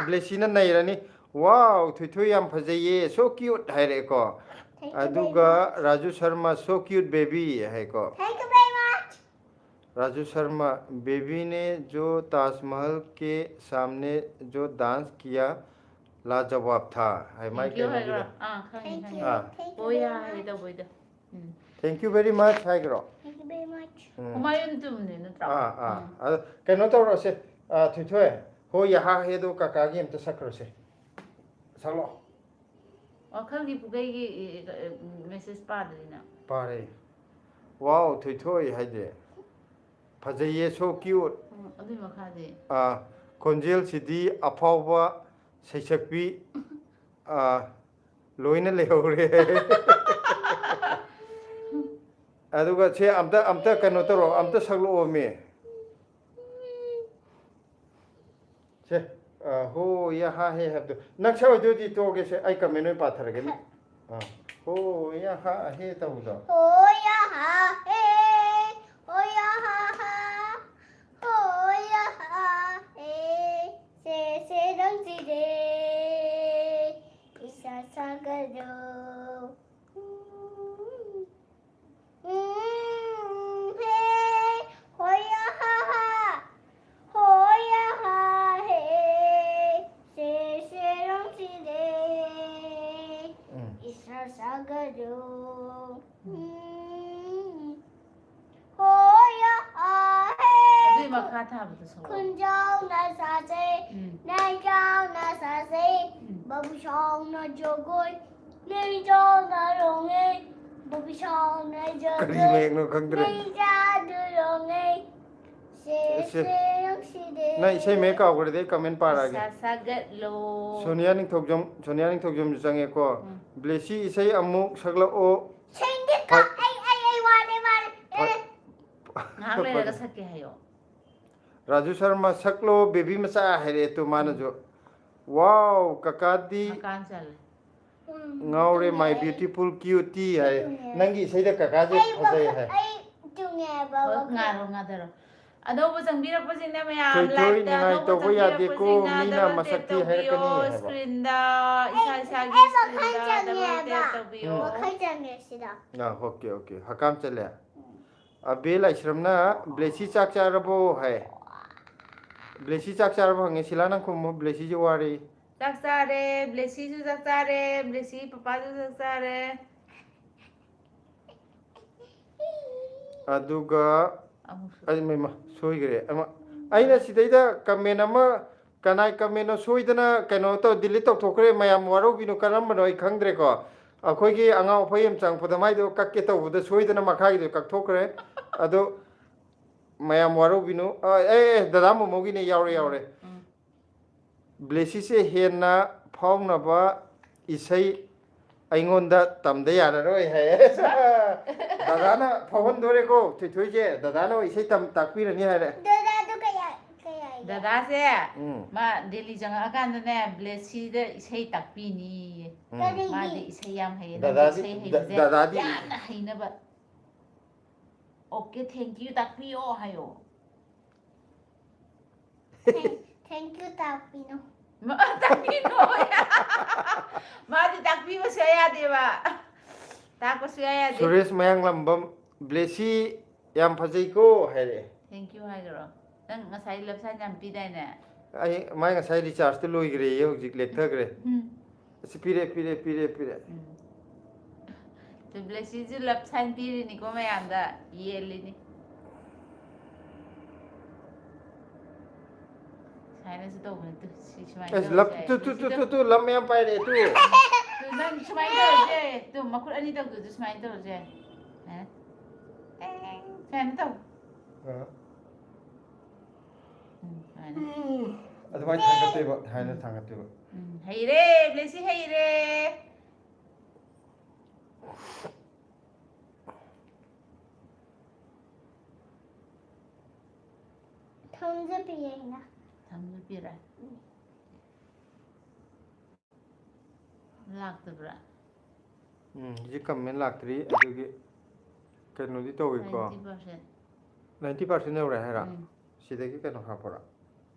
ꯕ꯭ꯂꯦꯁꯤꯅ ꯅꯩꯔꯅꯤ꯫ "Wow, ꯊꯣꯏꯊꯣꯏ ꯌꯥꯝ ꯐꯖꯩꯌꯦ, so cute" ꯍꯥꯏꯔꯛꯑꯦꯀꯣ꯫ ꯑꯗꯨꯒ Raju Sharma, "So cute baby" ꯍꯥꯏꯀꯣ꯫ Thank you very much. Raju Sharma, "baby ने जो ताजमहल के सामने जो डांस किया, लाजवाब था" ꯍꯥꯏ꯫ ꯃꯥꯏ Thank you ꯀꯩꯅꯣꯒꯤꯗꯣ꯫ ꯍꯥꯏꯈ꯭ꯔꯣ? ꯑꯥ, ꯈꯪꯉꯤ, Thank ꯈꯪꯉꯤ꯫ you. ꯑꯥ꯫ Thank you ꯍꯣꯏ very ꯌꯥ much. High ꯇꯧꯕꯩꯗꯣ꯫ Um. "Thank you very much" ꯍꯥꯏꯈ꯭ꯔꯣ? Thank you very much. ꯍꯨꯃꯥꯌꯨꯟ ꯇꯨꯝꯅꯦ ꯅꯠꯇ꯭ꯔꯣ? ꯑꯥ, ꯑꯥ꯫ ꯎꯝ꯫ ꯑꯗꯣ ꯀꯩꯅꯣ ꯇꯧꯔꯁꯦ, ꯑꯥ, ꯊꯣꯏꯊꯣꯏ, "ꯍꯣ ꯌꯥꯍꯥ ꯍꯦꯗꯣ" ꯀꯥꯀꯥꯒꯤ ꯑꯝꯇ ꯁꯛꯈ꯭ꯔꯁꯦ꯫ ꯁꯛꯂꯣ꯫ ꯋꯥꯈꯜꯒꯤ ꯄꯨꯈꯩꯒꯤ ꯃꯦꯁꯦꯖ ꯄꯥꯗ꯭ꯔꯤꯅ꯫ ꯄꯥꯔꯦ꯫ "Wow, ꯊꯣꯏꯊꯣꯏ" ꯍꯥꯏꯗꯤ꯫ "ꯐꯖꯩꯌꯦ, so cute"꯫ ꯎꯝ, ꯑꯗꯨꯏ ꯃꯈꯥꯗꯤ꯫ ꯑꯥ, "ꯈꯣꯟꯖꯦꯜꯁꯤꯗꯤ ꯑꯐꯥꯎꯕ ꯁꯩꯁꯛꯄꯤ", ꯑꯥ, "ꯂꯣꯏꯅ ꯂꯩꯍꯧꯔꯦ"꯫ ꯑꯗꯨꯒ ꯁꯦ ꯑꯝꯇ, ꯑꯝꯇ ꯀꯩꯅꯣ ꯇꯧꯔꯣ, ꯑꯝꯇ ꯁꯛꯂꯛꯑꯣꯃꯤ꯫ ꯁꯦ, ꯑ, "ꯍꯣ ꯌꯥ ꯍꯥ ꯍꯦ" ꯍꯥꯏꯕꯗꯣ꯫ ꯅꯪ ꯁꯛꯑꯣꯏꯗꯣꯏꯗꯤ ꯇꯣꯛꯑꯒꯦꯁꯦ, ꯑꯩ ꯀꯃꯦꯟ ꯑꯣꯏꯅ ꯄꯥꯊꯔꯒꯦ꯫ ꯑ, "ꯍꯣ ꯌꯥ ꯍꯥ ꯍꯦ" ꯇꯧꯕꯗꯣ꯫ ꯍꯣ ꯌꯥ ꯍꯥ ꯍꯦ, ꯍꯣ ꯌꯥ ꯍꯥ ꯍꯥ, ꯍꯣ ꯌꯥ ꯍꯥ ꯍꯦ, ꯁꯦ ꯁꯦ ꯅꯪꯁꯤꯗꯤ ꯏꯁꯥ ꯁꯥꯒꯠꯂꯣ꯫ ꯎꯝ, ꯎꯝ, ꯍꯦ, ꯍꯣ ꯌꯥ ꯍꯥ ꯍꯥ, ꯍꯣ ꯌꯥ ꯍꯥ ꯍꯦ, ꯁꯦ ꯁꯦ ꯅꯪꯁꯤꯗꯤ ꯎꯝ꯫ ꯏꯁꯥ ꯁꯥꯒꯠꯂꯣ꯫ ꯎꯝ꯫ ꯍꯣ ꯌꯥ ꯍꯥ ꯍꯦ꯫ ꯑꯗꯨꯏ ꯃꯈꯥ ꯊꯥꯕꯗꯣ ꯁꯛꯂꯛꯑꯣ꯫ ꯈꯨꯟꯖꯥꯎꯅ ꯁꯥꯖꯩ, ꯎꯝ꯫ ꯅꯥꯏꯖꯥꯎꯅ ꯁꯥꯖꯩ, ꯎꯝ꯫ ꯕꯥꯕꯨꯁꯥꯎꯅ ꯖꯒꯣꯏ, ꯅꯩꯖꯥꯎꯅ ꯔꯣꯡꯉꯩ, ꯕꯥꯕꯨꯁꯥꯎꯅ ꯀꯔꯤ ꯖꯒꯣꯏ, ꯃꯌꯦꯛꯅꯣ ꯈꯪꯗ꯭ꯔꯦ꯫ ꯅꯩꯖꯥꯗꯨ ꯔꯣꯡꯉꯩ, ꯁꯦ ꯁꯦ꯫ ꯁꯦ ꯅꯨꯡꯁꯤꯗꯦ꯫ ꯅꯪ ꯏꯁꯩ ꯃꯌꯦꯛ ꯀꯥꯎꯈ꯭ꯔꯗꯤ ꯑꯩ ꯀꯃꯦꯟ ꯄꯥꯔꯛꯑꯒꯦ꯫ ꯏꯁꯥ ꯁꯥꯒꯠꯂꯣ꯫ ꯁꯣꯅꯤꯌꯥ ꯅꯤꯡꯊꯧꯖꯝ, ꯁꯣꯅꯤꯌꯥ ꯅꯤꯡꯊꯧꯖꯝꯁꯨ ꯆꯪꯉꯦꯀꯣ꯫ ꯎꯝ꯫ "ꯕ꯭ꯂꯦꯁꯤ, ꯏꯁꯩ ꯑꯃꯨꯛ ꯁꯛꯂꯛꯑꯣ"꯫ ꯁꯦꯡꯗꯦ ꯀ-, ꯍꯣꯏ꯫ ꯑꯩ, ꯑꯩ, ꯑꯩ ꯋꯥꯔꯦ, ꯋꯥꯔꯦ꯫ ꯍꯣꯏ꯫ ꯑꯦ, ꯉꯥꯏꯍꯥꯛ ꯂꯩꯔꯒ ꯁꯛꯀꯦ ꯍꯥꯏꯌꯣ꯫ ꯔꯥꯖꯨ ꯁꯔꯃ, "ꯁꯛꯂꯣ ꯕꯦꯕꯤ ꯃꯆꯥ" ꯍꯥꯏꯔꯛꯑꯦ ꯇꯨ ꯃꯥꯅꯁꯨ꯫ Wow, ꯀꯀꯥꯗꯤ ꯃꯀꯥꯟ ꯆꯜꯂꯦ꯫ ꯉꯥꯎꯔꯦ, my beautiful cutie ꯍꯥꯏ꯫ ꯅꯪꯒꯤ ꯏꯁꯩꯗ ꯀꯀꯥꯁꯦ ꯐꯖꯩ ꯍꯥꯏ꯫ ꯑꯩ ꯇꯨꯡꯉꯦꯕ ꯍꯣꯏ, ꯉꯥꯔꯣ ꯉꯥꯊꯔꯣ꯫ ꯑꯅꯧꯕ ꯆꯪꯕꯤꯔꯛꯄꯁꯤꯡꯅ ꯃꯌꯥꯝ ꯊꯣꯏꯊꯣꯏ ꯂꯥꯏꯛꯇ ꯅꯤꯡꯉꯥꯏ ꯑꯅꯧꯕ ꯇꯧꯕ ꯌꯥꯗꯦꯀꯣ, ꯆꯪꯕꯤꯔꯛꯄꯁꯤꯡꯅ ꯃꯤꯅ ꯗꯕꯜ ꯇꯦꯞ ꯃꯁꯛ ꯊꯤ ꯇꯧꯕꯤꯌꯣ꯫ ꯍꯥꯏꯔꯛꯀꯅꯤ ꯍꯥꯏꯕ꯫ ꯁ꯭ꯀ꯭ꯔꯤꯟꯗ ꯏꯁꯥ ꯏꯁꯥꯒꯤ ꯑꯩ ꯁ꯭ꯀ꯭ꯔꯤꯟꯗ ꯃꯈꯥ ꯗꯕꯜ ꯇꯦꯞ ꯆꯪꯉꯦꯕ꯫ ꯇꯧꯕꯤꯌꯣ꯫ ꯃꯈꯥ ꯆꯪꯉꯦ ꯁꯤꯗ꯫ ꯑꯥ, okay, okay, ꯍꯀꯥꯝ ꯆꯜꯂꯦ꯫ ꯑꯕꯦ ꯂꯥꯏꯁ꯭ꯔꯝꯅ ꯕ꯭ꯂꯦꯁꯤ ꯆꯥꯛ ꯆꯥꯔꯕꯣ ꯍꯥꯏ꯫ ꯕ꯭ꯂꯦꯁꯤ ꯆꯥꯛ ꯆꯥꯔꯕꯣ ꯍꯪꯉꯦ꯫ ꯁꯤꯂꯥ ꯅꯪ ꯈꯨꯝꯃꯣ, ꯕ꯭ꯂꯦꯁꯤꯁꯦ ꯋꯥꯔꯦ꯫ ꯆꯥꯛ ꯆꯥꯔꯦ, ꯕ꯭ꯂꯦꯁꯤꯁꯨ ꯆꯥꯛ ꯆꯥꯔꯦ, ꯕ꯭ꯂꯦꯁꯤ ꯄꯄꯥꯁꯨ ꯆꯥꯛ ꯆꯥꯔꯦ꯫ ꯑꯗꯨꯒ ꯑꯃꯨꯛꯁꯨ ꯑꯩ ꯃꯩꯃ ꯁꯣꯏꯈ꯭ꯔꯦ ꯑꯃ꯫ ꯑꯩꯅ ꯁꯤꯗꯩꯗ comment ꯑꯃ, ꯀꯅꯥꯏ commentꯅꯣ ꯁꯣꯏꯗꯅ ꯀꯩꯅꯣ ꯇꯧ, delete ꯇꯧꯊꯣꯛꯈ꯭ꯔꯦ꯫ ꯃꯌꯥꯝ ꯋꯥꯔꯧꯕꯤꯅꯨ, ꯀꯔꯝꯕꯅꯣ ꯑꯩ ꯈꯪꯗ꯭ꯔꯦꯀꯣ꯫ ꯑꯩꯈꯣꯏꯒꯤ ꯑꯉꯥꯎ ꯑꯐꯩ ꯑꯃ ꯆꯪꯉꯛꯄꯗ ꯃꯥꯏꯗꯣ ꯀꯛꯀꯦ ꯇꯧꯕꯗ ꯁꯣꯏꯗꯅ ꯃꯈꯥꯒꯤꯗꯣ ꯀꯛꯊꯣꯛꯈ꯭ꯔꯦ꯫ ꯑꯗꯣ ꯃꯌꯥꯝ ꯋꯥꯔꯧꯕꯤꯅꯨ꯫ ꯑ, ꯑꯦ, ꯑꯦ, ꯗꯗꯥ ꯃꯣꯃꯣꯒꯤꯅꯦ, ꯌꯥꯎꯔꯦ, ꯌꯥꯎꯔꯦ꯫ ꯎꯝ꯫ ꯕ꯭ꯂꯦꯁꯤꯁꯦ ꯍꯦꯟꯅ ꯐꯥꯎꯅꯕ ꯏꯁꯩ ꯑꯩꯉꯣꯟꯗ ꯇꯝꯗ ꯌꯥꯔꯔꯣꯏ ꯍꯥꯏ꯫ ꯗꯗꯥꯅ ꯐꯥꯎꯍꯟꯗꯣꯔꯦꯀꯣ, ꯊꯣꯏꯊꯣꯏꯁꯦ꯫ ꯗꯗꯥꯅ ꯏꯁꯩ ꯇꯝ ꯇꯥꯛꯄꯤꯔꯅꯤ ꯍꯥꯏꯔꯦ꯫ ꯗꯗꯥꯗꯣ ꯀꯌꯥ ꯀꯌꯥ ꯏꯌꯥ? ꯗꯗꯥꯁꯦ ꯎꯝ꯫ ꯃꯥ ꯗꯦꯜꯂꯤ ꯆꯪꯉꯛꯑꯀꯥꯟꯗꯅꯦ ꯕ꯭ꯂꯦꯁꯤꯗ ꯏꯁꯩ ꯇꯥꯛꯄꯤꯅꯤꯌꯦ꯫ ꯎꯝ꯫ ꯀꯔꯤꯒꯤ? ꯃꯥꯗꯤ ꯏꯁꯩ ꯌꯥꯝ ꯍꯩꯌꯦ꯫ ꯅꯪ ꯗꯗꯥꯗꯤ ꯏꯁꯩ ꯗ- ꯍꯩꯕꯁꯦ ꯗꯗꯥꯗꯤ ꯌꯥꯝꯅ ꯍꯩꯅꯕ꯫ Okay, thank you ꯇꯥꯛꯄꯤꯌꯣ ꯍꯥꯏꯌꯣ꯫ Thank you ꯇꯥꯛꯄꯤꯅꯣ꯫ ꯃꯥ ꯇꯥꯛꯄꯤꯅꯣ꯫ ꯃꯥꯗꯤ ꯇꯥꯛꯄꯤꯕ ꯁꯨꯡꯌꯥ ꯌꯥꯗꯦꯕ꯫ ꯇꯥꯛꯄ ꯁꯨꯡꯌꯥ ꯌꯥꯗꯦ꯫ ꯁꯨꯔꯦꯁ ꯃꯌꯥꯡꯂꯝꯕꯝ, ꯕ꯭ꯂꯦꯁꯤ ꯌꯥꯝ ꯐꯖꯩꯀꯣ ꯍꯥꯏꯔꯛꯑꯦ꯫ Thank you ꯍꯥꯏꯈ꯭ꯔꯣ꯫ ꯅꯪ ꯉꯁꯥꯏ love sign ꯌꯥꯝ ꯄꯤꯗꯥꯏꯅꯦ? ꯑꯩ ꯃꯥꯏ ꯉꯁꯥꯏ rechargeꯇꯨ ꯂꯣꯏꯈ꯭ꯔꯦꯌꯦ, ꯍꯧꯖꯤꯛ ꯂꯦꯛꯊꯈ꯭ꯔꯦ꯫ ꯎꯝ꯫ ꯑꯁꯤ ꯄꯤꯔꯦ, ꯄꯤꯔꯦ, ꯄꯤꯔꯦ, ꯄꯤꯔꯦ꯫ ꯎꯝ꯫ ꯇꯨ ꯕ꯭ꯂꯦꯁꯤꯁꯨ love sign ꯄꯤꯔꯤꯅꯤꯀꯣ ꯃꯌꯥꯝꯗ, ꯌꯦꯜꯂꯤꯅꯤ꯫ ꯁꯨꯃꯥꯏꯅꯁꯨ ꯇꯧꯕꯅꯤ꯫ ꯇꯨ, ꯁꯤ ꯁꯨꯃꯥꯏꯅ ꯑꯁ, ꯇꯧꯔꯁꯦ love, ꯍꯥꯏꯌꯦ꯫ ꯇꯨ, ꯇꯨ, ꯇꯨ, ꯁꯤꯗ ꯇꯨ, ꯇꯨ, love ꯃꯌꯥꯝ ꯄꯥꯏꯔꯛꯑꯦ, ꯇꯨ꯫ ꯇꯨ, ꯅꯪ ꯁꯨꯃꯥꯏꯅ ꯇꯧꯔꯁꯦ꯫ ꯇꯨ, ꯃꯈꯨꯠ ꯑꯅꯤ ꯇꯧꯗꯣꯏꯗꯨ ꯁꯨꯃꯥꯏꯅ ꯇꯧꯔꯁꯦ꯫ ꯁꯨꯃꯥꯏꯅ꯫ ꯇꯦꯡ, ꯁꯨꯃꯥꯏꯅ ꯇꯧ꯫ ꯑ꯫ ꯎꯝ, ꯁꯨꯃꯥꯏꯅ꯫ ꯑꯗꯨꯃꯥꯏꯅ ꯊꯥꯡꯒꯠꯇꯣꯏꯕ, ꯍꯥꯏꯅ ꯊꯥꯡꯒꯠꯇꯣꯏꯕ꯫ ꯎꯝ, ꯍꯩꯔꯦ, ꯕ꯭ꯂꯦꯁꯤ ꯍꯩꯔꯦ꯫ ꯊꯝꯖ ꯄꯤꯌꯦ ꯑꯩꯅ꯫ ꯊꯝꯖ ꯄꯤꯔꯦ꯫ ꯂꯥꯛꯇꯕ꯭ꯔꯥ? ꯎꯝ, ꯍꯧꯖꯤꯛ ꯀꯃꯦꯟ ꯂꯥꯛꯇ꯭ꯔꯤ, ꯑꯗꯨꯒꯤ ꯀꯩꯅꯣꯗꯤ ꯇꯧꯋꯤꯀꯣ꯫ Ninety percent. ꯅꯥꯏꯟꯇꯤ ꯄꯥꯔꯁꯦꯟ ꯌꯧꯔꯦ ꯍꯥꯏꯔ? ꯎꯝ꯫ ꯁꯤꯗꯒꯤ ꯀꯩꯅꯣ ꯍꯥꯞꯄꯣꯔꯥ?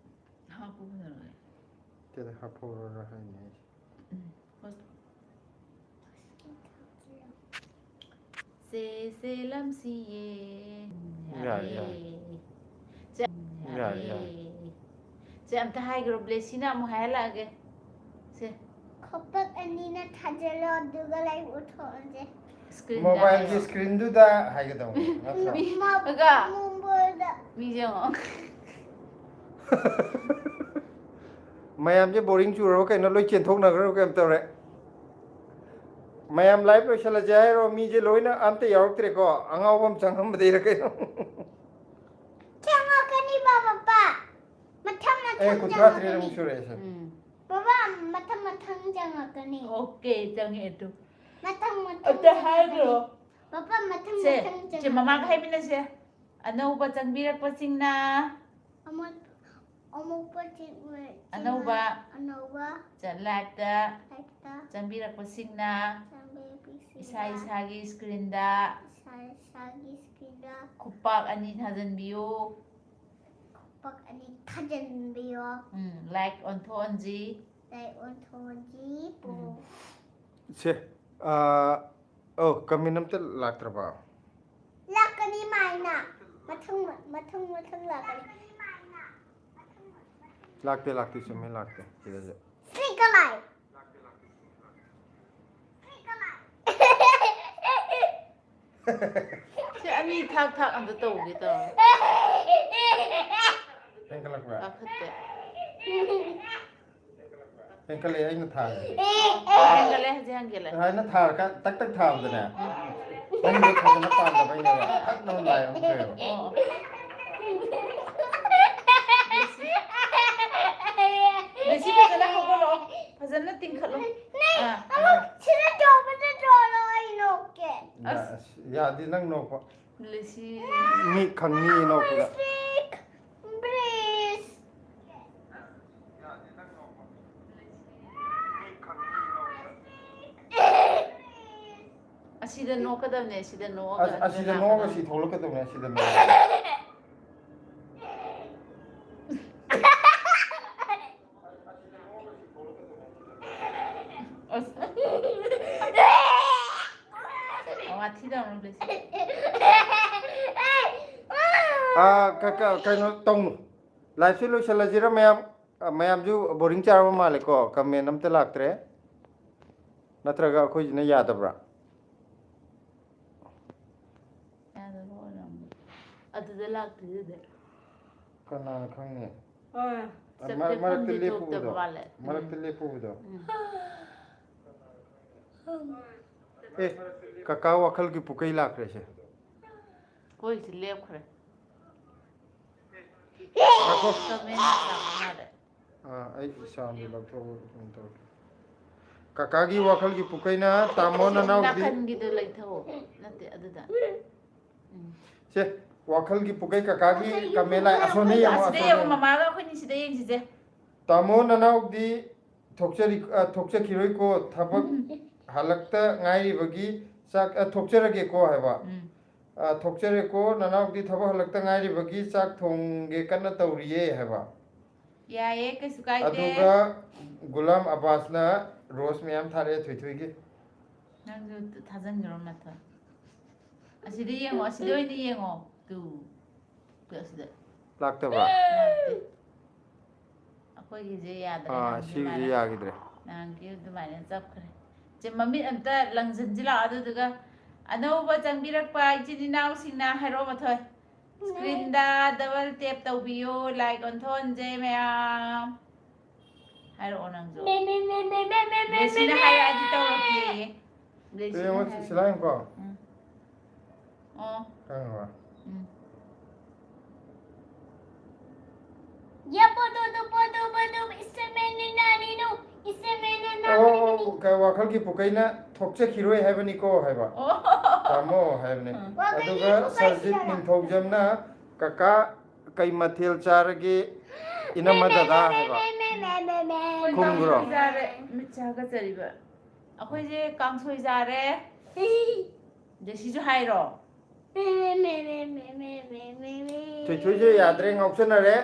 ꯍꯥꯞꯄꯨ ꯐꯖꯅ꯫ ꯁꯤꯗ ꯍꯥꯞꯄꯧꯔꯣꯔꯥ ꯍꯥꯏꯅꯦ ꯑꯩꯁꯦ꯫ ꯎꯝ꯫ ꯍꯣꯏ꯫ ꯁꯦ ꯁꯦ ꯂꯝꯁꯤꯌꯦ꯫ ꯌꯥꯏ, ꯌꯥꯏ꯫ ꯁꯦ, ꯌꯥꯏ, ꯌꯥꯏ꯫ ꯁꯦ ꯑꯝꯇ ꯍꯥꯏꯈ꯭ꯔꯣ, ꯕ꯭ꯂꯦꯁꯤꯅ ꯑꯃꯨꯛ ꯍꯥꯏꯍꯜꯂꯛꯑꯒꯦ꯫ ꯁꯦ꯫ ꯈꯨꯄꯥꯛ ꯑꯅꯤꯅ ꯊꯥꯖꯤꯜꯂꯣ ꯑꯗꯨꯒ ꯂꯥꯏ ꯎꯠꯊꯣꯛꯑꯁꯦ꯫ ꯁ꯭ꯀ꯭ꯔꯤꯟꯗ ꯃꯣꯕꯥꯏꯜꯒꯤ ꯍꯥꯏꯌꯣ꯫ ꯁ꯭ꯀ꯭ꯔꯤꯟꯗꯨꯗ ꯍꯥꯏꯒꯗꯧꯕꯅꯤ ꯅꯠꯇ꯭ꯔꯣ? ꯃꯤ-, ꯑꯒ ꯃꯣꯕꯥꯏꯜꯗ꯫ ꯃꯤꯁꯦ ꯌꯦꯡꯉꯣ꯫ ꯃꯌꯥꯝꯁꯦ ꯕꯣꯔꯤꯡ ꯆꯨꯔꯕ ꯀꯩꯅꯣ, ꯂꯣꯏ ꯆꯦꯟꯊꯣꯛꯅꯈ꯭ꯔꯕ ꯀꯩꯅꯣ ꯇꯧꯔꯦ꯫ ꯃꯌꯥꯝ ꯂꯥꯏꯚ ꯂꯣꯏꯁꯤꯜꯂꯁꯦ ꯍꯥꯏꯔꯣ? ꯃꯤꯁꯦ ꯂꯣꯏꯅ ꯑꯝꯇ ꯌꯥꯎꯔꯛꯇ꯭ꯔꯦꯀꯣ, ꯑꯉꯥꯎꯕ ꯑꯃ ꯆꯪꯉꯝꯕꯗꯩꯔ ꯀꯩꯅꯣ꯫ ꯆꯪꯉꯛꯀꯅꯤꯕ ꯄꯄꯥ꯫ ꯃꯊꯪ ꯑꯦ, ꯃꯊꯪ ꯀꯨꯟꯊ꯭ꯔꯥ ꯇꯔꯦꯠ ꯑꯃꯨꯛ ꯆꯪꯉꯛꯀꯅꯤ꯫ ꯁꯨꯔꯛꯑꯦ ꯁꯦ꯫ ꯎꯝ꯫ ꯄꯄꯥ, ꯃꯊꯪ ꯃꯊꯪ ꯆꯪꯉꯛꯀꯅꯤ꯫ ꯑꯣꯀꯦ, ꯆꯪꯉꯛꯑꯦ ꯑꯗꯨ꯫ ꯃꯊꯪ ꯃꯊꯪ ꯑꯝꯇ ꯍꯥꯏꯈ꯭ꯔꯣ꯫ ꯄꯄꯥ, ꯃꯊꯪ ꯁꯦ, ꯃꯊꯪ ꯁꯦ ꯃꯃꯥꯒ ꯆꯪꯉꯛꯀꯅꯤ꯫ ꯍꯥꯏꯃꯤꯟꯅꯁꯦ꯫ ꯑꯅꯧꯕ ꯆꯪꯕꯤꯔꯛꯄꯁꯤꯡꯅ ꯑꯃꯣꯠ-, ꯑꯃꯣꯠꯄ ꯆꯤꯡ-, ꯑꯅꯧꯕ ꯑꯅꯧꯕ ꯆ-, ꯂꯥꯏꯚꯇ ꯂꯥꯏꯐꯇ ꯆꯪꯕꯤꯔꯛꯄꯁꯤꯡꯅ ꯆꯪꯕꯤꯔꯛꯄꯁꯤꯡꯅ ꯏꯁꯥ ꯏꯁꯥꯒꯤ ꯁ꯭ꯀ꯭ꯔꯤꯟꯗ ꯏꯁꯥ ꯏꯁꯥꯒꯤ ꯁ꯭ꯀ꯭ꯔꯤꯟꯗ ꯈꯨꯄꯥꯛ ꯑꯅꯤ ꯊꯥꯖꯟꯕꯤꯌꯨ꯫ ꯈꯨꯄꯥꯛ ꯑꯅꯤ ꯊꯥꯖꯤꯟꯕꯤꯌꯣ꯫ ꯎꯝ, ꯂꯥꯏꯛ ꯑꯣꯟꯊꯣꯛꯍꯟꯁꯤ꯫ ꯂꯥꯏꯛ ꯑꯣꯟꯊꯣꯛꯍꯟꯁꯤ꯫ ꯎꯝ꯫ ꯁꯦ, ꯑ, ꯑꯧ, ꯀꯃꯦꯟ ꯑꯝꯇ ꯂꯥꯛꯇ꯭ꯔꯕ? ꯂꯥꯛꯀꯅꯤ ꯃꯥꯏꯅ꯫ ꯃꯊꯪ ꯃꯊꯪ ꯃꯊꯪ ꯂꯥꯛꯀꯅꯤ꯫ ꯂꯥꯛꯇꯦ, ꯂꯥꯛꯇꯦ, ꯆꯨꯝꯃꯦ, ꯂꯥꯛꯇꯦ ꯁꯤꯗꯁꯨ꯫ ꯁꯤ ꯀꯃꯥꯏ? ꯁꯤ ꯑꯅꯤ ꯊꯥꯛ ꯊꯥꯛ ꯑꯝꯇ ꯇꯧꯒꯦ ꯇꯧꯔꯦ꯫ ꯍꯦꯟꯒꯠꯂꯛꯄ꯭ꯔꯥ? ꯀꯥꯈꯠꯇꯦ꯫ ꯍꯦꯟꯒꯠꯂꯛꯑꯦ, ꯑꯩꯅ ꯊꯥꯔꯦ꯫ ꯍꯦꯟꯒꯠꯂꯦ, ꯍꯧꯖꯤꯛ ꯍꯦꯟꯒꯠꯂꯦ꯫ ꯍꯥꯏꯅ ꯊꯥꯔꯀꯥꯟ ꯇꯛ ꯇꯛ ꯊꯥꯕꯗꯅꯦ, ꯅꯪꯒꯤꯗꯣ ꯐꯖꯅ ꯄꯥꯟꯗꯕꯩꯅꯦꯕ꯫ ꯊꯛ ꯂꯥꯎꯅ ꯂꯥꯏ ꯑꯃ ꯊꯣꯛꯑꯦꯕ꯫ ꯑꯣ꯫ ꯂꯦꯁꯤ ꯐꯖꯅ ꯍꯧꯒꯠꯂꯛꯑꯣ꯫ ꯐꯖꯅ ꯇꯤꯡꯈꯠꯂꯣ꯫ ꯑꯥ꯫ ꯁꯤꯗ ꯆꯣꯡꯕꯗ ꯆꯣꯡꯂꯣ, ꯑꯩ ꯅꯣꯛꯀꯦ꯫ ꯑꯁ꯫ ꯑꯁ, ꯌꯥꯗꯦ ꯅꯪ ꯅꯣꯛꯄ꯫ ꯂꯦꯁꯤ꯫ ꯃꯤ ꯈꯪꯅꯤ ꯅꯣꯛꯄꯗ꯫ ꯕ꯭ꯔꯤꯖ꯫ ꯕ꯭ꯔꯤꯖ꯫ ꯃꯤ ꯈꯪꯅꯤ ꯅꯣꯛꯄꯗ꯫ ꯅꯣꯛꯀꯗꯕꯅꯦ, ꯁꯤꯗ ꯅꯣꯛꯑꯒ ꯑꯁ, ꯑꯁꯤꯗ ꯅꯣꯛꯑꯒ ꯁꯤ ꯊꯣꯛꯂꯛꯀꯗꯕꯅꯦ, ꯑꯁꯤꯗ ꯅꯣꯛꯑꯒ꯫ ꯑꯁ꯫ ꯑꯣ, ꯋꯥꯊꯤ ꯇꯧꯔꯅꯨ, ꯕ꯭ꯂꯦꯁꯤ꯫ ꯑꯥ, ꯀ-, ꯀ-, ꯀꯩꯅꯣ ꯇꯧꯅꯨ꯫ Live ꯁꯦ ꯂꯣꯏꯁꯤꯜꯂꯁꯤꯔ ꯃꯌꯥꯝ? ꯑ, ꯃꯌꯥꯝꯁꯨ boring ꯆꯥꯔꯕ ꯃꯥꯜꯂꯦꯀꯣ? Comment ꯑꯝꯇ ꯂꯥꯛꯇ꯭ꯔꯦ꯫ ꯅꯠꯇ꯭ꯔꯒ ꯑꯩꯈꯣꯏꯁꯤꯅ ꯌꯥꯗꯕ꯭ꯔꯥ? ꯌꯥꯗꯕ ꯑꯣꯏꯔꯝꯅꯤ꯫ ꯑꯗꯨꯗ ꯂꯥꯛꯇ꯭ꯔꯤꯗꯨꯗꯤ꯫ ꯀꯅꯥꯅ ꯈꯪꯅꯤ? ꯍꯣꯏ꯫ ꯑ, ꯆꯠꯇꯦ ꯃꯔꯛ-, ꯃꯔꯛꯇ ꯈꯪꯗꯦ, ꯂꯦꯞꯄꯨꯕꯗꯣ꯫ ꯊꯣꯛꯇꯕ ꯃꯥꯜꯂꯦ꯫ ꯃꯔꯛꯇ ꯎꯝ꯫ ꯂꯦꯞꯄꯨꯕꯗꯣ꯫ ꯎꯝ꯫ ꯑꯦ, ꯀꯀꯥ ꯋꯥꯈꯜꯒꯤ ꯄꯨꯀꯩ ꯂꯥꯛꯈ꯭ꯔꯦꯁꯦ꯫ ꯑꯩꯈꯣꯏꯁꯤ ꯂꯦꯞꯈ꯭ꯔꯦ꯫ ꯉꯥꯏꯈꯣ꯫ Comment ꯂꯥꯛꯄ ꯃꯥꯜꯂꯦ꯫ ꯑꯥ, ꯑꯩ sound ꯗꯣ ꯂꯧꯊꯣꯛꯑꯒ ꯀꯩꯅꯣ ꯇꯧꯔꯒꯦ꯫ ꯀꯀꯥꯒꯤ ꯋꯥꯈꯜꯒꯤ ꯄꯨꯀꯩꯅ ꯇꯥꯃꯣ ꯁꯤ ꯅꯅꯥꯎꯗꯤ ꯅꯥꯀꯟꯒꯤꯗꯣ ꯂꯩꯊꯧꯑꯣ꯫ ꯅꯠꯇꯦ, ꯑꯗꯨꯗ꯫ ꯎꯝ꯫ ꯁꯦ, ꯋꯥꯈꯜꯒꯤ ꯄꯨꯀꯩ ꯀꯀꯥꯒꯤ comment ꯂꯥꯛꯑꯦ꯫ ꯑꯁꯣꯝꯗ ꯌꯦꯡꯉꯣ, ꯑꯁꯤꯗ ꯑꯁꯣꯝꯗ ꯌꯦꯡꯉꯣ, ꯌꯦꯡꯉꯣ꯫ ꯃꯃꯥꯒ ꯑꯩꯈꯣꯏꯅꯤ ꯁꯤꯗ ꯌꯦꯡꯁꯤꯁꯦ꯫ ꯇꯥꯃꯣ ꯅꯅꯥꯎꯗꯤ ꯊꯣꯛꯆꯔꯤ-, ꯑ, ꯊꯣꯛꯆꯈꯤꯔꯣꯏꯀꯣ, ꯊꯕꯛ ꯍꯜꯂꯛꯇ ꯉꯥꯏꯔꯤꯕꯒꯤ ꯆꯥꯛ, ꯑ, ꯊꯣꯛꯆꯔꯒꯦꯀꯣ ꯍꯥꯏꯕ꯫ ꯎꯝ꯫ ꯑ, ꯊꯣꯛꯆꯔꯦꯀꯣ, ꯅꯅꯥꯎꯗꯤ ꯊꯕꯛ ꯍꯜꯂꯛꯇ ꯉꯥꯏꯔꯤꯕꯒꯤ ꯆꯥꯛ ꯊꯣꯡꯒꯦ ꯀꯟꯅ ꯇꯧꯔꯤꯌꯦ ꯍꯥꯏꯕ꯫ ꯌꯥꯏꯌꯦ, ꯀꯩꯁꯨ ꯀꯥꯏꯗꯦ꯫ ꯑꯗꯨꯒ ꯒꯨꯂꯥꯝ ꯑꯕꯥꯁꯅ rose ꯃꯌꯥꯝ ꯊꯥꯔꯛꯑꯦ ꯊꯣꯏꯊꯣꯏꯒꯤ꯫ ꯅꯪꯁꯨ ꯊꯥꯖꯤꯟꯈ꯭ꯔꯣ ꯅꯊꯣꯏ꯫ ꯑꯁꯤꯗ ꯌꯦꯡꯉꯣ, ꯑꯁꯤꯗ ꯑꯣꯏꯅ ꯌꯦꯡꯉꯣ꯫ ꯇꯨ꯫ ꯇꯨ ꯑꯁꯤꯗ꯫ ꯂꯥꯛꯇꯕ꯭ꯔꯥ? ꯂꯥꯛꯇꯦ꯫ ꯑꯩꯈꯣꯏꯒꯤꯁꯦ ꯌꯥꯗ꯭ꯔꯦ, ꯑꯥ, ꯅꯪꯒꯤ ꯁꯤꯒꯤꯁꯦ ꯑꯗꯨꯃꯥꯏꯅ꯫ ꯌꯥꯈꯤꯗ꯭ꯔꯦ꯫ ꯅꯍꯥꯟꯒꯤ ꯑꯗꯨꯃꯥꯏꯅ ꯆꯞꯈ꯭ꯔꯦ꯫ ꯆꯦ, ꯃꯃꯤꯠ ꯑꯝꯇ ꯂꯪꯁꯤꯟꯁꯤ ꯂꯥꯛꯑꯣ, ꯑꯗꯨꯗꯨꯒ ꯑꯅꯧꯕ ꯆꯪꯕꯤꯔꯛꯄ ꯏꯆꯤꯟ ꯏꯅꯥꯎꯁꯤꯡꯅ ꯍꯥꯏꯔꯛꯑꯣ ꯃꯊꯣꯏ꯫ Screen ꯗ double tap ꯇꯧꯕꯤꯌꯨ, like ꯑꯣꯟꯊꯣꯛꯍꯟꯁꯦ ꯃꯌꯥꯝ꯫ ꯍꯥꯏꯔꯛꯑꯣ ꯅꯪꯁꯨ꯫ ꯃꯦ, ꯃꯦ, ꯃꯦ, ꯃꯦ, ꯃꯦ, ꯃꯦ, ꯃꯦ, ꯕ꯭ꯂꯦꯁꯤꯅ ꯃꯦ꯫ ꯍꯥꯏꯔꯛꯑꯗꯤ ꯇꯧꯔꯛꯀꯦꯌꯦ꯫ ꯕ꯭ꯂꯦꯁꯤꯅ ꯀꯩꯅꯣ ꯍꯥꯏꯔꯛꯑꯗꯤ꯫ ꯁꯤꯂꯥ ꯌꯦꯡꯉꯨꯀꯣ꯫ ꯎꯝ꯫ ꯑꯣ꯫ ꯈꯪꯉꯕ? ꯎꯝ꯫ ꯌꯥ, ꯄꯣꯗꯣ, ꯗꯣ, ꯄꯣꯗꯣ, ꯄꯣꯗꯣ, ꯏꯁꯇꯃꯦꯟ, ꯅꯤꯅꯥ, ꯅꯤꯅꯨ, ꯏꯁꯇꯃꯦꯟ, ꯅꯤꯅꯥ, ꯑꯣ, ꯅꯤꯅꯨ꯫ ꯑꯣ, ꯀ-, ꯋꯥꯈꯜꯒꯤ ꯄꯨꯀꯩꯅ ꯊꯣꯛꯆꯈꯤꯔꯣꯏ ꯍꯥꯏꯕꯅꯤꯀꯣ ꯍꯥꯏꯕ꯫ ꯑꯣ꯫ ꯇꯥꯃꯣ ꯍꯥꯏꯕꯅꯤ꯫ ꯎꯝ꯫ ꯑꯗꯨꯒ ꯋꯥꯈꯜꯒꯤ ꯁꯔꯖꯤꯠ ꯄꯨꯀꯩꯁꯤꯅ꯫ ꯅꯤꯡꯊꯧꯖꯝꯅ ꯀꯀꯥ ꯀꯩ ꯃꯊꯦꯜ ꯆꯥꯔꯒꯦ, ꯏꯅꯝꯃ ꯗꯗꯥ ꯍꯥꯏꯕ꯫ ꯃꯦ, ꯃꯦ, ꯃꯦ, ꯃꯦ, ꯃꯦ꯫ ꯈꯨꯝꯈ꯭ꯔꯣ꯫ ꯆꯥꯔꯦ, ꯃꯤꯠ ꯁꯥꯒꯠꯆꯔꯤꯕ꯫ ꯑꯩꯈꯣꯏꯁꯦ ꯀꯥꯡꯁꯣꯏ ꯆꯥꯔꯦ꯫ ꯖꯦꯁꯤꯁꯨ ꯍꯥꯏꯔꯣ꯫ ꯊꯣꯏꯊꯣꯏꯁꯨ ꯌꯥꯗ꯭ꯔꯦ, ꯉꯥꯎꯁꯟꯅꯔꯦ꯫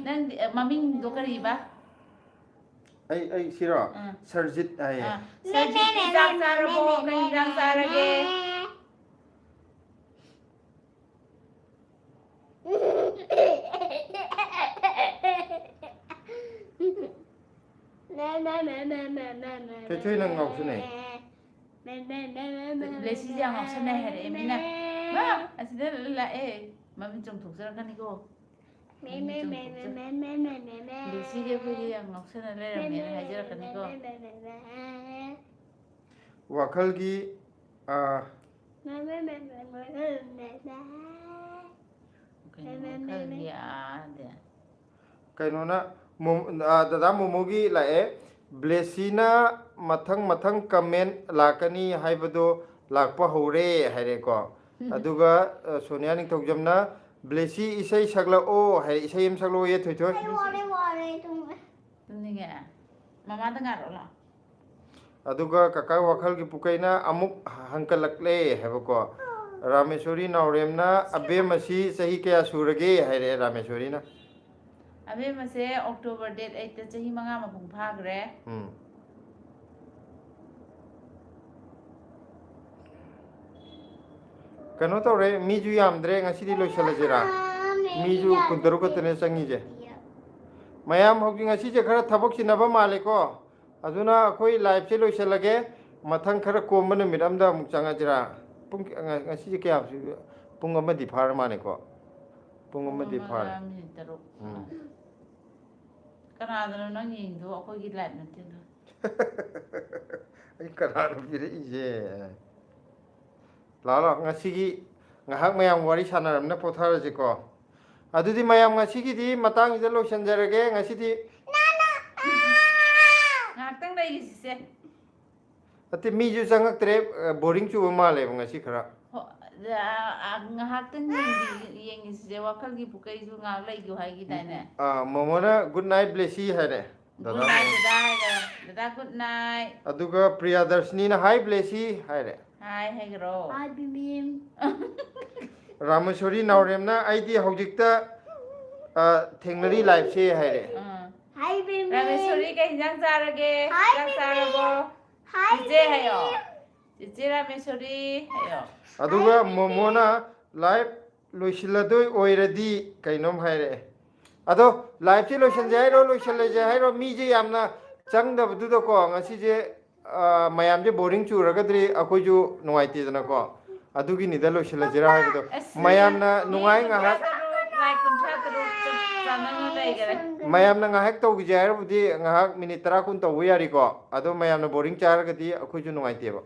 ꯅꯪ ꯃꯃꯤꯡꯗꯣ ꯀꯔꯤꯕ? ꯑꯩ ꯑꯩ ꯁꯤꯔꯣ? ꯑꯥ꯫ ꯁꯔꯖꯤꯠ ꯍꯥꯏꯌꯦ꯫ ꯑꯥ, ꯁꯔꯖꯤꯠꯇꯤ ꯆꯥꯛ ꯆꯥꯔꯕꯣ? ꯀꯔꯤ ꯏꯟꯖꯥꯡ ꯆꯥꯔꯒꯦ? ꯊꯣꯏꯊꯣꯏ, ꯅꯪ ꯉꯥꯎꯁꯤꯟꯅꯩ꯫ ꯕ꯭ꯂꯦꯁꯤꯁꯦ ꯌꯥꯝ ꯉꯥꯎꯁꯟꯅꯩ ꯍꯥꯏꯔꯛꯑꯦ ꯃꯤꯅ꯫ ꯃꯥ, ꯑꯁꯤꯗ ꯂꯥꯛꯑꯦ꯫ ꯃꯃꯤꯠ ꯆꯣꯡꯊꯣꯛꯆꯔꯛꯀꯅꯤꯀꯣ꯫ ꯃꯃꯤꯠ ꯆꯣꯡꯊꯣꯛꯆ-, ꯕ꯭ꯂꯦꯁꯤꯁꯦ ꯑꯩꯈꯣꯏꯗꯤ ꯌꯥꯝ ꯉꯥꯎꯁꯟꯅ ꯂꯩꯔꯝꯃꯦꯅ ꯍꯥꯏꯖꯔꯛꯀꯅꯤꯀꯣ꯫ ꯋꯥꯈꯜꯒꯤ ꯑꯥ, ꯀꯩꯅꯣ ꯋꯥꯈꯜꯒꯤ ꯑꯥꯗꯤ? ꯀꯩꯅꯣꯅ ꯃꯣ-, ꯑꯥ, ꯗꯗꯥ ꯃꯣꯃꯣꯒꯤ ꯂꯥꯛꯑꯦ꯫ ꯕ꯭ꯂꯦꯁꯤꯅ ꯃꯊꯪ ꯃꯊꯪ ꯀꯃꯦꯟ ꯂꯥꯛꯀꯅꯤ ꯍꯥꯏꯕꯗꯣ ꯂꯥꯛꯄ ꯍꯧꯔꯦ ꯍꯥꯏꯔꯦꯀꯣ꯫ ꯑꯗꯨꯒ ꯑ, ꯁꯣꯅꯤꯌꯥ ꯅꯤꯡꯊꯧꯖꯝꯅ ꯕ꯭ꯂꯦꯁꯤ ꯏꯁꯩ ꯁꯛꯂꯛꯑꯣ ꯍꯥꯏꯔꯦ꯫ ꯏꯁꯩ ꯑꯃ ꯁꯛꯂꯛꯑꯣꯌꯦ, ꯊꯣꯏꯊꯣꯏ꯫ ꯇꯨꯝꯅꯤꯡꯉꯦ꯫ ꯃꯃꯥꯗ ꯉꯥꯏꯔꯛꯑꯣ ꯂꯥꯛꯑꯣ꯫ ꯑꯗꯨꯒ ꯀꯀꯥ ꯋꯥꯈꯜꯒꯤ ꯄꯨꯀꯩꯅ ꯑꯃꯨꯛ ꯍꯪꯀꯠꯂꯛꯂꯦ ꯍꯥꯏꯕꯀꯣ꯫ ꯔꯥꯃꯦꯁꯣꯔꯤ ꯅꯥꯎꯔꯦꯝꯅ ꯑꯕꯦꯝ ꯑꯁꯤ ꯆꯍꯤ ꯀꯌꯥ ꯁꯨꯔꯒꯦ ꯍꯥꯏꯔꯛꯑꯦ ꯔꯥꯃꯦꯁꯣꯔꯤꯅ꯫ ꯑꯕꯦꯝꯃꯁꯦ ꯑꯣꯛꯇꯣꯕꯔ ꯗꯦꯠ ꯑꯩꯠꯇ ꯆꯍꯤ ꯃꯉꯥ ꯃꯄꯨꯡ ꯐꯥꯈ꯭ꯔꯦ꯫ ꯎꯝ꯫ ꯀꯩꯅꯣ ꯇꯧꯔꯦ, ꯃꯤꯁꯨ ꯌꯥꯝꯗ꯭ꯔꯦ, ꯉꯁꯤꯗꯤ ꯂꯣꯏꯁꯤꯜꯂꯁꯤꯔꯥ? ꯃꯤꯁꯨ ꯀꯨꯟꯇꯔꯨꯛ ꯈꯛꯇꯅꯦ ꯆꯪꯉꯤꯁꯦ꯫ ꯃꯌꯥꯝ ꯍꯧꯖꯤꯛ ꯉꯁꯤꯁꯦ ꯈꯔ ꯊꯕꯛ ꯆꯤꯟꯅꯕ ꯃꯥꯜꯂꯦꯀꯣ꯫ ꯑꯗꯨꯅ ꯑꯩꯈꯣꯏ ꯂꯥꯏꯞꯁꯦ ꯂꯣꯏꯁꯤꯜꯂꯒꯦ꯫ ꯃꯊꯪ ꯈꯔ ꯀꯣꯝꯕ ꯅꯨꯃꯤꯠ ꯑꯝꯗ ꯑꯃꯨꯛ ꯆꯪꯉꯁꯤꯔꯥ? ꯄꯨꯡ ꯉ-, ꯉꯁꯤꯁꯦ ꯀꯌꯥ? ꯄꯨꯡ ꯑꯃꯗꯤ ꯐꯥꯔ ꯃꯥꯜꯂꯦꯀꯣ꯫ ꯄꯨꯡ ꯑꯃꯗꯤ ꯐꯥꯔꯦ꯫ ꯃꯤꯅꯤꯠ ꯇꯔꯨꯛ꯫ ꯎꯝ꯫ ꯀꯅꯥꯗꯅꯣ ꯅꯪ ꯌꯦꯡꯉꯤꯗꯣ? ꯑꯩꯈꯣꯏꯒꯤ ꯂꯥꯏꯞ ꯅꯠꯇꯦꯗꯣ꯫ ꯑꯩ ꯀꯅꯥꯅꯣ ꯄꯤꯔꯛꯏꯁꯦ? ꯂꯥꯛꯑꯣ, ꯂꯥꯛꯑꯣ, ꯉꯁꯤꯒꯤ ꯉꯥꯏꯍꯥꯛ ꯃꯌꯥꯝ ꯋꯥꯔꯤ ꯁꯥꯟꯅꯔꯝꯅ ꯄꯣꯊꯥꯔꯁꯤꯀꯣ꯫ ꯑꯗꯨꯗꯤ ꯃꯌꯥꯝ ꯉꯁꯤꯒꯤꯗꯤ ꯃꯇꯥꯡꯁꯤꯗ ꯂꯣꯏꯁꯤꯟꯖꯔꯒꯦ꯫ ꯉꯁꯤꯗꯤ ꯉꯥꯏꯍꯥꯛꯇꯪ ꯂꯩꯈꯤꯁꯤꯁꯦ꯫ ꯅꯠꯇꯦ, ꯃꯤꯁꯨ ꯆꯪꯉꯛꯇ꯭ꯔꯦ, ꯕꯣꯔꯤꯡ ꯆꯨꯕ ꯃꯥꯜꯂꯦꯕ ꯉꯁꯤ ꯈꯔ꯫ ꯍꯣ, ꯑ, ꯑ, ꯉꯥꯏꯍꯥꯛꯇꯪ ꯌꯦꯡꯈꯤ-, ꯌꯦꯡꯈꯤꯁꯤꯁꯦ, ꯋꯥꯈꯜꯒꯤ ꯄꯨꯀꯩꯁꯨ ꯉꯥꯏꯍꯥꯛ ꯂꯩꯈꯤꯌꯣ ꯍꯥꯏꯈꯤꯗꯥꯏꯅꯦ? ꯑꯥ, ꯃꯣꯃꯣꯅ "Good night, ꯕ꯭ꯂꯦꯁꯤ" ꯍꯥꯏꯔꯦ꯫ ꯒꯨꯗ ꯅꯥꯏꯠ ꯗꯗꯥ ꯍꯥꯏꯔꯦ꯫ ꯗꯗꯥ, ꯒꯨꯗ ꯅꯥꯏꯠ꯫ ꯑꯗꯨꯒ ꯄ꯭ꯔꯤꯌꯥꯗꯔꯁꯤꯅꯤꯅ "Hi, ꯕ꯭ꯂꯦꯁꯤ" ꯍꯥꯏꯔꯦ꯫ ꯍꯥꯏ ꯍꯥꯏꯈ꯭ꯔꯣ꯫ Hi, ꯕꯤꯃꯤꯝ꯫ ꯔꯥꯃꯦꯁꯣꯔꯤ ꯅꯥꯎꯔꯦꯝꯅ "ꯑꯩꯗꯤ ꯍꯧꯖꯤꯛꯇ ꯑ, ꯊꯦꯡꯅꯔꯤ live ꯁꯦ" ꯍꯥꯏꯔꯦ꯫ ꯑꯥ꯫ Hi, ꯕꯤꯃꯤꯝ꯫ ꯔꯥꯃꯦꯁꯣꯔꯤ, ꯀꯩ ꯍꯤꯟꯖꯥꯡ ꯆꯥꯔꯒꯦ? Hi, ꯆꯥꯛ ꯕꯤꯃꯤꯝ꯫ ꯆꯥꯔꯕꯣ? Hi, ꯆꯤꯆꯦ ꯍꯥꯏꯌꯣ꯫ ꯕꯤꯃꯤꯝ꯫ ꯆꯤꯆꯦ ꯔꯥꯃꯦꯁꯣꯔꯤ ꯍꯥꯏꯌꯣ꯫ ꯑꯗꯨꯒ ꯃꯣꯃꯣꯅ "live ꯂꯣꯏꯁꯤꯜꯂꯗꯣꯏ ꯑꯣꯏꯔꯗꯤ" ꯀꯩꯅꯣꯝ ꯍꯥꯏꯔꯛꯑꯦ꯫ ꯑꯗꯣ live ꯁꯦ ꯂꯣꯏꯁꯤꯟꯁꯦ ꯍꯥꯏꯔꯣ, ꯂꯣꯏꯁꯤꯜꯂꯁꯦ ꯍꯥꯏꯔꯣ? ꯃꯤꯁꯦ ꯌꯥꯝꯅ ꯆꯪꯗꯕꯗꯨꯗꯀꯣ, ꯉꯁꯤꯁꯦ ꯑ, ꯃꯌꯥꯝꯁꯦ boring ꯆꯨꯔꯒꯗꯤ ꯑꯩꯈꯣꯏꯁꯨ ꯅꯨꯡꯉꯥꯏꯇꯦꯗꯅꯀꯣ꯫ ꯑꯗꯨꯒꯤꯅꯤꯗ ꯂꯣꯏꯁꯤꯜꯂꯁꯤꯔꯥ ꯍꯥꯏꯕꯗꯣ꯫ ꯑꯁ, ꯃꯌꯥꯝꯅ ꯃꯤ ꯅꯨꯡꯉꯥꯏ ꯀꯨꯟꯊ꯭ꯔꯥ ꯉꯥꯏꯍꯥꯛ꯫ ꯇꯔꯨꯛ, like ꯀꯨꯟꯊ꯭ꯔꯥ ꯇꯔꯨꯛ ꯆꯞ ꯆꯥꯅꯅ ꯂꯩꯈꯔꯦ꯫ ꯃꯌꯥꯝꯅ ꯉꯥꯏꯍꯥꯛ ꯇꯧꯈꯤꯁꯦ ꯍꯥꯏꯔꯕꯨꯗꯤ ꯉꯥꯏꯍꯥꯛ minute ꯇꯔꯥ ꯀꯨꯟ ꯇꯧꯕ ꯌꯥꯔꯤꯀꯣ꯫ ꯑꯗꯣ ꯃꯌꯥꯝꯅ boring ꯆꯥꯔꯒꯗꯤ ꯑꯩꯈꯣꯏꯁꯨ ꯅꯨꯡꯉꯥꯏꯇꯦꯕ꯫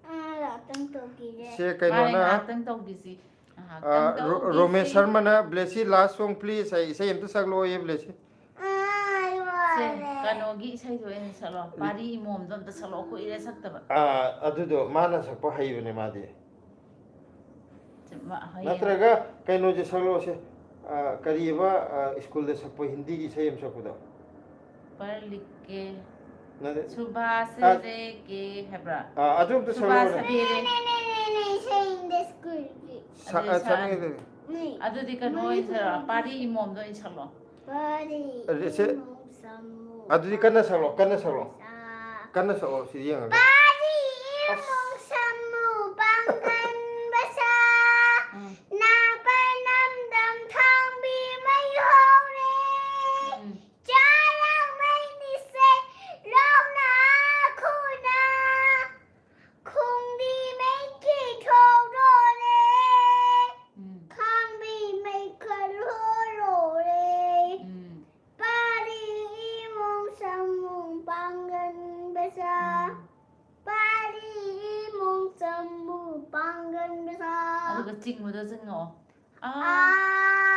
ꯑꯥ, ꯉꯥꯛꯇꯪ ꯇꯧꯈꯤꯒꯦ꯫ ꯁꯦ ꯃꯥꯅꯦ, ꯀꯩꯅꯣꯅ ꯉꯥꯏꯍꯥꯛꯇꯪ ꯇꯧꯈꯤꯁꯤ꯫ ꯑ, ꯉꯥꯏꯍꯥꯛꯇꯪ ꯔꯣ- ꯇꯧꯈꯤꯁꯤ꯫ ꯔꯣꯃꯦꯁ ꯁꯔꯃꯅ "ꯕ꯭ꯂꯦꯁꯤ, last song please" ꯍꯥꯏ꯫ ꯏꯁꯩ ꯑꯝꯇ ꯁꯛꯂꯛꯑꯣꯌꯦ ꯕ꯭ꯂꯦꯁꯤ꯫ ꯑꯥ, ꯑꯩ ꯁꯦ, ꯋꯥꯔꯦ꯫ ꯀꯩꯅꯣꯒꯤ ꯏꯁꯩꯗꯣ ꯑꯣꯏꯅ ꯁꯛꯂꯣ꯫ ꯄꯥꯔꯤ ꯏꯃꯣꯝꯗꯣ ꯑꯝꯇ ꯁꯛꯂꯛꯑꯣ, ꯀꯨꯏꯔꯦ ꯁꯛꯇꯕ꯫ ꯑ, ꯑꯗꯨꯗꯣ ꯃꯥꯅ ꯁꯛꯄ ꯍꯩꯕꯅꯦ ꯃꯥꯗꯤ꯫ ꯁꯦ, ꯃꯥ ꯍꯌꯦꯡ ꯅꯠꯇ꯭ꯔꯒ ꯀꯩꯅꯣꯁꯦ ꯁꯛꯂꯛꯑꯣꯁꯦ꯫ ꯑ, ꯀꯔꯤꯑꯕ, ꯑ, ꯁ꯭ꯀꯨꯜꯗ ꯁꯛꯄ ꯍꯤꯟꯗꯤꯒꯤ ꯏꯁꯩ ꯑꯃ ꯁꯛꯄꯗꯣ? ꯄꯔ ꯂꯤꯛꯀꯦ꯫ ꯅꯠꯇꯦ꯫ ꯁꯨꯕꯥꯁ ꯑ- ꯔꯦ ꯀꯦ ꯍꯥꯏꯕ꯭ꯔꯥ? ꯑ, ꯑꯗꯨ ꯑꯝꯇ ꯁꯨꯕꯥꯁ ꯁꯛꯂꯛꯑꯣꯅꯦ꯫ ꯁꯕꯦꯔꯦ꯫ ꯅꯦ, ꯅꯦ, ꯅꯦ, ꯅꯦ, ꯏꯁꯩ ꯏꯟꯗ ꯁ꯭ꯀꯨꯜꯒꯤ꯫ ꯁ- ꯑꯗꯨ ꯑ, ꯁꯛꯑꯅꯤ꯫ ꯁꯛꯂꯛꯑꯦ꯫ ꯅꯦ꯫ ꯑꯗꯨꯗꯤ ꯀꯩꯅꯣ ꯑꯣꯏꯅ ꯁꯛꯂꯣ, ꯄꯥꯔꯤ ꯏꯃꯣꯝꯗꯣ ꯑꯣꯏꯅ ꯁꯛꯂꯣ꯫ ꯄꯥꯔꯤ ꯑꯗꯨꯗꯤ ꯁꯦ- ꯏꯃꯣꯝ ꯁꯥꯃꯨ ꯑꯗꯨꯗꯤ ꯀꯟꯅ ꯁꯛꯂꯣ, ꯀꯟꯅ ꯁꯛꯂꯣ꯫ ꯄꯥꯡꯒꯟ ꯕꯁꯥ꯫ ꯀꯟꯅ ꯁꯛꯑꯣ, ꯁꯤ ꯌꯦꯡꯉꯒ꯫ ꯄꯥꯔꯤ ꯏꯃꯣꯝ ꯁꯥꯃꯨ ꯄꯥꯡꯒꯟ ꯕꯁꯥ꯫ ꯎꯝ, ꯅꯥꯄ ꯅꯝꯗꯝ ꯊꯥꯡꯕꯤ ꯃꯩ ꯍꯧꯔꯦ꯫ ꯎꯝ, ꯆꯥꯔꯥꯡ ꯃꯩ ꯅꯤꯁꯦ ꯂꯧꯅ ꯈꯨꯅ꯫ ꯈꯣꯡꯕꯤ ꯃꯩꯈꯦ ꯊꯧꯗꯣꯔꯦ꯫ ꯎꯝ, ꯈꯥꯡꯕꯤ ꯃꯩꯈꯜ ꯍꯣꯔꯣꯔꯦ꯫ ꯎꯝ, ꯄꯥꯔꯤ ꯏꯃꯣꯝ ꯁꯥꯃꯨ ꯄꯥꯡꯒꯟ ꯕꯁꯥ꯫ ꯎꯝ꯫ ꯄꯥꯔꯤ ꯏꯃꯣꯝ ꯁꯥꯃꯨ ꯄꯥꯡꯒꯟ ꯕꯁꯥ꯫ ꯑꯗꯨꯒ ꯆꯤꯡꯕꯗꯣ ꯆꯤꯡꯉꯛꯑꯣ꯫ ꯑꯥ꯫ ꯑꯥ,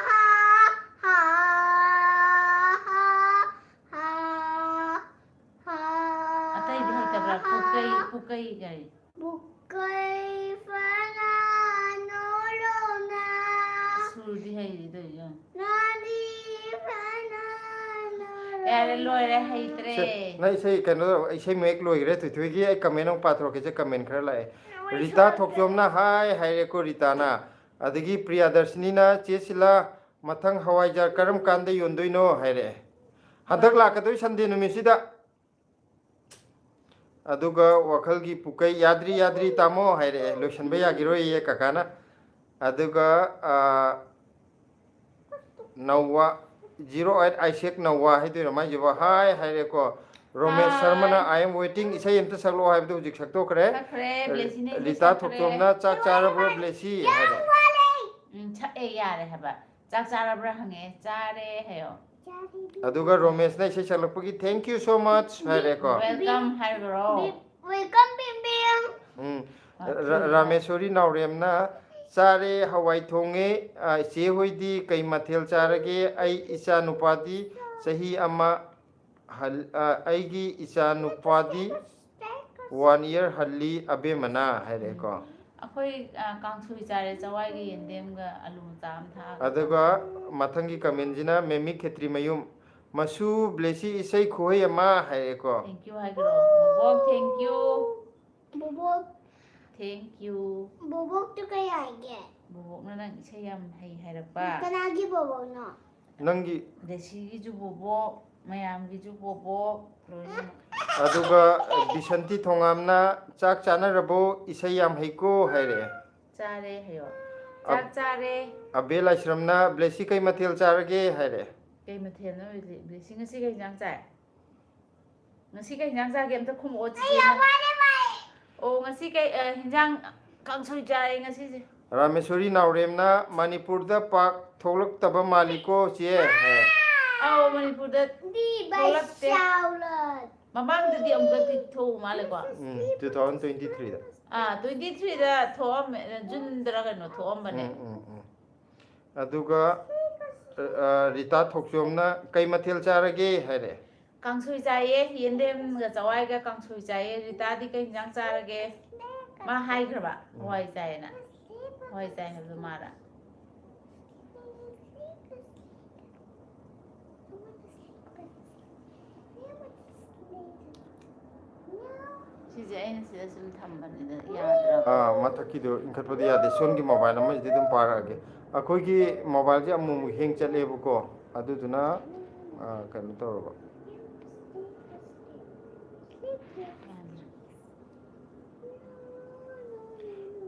ꯍꯥ, ꯍꯥ, ꯍꯥ, ꯍꯥ, ꯍꯥ, ꯑꯇꯩꯗꯤ ꯍꯩꯇꯕ꯭ꯔꯥ? ꯍꯥ꯫ ꯄꯨꯀꯩ, ꯄꯨꯀꯩ ꯀꯩ? ꯄꯨꯀꯩ ꯐꯅ ꯅꯣꯔꯣꯅ꯫ ꯁꯨꯔꯗꯤ ꯍꯩꯔꯦ ꯇꯧꯔꯤꯁꯦ ꯌꯦꯡꯉꯣ꯫ ꯅꯥꯗꯤ ꯐꯅ ꯅꯣꯔꯣꯅ꯫ ꯌꯥꯔꯦ, ꯂꯣꯏꯔꯦ, ꯍꯩꯇ꯭ꯔꯦ꯫ ꯁꯦ, ꯅꯪ ꯏꯁꯩ ꯀꯩꯅꯣ, ꯏꯁꯩ ꯃꯌꯦꯛ ꯂꯣꯏꯈ꯭ꯔꯦ ꯊꯣꯏꯊꯣꯏꯒꯤ꯫ ꯑꯩ ꯀꯃꯦꯟ ꯑꯃꯨꯛ ꯄꯥꯊꯣꯔꯛꯀꯦꯁꯦ, ꯀꯃꯦꯟ ꯈꯔ ꯂꯥꯛꯑꯦ꯫ ꯔꯤꯇꯥ ꯊꯣꯛꯆꯣꯝꯅ ꯍꯥꯏ ꯍꯥꯏꯔꯦꯀꯣ, ꯔꯤꯇꯥꯅ꯫ ꯑꯗꯒꯤ ꯄ꯭ꯔꯤꯌꯥꯗꯔꯁꯤꯅꯤꯅ, "ꯆꯦ ꯁꯤꯂꯥ, ꯃꯊꯪ ꯍꯋꯥꯏꯖꯥꯔ ꯀꯔꯝ ꯀꯥꯟꯗ ꯌꯣꯟꯗꯣꯏꯅꯣ?" ꯍꯥꯏꯔꯛꯑꯦ꯫ ꯍꯟꯗꯛ ꯂꯥꯛꯀꯗꯣꯏ ꯁꯟꯗꯦ ꯅꯨꯃꯤꯠꯁꯤꯗ꯫ ꯑꯗꯨꯒ ꯋꯥꯈꯜꯒꯤ ꯄꯨꯀꯩ, "ꯌꯥꯗ꯭ꯔꯤ, ꯌꯥꯗ꯭ꯔꯤ, ꯇꯥꯃꯣ" ꯍꯥꯏꯔꯛꯑꯦ, "ꯂꯣꯏꯁꯟꯕ ꯌꯥꯈꯤꯔꯣꯏꯌꯦ ꯀꯀꯥꯅ"꯫ ꯑꯗꯨꯒ, ꯑ, ꯅꯧꯋꯥ, ꯖꯤꯔꯣ ꯑꯩꯠ ꯑꯥꯏꯁꯦꯛ ꯅꯧꯋꯥ ꯍꯥꯏꯗꯣꯏꯔꯣ ꯃꯥꯏꯁꯤꯕꯣ? ꯍꯥꯏ ꯍꯥꯏꯔꯦꯀꯣ꯫ ꯔꯣꯃꯦꯁ ꯁꯔꯃꯅ "I am waiting", ꯏꯁꯩ ꯑꯝꯇ ꯁꯛꯂꯛꯑꯣ ꯍꯥꯏꯕꯗꯣ ꯍꯧꯖꯤꯛ ꯁꯛꯇꯣꯛꯈ꯭ꯔꯦ꯫ ꯁꯛꯈ꯭ꯔꯦ, ꯕ꯭ꯂꯦꯁꯤꯅ ꯏꯁꯩ ꯔꯤꯇꯥ ꯁꯛꯈ꯭ꯔꯦ꯫ ꯊꯣꯛꯆꯣꯝꯅ "ꯆꯥꯛ ꯆꯥꯔꯕ꯭ꯔꯣ ꯕ꯭ꯂꯦꯁꯤ?" ꯍꯥꯏꯕ꯫ ꯎꯝ, ꯁꯛꯑꯦ, ꯌꯥꯔꯦ ꯍꯥꯏꯕ꯫ "ꯆꯥꯛ ꯆꯥꯔꯕ꯭ꯔꯥ?" ꯍꯪꯉꯦ, "ꯆꯥꯔꯦ" ꯍꯥꯏꯌꯣ꯫ ꯑꯗꯨꯒ ꯔꯣꯃꯦꯁꯅ ꯏꯁꯩ ꯁꯛꯂꯛꯄꯒꯤ "Thank you so much" ꯍꯥꯏꯔꯦꯀꯣ꯫ "Welcome" ꯍꯥꯏꯈ꯭ꯔꯣ꯫ Welcome, Bim Bim. ꯎꯝ꯫ ꯔ-, ꯔꯥꯃꯦꯁꯣꯔꯤ ꯅꯥꯎꯔꯦꯝꯅ, "ꯆꯥꯔꯦ, ꯍꯋꯥꯏ ꯊꯣꯡꯉꯦ꯫ ꯑ, ꯏꯆꯦ ꯍꯣꯏꯗꯤ ꯀꯩ ꯃꯊꯦꯜ ꯆꯥꯔꯒꯦ? ꯑꯩ ꯏꯆꯥ ꯅꯨꯄꯥꯗꯤ ꯆꯍꯤ ꯑꯃ ꯍꯜ-, ꯑ, ꯑꯩꯒꯤ ꯏꯆꯥ ꯅꯨꯄꯥꯗꯤ ꯋꯥꯟ ꯏꯌꯔ ꯍꯜꯂꯤ ꯑꯕꯦꯝꯃꯅ" ꯍꯥꯏꯔꯛꯑꯦꯀꯣ꯫ ꯑꯩꯈꯣꯏ, ꯑ, ꯀꯥꯡꯁꯣꯏ ꯆꯥꯔꯦ, ꯆꯋꯥꯏꯒ ꯌꯦꯟꯗꯦꯝꯒ ꯑꯂꯨ ꯃꯆꯥ ꯑꯃ ꯊꯥꯛꯑꯒ꯫ ꯑꯗꯨꯒ ꯃꯊꯪꯒꯤ ꯀꯃꯦꯟꯁꯤꯅ ꯃꯦꯃꯤ ꯈꯦꯇ꯭ꯔꯤꯃꯌꯨꯝ, "ꯃꯁꯨ ꯕ꯭ꯂꯦꯁꯤ ꯏꯁꯩ ꯈꯨꯍꯩ ꯑꯃ" ꯍꯥꯏꯔꯛꯑꯦꯀꯣ꯫ "Thank you" ꯍꯥꯏꯈ꯭ꯔꯣ꯫ ꯕꯣꯕꯣꯛ, "Thank you"꯫ ꯕꯣꯕꯣꯛ, "Thank you"꯫ ꯕꯣꯕꯣꯛꯇꯨ ꯀꯩ ꯍꯥꯏꯒꯦ? ꯕꯣꯕꯣꯛꯅ ꯅꯪ ꯏꯁꯩ ꯌꯥꯝ ꯍꯩ ꯍꯥꯏꯔꯛꯄ꯫ ꯀꯅꯥꯒꯤ ꯕꯣꯕꯣꯛꯅꯣ? ꯅꯪꯒꯤ ꯕ꯭ꯂꯦꯁꯤꯒꯤꯁꯨ ꯕꯣꯕꯣꯛ, ꯃꯌꯥꯝꯒꯤꯁꯨ ꯕꯣꯕꯣꯛ, ꯂꯣꯏꯅꯃꯛ꯫ ꯑꯗꯨꯒ ꯕꯤꯁꯟꯇꯤ ꯊꯣꯉꯥꯝꯅ, "ꯆꯥꯛ ꯆꯥꯅꯔꯕꯣ? ꯏꯁꯩ ꯌꯥꯝ ꯍꯩꯀꯣ" ꯍꯥꯏꯔꯛꯑꯦ꯫ "ꯆꯥꯔꯦ" ꯍꯥꯏꯌꯣ꯫ "ꯆꯥꯛ ꯆꯥꯔꯦ"꯫ ꯑꯕꯦ ꯂꯥꯏꯁ꯭ꯔꯝꯅ, "ꯕ꯭ꯂꯦꯁꯤ ꯀꯩ ꯃꯊꯦꯜ ꯆꯥꯔꯒꯦ?" ꯍꯥꯏꯔꯛꯑꯦ꯫ ꯀꯩ ꯃꯊꯦꯜꯅꯣ ꯍꯧꯖꯤꯛ? ꯕ꯭ꯂꯦꯁꯤ ꯉꯁꯤ ꯀꯩ ꯍꯤꯟꯖꯥꯡ ꯆꯥꯏ? ꯉꯁꯤ ꯀꯩ ꯍꯤꯟꯖꯥꯡ ꯆꯥꯒꯦ? ꯑꯝꯇ ꯈꯨꯝꯃꯛꯑꯣ ꯆꯤꯆꯦꯅ꯫ ꯑꯣ, ꯉꯁꯤ ꯀꯩ, ꯑ, ꯍꯤꯟꯖꯥꯡ ꯀꯥꯡꯁꯣꯏ ꯆꯥꯔꯦ ꯉꯁꯤꯁꯦ꯫ ꯔꯥꯃꯦꯁꯣꯔꯤ ꯅꯥꯎꯔꯦꯝꯅ, "ꯃꯅꯤꯄꯨꯔꯗ ꯄꯥꯛ ꯊꯣꯛꯂꯛꯇꯕ ꯃꯥꯜꯂꯤꯀꯣ ꯆꯦ" ꯍꯥꯏ꯫ ꯑꯧ, ꯃꯅꯤꯄꯨꯔꯗ ꯗꯤ ꯊꯣꯛꯂꯛꯇꯦ꯫ ꯕꯩꯁꯥꯎꯂꯠ꯫ ꯃꯃꯥꯡꯗꯗꯤ ꯑꯃꯨꯛꯇꯗꯤ ꯊꯣꯛꯎ ꯃꯥꯜꯂꯦꯀꯣ꯫ ꯎꯝ, ꯇꯨ ꯊꯥꯎꯖꯟ ꯇ꯭ꯋꯦꯟꯇꯤ ꯊ꯭ꯔꯤꯗ꯫ ꯑꯥ, ꯇ꯭ꯋꯦꯟꯇꯤ ꯊ꯭ꯔꯤꯗ ꯊꯣꯛꯑꯝꯃꯦ, ꯖꯨꯟꯗꯔ ꯀꯩꯅꯣ ꯊꯣꯛꯑꯝꯕꯅꯦ꯫ ꯎꯝ, ꯎꯝ, ꯎꯝ꯫ ꯑꯗꯨꯒ, ꯑ, ꯔꯤꯇꯥ ꯊꯣꯛꯆꯣꯝꯅ, "ꯀꯩ ꯃꯊꯦꯜ ꯆꯥꯔꯒꯦ?" ꯍꯥꯏꯔꯦ꯫ "ꯀꯥꯡꯁꯣꯏ ꯆꯥꯏꯌꯦ, ꯌꯦꯟꯗꯦꯝꯒ ꯆꯋꯥꯏꯒ ꯀꯥꯡꯁꯣꯏ ꯆꯥꯏꯌꯦ꯫ ꯔꯤꯇꯥꯗꯤ ꯀꯩ ꯍꯤꯟꯖꯥꯡ ꯆꯥꯔꯒꯦ?" ꯃꯥ ꯍꯥꯏꯈ꯭ꯔꯕ? ꯍꯋꯥꯏ ꯆꯥꯏꯌꯦꯅ꯫ ꯍꯋꯥꯏ ꯆꯥꯏ ꯍꯥꯏꯕꯗꯣ ꯃꯥꯔ? ꯁꯤꯁꯦ ꯑꯩꯅ ꯁꯤꯗ ꯁꯨꯝ ꯊꯝꯕꯅꯤꯗ, ꯌꯥꯗ꯭ꯔꯕ? ꯑꯥ, ꯃꯊꯛꯀꯤꯗꯣ ꯏꯟꯈꯠꯄꯗꯤ ꯌꯥꯗꯦ꯫ ꯁꯣꯝꯒꯤ ꯃꯣꯕꯥꯏꯜ ꯑꯃꯁꯤꯗꯤ ꯑꯗꯨꯝ ꯄꯥꯔꯛꯑꯒꯦ꯫ ꯑꯩꯈꯣꯏꯒꯤ ꯃꯣꯕꯥꯏꯜꯁꯦ ꯑꯃꯨꯛ ꯑꯃꯨꯛ ꯍꯦꯡ ꯆꯠꯂꯦꯕꯀꯣ, ꯑꯗꯨꯗꯨꯅ, ꯑꯥ, ꯀꯩꯅꯣ ꯇꯧꯔꯕ꯫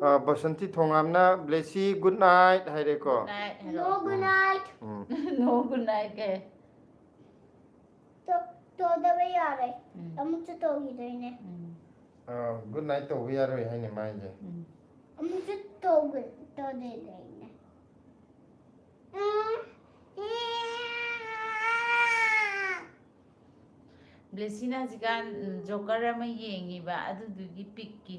ꯑꯥ, Basanti ꯊꯣꯉꯥꯝꯅ "ꯕ꯭ꯂꯦꯁꯤ, good night" ꯍꯥꯏꯔꯦꯀꯣ꯫ Good night ꯍꯥꯏꯔꯣ꯫ ꯅꯣ ꯒꯨꯗ ꯅꯥꯏꯠ꯫ ꯎꯝ꯫ ꯅꯣ ꯒꯨꯗ ꯅꯥꯏꯠ ꯀꯩ? ꯇꯣ-, ꯇꯣꯗꯕ ꯌꯥꯔꯣꯏ꯫ ꯎꯝ꯫ ꯑꯃꯨꯛꯁꯨ ꯇꯧꯈꯤꯗꯣꯏꯅꯦ꯫ ꯎꯝ꯫ ꯑꯥ, ꯒꯨꯗ ꯅꯥꯏꯠ ꯇꯧꯕ ꯌꯥꯔꯣꯏ ꯍꯥꯏꯅꯦ ꯃꯥꯏꯁꯦ꯫ ꯎꯝ꯫ ꯑꯃꯨꯛꯁꯨ ꯇꯧꯒ-, ꯇꯧꯗꯣꯏꯅꯦ꯫ ꯎꯝ꯫ ꯕ꯭ꯂꯦꯁꯤꯅ ꯍꯧꯖꯤꯛꯀꯥꯟ, ꯎꯝ, ꯖꯣꯀꯔ ꯑꯃ ꯌꯦꯡꯉꯤꯕ, ꯑꯗꯨꯗꯨꯒꯤ ꯄꯤꯛꯀꯤ꯫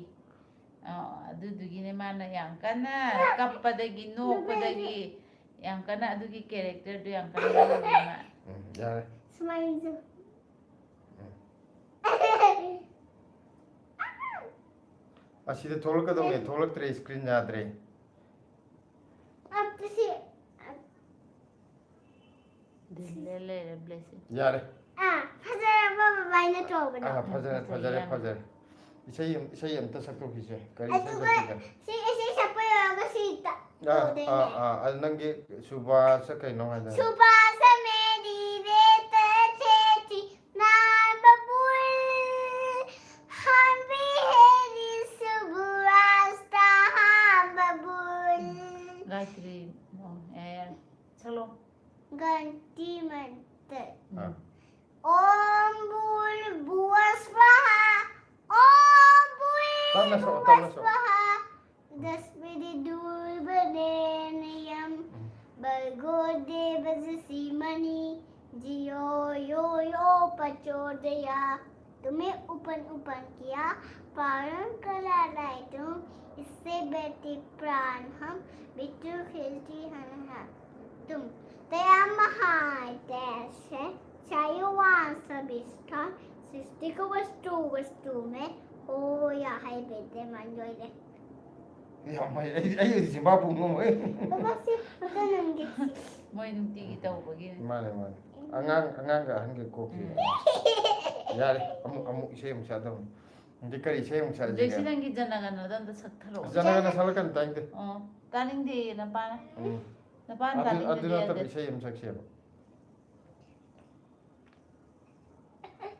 ꯑ, ꯑꯗꯨꯗꯨꯒꯤꯅꯦ ꯃꯥꯅ ꯌꯥꯝ ꯀꯟꯅ ꯀꯞꯄꯗꯒꯤ, ꯅꯣꯛꯄꯗꯒꯤ, ꯌꯥꯝ ꯀꯟꯅ ꯑꯗꯨꯒꯤ ꯀꯦꯔꯦꯛꯇꯔꯗꯨ ꯌꯥꯝ ꯀꯟꯅ ꯂꯧꯔꯤ ꯃꯥ꯫ ꯎꯝ, ꯌꯥꯔꯦ꯫ ꯁꯨꯃꯥꯏꯅꯁꯨ꯫ ꯎꯝ꯫ ꯑꯁꯤꯗ ꯊꯣꯛꯂꯛꯀꯗꯧꯅꯦ, ꯊꯣꯛꯂꯛꯇ꯭ꯔꯦ, ꯏꯁꯀ꯭ꯔꯤꯟ ꯌꯥꯗ꯭ꯔꯦ꯫ ꯑꯝꯇ ꯁꯤ-, ꯗꯤꯜꯂꯦ ꯂꯩꯔꯦ ꯕ꯭ꯂꯦꯁꯤꯡ꯫ ꯌꯥꯔꯦ꯫ ꯑꯥ, ꯐꯖꯔꯕ ꯕꯕꯥꯏꯅ ꯇꯧꯕꯗꯣ꯫ ꯑꯥ, ꯐꯖꯔꯦ, ꯐꯖꯔꯦ, ꯐꯖꯔꯦ꯫ ꯏꯁꯩ ꯑꯝ-, ꯏꯁꯩ ꯑꯝꯇ ꯁꯛꯇꯣꯛꯈꯤꯁꯦ꯫ ꯀꯔꯤ ꯏꯁꯩ ꯑꯗꯨꯒ ꯁꯛꯁꯤꯒꯦ? ꯁꯤ ꯏꯁꯩ ꯁꯛꯄ ꯂꯣꯏꯔꯒ ꯁꯤ ꯇ-, ꯑꯥ, ꯇꯧꯗꯣꯏꯅꯦ꯫ ꯑꯥ, ꯑꯥ, ꯑꯗꯨ ꯅꯪꯒꯤ ꯁꯨꯕꯥꯁ ꯀꯩꯅꯣ ꯍꯥꯏꯗꯥꯏꯅꯦ? ꯁꯨꯕꯥꯁ ꯃꯦꯔꯤ ꯔꯦꯇ ꯊꯦꯊꯤ ꯅꯥꯝ ꯕꯕꯨꯜ, ꯍꯝ ꯕꯤ ꯍꯦꯔꯤ ꯁꯨꯕꯨ ꯔꯥꯁꯇꯥ ꯍꯥꯝ ꯕꯕꯨꯜ꯫ ꯒꯥꯌꯇ꯭ꯔꯤ, ꯑꯣ, ꯌꯥꯔꯦ, ꯌꯥꯔꯦ꯫ ꯁꯛꯂꯣ꯫ ꯒꯟꯇꯤ ꯃꯟꯇꯔ꯫ ꯑꯥ꯫ ꯎꯝ꯫ ॐ भूर्भुवः स्वः, ॐ ꯇꯞꯅ ꯁꯛꯑꯣ, ꯇꯞꯅ ꯁꯛꯑꯣ꯫ भूर्भुवः स्वः, तस्मै विद्महे धियो यो न प्रचोदयात्। धियो यो न प्रचोदयात्। तुम्हें ऊपर ऊपर किया, पालन करा लाए तुम, इससे बेटी प्राण हम, बिट्टू खेलती हन हम। तुम तया महादेश है, चाहे वहाँ सब इसका, सृष्टि को वस्तु वस्तु में हो या है बेटे मन जो है। ꯌꯥꯝ ꯍꯩ꯫ ꯑꯩ, ꯑꯩ ꯍꯧꯖꯤꯛ ꯆꯤꯝꯕꯥ ꯄꯨꯡ ꯉꯝꯃꯣꯏ꯫ ꯕꯕꯥ, ꯁꯤ ꯐꯣꯇꯣ ꯅꯝꯒꯦ꯫ ꯃꯣꯏ ꯅꯨꯡꯇꯤꯒꯤ ꯇꯧꯕꯒꯤꯅꯦ꯫ ꯃꯥꯅꯦ, ꯃꯥꯅꯦ꯫ ꯑꯉꯥꯡ, ꯑꯉꯥꯡꯒ ꯑꯍꯟꯒ ꯀꯣꯛꯈꯤ꯫ ꯎꯝ꯫ ꯌꯥꯔꯦ, ꯑꯃꯨꯛ, ꯑꯃꯨꯛ ꯏꯁꯩ ꯑꯃꯨꯛ ꯁꯛꯑꯗꯧꯅꯤ꯫ ꯑꯗꯤ ꯀꯔꯤ ꯏꯁꯩ ꯑꯃꯨꯛ ꯁꯛꯑꯁꯤꯒꯦ? ꯕ꯭ꯂꯦꯁꯤ, ꯅꯪꯒꯤ ꯖꯅꯒꯅꯗꯣ ꯑꯝꯇ ꯁꯛꯊꯔꯛꯑꯣ꯫ ꯖꯅꯒꯅ ꯁꯛꯂꯛꯀꯅꯤ, ꯇꯥꯅꯤꯡꯗꯦ꯫ ꯑꯣ, ꯇꯥꯅꯤꯡꯗꯦ ꯅꯄꯥꯅ꯫ ꯎꯝ. ꯅꯄꯥꯅ ꯑꯗꯨ, ꯑꯗꯨ ꯇꯥꯅꯤꯡꯗꯦ ꯅꯠꯇꯕ ꯑꯗꯨ꯫ ꯏꯁꯩ ꯑꯃ ꯁꯛꯁꯦꯕ꯫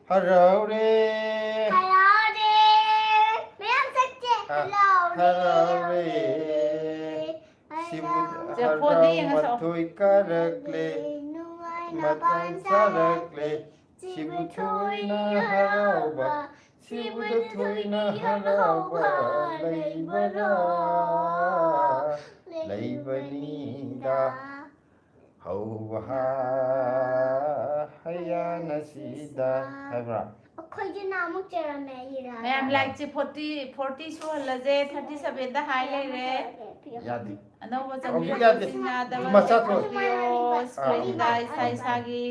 ꯍꯔꯥꯎꯔꯦ꯫ ꯍꯔꯥꯎꯔꯦ꯫ ꯃꯌꯥꯝ ꯁꯛꯁꯦ꯫ ꯑ, ꯍꯔꯥꯎꯔꯦ꯫ ꯍꯔꯥꯎꯔꯦ꯫ ꯁꯤꯕꯨ ꯍꯔꯥꯎꯔꯦ꯫ ꯆꯦ, ꯐꯣꯟꯗ ꯍꯔꯥꯎ ꯌꯦꯡꯉꯁꯤ꯫ ꯃꯊꯣꯏ ꯀꯥꯔꯛꯂꯦ꯫ ꯅꯨꯡꯉꯥꯏꯅ ꯃꯇꯝ ꯄꯥꯟꯖꯔꯛꯂꯦ꯫ ꯆꯥꯔꯛꯂꯦ꯫ ꯁꯤꯕꯨ ꯊꯣꯏꯅ ꯍꯔꯥꯎꯕ꯫ ꯁꯤꯕꯨ ꯊꯣꯏꯅ ꯍꯔꯥꯎꯕ ꯂꯩꯕꯔꯥ? ꯂꯩꯕꯅꯤꯗ꯫ ꯍꯧꯕ ꯍꯌꯥꯅ ꯁꯤꯗ ꯍꯥꯏꯕ꯭ꯔꯥ? ꯑꯩꯈꯣꯏꯒꯤ ꯅꯍꯥꯟꯃꯨꯛ ꯆꯦꯔꯝꯃꯦ ꯏꯔꯥꯗ꯫ ꯃꯌꯥꯝ ꯂꯥꯏꯛꯁꯦ ꯐꯣꯔꯇꯤ, ꯐꯣꯔꯇꯤ ꯁꯨꯍꯜꯂꯁꯦ, ꯊꯥꯔꯇꯤ ꯁꯚꯦꯟꯗ ꯍꯥꯏ ꯂꯩꯔꯦ꯫ ꯌꯥꯗꯦ꯫ ꯑꯅꯧꯕ ꯍꯧꯖꯤꯛ ꯌꯥꯗꯦ꯫ ꯆꯪꯕꯤꯔꯛꯄꯁꯤꯡꯅ ꯗꯕꯜ ꯃꯆꯥ ꯇꯦꯞ ꯊꯣꯛ꯫ ꯇꯧꯕꯤꯌꯣ, ꯁ꯭ꯀ꯭ꯔꯤꯟꯗ ꯏꯁꯥ ꯏꯁꯥꯒꯤ꯫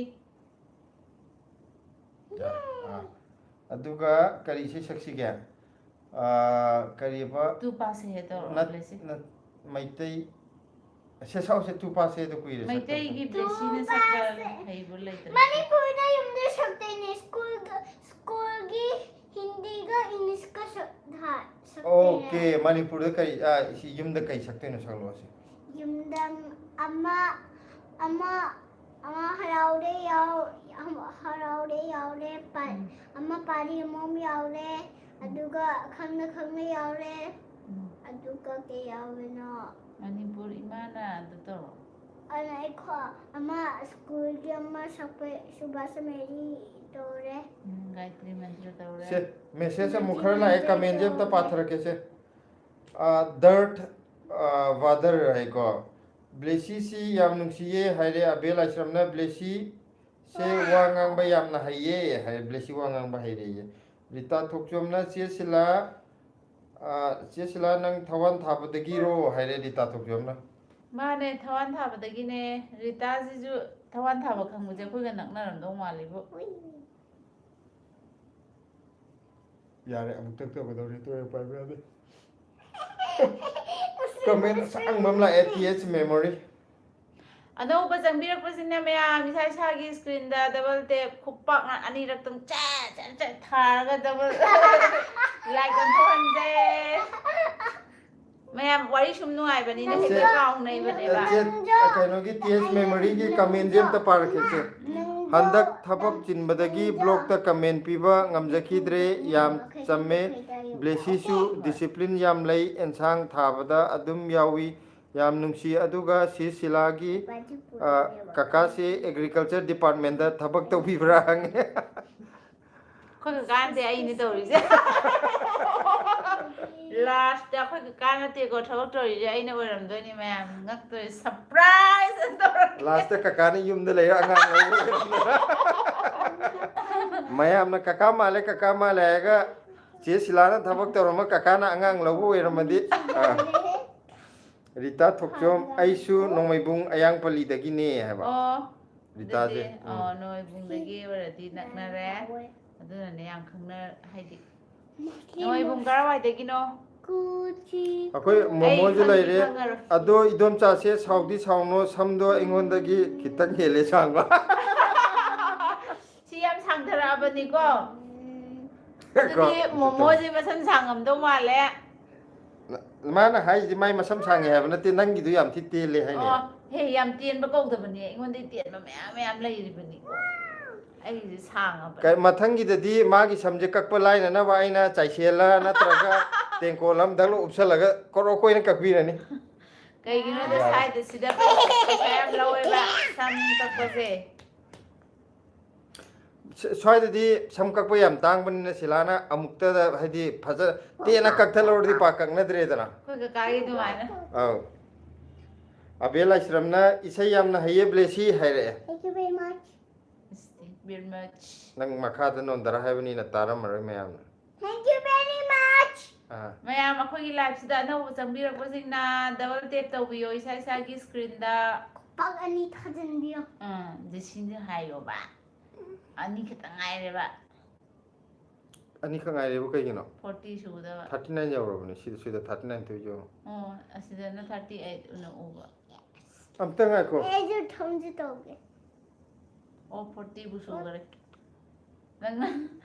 ꯑꯥ. ꯑꯗꯨꯒ ꯀꯔꯤ ꯏꯁꯩ ꯁꯛꯁꯤꯒꯦ? ꯑꯥ, ꯀꯔꯤꯕ? ꯇꯨ ꯄꯥꯁꯦ ꯍꯦ ꯇꯧꯔꯣ, ꯅꯠ-, ꯕ꯭ꯂꯦꯁꯤ꯫ ꯅꯠ-, ꯃꯩꯇꯩ ꯁꯦ ꯁꯥꯎꯁꯦ ꯇꯨ ꯄꯥꯁꯦ ꯑꯗꯨ ꯀꯨꯏꯔꯦ ꯁꯛꯇꯕ꯫ ꯃꯩꯇꯩꯒꯤ ꯕ꯭ꯂꯦꯁꯤꯅ ꯁꯛꯄ ꯍꯩꯕ ꯂꯩꯇ꯭ꯔꯦ꯫ ꯃꯅꯤꯄꯨꯔꯗ ꯌꯨꯝꯗ ꯁꯛꯇꯣꯏꯅꯦ꯫ ꯁ꯭ꯀꯨꯜꯒ, ꯁ꯭ꯀꯨꯜꯒꯤ ꯍꯤꯟꯗꯤꯒ ꯏꯪꯂꯤꯁꯀ ꯁꯛ-, ꯍꯥ, ꯁꯛꯇꯣꯏꯅꯦ꯫ ꯑꯣꯀꯦ, ꯃꯅꯤꯄꯨꯔꯗ ꯀꯔꯤ, ꯑꯥ, ꯁꯤ ꯌꯨꯝꯗ ꯀꯩ ꯁꯛꯇꯣꯏꯅꯣ ꯁꯛꯂꯛꯑꯣꯁꯦ꯫ ꯌꯨꯝꯗ ꯑꯃ, ꯑꯃ, ꯑꯃ ꯍꯔꯥꯎꯔꯦ ꯌꯥꯎ-, ꯑꯃ ꯍꯔꯥꯎꯔꯦ ꯌꯥꯎꯔꯦ, ꯄꯥ-, ꯎꯝ. ꯑꯃ ꯄꯥꯔꯤ ꯑꯃꯃꯝ ꯌꯥꯎꯔꯦ, ꯑꯗꯨꯒ ꯈꯪꯅ ꯈꯪꯅ ꯌꯥꯎꯔꯦ, ꯎꯝ. ꯑꯗꯨꯒ ꯀꯩ ꯌꯥꯎꯕꯅꯣ? ꯃꯅꯤꯄꯨꯔ ꯏꯃꯥꯅ ꯑꯗꯨ ꯇꯧꯔꯣ꯫ ꯑꯗꯨꯅ ꯑꯩꯈꯣ-, ꯑꯃ ꯁ꯭ꯀꯨꯜꯒꯤ ꯑꯃ ꯁꯛꯄ ꯁꯨꯕꯥꯁ ꯃꯦꯔꯤ ꯇꯧꯔꯦ꯫ ꯎꯝ, ꯒꯥꯌꯇ꯭ꯔꯤ ꯃꯟꯇ꯭ꯔ ꯇꯧꯔꯦ꯫ ꯁꯦ, ꯃꯦꯁꯦꯖ ꯑꯃꯨꯛ ꯈꯔ ꯂꯥꯛꯑꯦ, ꯀꯃꯦꯟꯁꯦ ꯑꯝꯇ ꯄꯥꯊꯔꯛꯀꯦꯁꯦ꯫ ꯑꯥ, ꯗꯔꯠ, ꯑꯥ, ꯕꯥꯗꯔ ꯍꯥꯏꯀꯣ꯫ ꯕ꯭ꯂꯦꯁꯤꯁꯤ ꯌꯥꯝ ꯅꯨꯡꯁꯤꯌꯦ ꯍꯥꯏꯔꯦ ꯑꯕꯦꯜ ꯑꯥꯏꯁ꯭ꯔꯝꯅ꯫ ꯕ꯭ꯂꯦꯁꯤ ꯁꯦ ꯋꯥ ꯉꯥꯡꯕ ꯌꯥꯝꯅ ꯍꯩꯌꯦ ꯍꯥꯏꯔꯦ꯫ ꯕ꯭ꯂꯦꯁꯤ ꯋꯥ ꯉꯥꯡꯕ ꯍꯩꯔꯦꯌꯦ꯫ ꯔꯤꯇꯥ ꯊꯣꯛꯆꯣꯝꯅ ꯆꯦ ꯁꯤꯂꯥ, ꯑꯥ, ꯆꯦ ꯁꯤꯂꯥ ꯅꯪ ꯊꯋꯥꯟ ꯊꯥꯕꯗꯒꯤꯔꯣ ꯍꯥꯏꯔꯦ ꯔꯤꯇꯥ ꯊꯣꯛꯆꯣꯝꯅ꯫ ꯃꯥꯅꯦ, ꯊꯋꯥꯟ ꯊꯥꯕꯗꯒꯤꯅꯦ꯫ ꯔꯤꯇꯥꯁꯤꯁꯨ ꯊꯋꯥꯟ ꯊꯥꯕ ꯈꯪꯕꯁꯦ ꯑꯩꯈꯣꯏꯒ ꯅꯛꯅꯔꯝꯗꯧ ꯃꯥꯜꯂꯤꯕꯨ꯫ ꯌꯥꯔꯦ, ꯑꯃꯨꯛꯇꯪ ꯇꯧꯒꯗꯧꯔꯦ, ꯇꯣꯏꯅ ꯄꯥꯏꯕ ꯌꯥꯗꯦ꯫ ꯀꯃꯦꯟ ꯑꯁꯥꯡꯕ ꯑꯃ ꯂꯥꯛꯑꯦ, ꯇꯤ ꯑꯦꯆ ꯃꯦꯃꯣꯔꯤ꯫ ꯑꯅꯧꯕ ꯆꯪꯕꯤꯔꯛꯄꯁꯤꯅ ꯃꯌꯥꯝ ꯏꯁꯥ ꯏꯁꯥꯒꯤ screenꯗ double tap ꯈꯨꯄꯥꯛꯅ ꯑꯅꯤꯔꯛꯇꯪ ꯆꯦꯠ ꯆꯦꯠ ꯆꯦꯠ ꯊꯥꯔꯒ double like ꯑꯣꯟꯊꯣꯛꯍꯟꯁꯦ꯫ ꯃꯌꯥꯝ ꯋꯥꯔꯤ ꯁꯨꯝ ꯅꯨꯡꯉꯥꯏꯕꯅꯤꯅ ꯍꯦꯛꯇ ꯀꯥꯎꯅꯩꯕꯅꯦꯕ꯫ ꯆꯦ, ꯀꯩꯅꯣꯒꯤ ꯇꯦꯖ ꯃꯦꯃꯣꯔꯤꯒꯤ commentꯁꯦ ꯑꯝꯇ ꯄꯥꯔꯛꯀꯦ ꯆꯦ꯫ ꯍꯟꯗꯛ ꯊꯕꯛ ꯆꯤꯟꯕꯗꯒꯤ blogꯇ comment ꯄꯤꯕ ꯉꯝꯖꯈꯤꯗ꯭ꯔꯦ꯫ ꯌꯥꯝ ꯆꯝꯃꯦ꯫ ꯕ꯭ꯂꯦꯁꯤꯁꯨ discipline ꯌꯥꯝ ꯂꯩ꯫ ꯑꯦꯟꯁꯥꯡ ꯊꯥꯕꯗ ꯑꯗꯨꯝ ꯌꯥꯎꯏ꯫ ꯌꯥꯝ ꯅꯨꯡꯁꯤ꯫ ꯑꯗꯨꯒ ꯁꯤ ꯁꯤꯂꯥꯒꯤ, ꯑ, ꯀꯀꯥꯁꯦ agriculture departmentꯇ ꯊꯕꯛ ꯇꯧꯕꯤꯕ꯭ꯔꯥ ꯍꯪꯉꯦ꯫ ꯑꯩꯈꯣꯏ ꯀꯀꯥꯅꯗꯤ ꯑꯩꯅꯦ ꯇꯧꯔꯤꯁꯦ꯫ Lastꯇ ꯑꯩꯈꯣꯏ ꯀꯀꯥ ꯅꯠꯇꯦꯀꯣ ꯊꯕꯛ ꯇꯧꯔꯤꯁꯦ, ꯑꯩꯅ ꯑꯣꯏꯔꯝꯗꯣꯏꯅꯤ ꯃꯌꯥꯝ ꯉꯛꯇꯣꯏ꯫ Surprise! Lastꯇ ꯀꯀꯥꯅ ꯌꯨꯝꯗ ꯂꯩꯔ ꯑꯉꯥꯡ ꯂꯧꯕ ꯑꯣꯏꯔꯝꯗꯅ꯫ ꯃꯌꯥꯝꯅ "ꯀꯀꯥ ꯃꯥꯜꯂꯦ, ꯀꯀꯥ ꯃꯥꯜꯂꯦ" ꯍꯥꯏꯔꯒ ꯆꯦ ꯁꯤꯂꯥꯅ ꯊꯕꯛ ꯇꯧꯔꯝꯃ ꯀꯀꯥꯅ ꯑꯉꯥꯡ ꯂꯧꯕ ꯑꯣꯏꯔꯝꯃꯗꯤ꯫ ꯑꯥ꯫ ꯔꯤꯇꯥ ꯊꯣꯛꯆꯣꯝ, ꯑꯩꯁꯨ ꯅꯣꯡꯃꯩꯕꯨꯡ ꯑꯌꯥꯡꯄꯜꯂꯤꯗꯒꯤꯅꯦ ꯍꯥꯏꯕ꯫ ꯑꯣ, ꯔꯤꯇꯥꯁꯦ꯫ ꯑꯗꯨꯗꯤ, ꯑꯣ, ꯅꯣꯡꯃꯩꯕꯨꯡꯗꯒꯤ ꯑꯣꯏꯔꯗꯤ ꯅꯛꯅꯔꯦ꯫ ꯑꯗꯨꯅꯅꯦ ꯌꯥꯝ ꯈꯪꯅ-, ꯍꯥꯏꯗꯤ, ꯅꯣꯡꯃꯩꯕꯨꯡ ꯀꯔꯥꯏꯋꯥꯏꯗꯒꯤꯅꯣ? ꯑꯩꯈꯣꯏ ꯃꯣꯃꯣꯁꯨ ꯂꯩꯔꯦ꯫ ꯑꯗꯣ ꯏꯗꯣꯝꯆꯥꯁꯦ ꯁꯥꯎꯗꯤ ꯁꯥꯎꯅꯣ, ꯁꯝꯗꯣ ꯑꯩꯉꯣꯟꯗꯒꯤ ꯈꯤꯇꯪ ꯍꯦꯜꯂꯦ ꯁꯥꯡꯕ꯫ ꯁꯤ ꯌꯥꯝ ꯁꯥꯡꯊꯔꯛꯑꯕꯅꯤꯀꯣ꯫ ꯑꯗꯨꯗꯤ ꯃꯣꯃꯣꯁꯦ ꯃꯁꯝ ꯁꯥꯡꯉꯝꯗꯧ ꯃꯥꯜꯂꯦ꯫ ꯃꯥꯅ ꯍꯥꯏꯁꯤꯗꯤ ꯃꯥꯏ ꯃꯁꯝ ꯁꯥꯡꯉꯦ ꯍꯥꯏꯕ ꯅꯠꯇꯦ, ꯅꯪꯒꯤꯗꯨ ꯌꯥꯝ ꯊꯤ ꯇꯦꯜꯂꯦ ꯍꯥꯏꯅꯦ꯫ ꯑꯣ, ꯍꯦ, ꯌꯥꯝ ꯇꯦꯟꯕ ꯀꯧꯗꯕꯅꯦ, ꯑꯩꯉꯣꯟꯗꯩ ꯇꯦꯟꯕ ꯃꯌꯥꯝ ꯃꯌꯥꯝ ꯂꯩꯔꯤꯕꯅꯤꯀꯣ꯫ ꯑꯩꯒꯤꯁꯦ ꯁꯥꯡꯉꯕꯅꯦ꯫ ꯀ-, ꯃꯊꯪꯒꯤꯗꯗꯤ ꯃꯥꯒꯤ ꯁꯝꯁꯦ ꯀꯛꯄ ꯂꯥꯏꯅꯅꯕ ꯑꯩꯅ ꯆꯥꯏꯁꯦꯜꯂ ꯅꯠꯇ꯭ꯔꯒ ꯇꯦꯡꯀꯣꯜ ꯑꯃꯗ ꯂꯣ ꯎꯞꯁꯜꯂꯒ ꯀꯣꯔꯣꯛ ꯀꯣꯏꯅ ꯀꯛꯄꯤꯔꯅꯤ꯫ ꯀꯩꯒꯤꯅꯣꯗ ꯁ꯭ꯋꯥꯏꯗ ꯁꯤꯗ ꯄꯩꯁꯥ ꯌꯥꯝ ꯂꯧꯋꯦꯕ ꯁꯝ ꯀꯛꯄꯁꯦ꯫ ꯁ-, ꯁ꯭ꯋꯥꯏꯗꯗꯤ ꯁꯝ ꯀꯛꯄ ꯌꯥꯝ ꯇꯥꯡꯕꯅꯤꯅ ꯁꯤꯂꯥꯅ ꯑꯃꯨꯛꯇꯗ ꯍꯥꯏꯗꯤ ꯐꯖ ꯇꯦꯟꯅ ꯀꯛꯊꯠꯂꯧꯔꯗꯤ ꯄꯥꯛ ꯀꯛꯅꯗ꯭ꯔꯦꯗꯅ꯫ ꯑꯩꯈꯣꯏ ꯀꯀꯥꯒꯤ ꯑꯗꯨꯃꯥꯏꯅ꯫ ꯑꯧ꯫ ꯑꯕꯦꯜ ꯂꯥꯏꯁ꯭ꯔꯝꯅ "ꯏꯁꯩ ꯌꯥꯝꯅ ꯍꯩꯌꯦ ꯕ꯭ꯂꯦꯁꯤ" ꯍꯥꯏꯔꯛꯑꯦ꯫ Thank you very much. ꯅꯪ ꯃꯈꯥꯗ ꯅꯣꯟꯗꯔ ꯍꯥꯏꯕꯅꯤꯅ ꯇꯥꯔꯝꯃꯔꯣꯏ ꯃꯌꯥꯝꯅ꯫ Thank you very much. ꯑꯥ꯫ ꯃꯌꯥꯝ ꯑꯩꯈꯣꯏꯒꯤ liveꯁꯤꯗ ꯑꯅꯧꯕ ꯆꯪꯕꯤꯔꯛꯄꯁꯤꯡꯅ double tap ꯇꯧꯕꯤꯌꯣ ꯏꯁꯥ ꯏꯁꯥꯒꯤ screenꯗ꯫ ꯈꯨꯄꯥꯛ ꯑꯅꯤ ꯊꯥꯖꯤꯟꯕꯤꯌꯣ꯫ ꯎꯝ, ꯖꯦꯁꯤꯟꯁꯨ ꯍꯥꯏꯌꯣꯕ꯫ ꯑꯅꯤ ꯈꯛꯇ ꯉꯥꯏꯔꯦꯕ꯫ ꯑꯅꯤꯈꯛ ꯉꯥꯏꯔꯦꯕ ꯀꯩꯒꯤꯅꯣ? Forty ꯁꯨꯒꯗꯕ꯫ Thirty nine ꯌꯧꯔꯕꯅꯦ꯫ ꯁꯤꯗ, ꯁꯤꯗ thirty nine ꯊꯣꯛꯏꯁꯦ ꯌꯦꯡꯉꯣ꯫ ꯑꯣ, ꯑꯁꯤꯗꯅ thirty eight ꯑꯣꯏꯅ ꯎꯕ꯫ ꯑꯝꯇ ꯉꯥꯏꯈꯣ꯫ ꯑꯩꯁꯨ ꯊꯝꯁꯤ ꯇꯧꯒꯦ꯫ ꯑꯣ, ꯐꯣꯔꯇꯤꯕꯨ ꯁꯨꯈꯔꯦ꯫ ꯅꯪꯅ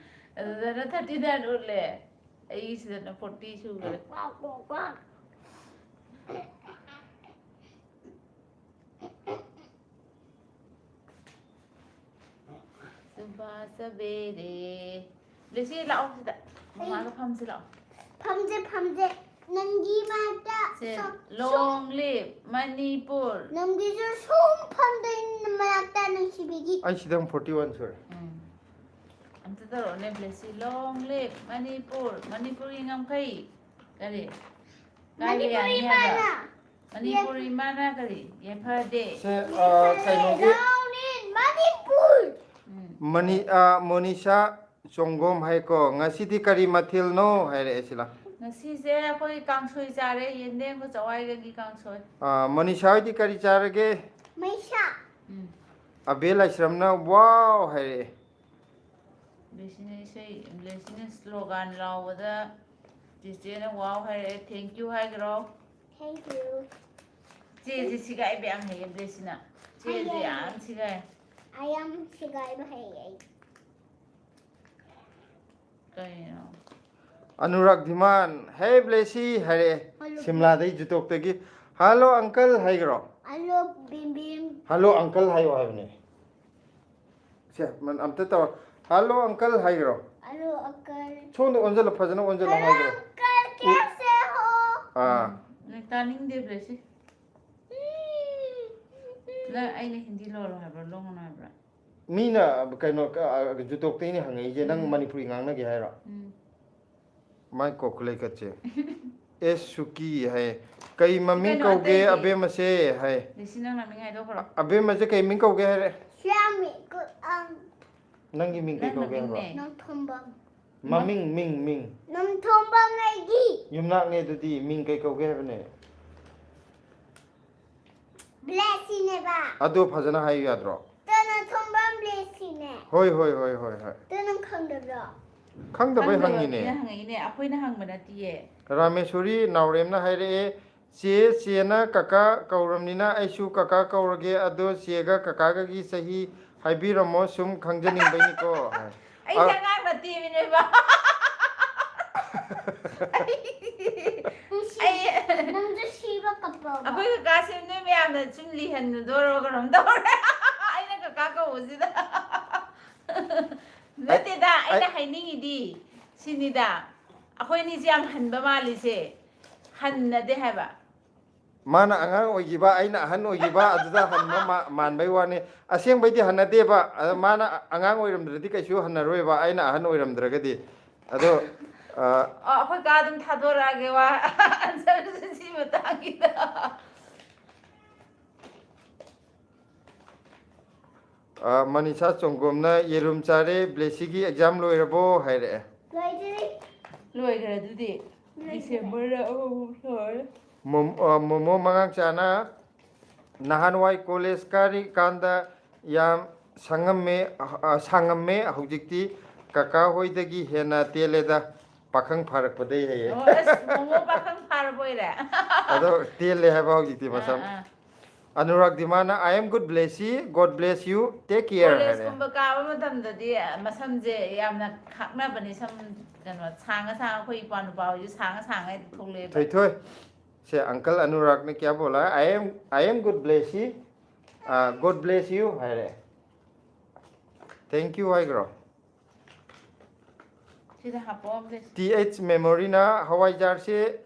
ꯑꯗꯨꯗꯅ ꯊꯥꯔꯇꯤ ꯅꯥꯏꯟ ꯎꯠꯂꯦ, ꯑꯩꯒꯤꯁꯤꯗꯅ ꯐꯣꯔꯇꯤ ꯁꯨꯈꯔꯦ꯫ ꯀ꯭ꯋꯥꯛ, ꯀ꯭ꯋꯥꯛ, ꯀ꯭ꯋꯥꯛ꯫ ꯁꯨꯕ ꯁꯕꯦꯔꯦ꯫ ꯂꯤꯁꯤ, ꯂꯥꯛꯑꯣ ꯁꯤꯗ, ꯃꯃꯥꯒ ꯐꯝꯁꯤ ꯂꯥꯛꯑꯣ꯫ ꯐꯝꯁꯦ, ꯐꯝꯁꯦ꯫ ꯅꯪꯒꯤ ꯃꯥꯏꯛꯇ ꯁꯦ, ꯁꯣ- ꯂꯣꯡ ꯂꯤꯞ ꯃꯅꯤꯄꯨꯔ꯫ ꯅꯪꯒꯤꯁꯨ ꯁꯨꯝ ꯐꯝꯗꯣꯏꯅꯤ ꯃꯅꯥꯛꯇ ꯅꯨꯡꯁꯤꯕꯤꯒꯤ꯫ ꯑꯩ ꯁꯤꯗ ꯑꯃꯨꯛ ꯐꯣꯔꯇꯤ ꯋꯥꯟ ꯁꯨꯔꯦ꯫ ꯎꯝ꯫ ꯑꯝꯇ ꯇꯧꯔꯛꯑꯣꯅꯦ, ꯕ꯭ꯂꯦꯁꯤ꯫ ꯂꯣꯡ ꯂꯤꯞ ꯃꯅꯤꯄꯨꯔ, ꯃꯅꯤꯄꯨꯔꯒꯤ ꯉꯝꯈꯩ꯫ ꯀꯔꯤ? ꯀꯥꯏꯕ ꯃꯅꯤꯄꯨꯔꯤ ꯌꯥꯅꯤ ꯍꯥꯏꯕ? ꯃꯥꯅ꯫ ꯃꯅꯤꯄꯨꯔꯤ ꯃꯥꯅ ꯀꯔꯤ? ꯌꯥꯏꯐꯗꯦ꯫ ꯁꯦ, ꯑ, ꯀꯩꯅꯣꯒꯤ Down in ꯃꯅꯤꯄꯨꯔ꯫ ꯎꯝ꯫ ꯃꯅꯤ-, ꯑ, ꯃꯣꯅꯤꯁꯥ ꯆꯣꯡꯒꯣꯝ ꯍꯥꯏꯀꯣ, "ꯉꯁꯤꯗꯤ ꯀꯔꯤ ꯃꯊꯦꯜꯅꯣ?" ꯍꯥꯏꯔꯛꯑꯦ ꯁꯤꯂꯥ꯫ ꯉꯁꯤꯁꯦ ꯑꯩꯈꯣꯏ ꯀꯥꯡꯁꯣꯏ ꯆꯥꯔꯦ, ꯌꯦꯟꯗꯦꯝꯒ ꯆꯋꯥꯏꯒꯒꯤ ꯀꯥꯡꯁꯣꯏ꯫ ꯑ, ꯃꯣꯅꯤꯁꯥ ꯍꯣꯏꯗꯤ ꯀꯔꯤ ꯆꯥꯔꯒꯦ? ꯃꯩꯁꯥ꯫ ꯎꯝ꯫ ꯑꯕꯦ ꯂꯥꯏꯁ꯭ꯔꯝꯅ "ꯋꯥꯎ" ꯍꯥꯏꯔꯛꯑꯦ꯫ ꯕ꯭ꯂꯦꯁꯤꯅ ꯏꯁꯩ, ꯕ꯭ꯂꯦꯁꯤꯅ ꯁ꯭ꯂꯣꯒꯥꯟ ꯂꯥꯎꯕꯗ ꯆꯦꯆꯦꯅ "ꯋꯥꯎ" ꯍꯥꯏꯔꯛꯑꯦ, thank you ꯍꯥꯏꯈ꯭ꯔꯣ꯫ Thank you. ꯆꯦꯁꯦ ꯁꯤꯒꯥꯏꯕ ꯌꯥꯝ ꯍꯩꯌꯦ ꯕ꯭ꯂꯦꯁꯤꯅ꯫ ꯆꯦꯁꯦ ꯌꯥꯝ ꯁꯤꯒꯥꯏ꯫ ꯑꯩ ꯌꯥꯝ ꯁꯤꯒꯥꯏꯕ ꯍꯩ ꯑꯩ꯫ ꯀꯩꯅꯣ? ꯑꯅꯨꯔꯥꯒ ꯙꯤꯃꯥꯟ, "ꯍꯦ ꯕ꯭ꯂꯦꯁꯤ" ꯍꯥꯏꯔꯛꯑꯦ꯫ Hello. ꯁꯤꯝꯂꯥꯗꯩ ꯖꯨꯇꯣꯛꯇꯒꯤ꯫ "ꯍꯜꯂꯣ ꯑꯪꯀꯜ" ꯍꯥꯏꯈ꯭ꯔꯣ꯫ Hello ꯕꯤꯝ ꯕꯤꯝ꯫ "ꯍꯜꯂꯣ ꯑꯪꯀꯜ" ꯍꯥꯏꯌꯣ ꯍꯥꯏꯕꯅꯦ꯫ ꯁꯦ, ꯃꯟ-, ꯑꯝꯇ ꯇꯧꯔꯣ꯫ "ꯍꯜꯂꯣ ꯑꯪꯀꯜ" ꯍꯥꯏꯈ꯭ꯔꯣ꯫ Hello ꯑꯪꯀꯜ꯫ ꯁꯣꯝꯗ ꯑꯣꯟꯁꯤꯜꯂꯣ, ꯐꯖꯅ ꯑꯣꯟꯁꯤꯜꯂꯣ Hello ꯍꯥꯏꯈ꯭ꯔꯣ꯫ ꯑꯪꯀꯜ ꯀꯦꯁꯦ ꯍꯣ? ꯑꯥ꯫ ꯅꯪ ꯇꯥꯅꯤꯡꯗꯦ ꯕ꯭ꯂꯦꯁꯤ꯫ ꯅꯪ ꯑꯩꯅ ꯍꯤꯟꯗꯤ ꯂꯣꯜꯂꯣ ꯍꯥꯏꯕ꯭ꯔꯥ, ꯂꯣꯟꯒꯅꯨ ꯍꯥꯏꯕ꯭ꯔꯥ? ꯃꯤꯅ ꯀꯩꯅꯣ, ꯑ, ꯖꯨꯇꯣꯛꯇꯩꯅꯦ ꯍꯪꯉꯛꯏꯁꯦ, ꯅꯪ ꯎꯝ꯫ ꯃꯅꯤꯄꯨꯔꯤ ꯉꯥꯡꯅꯒꯦ ꯍꯥꯏꯔꯣ? ꯎꯝ꯫ ꯃꯥꯏ ꯀꯣꯀꯨꯂꯩ ꯀꯠꯁꯦ꯫ "ꯑꯦꯁ ꯁꯨꯀꯤ" ꯍꯥꯏ꯫ "ꯀꯩ ꯃꯃꯤꯡ ꯀꯩꯅꯣ ꯀꯧꯒꯦ ꯑꯇꯩꯗꯤ? ꯑꯕꯦꯝꯃꯁꯦ?" ꯍꯥꯏ꯫ ꯕ꯭ꯂꯦꯁꯤ, ꯅꯪ ꯅꯃꯤꯡ ꯍꯥꯏꯗꯣꯛꯈ꯭ꯔꯣ꯫ "ꯑꯕꯦꯝꯃꯁꯦ ꯀꯩ ꯃꯤꯡ ꯀꯧꯒꯦ?" ꯍꯥꯏꯔꯦ꯫ ꯁꯤꯌꯥꯃꯤ ꯀꯨ ꯑꯪ꯫ "ꯅꯪꯒꯤ ꯃꯤꯡ ꯀꯩ ꯅꯪ ꯀꯧꯒꯦ?" ꯍꯥꯏꯕ꯫ ꯅꯃꯤꯡꯅꯦ꯫ ꯅꯣꯡꯊꯣꯝꯕꯝ꯫ "ꯃꯃꯤꯡ, ꯃꯤꯡ, ꯃꯤꯡ"꯫ ꯅꯣꯡꯊꯣꯝꯕꯝ ꯑꯩꯒꯤ꯫ "ꯌꯨꯝꯅꯥꯛꯅꯦ ꯑꯗꯨꯗꯤ, ꯃꯤꯡ ꯀꯩ ꯀꯧꯒꯦ?" ꯍꯥꯏꯕꯅꯦ꯫ ꯕ꯭ꯂꯦꯁꯤꯅꯦꯕ꯫ ꯑꯗꯣ ꯐꯖꯅ ꯍꯥꯏꯌꯨ ꯌꯥꯗ꯭ꯔꯣ? ꯇꯅ ꯊꯣꯝꯕꯝ ꯕ꯭ꯂꯦꯁꯤꯅꯦ꯫ ꯍꯣꯏ, ꯍꯣꯏ, ꯍꯣꯏ, ꯍꯣꯏ, ꯍꯣꯏ꯫ ꯇꯅ ꯈꯪꯗꯕ꯭ꯔꯣ? ꯈꯪꯗꯕꯩ ꯈꯪꯗꯕ ꯍꯪꯉꯤꯅꯦ꯫ ꯃꯤꯅ ꯍꯪꯉꯛꯏꯅꯦ, ꯑꯩꯈꯣꯏꯅ ꯍꯪꯕ ꯅꯠꯇꯤꯌꯦ꯫ ꯔꯥꯃꯦꯁꯣꯔꯤ ꯅꯥꯎꯔꯦꯝꯅ ꯍꯥꯏꯔꯛꯑꯦ, ꯆꯦ, ꯆꯦꯅ ꯀꯀꯥ ꯀꯧꯔꯕꯅꯤꯅ ꯑꯩꯁꯨ ꯀꯀꯥ ꯀꯧꯔꯒꯦ꯫ ꯑꯗꯣ ꯆꯦꯒ ꯀꯀꯥꯒꯒꯤ ꯆꯍꯤ ꯍꯥꯏꯕꯤꯔꯝꯃꯣ, ꯁꯨꯝ ꯈꯪꯖꯅꯤꯡꯕꯩꯅꯤꯀꯣ꯫ ꯑꯩꯁꯦ ꯑꯉꯥꯡ ꯅꯠꯇꯦ, ꯃꯤꯅꯦꯕ꯫ ꯅꯨꯡꯁꯤ- ꯑꯩ- ꯅꯪꯁꯨ ꯁꯤꯕ ꯀꯞꯄꯕ? ꯑꯩꯈꯣꯏ ꯀꯀꯥꯁꯦ ꯅꯣꯏ ꯃꯌꯥꯝꯅ ꯁꯨꯝ ꯂꯤꯍꯟꯅꯗꯣꯔꯣ ꯀꯩꯅꯣꯝ ꯇꯧꯔꯦ꯫ ꯑꯩꯅ ꯀꯀꯥ ꯀꯧꯕꯁꯤꯗ꯫ ꯅꯠꯇꯦꯗ, ꯑꯩꯅ ꯍꯥꯏꯅꯤꯡꯉꯤꯗꯤ ꯁꯤꯅꯤꯗ, ꯑꯩꯈꯣꯏꯅꯤꯁꯦ ꯌꯥꯝ ꯍꯟꯕ ꯃꯥꯜꯂꯤꯁꯦ, ꯍꯟꯅꯗꯦ ꯍꯥꯏꯕ꯫ ꯃꯥꯅ ꯑꯉꯥꯡ ꯑꯣꯏꯈꯤꯕ, ꯑꯩꯅ ꯑꯍꯟ ꯑꯣꯏꯈꯤꯕ, ꯑꯗꯨꯗ ꯍꯟꯕ ꯃꯥ- ꯃꯥꯟꯕꯩ ꯋꯥꯅꯤ꯫ ꯑꯁꯦꯡꯕꯩꯗꯤ ꯍꯟꯅꯗꯦꯕ꯫ ꯑꯗ ꯃꯥꯅ ꯑꯉꯥꯡ ꯑꯣꯏꯔꯝꯗ꯭ꯔꯗꯤ ꯀꯩꯁꯨ ꯍꯟꯅꯔꯣꯏꯕ, ꯑꯩꯅ ꯑꯍꯟ ꯑꯣꯏꯔꯝꯗ꯭ꯔꯒꯗꯤ꯫ ꯑꯗꯣ, ꯑ, ꯑ, ꯑꯩꯈꯣꯏ ꯀꯥ ꯑꯗꯨꯝ ꯊꯥꯗꯣꯔꯛꯑꯒꯦ ꯋꯥ ꯑꯟꯁꯔꯁꯦ ꯁꯤ ꯃꯇꯥꯡꯒꯤꯗ꯫ ꯑ, ꯃꯅꯤꯁꯥ ꯆꯣꯡꯒꯣꯝꯅ ꯌꯦꯔꯨꯝ ꯆꯥꯔꯦ, ꯕ꯭ꯂꯦꯁꯤꯒꯤ ꯑꯦꯛꯖꯥꯝ ꯂꯣꯏꯔꯕꯣ ꯍꯥꯏꯔꯛꯑꯦ꯫ ꯂꯣꯏꯗ꯭ꯔꯤ꯫ ꯂꯣꯏꯈ꯭ꯔꯦ ꯑꯗꯨꯗꯤ꯫ ꯗꯤꯁꯦꯝꯕꯔꯗ ꯑꯃꯃꯨꯛ ꯂꯣꯏꯔꯦ꯫ ꯃꯣꯝ- ꯑ, ꯃꯣꯃꯣ ꯃꯉꯥꯡꯆꯥꯅ ꯅꯍꯥꯟꯋꯥꯏ ꯀꯣꯂꯦꯖ ꯀꯥꯔꯤꯀꯥꯟꯗ ꯌꯥꯝ ꯁꯪꯉꯝꯃꯦ, ꯑ, ꯁꯥꯡꯉꯝꯃꯦ, ꯍꯧꯖꯤꯛꯇꯤ ꯀꯀꯥ ꯍꯣꯏꯗꯒꯤ ꯍꯦꯟꯅ ꯇꯦꯜꯂꯦꯗ, ꯄꯥꯈꯪ ꯐꯥꯔꯛꯄꯗꯩ ꯍꯩꯌꯦ꯫ ꯑꯣ, ꯑꯁ, ꯃꯣꯃꯣ ꯄꯥꯈꯪ ꯐꯥꯔꯕ ꯑꯣꯏꯔꯦ꯫ ꯑꯗꯣ ꯇꯦꯜꯂꯦ ꯍꯥꯏꯕ ꯍꯧꯖꯤꯛꯇꯤ ꯃꯁꯝ꯫ ꯑꯥ, ꯑꯥ꯫ Anurag ꯗꯤꯃꯥꯅ, "I am good, bless you, God bless you, take care" ꯍꯥꯏꯔꯦ꯫ ꯀꯣꯂꯦꯖꯀꯨꯝꯕ ꯀꯥꯕ ꯃꯇꯝꯗꯗꯤ ꯃꯁꯝꯁꯦ ꯌꯥꯝꯅ ꯈꯥꯛꯅꯕꯅꯤ꯫ ꯁꯝ ꯀꯩꯅꯣ ꯁꯥꯡꯉ ꯁꯥꯡꯉ, ꯑꯩꯈꯣꯏ ꯏꯄ꯭ꯋꯥ ꯅꯨꯄꯥ ꯍꯣꯏꯁꯨ ꯁꯥꯡꯉ ꯁꯥꯡꯉ ꯍꯦꯛꯇ ꯊꯣꯛꯂꯛꯑꯦꯕ꯫ ꯊꯣꯏꯊꯣꯏ, ꯁꯦ ꯑꯪꯀꯜ ꯑꯅꯨꯔꯥꯒꯅ ꯀꯌꯥ ꯕꯣꯂꯥ? "I am, I am good, bless you, ꯑ, God bless you" ꯍꯥꯏꯔꯦ꯫ "Thank you" ꯍꯥꯏꯈ꯭ꯔꯣ꯫ ꯁꯤꯗ ꯍꯥꯞꯄꯛꯑꯣ, please꯫ ꯇꯤ ꯑꯩꯆ ꯃꯦꯃꯣꯔꯤꯅ, "ꯍꯋꯥꯏꯖꯥꯔꯁꯦ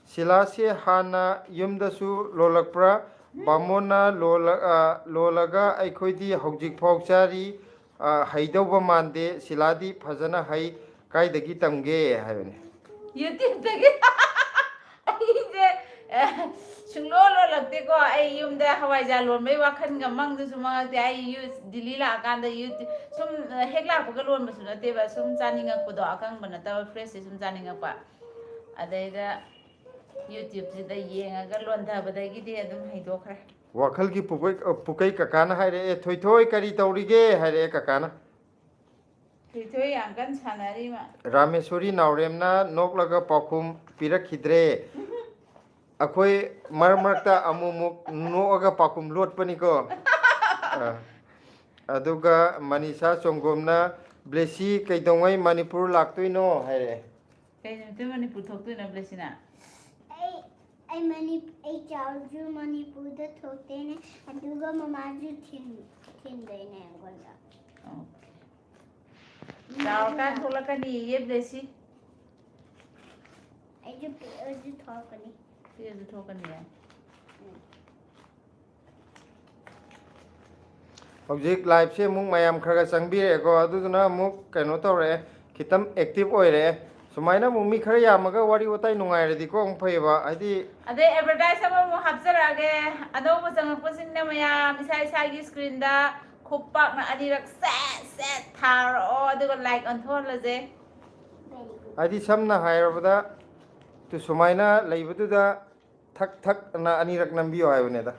ꯁꯤꯂꯥꯁꯦ ꯍꯥꯟꯅ ꯌꯨꯝꯗꯁꯨ ꯂꯣꯜꯂꯛꯄ꯭ꯔꯥ? ꯕꯥꯃꯣꯟꯅ ꯂꯣꯜꯂ-, ꯑ, ꯂꯣꯜꯂꯒ ꯑꯩꯈꯣꯏꯗꯤ ꯍꯧꯖꯤꯛꯐꯥꯎ ꯆꯥꯔꯤ꯫ ꯑ, ꯍꯩꯗꯧꯕ ꯃꯥꯟꯗꯦ꯫ ꯁꯤꯂꯥꯗꯤ ꯐꯖꯅ ꯍꯩ꯫ ꯀꯥꯏꯗꯒꯤ ꯇꯝꯒꯦ?" ꯍꯥꯏꯕꯅꯤ꯫ YouTube-ꯇꯒꯤ꯫ ꯑꯩꯁꯦ, ꯑꯦ, ꯁꯨꯡꯂꯣꯟ ꯂꯣꯜꯂꯛꯇꯦꯀꯣ꯫ ꯑꯩ ꯌꯨꯝꯗ ꯍꯋꯥꯏꯖꯥꯔ ꯂꯣꯟꯕꯩ ꯋꯥꯈꯜꯒ ꯃꯪꯗꯁꯨ ꯃꯪꯉꯛꯇꯦ꯫ ꯑꯩ ꯌꯨ-, ꯗꯤꯜꯂꯤ ꯂꯥꯛꯑꯀꯥꯟꯗ YouTube ꯁꯨꯝ, ꯑ, ꯍꯦꯛ ꯂꯥꯛꯄꯒ ꯂꯣꯟꯕꯁꯨ ꯅꯠꯇꯦꯕ꯫ ꯁꯨꯝ ꯆꯥꯅꯤꯡꯉꯛꯄꯗꯣ, ꯑꯀꯪꯕ ꯅꯠꯇꯕ fresh-ꯁꯦ ꯁꯨꯝ ꯆꯥꯅꯤꯡꯉꯛꯄ꯫ ꯑꯗꯩꯗ YouTube-ꯁꯤꯗ ꯌꯦꯡꯉꯒ ꯂꯣꯟꯊꯕꯗꯒꯤꯗꯤ ꯑꯗꯨꯝ ꯍꯩꯗꯣꯛꯈ꯭ꯔꯦ꯫ ꯋꯥꯈꯜꯒꯤ ꯄꯨꯀꯩ-, ꯑ, ꯄꯨꯀꯩ ꯀꯀꯥꯅ ꯍꯥꯏꯔꯛꯑꯦ, "ꯊꯣꯏꯊꯣꯏ ꯀꯔꯤ ꯇꯧꯔꯤꯒꯦ?" ꯍꯥꯏꯔꯛꯑꯦ ꯀꯀꯥꯅ꯫ ꯊꯣꯏꯊꯣꯏ ꯌꯥꯝ ꯀꯟꯅ ꯁꯥꯟꯅꯔꯤ ꯃꯥ꯫ ꯔꯥꯃꯦꯁꯣꯔꯤ ꯅꯥꯎꯔꯦꯝꯅ ꯅꯣꯛꯂꯒ ꯄꯥꯎꯈꯨꯝ ꯄꯤꯔꯛꯈꯤꯗ꯭ꯔꯦ꯫ ꯑꯩꯈꯣꯏ ꯃꯔꯛ ꯃꯔꯛꯇ ꯑꯃꯨꯛ ꯑꯃꯨꯛ ꯅꯣꯛꯑꯒ ꯄꯥꯎꯈꯨꯝ ꯂꯣꯠꯄꯅꯤꯀꯣ꯫ ꯑ, ꯑꯗꯨꯒ ꯃꯅꯤꯁꯥ ꯆꯣꯡꯒꯣꯝꯅ, "ꯕ꯭ꯂꯦꯁꯤ ꯀꯩꯗꯧꯉꯩ ꯃꯅꯤꯄꯨꯔ ꯂꯥꯛꯇꯣꯏꯅꯣ?" ꯍꯥꯏꯔꯛꯑꯦ꯫ ꯀꯩ ꯅꯨꯃꯤꯠꯇ ꯃꯅꯤꯄꯨꯔ ꯊꯣꯛꯇꯣꯏꯅꯣ, ꯕ꯭ꯂꯦꯁꯤꯅ? ꯑꯩ ꯑꯩ ꯃꯅꯤ ꯑꯩ ꯆꯥꯎꯁꯨ ꯃꯅꯤꯄꯨꯔꯗ ꯊꯣꯛꯇꯣꯏꯅꯦ꯫ ꯑꯗꯨꯒ ꯃꯃꯥꯁꯨ ꯊꯤꯟ ꯊꯤꯟꯗꯣꯏꯅꯦ ꯑꯩꯉꯣꯟꯗ꯫ ꯑꯣꯀꯦ꯫ ꯆꯥꯎꯔꯀꯥꯟ ꯊꯣꯛꯂꯛꯀꯅꯤꯌꯦ, ꯕ꯭ꯂꯦꯁꯤ꯫ ꯑꯩꯁꯨ ꯄꯤꯛꯑꯁꯨ ꯊꯣꯛꯀꯅꯤ꯫ ꯄꯤꯛꯑꯁꯨ ꯊꯣꯛꯀꯅꯤꯌꯦ꯫ ꯍꯧꯖꯤꯛ ꯂꯥꯏꯞꯁꯦ ꯑꯃꯨꯛ ꯃꯌꯥꯝ ꯈꯔ ꯈꯔ ꯆꯪꯕꯤꯔꯛꯑꯦꯀꯣ, ꯑꯗꯨꯗꯨꯅ ꯑꯃꯨꯛ ꯀꯩꯅꯣ ꯇꯧꯔꯛꯑꯦ, ꯈꯤꯇꯪ ꯑꯦꯛꯇꯤꯚ ꯑꯣꯏꯔꯛꯑꯦ꯫ ꯁꯨꯃꯥꯏꯅ ꯑꯃꯨꯛ ꯃꯤ ꯈꯔ ꯌꯥꯝꯃꯒ ꯋꯥꯔꯤ ꯋꯥꯇꯥꯏ ꯅꯨꯡꯉꯥꯏꯔꯗꯤꯀꯣ ꯑꯃꯨꯛ ꯐꯩꯌꯦꯕ, ꯍꯥꯏꯗꯤ꯫ ꯑꯗꯩ ꯑꯦꯗꯚꯔꯇꯥꯏꯁ ꯑꯃꯃꯨꯛ ꯍꯥꯞꯆꯔꯛꯑꯒꯦ꯫ ꯑꯅꯧꯕ ꯆꯪꯉꯛꯄꯁꯤꯡꯅ ꯃꯌꯥꯝ ꯏꯁꯥ ꯏꯁꯥꯒꯤ ꯁ꯭ꯀ꯭ꯔꯤꯟꯗ ꯈꯨꯞ ꯄꯥꯛꯅ ꯑꯅꯤꯔꯛ ꯁꯦꯠ ꯁꯦꯠ ꯊꯥꯔꯛꯑꯣ, ꯑꯗꯨꯒ ꯂꯥꯏꯛ ꯑꯣꯟꯊꯣꯛꯍꯜꯂꯁꯦ꯫ ꯍꯥꯏꯗꯤ ꯁꯝꯅ ꯍꯥꯏꯔꯕꯗ, ꯇꯨ ꯁꯨꯃꯥꯏꯅ ꯂꯩꯕꯗꯨꯗ ꯊꯛ ꯊꯛ ꯑꯅ ꯑꯅꯤꯔꯛ ꯅꯝꯕꯤꯌꯣ ꯍꯥꯏꯕꯅꯦꯗ꯫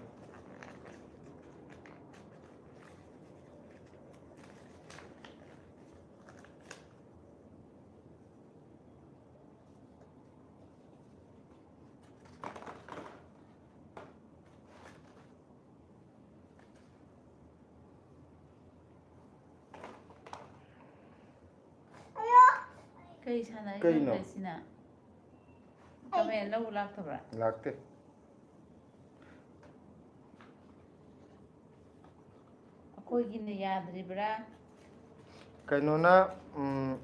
ꯀꯩ ꯁꯥꯟꯅꯔꯤꯅꯣ ꯀꯩꯅꯣ? ꯕ꯭ꯂꯦꯁꯤꯅ? ꯀꯃꯦꯟ ꯂꯧꯕ ꯂꯥꯛꯇꯕ꯭ꯔꯥ? ꯂꯥꯛꯇꯦ꯫ ꯑꯩꯈꯣꯏꯒꯤꯅ ꯌꯥꯗ꯭ꯔꯤꯕ꯭ꯔꯥ? ꯀꯩꯅꯣꯅ, ꯎꯝ,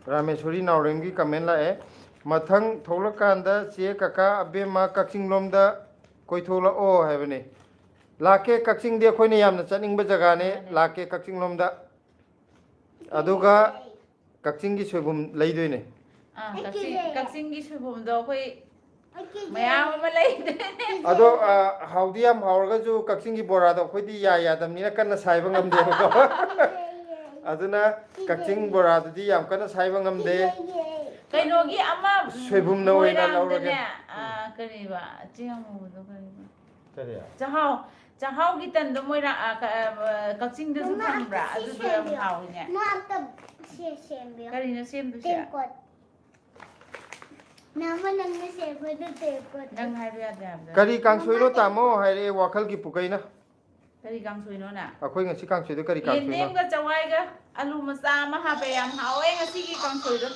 ꯔꯥꯃꯦꯁꯣꯔꯤ ꯅꯥꯎꯔꯦꯝꯒꯤ ꯀꯃꯦꯟ ꯂꯥꯛꯑꯦ, "ꯃꯊꯪ ꯊꯣꯛꯂꯛꯀꯥꯟꯗ ꯆꯦ ꯀꯀꯥ ꯑꯕꯦꯝꯃ ꯀꯛꯆꯤꯡ ꯂꯣꯝꯗ ꯀꯣꯏꯊꯣꯛꯂꯛꯑꯣ" ꯍꯥꯏꯕꯅꯤ꯫ ꯂꯥꯛꯀꯦ, ꯀꯛꯆꯤꯡꯗꯤ ꯑꯩꯈꯣꯏꯅ ꯌꯥꯝꯅ ꯆꯠꯅꯤꯡꯕ ꯖꯒꯥꯅꯦ꯫ ꯃꯥꯅꯦ꯫ ꯂꯥꯛꯀꯦ ꯀꯛꯆꯤꯡ ꯂꯣꯝꯗ꯫ ꯑꯗꯨꯒ ꯀꯛꯆꯤꯡꯒꯤ ꯁꯣꯏꯕꯨꯝ ꯂꯩꯗꯣꯏꯅꯦ꯫ ꯑꯥ, ꯑꯩ ꯀꯛꯆꯤꯡ, ꯀꯤꯖꯩꯌꯦ꯫ ꯀꯛꯆꯤꯡꯒꯤ ꯁꯣꯏꯕꯨꯝꯗꯣ ꯑꯩꯈꯣꯏ ꯑꯩ ꯀꯤꯖꯩꯌꯦ꯫ ꯃꯌꯥꯝ ꯑꯃ ꯂꯩꯗꯣꯏꯅꯦ꯫ ꯑꯗꯣ, ꯑ, ꯍꯥꯎꯗꯤ ꯌꯥꯝ ꯍꯥꯎꯔꯒꯁꯨ ꯀꯛꯆꯤꯡꯒꯤ ꯕꯣꯔꯥꯗꯣ ꯑꯩꯈꯣꯏꯗꯤ ꯌꯥ ꯌꯥꯗꯕꯅꯤꯅ ꯀꯟꯅ ꯁꯥꯏꯕ ꯉꯝꯗꯦꯕꯀꯣ꯫ ꯑꯗꯨꯅ ꯀꯛꯆꯤꯡ ꯕꯣꯔꯥꯗꯨꯗꯤ ꯌꯥꯝ ꯀꯟꯅ ꯁꯥꯏꯕ ꯉꯝꯗꯦ꯫ ꯀꯩꯅꯣꯒꯤ ꯑꯃ, ꯎꯝ, ꯁꯣꯏꯕꯨꯝꯅ ꯑꯣꯏꯅ ꯃꯣꯏꯔꯥꯡꯗꯅꯦ, ꯂꯧꯔꯒꯦ꯫ ꯑꯥ, ꯀꯔꯤꯕ, ꯆꯦꯡ ꯑꯃꯨꯕꯗꯣ ꯀꯔꯤꯕ? ꯀꯔꯤ? ꯆꯥꯛꯍꯥꯎ, ꯆꯥꯛꯍꯥꯎꯒꯤ ꯇꯟꯗꯣ ꯃꯣꯏꯔꯥꯡ, ꯑꯥ, ꯀ-, ꯑꯥ, ꯀꯛꯆꯤꯡꯗꯁꯨ ꯃꯃꯥ, ꯐꯪꯕ꯭ꯔꯥ? ꯁꯤ ꯑꯗꯨꯗꯣ ꯌꯥꯝ ꯁꯦꯝꯕꯤꯌꯣ꯫ ꯍꯥꯎꯋꯤꯅꯦ꯫ ꯃꯥ ꯑꯝꯇ ꯁꯤ ꯁꯦꯝꯕꯤꯌꯣ꯫ ꯀꯔꯤꯅꯣ ꯁꯦꯝꯗꯣꯏꯁꯦ? ꯇꯦꯡꯀꯣꯠ꯫ ꯅꯃ ꯅꯪꯅ ꯁꯦꯝꯕꯗꯨ ꯇꯦꯡꯀꯣꯠ꯫ ꯅꯪ ꯍꯥꯏꯕ ꯌꯥꯗꯦ ꯍꯥꯏꯕꯗ꯫ ꯀꯔꯤ ꯀꯥꯡꯁꯣꯏꯅꯣ ꯇꯥꯃꯣ ꯍꯥꯏꯔꯛꯑꯦ ꯋꯥꯈꯜꯒꯤ ꯄꯨꯀꯩꯅ꯫ ꯀꯔꯤ ꯀꯥꯡꯁꯣꯏꯅꯣꯅ? ꯑꯩꯈꯣꯏ ꯉꯁꯤ ꯀꯥꯡꯁꯣꯏꯗꯣ ꯀꯔꯤ ꯀꯥꯡꯁꯣꯏꯅꯣ? ꯌꯦꯟꯗꯦꯝꯒ ꯆꯋꯥꯏꯒ ꯑꯂꯨ ꯃꯆꯥ ꯑꯃ ꯍꯥꯞꯄꯦ꯫ ꯌꯥꯝ ꯍꯥꯎꯋꯦ ꯉꯁꯤꯒꯤ ꯀꯥꯡꯁꯣꯏꯗꯣ꯫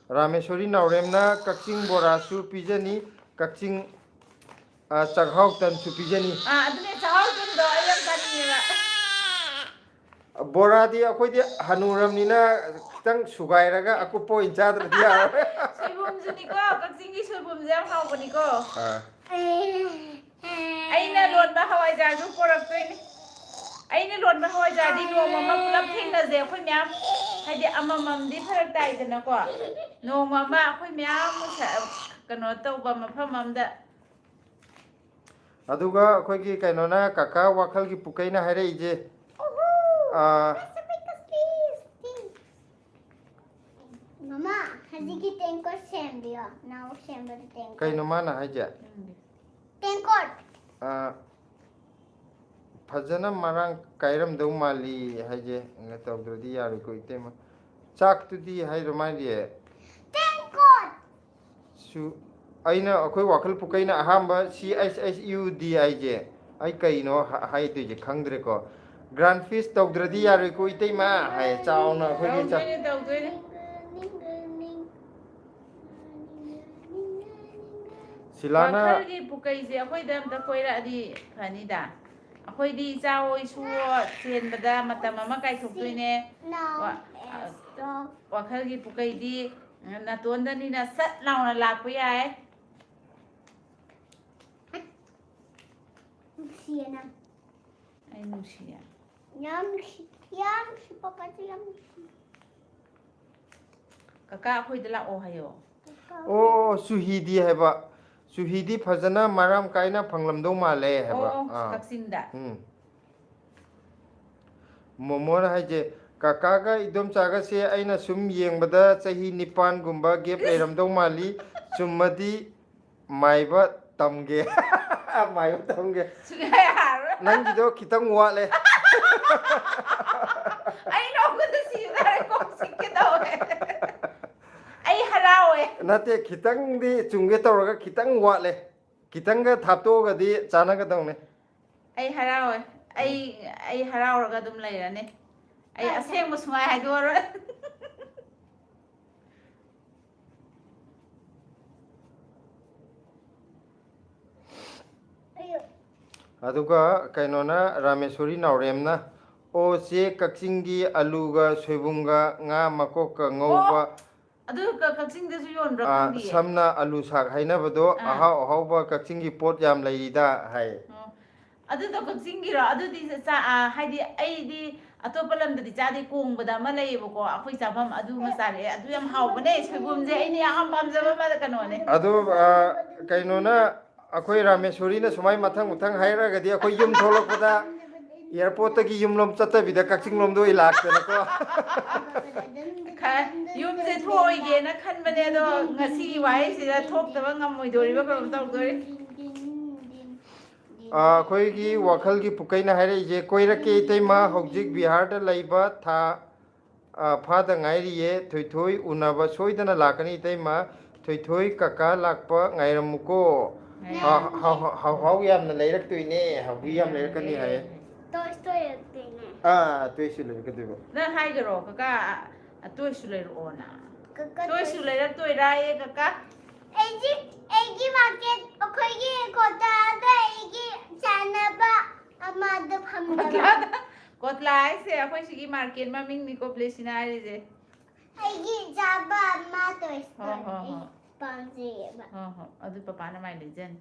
ꯔꯥꯃꯦꯁꯣꯔꯤ ꯅꯥꯎꯔꯦꯝꯅ ꯀꯛꯆꯤꯡ ꯕꯣꯔꯥꯁꯨ ꯄꯤꯖꯅꯤ, ꯀꯛꯆꯤꯡ ꯑ, ꯆꯥꯛꯍꯥꯎ ꯇꯟꯁꯨ ꯄꯤꯖꯅꯤ꯫ ꯑꯥ, ꯑꯗꯨꯅꯦ ꯆꯥꯛꯍꯥꯎ ꯇꯟꯗꯣ ꯑꯩ ꯌꯥꯝ ꯆꯥꯅꯤꯡꯉꯦꯕ꯫ ꯕꯣꯔꯥꯗꯤ ꯑꯩꯈꯣꯏꯗꯤ ꯍꯅꯨꯔꯝꯅꯤꯅ ꯈꯤꯇꯪ ꯁꯨꯒꯥꯏꯔꯒ ꯑꯀꯨꯞꯄ ꯑꯣꯏꯅ ꯆꯥꯗ꯭ꯔꯗꯤ ꯌꯥꯔꯣꯏ꯫ ꯁꯣꯏꯕꯨꯝꯁꯨꯅꯤꯀꯣ, ꯀꯛꯆꯤꯡꯒꯤ ꯁꯣꯏꯕꯨꯝꯁꯦ ꯌꯥꯝ ꯍꯥꯎꯕꯅꯤꯀꯣ꯫ ꯑꯥ, ꯑꯩꯅ ꯂꯣꯟꯕ ꯍꯋꯥꯏꯖꯥꯔꯁꯨ ꯄꯣꯔꯛꯇꯣꯏꯅꯦ꯫ ꯑꯩꯅ ꯂꯣꯟꯕ ꯍꯋꯥꯏꯖꯥꯔꯗꯤ ꯅꯣꯡꯃ ꯑꯃ ꯄꯨꯂꯞ ꯊꯦꯡꯅꯁꯦ ꯑꯩꯈꯣꯏ ꯃꯌꯥꯝ꯫ ꯍꯥꯏꯗꯤ ꯑꯃꯃꯝꯗꯤ ꯐꯔꯛ ꯇꯥꯏꯗꯅꯀꯣ꯫ ꯅꯣꯡꯃ ꯑꯃ ꯑꯩꯈꯣꯏ ꯃꯌꯥꯝ ꯀꯩꯅꯣ ꯇꯧꯕ ꯃꯐꯝ ꯑꯃꯗ꯫ ꯑꯗꯨꯒ ꯑꯩꯈꯣꯏꯒꯤ ꯀꯩꯅꯣꯅ ꯀꯀꯥ ꯋꯥꯈꯜꯒꯤ ꯄꯨꯀꯩꯅ ꯍꯥꯏꯔꯛꯏꯁꯦ, ꯑꯥ, ꯃꯃꯥ, ꯍꯧꯖꯤꯛꯀꯤ ꯇꯦꯡꯀꯣꯠ ꯁꯦꯝꯕꯤꯌꯣ꯫ ꯅꯥꯎ ꯁꯦꯝꯕꯗ ꯇꯦꯡꯀꯣꯠ꯫ ꯀꯩꯅꯣ ꯃꯥꯅ ꯍꯥꯏꯁꯦ? ꯇꯦꯡꯀꯣꯠ꯫ ꯑꯥ, ꯐꯖꯅ ꯃꯔꯥꯡ ꯀꯥꯏꯔꯝꯗꯧ ꯃꯥꯜꯂꯤ ꯍꯥꯏꯁꯦ, ꯇꯧꯗ꯭ꯔꯗꯤ ꯌꯥꯔꯣꯏꯀꯣ ꯏꯇꯩꯃ꯫ ꯆꯥꯛꯇꯨꯗꯤ ꯍꯥꯏꯔꯣ ꯃꯥꯒꯤ꯫ ꯇꯦꯡꯀꯣꯠ꯫ ꯁꯨ ꯑꯩꯅ ꯑꯩꯈꯣꯏ ꯋꯥꯈꯜ ꯄꯨꯀꯩꯅ ꯑꯍꯥꯟꯕ ꯁꯤ ꯑꯩꯁ ꯑꯩꯁ ꯌꯨ ꯗꯤ ꯑꯥꯏ ꯖꯦ ꯑꯩ ꯀꯩꯅꯣ ꯍ- ꯍꯥꯏꯗꯣꯏꯁꯦ ꯈꯪꯗ꯭ꯔꯦꯀꯣ꯫ ꯒ꯭ꯔꯥꯟ ꯐꯤꯁ ꯇꯧꯗ꯭ꯔꯗꯤ ꯌꯥꯔꯣꯏꯀꯣ ꯏꯇꯩꯃ ꯍꯥꯏ ꯆꯥꯎꯅ ꯑꯩꯈꯣꯏꯒꯤ ꯆꯥ- ꯇꯧꯗꯣꯏꯅꯦ, ꯇꯧꯗꯣꯏꯅꯦ꯫ ꯁꯤꯂꯥꯅ ꯋꯥꯈꯜꯒꯤ ꯄꯨꯀꯩꯁꯦ ꯑꯩꯈꯣꯏꯗ ꯑꯝꯇ ꯀꯣꯏꯔꯛꯑꯗꯤ ꯐꯅꯤꯗ꯫ ꯑꯩꯈꯣꯏꯗꯤ ꯏꯆꯥ ꯏꯁꯨ ꯆꯦꯟꯕꯗ ꯃꯇꯝ ꯑꯃ ꯀꯥꯏꯊꯣꯛꯇꯣꯏꯅꯦ꯫ Now ꯋꯥ- is the ꯋꯥꯈꯜꯒꯤ ꯄꯨꯀꯩꯗꯤ ꯅꯥꯇꯣꯟꯗꯅꯤꯅ ꯁꯠ ꯂꯥꯎꯅ ꯂꯥꯛꯄ ꯌꯥꯏ꯫ ꯅꯨꯡꯁꯤꯌꯦ ꯅꯪ꯫ ꯑꯩ ꯅꯨꯡꯁꯤꯌꯦ꯫ ꯌꯥꯝ ꯅꯨꯡꯁꯤ, ꯌꯥꯝ ꯅꯨꯡꯁꯤ, ꯄꯄꯥꯁꯨ ꯌꯥꯝ ꯅꯨꯡꯁꯤ꯫ ꯀꯀꯥ ꯑꯩꯈꯣꯏꯗ ꯂꯥꯛꯑꯣ ꯍꯥꯏꯌꯣ꯫ ꯑꯣ, ꯑꯣ, ꯆꯨꯍꯤꯗꯤ ꯍꯥꯏꯕ꯫ ꯆꯨꯍꯤꯗꯤ ꯐꯖꯅ ꯃꯔꯥꯡ ꯀꯥꯏꯅ ꯐꯪꯂꯝꯗꯧ ꯃꯥꯜꯂꯦ ꯍꯥꯏꯕ꯫ ꯑꯣ, ꯑꯣ, ꯑꯥ꯫ ꯀꯛꯆꯤꯡꯗ꯫ ꯎꯝ꯫ ꯃꯣꯃꯣꯅ ꯍꯥꯏꯁꯦ, "ꯀꯀꯥꯒ ꯏꯗꯣꯝꯆꯥꯒꯁꯦ ꯑꯩꯅ ꯁꯨꯝ ꯌꯦꯡꯕꯗ ꯆꯍꯤ ꯅꯤꯄꯥꯟꯒꯨꯝꯕ ꯒꯦꯞ ꯂꯩꯔꯝꯗꯧ ꯃꯥꯜꯂꯤ꯫ ꯆꯨꯝꯃꯗꯤ ꯃꯥꯏꯕ ꯇꯝꯒꯦ꯫" ꯃꯥꯏꯕ ꯇꯝꯒꯦ꯫ ꯁꯨꯡꯌꯥ ꯌꯥꯔꯔꯣꯏ꯫ ꯅꯪꯒꯤꯗꯣ ꯈꯤꯇꯪ ꯋꯥꯠꯂꯦ꯫ ꯑꯩ ꯅꯣꯛꯄꯗ ꯁꯤꯗꯣꯔꯦ, ꯀꯣꯛ ꯆꯤꯛꯀꯦ ꯇꯧꯋꯦ꯫ ꯑꯩ ꯍꯔꯥꯎꯋꯦ꯫ ꯅꯠꯇꯦ, ꯈꯤꯇꯪꯗꯤ ꯆꯨꯝꯒꯦ ꯇꯧꯔꯒ ꯈꯤꯇꯪ ꯋꯥꯠꯂꯦ꯫ ꯈꯤꯇꯪꯒ ꯊꯥꯞꯇꯣꯛꯑꯒꯗꯤ ꯆꯥꯟꯅꯒꯗꯧꯅꯦ꯫ ꯑꯩ ꯍꯔꯥꯎꯋꯦ꯫ ꯑꯩ ꯑꯩ ꯍꯔꯥꯎꯔꯒ ꯑꯗꯨꯝ ꯂꯩꯔꯅꯤ꯫ ꯑꯩ ꯑꯁꯦꯡꯕ ꯁꯨꯡꯍꯥꯏ ꯍꯥꯏꯗꯣꯛꯑꯔꯣꯏ꯫ ꯑꯗꯨꯒ ꯀꯩꯅꯣꯅ, ꯔꯥꯃꯦꯁꯣꯔꯤ ꯅꯥꯎꯔꯦꯝꯅ, "ꯑꯣ ꯆꯦ, ꯀꯛꯆꯤꯡꯒꯤ ꯑꯂꯨꯒ ꯁꯣꯏꯕꯨꯝꯒ ꯉꯥ ꯃꯀꯣꯛꯀ ꯉꯧꯕ"꯫ ꯑꯗꯨ ꯀ- ꯀꯛꯆꯤꯡꯗꯁꯨ ꯌꯣꯟꯕ꯭ꯔꯥ ꯑꯥ, ꯈꯪꯗꯤꯌꯦ꯫ ꯁꯝꯅ ꯑꯂꯨ ꯁꯥꯛ ꯍꯥꯏꯅꯕꯗꯣ, ꯑꯥ꯫ ꯑꯍꯥꯎ ꯑꯍꯥꯎꯕ ꯀꯛꯆꯤꯡꯒꯤ ꯄꯣꯠ ꯌꯥꯝ ꯂꯩꯔꯤꯗ ꯍꯥꯏ꯫ ꯑꯣ꯫ ꯑꯗꯨꯗꯣ ꯀꯛꯆꯤꯡꯒꯤꯔꯣ? ꯑꯗꯨꯗꯤ ꯆꯥ-, ꯑꯥ, ꯍꯥꯏꯗꯤ ꯑꯩꯗꯤ ꯑꯇꯣꯞꯄ ꯂꯝꯗꯗꯤ ꯆꯥꯗꯦ, ꯀꯣꯡꯕꯗ ꯑꯃ ꯂꯩꯌꯦꯕꯀꯣ, ꯑꯩꯈꯣꯏ ꯆꯥꯐꯝ, ꯑꯗꯨ ꯑꯃ ꯆꯥꯔꯛꯑꯦ꯫ ꯑꯗꯨ ꯌꯥꯝ ꯍꯥꯎꯕꯅꯦ, ꯁꯣꯏꯕꯨꯝꯁꯦ ꯑꯩꯅ ꯌꯥꯝ ꯄꯥꯝꯖꯕ ꯑꯃ ꯀꯩꯅꯣꯅꯦ꯫ ꯑꯗꯣ, ꯑꯥ, ꯀꯩꯅꯣꯅ, ꯑꯩꯈꯣꯏ ꯔꯥꯃꯦꯁꯣꯔꯤꯅ ꯁꯨꯃꯥꯏ ꯃꯊꯪ ꯃꯊꯪ ꯍꯥꯏꯔꯛꯑꯒꯗꯤ ꯑꯩꯈꯣꯏ ꯌꯨꯝ ꯊꯣꯛꯂꯛꯄꯗ ꯑꯦꯌꯥꯔꯄꯣꯔꯠꯇꯒꯤ ꯌꯨꯝꯂꯣꯝ ꯆꯠꯇꯕꯤꯗ ꯀꯛꯆꯤꯡꯂꯣꯝꯗ ꯑꯣꯏ ꯂꯥꯛꯇꯅꯀꯣ꯫ ꯈ-, ꯌꯨꯝꯁꯦ ꯊꯣꯛꯑꯣꯏꯒꯦꯅ ꯈꯟꯕꯅꯦ, ꯑꯗꯣ ꯉꯁꯤꯒꯤ ꯋꯥꯍꯩꯁꯤꯗ ꯊꯣꯛꯇꯕ ꯉꯝꯃꯣꯏꯗꯣꯔꯤꯕ ꯀꯩꯅꯣꯝ ꯇꯧꯗꯣꯔꯤ꯫ ꯑꯥ, ꯑꯩꯈꯣꯏꯒꯤ ꯋꯥꯈꯜꯒꯤ ꯄꯨꯀꯩꯅ ꯍꯥꯏꯔꯛꯏꯁꯦ, "ꯀꯣꯏꯔꯛꯀꯦ ꯏꯇꯩꯃ, ꯍꯧꯖꯤꯛ ꯕꯤꯍꯥꯔꯗ ꯂꯩꯕ ꯊꯥ, ꯑꯥ, ꯐꯥꯗ ꯉꯥꯏꯔꯤꯌꯦ꯫ ꯊꯣꯏꯊꯣꯏ ꯎꯅꯕ ꯁꯣꯏꯗꯅ ꯂꯥꯛꯀꯅꯤ ꯏꯇꯩꯃ꯫ ꯊꯣꯏꯊꯣꯏ ꯀꯀꯥ ꯂꯥꯛꯄ ꯉꯥꯏꯔꯝꯃꯨꯀꯣ꯫ ꯍꯥ-, ꯍꯥ-, ꯍꯥ-, ꯍꯥꯎ ꯍꯥꯎ ꯌꯥꯝꯅ ꯂꯩꯔꯛꯇꯣꯏꯅꯦ, ꯍꯥꯎꯕꯤ ꯌꯥꯝ ꯂꯩꯔꯛꯀꯅꯤ" ꯍꯥꯏꯌꯦ꯫ ꯇꯣꯏꯁ ꯇꯣꯏꯔꯛꯇꯣꯏꯅꯦ꯫ ꯑꯥ, ꯇꯣꯏꯁꯨ ꯂꯩꯔꯛꯀꯗꯣꯏꯕ꯫ ꯅꯪ ꯍꯥꯏꯒꯔꯣ, "ꯀꯀꯥ, ꯑ, ꯇꯣꯏꯁꯨ ꯂꯩꯔꯛꯑꯣꯅ"? ꯀꯀꯥ ꯇꯣꯏꯁꯨ ꯇꯣꯏꯁ- ꯂꯩꯔꯛꯇꯣꯏꯔꯥꯌꯦ, ꯀꯀꯥ? ꯑꯩꯒꯤ ꯑꯩꯒꯤ ꯃꯥꯔꯀꯦꯠ, ꯑꯩꯈꯣꯏꯒꯤ ꯀꯣꯇꯥꯗ ꯑꯩꯒꯤ ꯆꯥꯅꯕ ꯑꯃꯗ ꯐꯝꯗꯕ꯫ ꯀꯣꯇꯂꯥꯗ, ꯀꯣꯇꯂꯥ ꯍꯥꯏꯁꯦ ꯑꯩꯈꯣꯏ ꯁꯤꯒꯤ ꯃꯥꯔꯀꯦꯠ ꯃꯃꯤꯡꯅꯤꯀꯣ, ꯕ꯭ꯂꯦꯁꯤꯅ ꯍꯥꯏꯔꯤꯁꯦ꯫ ꯑꯩꯒꯤ ꯆꯥꯕ ꯑꯃ ꯇꯣꯏꯁ ꯍꯣꯏ, ꯍꯣꯏ, ꯑꯩ ꯍꯣꯏ꯫ ꯄꯥꯝꯖꯩꯌꯦꯕ꯫ ꯍꯣꯏ, ꯍꯣꯏ, ꯑꯗꯨ ꯄꯄꯥꯅ ꯃꯥꯏ ꯂꯩꯖꯅꯤ꯫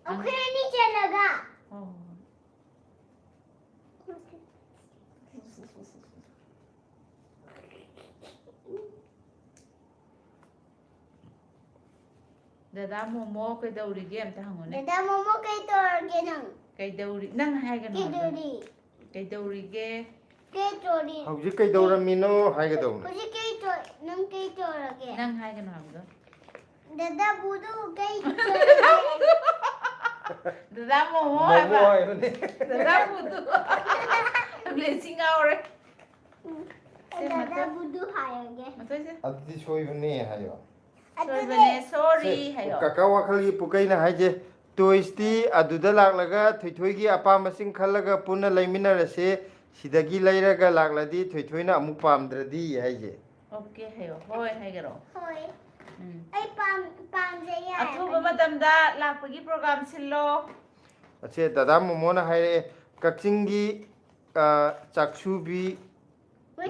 ꯑꯩꯈꯣꯏ ꯑꯅꯤ ꯆꯠꯂꯒ꯫ ꯍꯣꯏ, ꯍꯣꯏ, ꯍꯣꯏ꯫ ꯗꯗꯥ ꯃꯣꯃꯣ ꯀꯩꯗꯧꯔꯤꯒꯦ ꯑꯝꯇ ꯍꯪꯉꯨꯅꯦ꯫ ꯗꯗꯥ ꯃꯣꯃꯣ ꯀꯩ ꯇꯧꯔꯒꯦ ꯅꯪ? ꯀꯩꯗꯧꯔꯤ? ꯅꯪ ꯍꯥꯏꯒꯅꯣ ꯍꯥꯏꯕ꯫ ꯀꯩꯗꯧꯔꯤ? ꯀꯩꯗꯧꯔꯤꯒꯦ? ꯀꯩ ꯇꯧꯔꯤ? ꯍꯧꯖꯤꯛ ꯀꯩꯗꯧꯔꯝꯃꯤꯅꯣ ꯍꯥꯏꯒꯗꯧꯕꯅꯦ꯫ ꯍꯧꯖꯤꯛ ꯀꯩ ꯇꯧ-, ꯅꯪ ꯀꯩ ꯇꯧꯔꯒꯦ? ꯅꯪ ꯍꯥꯏꯒꯅꯣ ꯍꯥꯏꯕꯗꯣ꯫ ꯗꯗꯥ ꯕꯨꯗꯨ ꯀꯩ ꯇꯧꯔꯒꯦ? ꯗꯗꯥ ꯃꯣꯃꯣ ꯃꯣꯃꯣ ꯍꯥꯏꯕ꯫ ꯍꯥꯏꯕꯅꯦ꯫ ꯗꯗꯥ ꯕꯨꯗꯨ꯫ ꯕ꯭ꯂꯦꯁꯤ ꯉꯥꯎꯔꯦ꯫ ꯁꯦ, ꯗꯗꯥ ꯃꯊꯪ꯫ ꯕꯨꯗꯨ ꯍꯥꯏꯔꯒꯦ꯫ ꯃꯊꯣꯏꯁꯦ꯫ ꯑꯗꯨꯗꯤ ꯁꯣꯏꯕꯅꯦ ꯍꯥꯏꯌꯣ꯫ ꯁꯣꯏꯕꯅꯦ, sorry ꯍꯥꯏꯌꯣ꯫ ꯀꯀꯥ ꯋꯥꯈꯜꯒꯤ ꯄꯨꯀꯩꯅ ꯍꯥꯏꯁꯦ, ꯇꯣꯏꯁꯇꯤ ꯑꯗꯨꯗ ꯂꯥꯛꯂꯒ ꯊꯣꯏꯊꯣꯏꯒꯤ ꯑꯄꯥꯝꯕꯁꯤꯡ ꯈꯜꯂꯒ ꯄꯨꯟꯅ ꯂꯩꯃꯤꯟꯅꯔꯁꯦ, ꯁꯤꯗꯒꯤ ꯂꯩꯔꯒ ꯂꯥꯛꯂꯗꯤ ꯊꯣꯏꯊꯣꯏꯅ ꯑꯃꯨꯛ ꯄꯥꯝꯗ꯭ꯔꯗꯤ ꯍꯥꯏꯁꯦ꯫ Okay ꯍꯥꯏꯌꯣ꯫ ꯍꯣꯏ ꯍꯥꯏꯒꯔꯣ꯫ ꯍꯣꯏ꯫ ꯎꯝ꯫ ꯑꯩ ꯄꯥꯝ-, ꯄꯥꯝꯖꯩ ꯌꯥꯏ꯫ ꯑꯊꯨꯕ ꯃꯇꯝꯗ ꯂꯥꯛꯄꯒꯤ program ꯁꯤꯜꯂꯣ꯫ ꯑꯁꯦ ꯗꯗꯥ ꯃꯣꯃꯣꯅ ꯍꯥꯏꯔꯛꯑꯦ, ꯀꯛꯆꯤꯡꯒꯤ, ꯑ, ꯆꯥꯛꯁꯨꯕꯤ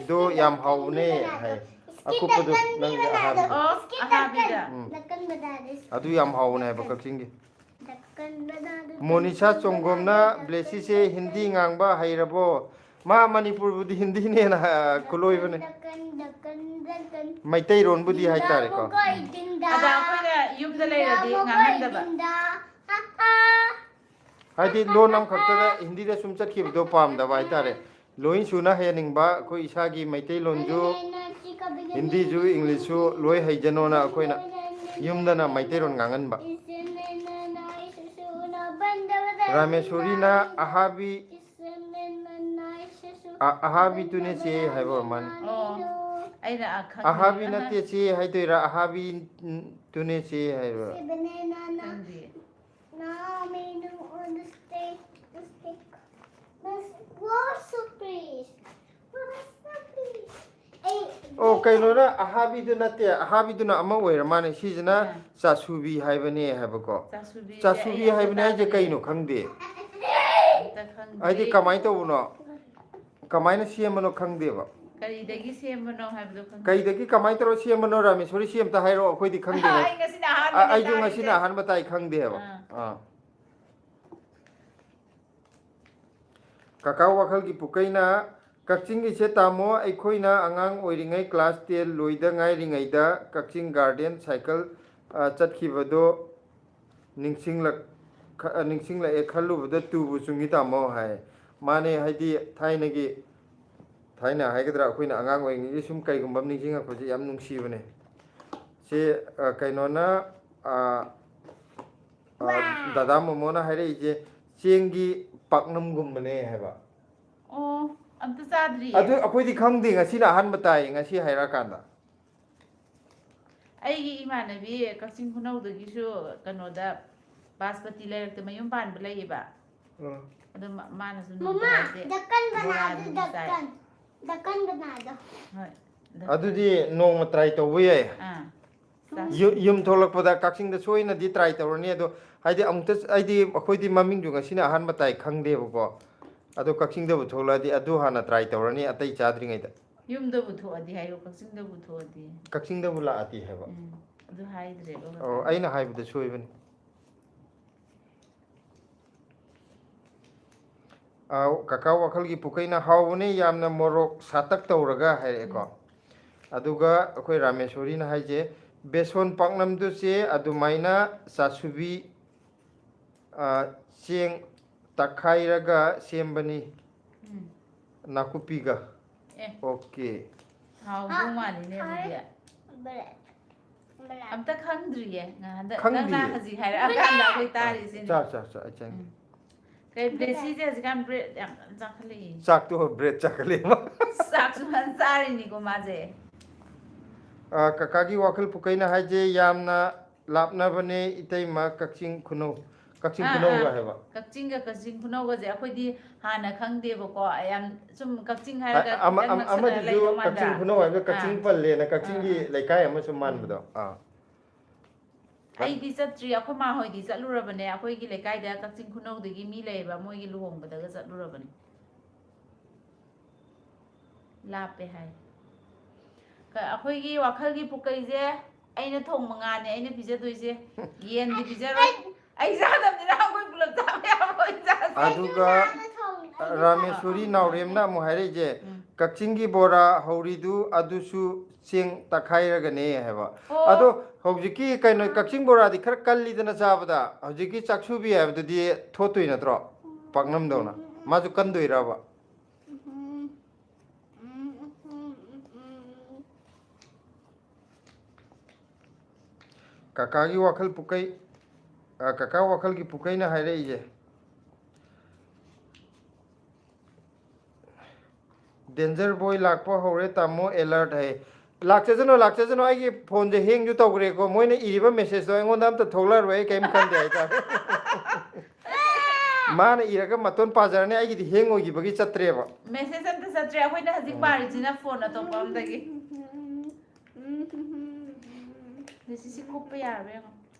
ꯗꯣ ꯌꯥꯝ ꯍꯥꯎꯕꯅꯦ ꯍꯥꯏ꯫ ꯑꯀꯨꯞꯄꯗꯣ ꯅꯪꯒꯤ ꯑꯍꯥꯕꯤꯗꯣ꯫ ꯑꯣ, ꯑꯍꯥꯕꯤꯗ꯫ ꯎꯝ꯫ ꯑꯗꯨ ꯌꯥꯝ ꯍꯥꯎꯕꯅꯦ ꯍꯥꯏꯕ ꯀꯛꯆꯤꯡꯒꯤ꯫ ꯃꯣꯅꯤꯁꯥ ꯆꯣꯡꯒꯣꯝꯅ ꯕ꯭ꯂꯦꯁꯤꯁꯦ ꯍꯤꯟꯗꯤ ꯉꯥꯡꯕ ꯍꯩꯔꯕꯣ? ꯃꯥ ꯃꯅꯤꯄꯨꯔꯕꯨꯗꯤ ꯍꯤꯟꯗꯤꯅꯦꯅ ꯍꯥ-, ꯈꯨꯂꯣꯏꯕꯅꯦ꯫ ꯃꯩꯇꯩꯔꯣꯟꯕꯨꯗꯤ ꯍꯥꯏꯇꯥꯔꯦꯀꯣ꯫ ꯑꯗ ꯑꯩꯈꯣꯏꯅ ꯌꯨꯝꯗ ꯂꯩꯔꯗꯤ ꯉꯥꯡꯍꯟꯗꯕ꯫ ꯍꯥꯏꯗꯤ ꯂꯣꯟ ꯑꯃꯈꯛꯇꯗ ꯍꯤꯟꯗꯤꯗ ꯁꯨꯝ ꯆꯠꯈꯤꯕꯗꯣ ꯄꯥꯝꯗꯕ ꯍꯥꯏꯇꯥꯔꯦ꯫ ꯂꯣꯏ ꯁꯨꯅ ꯍꯩꯍꯟꯅꯤꯡꯕ, ꯑꯩꯈꯣꯏ ꯏꯁꯥꯒꯤ ꯃꯩꯇꯩꯂꯣꯟꯁꯨ, ꯍꯤꯟꯗꯤꯁꯨ, ꯏꯪꯂꯤꯁꯁꯨ ꯂꯣꯏ ꯍꯩꯖꯅꯣꯅ ꯑꯩꯈꯣꯏꯅ ꯌꯨꯝꯗꯅ ꯃꯩꯇꯩꯂꯣꯟ ꯉꯥꯡꯍꯟꯕ꯫ ꯔꯥꯃꯦꯁꯣꯔꯤꯅ ꯑꯍꯥꯕꯤ, ꯑ-, ꯑꯍꯥꯕꯤꯗꯨꯅꯦ ꯆꯦ ꯍꯥꯏꯕ ꯑꯣꯏꯔ ꯃꯥꯜꯂꯦ꯫ ꯑꯣ, ꯑꯩꯅ ꯑ-, ꯈꯪꯗꯦ꯫ ꯑꯍꯥꯕꯤ ꯅꯠꯇꯦ ꯆꯦ ꯍꯥꯏꯗꯣꯏꯔꯥ, ꯑꯍꯥꯕꯤꯗꯨꯅꯦ ꯆꯦ ꯍꯥꯏꯕ? ꯈꯪꯗꯦ꯫ Now may know on the stage, the stick. But what's the place? What's the place? ꯑꯩ ꯑꯣ, ꯀꯩꯅꯣꯅ ꯑꯍꯥꯕꯤꯗꯨ ꯅꯠꯇꯦ, ꯑꯍꯥꯕꯤꯗꯨꯅ ꯑꯃ ꯑꯣꯏꯔ ꯃꯥꯅꯦ, ꯁꯤꯁꯤꯅ ꯑꯥ꯫ ꯆꯥꯁꯨꯕꯤ ꯍꯥꯏꯕꯅꯦ ꯍꯥꯏꯕꯀꯣ꯫ ꯆꯥꯁꯨꯕꯤꯁꯦ ꯆꯥꯁꯨꯕꯤ ꯑꯩ ꯍꯥꯏꯕꯅꯦ ꯑꯝꯇ ꯍꯥꯏꯁꯦ ꯇꯥꯗ꯭ꯔꯤ꯫ ꯀꯩꯅꯣ ꯈꯪꯗꯦ꯫ ꯑꯝꯇ ꯈꯪꯗ꯭ꯔꯤ꯫ ꯍꯥꯏꯗꯤ ꯀꯃꯥꯏꯅ ꯇꯧꯕꯅꯣ? ꯀꯃꯥꯏꯅ ꯁꯦꯝꯕꯅꯣ ꯈꯪꯗꯦꯕ꯫ ꯀꯔꯤꯗꯒꯤ ꯁꯦꯝꯕꯅꯣ ꯍꯥꯏꯕꯗꯣ ꯈꯪꯗꯦ꯫ ꯀꯩꯗꯒꯤ ꯀꯃꯥꯏꯅ ꯇꯧꯔ ꯁꯦꯝꯕꯅꯣ, ꯔꯥꯃꯦꯁꯣꯔꯤ, ꯁꯤ ꯑꯝꯇ ꯍꯥꯏꯔꯛꯑꯣ, ꯑꯩꯈꯣꯏꯗꯤ ꯈꯪꯗꯦ꯫ ꯑꯩ ꯉꯁꯤꯅ ꯑꯍꯥꯟꯕꯅꯦ ꯑ-, ꯑꯩꯁꯨ ꯇꯥꯔꯤꯁꯦ꯫ ꯉꯁꯤꯅ ꯑꯍꯥꯟꯕ ꯇꯥꯏ, ꯈꯪꯗꯦꯕ꯫ ꯑꯥ꯫ ꯑꯥ꯫ ꯀꯀꯥ ꯋꯥꯈꯜꯒꯤ ꯄꯨꯀꯩꯅ, ꯀꯛꯆꯤꯡꯒꯤꯁꯦ ꯇꯥꯃꯣ, ꯑꯩꯈꯣꯏꯅ ꯑꯉꯥꯡ ꯑꯣꯏꯔꯤꯉꯩ class ten ꯂꯣꯏꯗ ꯉꯥꯏꯔꯤꯉꯩꯗ ꯀꯛꯆꯤꯡ garden cycle, ꯑ, ꯆꯠꯈꯤꯕꯗꯣ ꯅꯤꯡꯁꯤꯡꯂꯛ-, ꯈ-, ꯅꯤꯡꯁꯤꯡꯂꯛꯑꯦ, ꯈꯜꯂꯨꯕꯗ ꯇꯨꯕꯨ ꯆꯨꯡꯉꯤ ꯇꯥꯃꯣ ꯍꯥꯏ꯫ ꯃꯥꯅꯦ, ꯍꯥꯏꯗꯤ ꯊꯥꯏꯅꯒꯤ, ꯊꯥꯏꯅ ꯍꯥꯏꯒꯗ꯭ꯔꯥ, ꯑꯩꯈꯣꯏꯅ ꯑꯉꯥꯡ ꯑꯣꯏꯔꯤꯉꯩꯒꯤ ꯁꯨꯝ ꯀꯩꯒꯨꯝꯕ ꯑꯃ ꯅꯤꯡꯁꯤꯡꯉꯛꯄꯁꯦ ꯌꯥꯝ ꯅꯨꯡꯁꯤꯕꯅꯦ꯫ ꯁꯤ, ꯑ, ꯀꯩꯅꯣꯅ, ꯑ, ꯑ, ꯗꯗꯥ ꯃꯣꯃꯣꯅ ꯍꯥꯏꯔꯛꯏꯁꯦ ꯆꯦꯡꯒꯤ ꯄꯥꯛꯅꯝꯒꯨꯝꯕꯅꯦ ꯍꯥꯏꯕ꯫ ꯑꯣ, ꯑꯝꯇ ꯆꯥꯗ꯭ꯔꯤꯌꯦ꯫ ꯑꯗꯨ ꯑꯩꯈꯣꯏꯗꯤ ꯈꯪꯗꯦ, ꯉꯁꯤꯅ ꯑꯍꯥꯟꯕ ꯇꯥꯏ, ꯉꯁꯤ ꯍꯥꯏꯔꯛꯑꯀꯥꯟꯗ꯫ ꯑꯩꯒꯤ ꯏꯃꯥꯟꯅꯕꯤ ꯀꯛꯆꯤꯡ ꯈꯨꯅꯧꯗꯒꯤꯁꯨ ꯀꯩꯅꯣꯗ ꯕꯥꯁꯄꯇꯤ ꯂꯩꯔꯛꯇ ꯃꯌꯨꯝ ꯄꯥꯟꯕ ꯂꯩꯌꯦꯕ꯫ ꯎꯝ꯫ ꯑꯗꯣ ꯃ- ꯃꯥꯅꯁꯨ ꯃꯃꯥ ꯅꯣꯡꯃ ꯍꯥꯏꯁꯦ ꯗꯀꯟ ꯕꯅꯥꯗꯣ ꯕꯣꯔꯥꯗꯨꯗꯤ ꯆꯥꯏ꯫ ꯗꯀꯟ ꯗꯀꯟ ꯕꯅꯥꯗꯣ꯫ ꯍꯣꯏ꯫ ꯑꯗꯨꯗꯤ ꯅꯣꯡꯃ ꯇ꯭ꯔꯥꯏ ꯇꯧꯕ ꯌꯥꯏ꯫ ꯑꯥ꯫ ꯆꯥ- ꯌꯨ- ꯌꯨꯝ ꯊꯣꯛꯂꯛꯄꯗ ꯀꯛꯆꯤꯡꯗ ꯁꯣꯏꯅꯗꯤ ꯇ꯭ꯔꯥꯏ ꯇꯧꯔꯅꯤ꯫ ꯑꯗꯣ ꯍꯥꯏꯗꯤ ꯑꯃꯨꯛꯇ ꯍꯥꯏꯗꯤ ꯑꯩꯈꯣꯏꯗꯤ ꯃꯃꯤꯡꯁꯨ ꯉꯁꯤꯅ ꯑꯍꯥꯟꯕ ꯇꯥꯏ, ꯈꯪꯗꯦꯕꯀꯣ꯫ ꯑꯗꯣ ꯀꯛꯆꯤꯡꯗꯕꯨ ꯊꯣꯛꯂꯛꯑꯗꯤ ꯑꯗꯨ ꯍꯥꯟꯅ ꯇ꯭ꯔꯥꯏ ꯇꯧꯔꯅꯤ ꯑꯇꯩ ꯆꯥꯗ꯭ꯔꯤꯉꯩꯗ꯫ ꯌꯨꯝꯗꯕꯨ ꯊꯣꯛꯑꯗꯤ ꯍꯥꯏꯌꯣ, ꯀꯛꯆꯤꯡꯗꯕꯨ ꯊꯣꯛꯑꯗꯤ꯫ ꯀꯛꯆꯤꯡꯗꯕꯨ ꯂꯥꯛꯑꯗꯤ ꯍꯥꯏꯕ꯫ ꯎꯝ꯫ ꯑꯗꯨ ꯍꯥꯏꯗ꯭ꯔꯦꯕ ꯑꯣ, ꯉꯁꯥꯏ꯫ ꯑꯩꯅ ꯍꯥꯏꯕꯗ ꯁꯣꯏꯕꯅꯤ꯫ ꯑꯥ, ꯀꯀꯥ ꯋꯥꯈꯜꯒꯤ ꯄꯨꯀꯩꯅ ꯍꯥꯎꯕꯅꯦ, ꯌꯥꯝꯅ ꯃꯣꯔꯣꯛ ꯁꯥꯇꯛ ꯇꯧꯔꯒ ꯍꯥꯏꯔꯛꯑꯦꯀꯣ꯫ ꯎꯝ꯫ ꯑꯗꯨꯒ ꯑꯩꯈꯣꯏ ꯔꯥꯃꯦꯁꯣꯔꯤꯅ ꯍꯥꯏꯁꯦ, ꯕꯦꯁꯣꯟ ꯄꯥꯛꯅꯝꯗꯨꯁꯦ ꯑꯗꯨꯃꯥꯏꯅ ꯆꯥꯁꯨꯕꯤ, ꯑꯥ, ꯆꯦꯡ ꯇꯛꯈꯥꯏꯔꯒ ꯁꯦꯝꯕꯅꯤ꯫ ꯎꯝ꯫ ꯅꯥꯀꯨꯞꯄꯤꯒ꯫ ꯑꯦ꯫ ꯑꯣꯀꯦ꯫ ꯍꯥꯎꯗꯧ ꯃꯥꯜꯂꯤꯅꯦ ꯑꯗꯨꯗꯤ꯫ ꯕ꯭ꯔꯦꯗ꯫ ꯕ꯭ꯔꯦꯗ꯫ ꯑꯝꯇ ꯈꯪꯗ꯭ꯔꯤꯌꯦ꯫ ꯉ- ꯍꯟꯗꯛ ꯈꯪꯗꯤꯌꯦ꯫ ꯅꯪꯅ ꯍꯧꯖꯤꯛ ꯍꯥꯏꯔꯛꯑꯀꯥꯟꯗ ꯑꯩꯈꯣꯏ ꯇꯥꯔꯤꯁꯤꯅꯦ꯫ ꯆꯥ ꯆꯥ ꯆꯥ ꯑꯩ ꯆꯪꯉꯦ꯫ ꯎꯝ꯫ ꯀꯩ ꯕ꯭ꯔꯦꯁꯤꯁꯦ ꯍꯧꯖꯤꯛꯀꯥꯟ ꯕ꯭ꯔꯦꯗ ꯌꯥꯝ ꯀꯟꯅ ꯆꯥꯈꯠꯂꯛꯏ꯫ ꯆꯥꯛꯇꯣ ꯕ꯭ꯔꯦꯗ ꯆꯥꯈꯠꯂꯛꯑꯦꯕ꯫ ꯆꯥꯛꯁꯨ ꯐꯖꯅ ꯆꯥꯔꯤꯅꯤꯀꯣ ꯃꯥꯁꯦ꯫ ꯑ, ꯀꯀꯥꯒꯤ ꯋꯥꯈꯜ ꯄꯨꯀꯩꯅ ꯍꯥꯏꯁꯦ ꯌꯥꯝꯅ ꯂꯥꯞꯅꯕꯅꯦ ꯏꯇꯩꯃ ꯀꯛꯆꯤꯡ ꯈꯨꯅꯧ꯫ ꯀꯛꯆꯤꯡ ꯑꯥ, ꯈꯨꯅꯧꯒ ꯑꯥ꯫ ꯍꯥꯏꯕ꯫ ꯀꯛꯆꯤꯡꯒ ꯀꯛꯆꯤꯡ ꯈꯨꯅꯧꯒꯁꯦ ꯑꯩꯈꯣꯏꯗꯤ ꯍꯥꯟꯅ ꯈꯪꯗꯦꯕꯀꯣ꯫ ꯌꯥꯝ ꯁꯨꯝ ꯀꯛꯆꯤꯡ ꯍꯥꯏ- ꯍꯥꯏꯔꯒ ꯑꯃ- ꯈꯤꯇꯪ ꯑꯃ- ꯅꯛꯁꯟꯅꯅ ꯑꯃꯗꯨꯁꯨ ꯂꯩꯗꯧ ꯃꯥꯟꯗ꯭ꯔꯥ? ꯀꯛꯆꯤꯡ ꯈꯨꯅꯧ ꯍꯥꯏꯕꯗ ꯀꯛꯆꯤꯡ ꯑꯥ꯫ ꯄꯜꯂꯦꯅ ꯀꯛꯆꯤꯡꯒꯤ ꯑꯥ꯫ ꯂꯩꯀꯥꯏ ꯑꯃꯁꯨ ꯎꯝ꯫ ꯃꯥꯟꯕꯗꯣ꯫ ꯑꯥ꯫ ꯑꯩꯗꯤ ꯆꯠꯇ꯭ꯔꯤ꯫ ꯑꯩꯈꯣꯏ ꯃꯥ ꯍꯣꯏꯗꯤ ꯆꯠꯂꯨꯔꯕꯅꯦ꯫ ꯑꯩꯈꯣꯏꯒꯤ ꯂꯩꯀꯥꯏꯗ ꯀꯛꯆꯤꯡ ꯈꯨꯅꯧꯗꯒꯤ ꯃꯤ ꯂꯩꯌꯦꯕ, ꯃꯣꯏꯒꯤ ꯂꯨꯍꯣꯡꯕꯗꯒ ꯆꯠꯂꯨꯔꯕꯅꯦ꯫ ꯂꯥꯞꯄꯦ ꯍꯥꯏ꯫ ꯀ- ꯑꯩꯈꯣꯏꯒꯤ ꯋꯥꯈꯜꯒꯤ ꯄꯨꯀꯩꯁꯦ ꯑꯩꯅ ꯊꯣꯡꯕ ꯉꯥꯅꯦ ꯑꯩꯅ ꯄꯤꯖꯗꯣꯏꯁꯦ꯫ ꯌꯦꯟꯗꯤ ꯄꯤꯖꯔꯣꯏ꯫ ꯑꯩ ꯆꯥꯗꯕꯅꯤꯅ ꯑꯩꯈꯣꯏ ꯄꯨꯂꯞ ꯆꯥꯕ ꯌꯥꯕ ꯑꯣꯏꯅ ꯆꯥꯁꯦ꯫ ꯑꯗꯨꯒ ꯔꯥꯃꯦꯁꯣꯔꯤ ꯅꯥꯎꯔꯦꯝꯅ ꯑꯃꯨꯛ ꯍꯥꯏꯔꯛꯏꯁꯦ, ꯎꯝ꯫ ꯀꯛꯆꯤꯡꯒꯤ ꯕꯣꯔꯥ ꯍꯧꯔꯤꯗꯨ ꯑꯗꯨꯁꯨ ꯆꯦꯡ ꯇꯛꯈꯥꯏꯔꯒꯅꯦ ꯍꯥꯏꯕ꯫ ꯑꯣ꯫ ꯑꯗꯣ ꯍꯧꯖꯤꯛꯀꯤ ꯀꯩꯅꯣ ꯀꯛꯆꯤꯡ ꯕꯣꯔꯥꯗꯤ ꯈꯔ ꯀꯜꯂꯤꯗꯅ ꯆꯥꯕꯗ, ꯍꯧꯖꯤꯛꯀꯤ ꯆꯥꯛꯁꯨꯕꯤ ꯍꯥꯏꯕꯗꯨꯗꯤ ꯊꯣꯠꯇꯣꯏ ꯅꯠꯇ꯭ꯔꯣ? ꯄꯥꯛꯅꯝꯗꯧꯅ꯫ ꯃꯥꯁꯨ ꯀꯟꯗꯣꯏꯔꯕ? ꯎꯝ, ꯎꯝ, ꯎꯝ, ꯎꯝ, ꯎꯝ꯫ ꯀꯀꯥꯒꯤ ꯋꯥꯈꯜ ꯄꯨꯀꯩ, ꯑ, ꯀꯀꯥ ꯋꯥꯈꯜꯒꯤ ꯄꯨꯀꯩꯅ ꯍꯥꯏꯔꯛꯏꯁꯦ꯫ Danger boy ꯂꯥꯛꯄ ꯍꯧꯔꯦ ꯇꯥꯃꯣ, alert ꯍꯥꯏ꯫ ꯂꯥꯛꯆꯁꯅꯨ, ꯂꯥꯛꯆꯁꯅꯨ, ꯑꯩꯒꯤ ꯐꯣꯟꯁꯦ ꯍꯦꯡꯁꯨ ꯇꯧꯈ꯭ꯔꯦꯀꯣ, ꯃꯣꯏꯅ ꯏꯔꯤꯕ ꯃꯦꯁꯦꯖꯇꯣ ꯑꯩꯉꯣꯟꯗ ꯑꯝꯇ ꯊꯣꯛꯂꯛꯑꯔꯣꯏ, ꯑꯩ ꯀꯔꯤꯝ ꯈꯟꯗꯦ ꯍꯥꯏꯇꯥꯔꯦ꯫ ꯃꯥꯅ ꯏꯔꯒ ꯃꯇꯣꯟ ꯄꯥꯖꯔꯅꯤ, ꯑꯩꯒꯤꯗꯤ ꯍꯦꯡ ꯑꯣꯏꯈꯤꯕꯒꯤ ꯆꯠꯇ꯭ꯔꯦꯕ꯫ ꯃꯦꯁꯦꯖ ꯑꯝꯇ ꯆꯠꯇ꯭ꯔꯦ, ꯑꯩꯈꯣꯏꯅ ꯍꯧꯖꯤꯛ ꯄꯥꯔꯤꯁꯤꯅ ꯐꯣꯟ ꯑꯇꯣꯞꯄ ꯑꯝꯗꯒꯤ꯫ ꯑꯗꯨ ꯁꯤꯁꯤ ꯀꯨꯞꯄ ꯌꯥꯔꯕ ꯌꯦꯡꯉꯣ꯫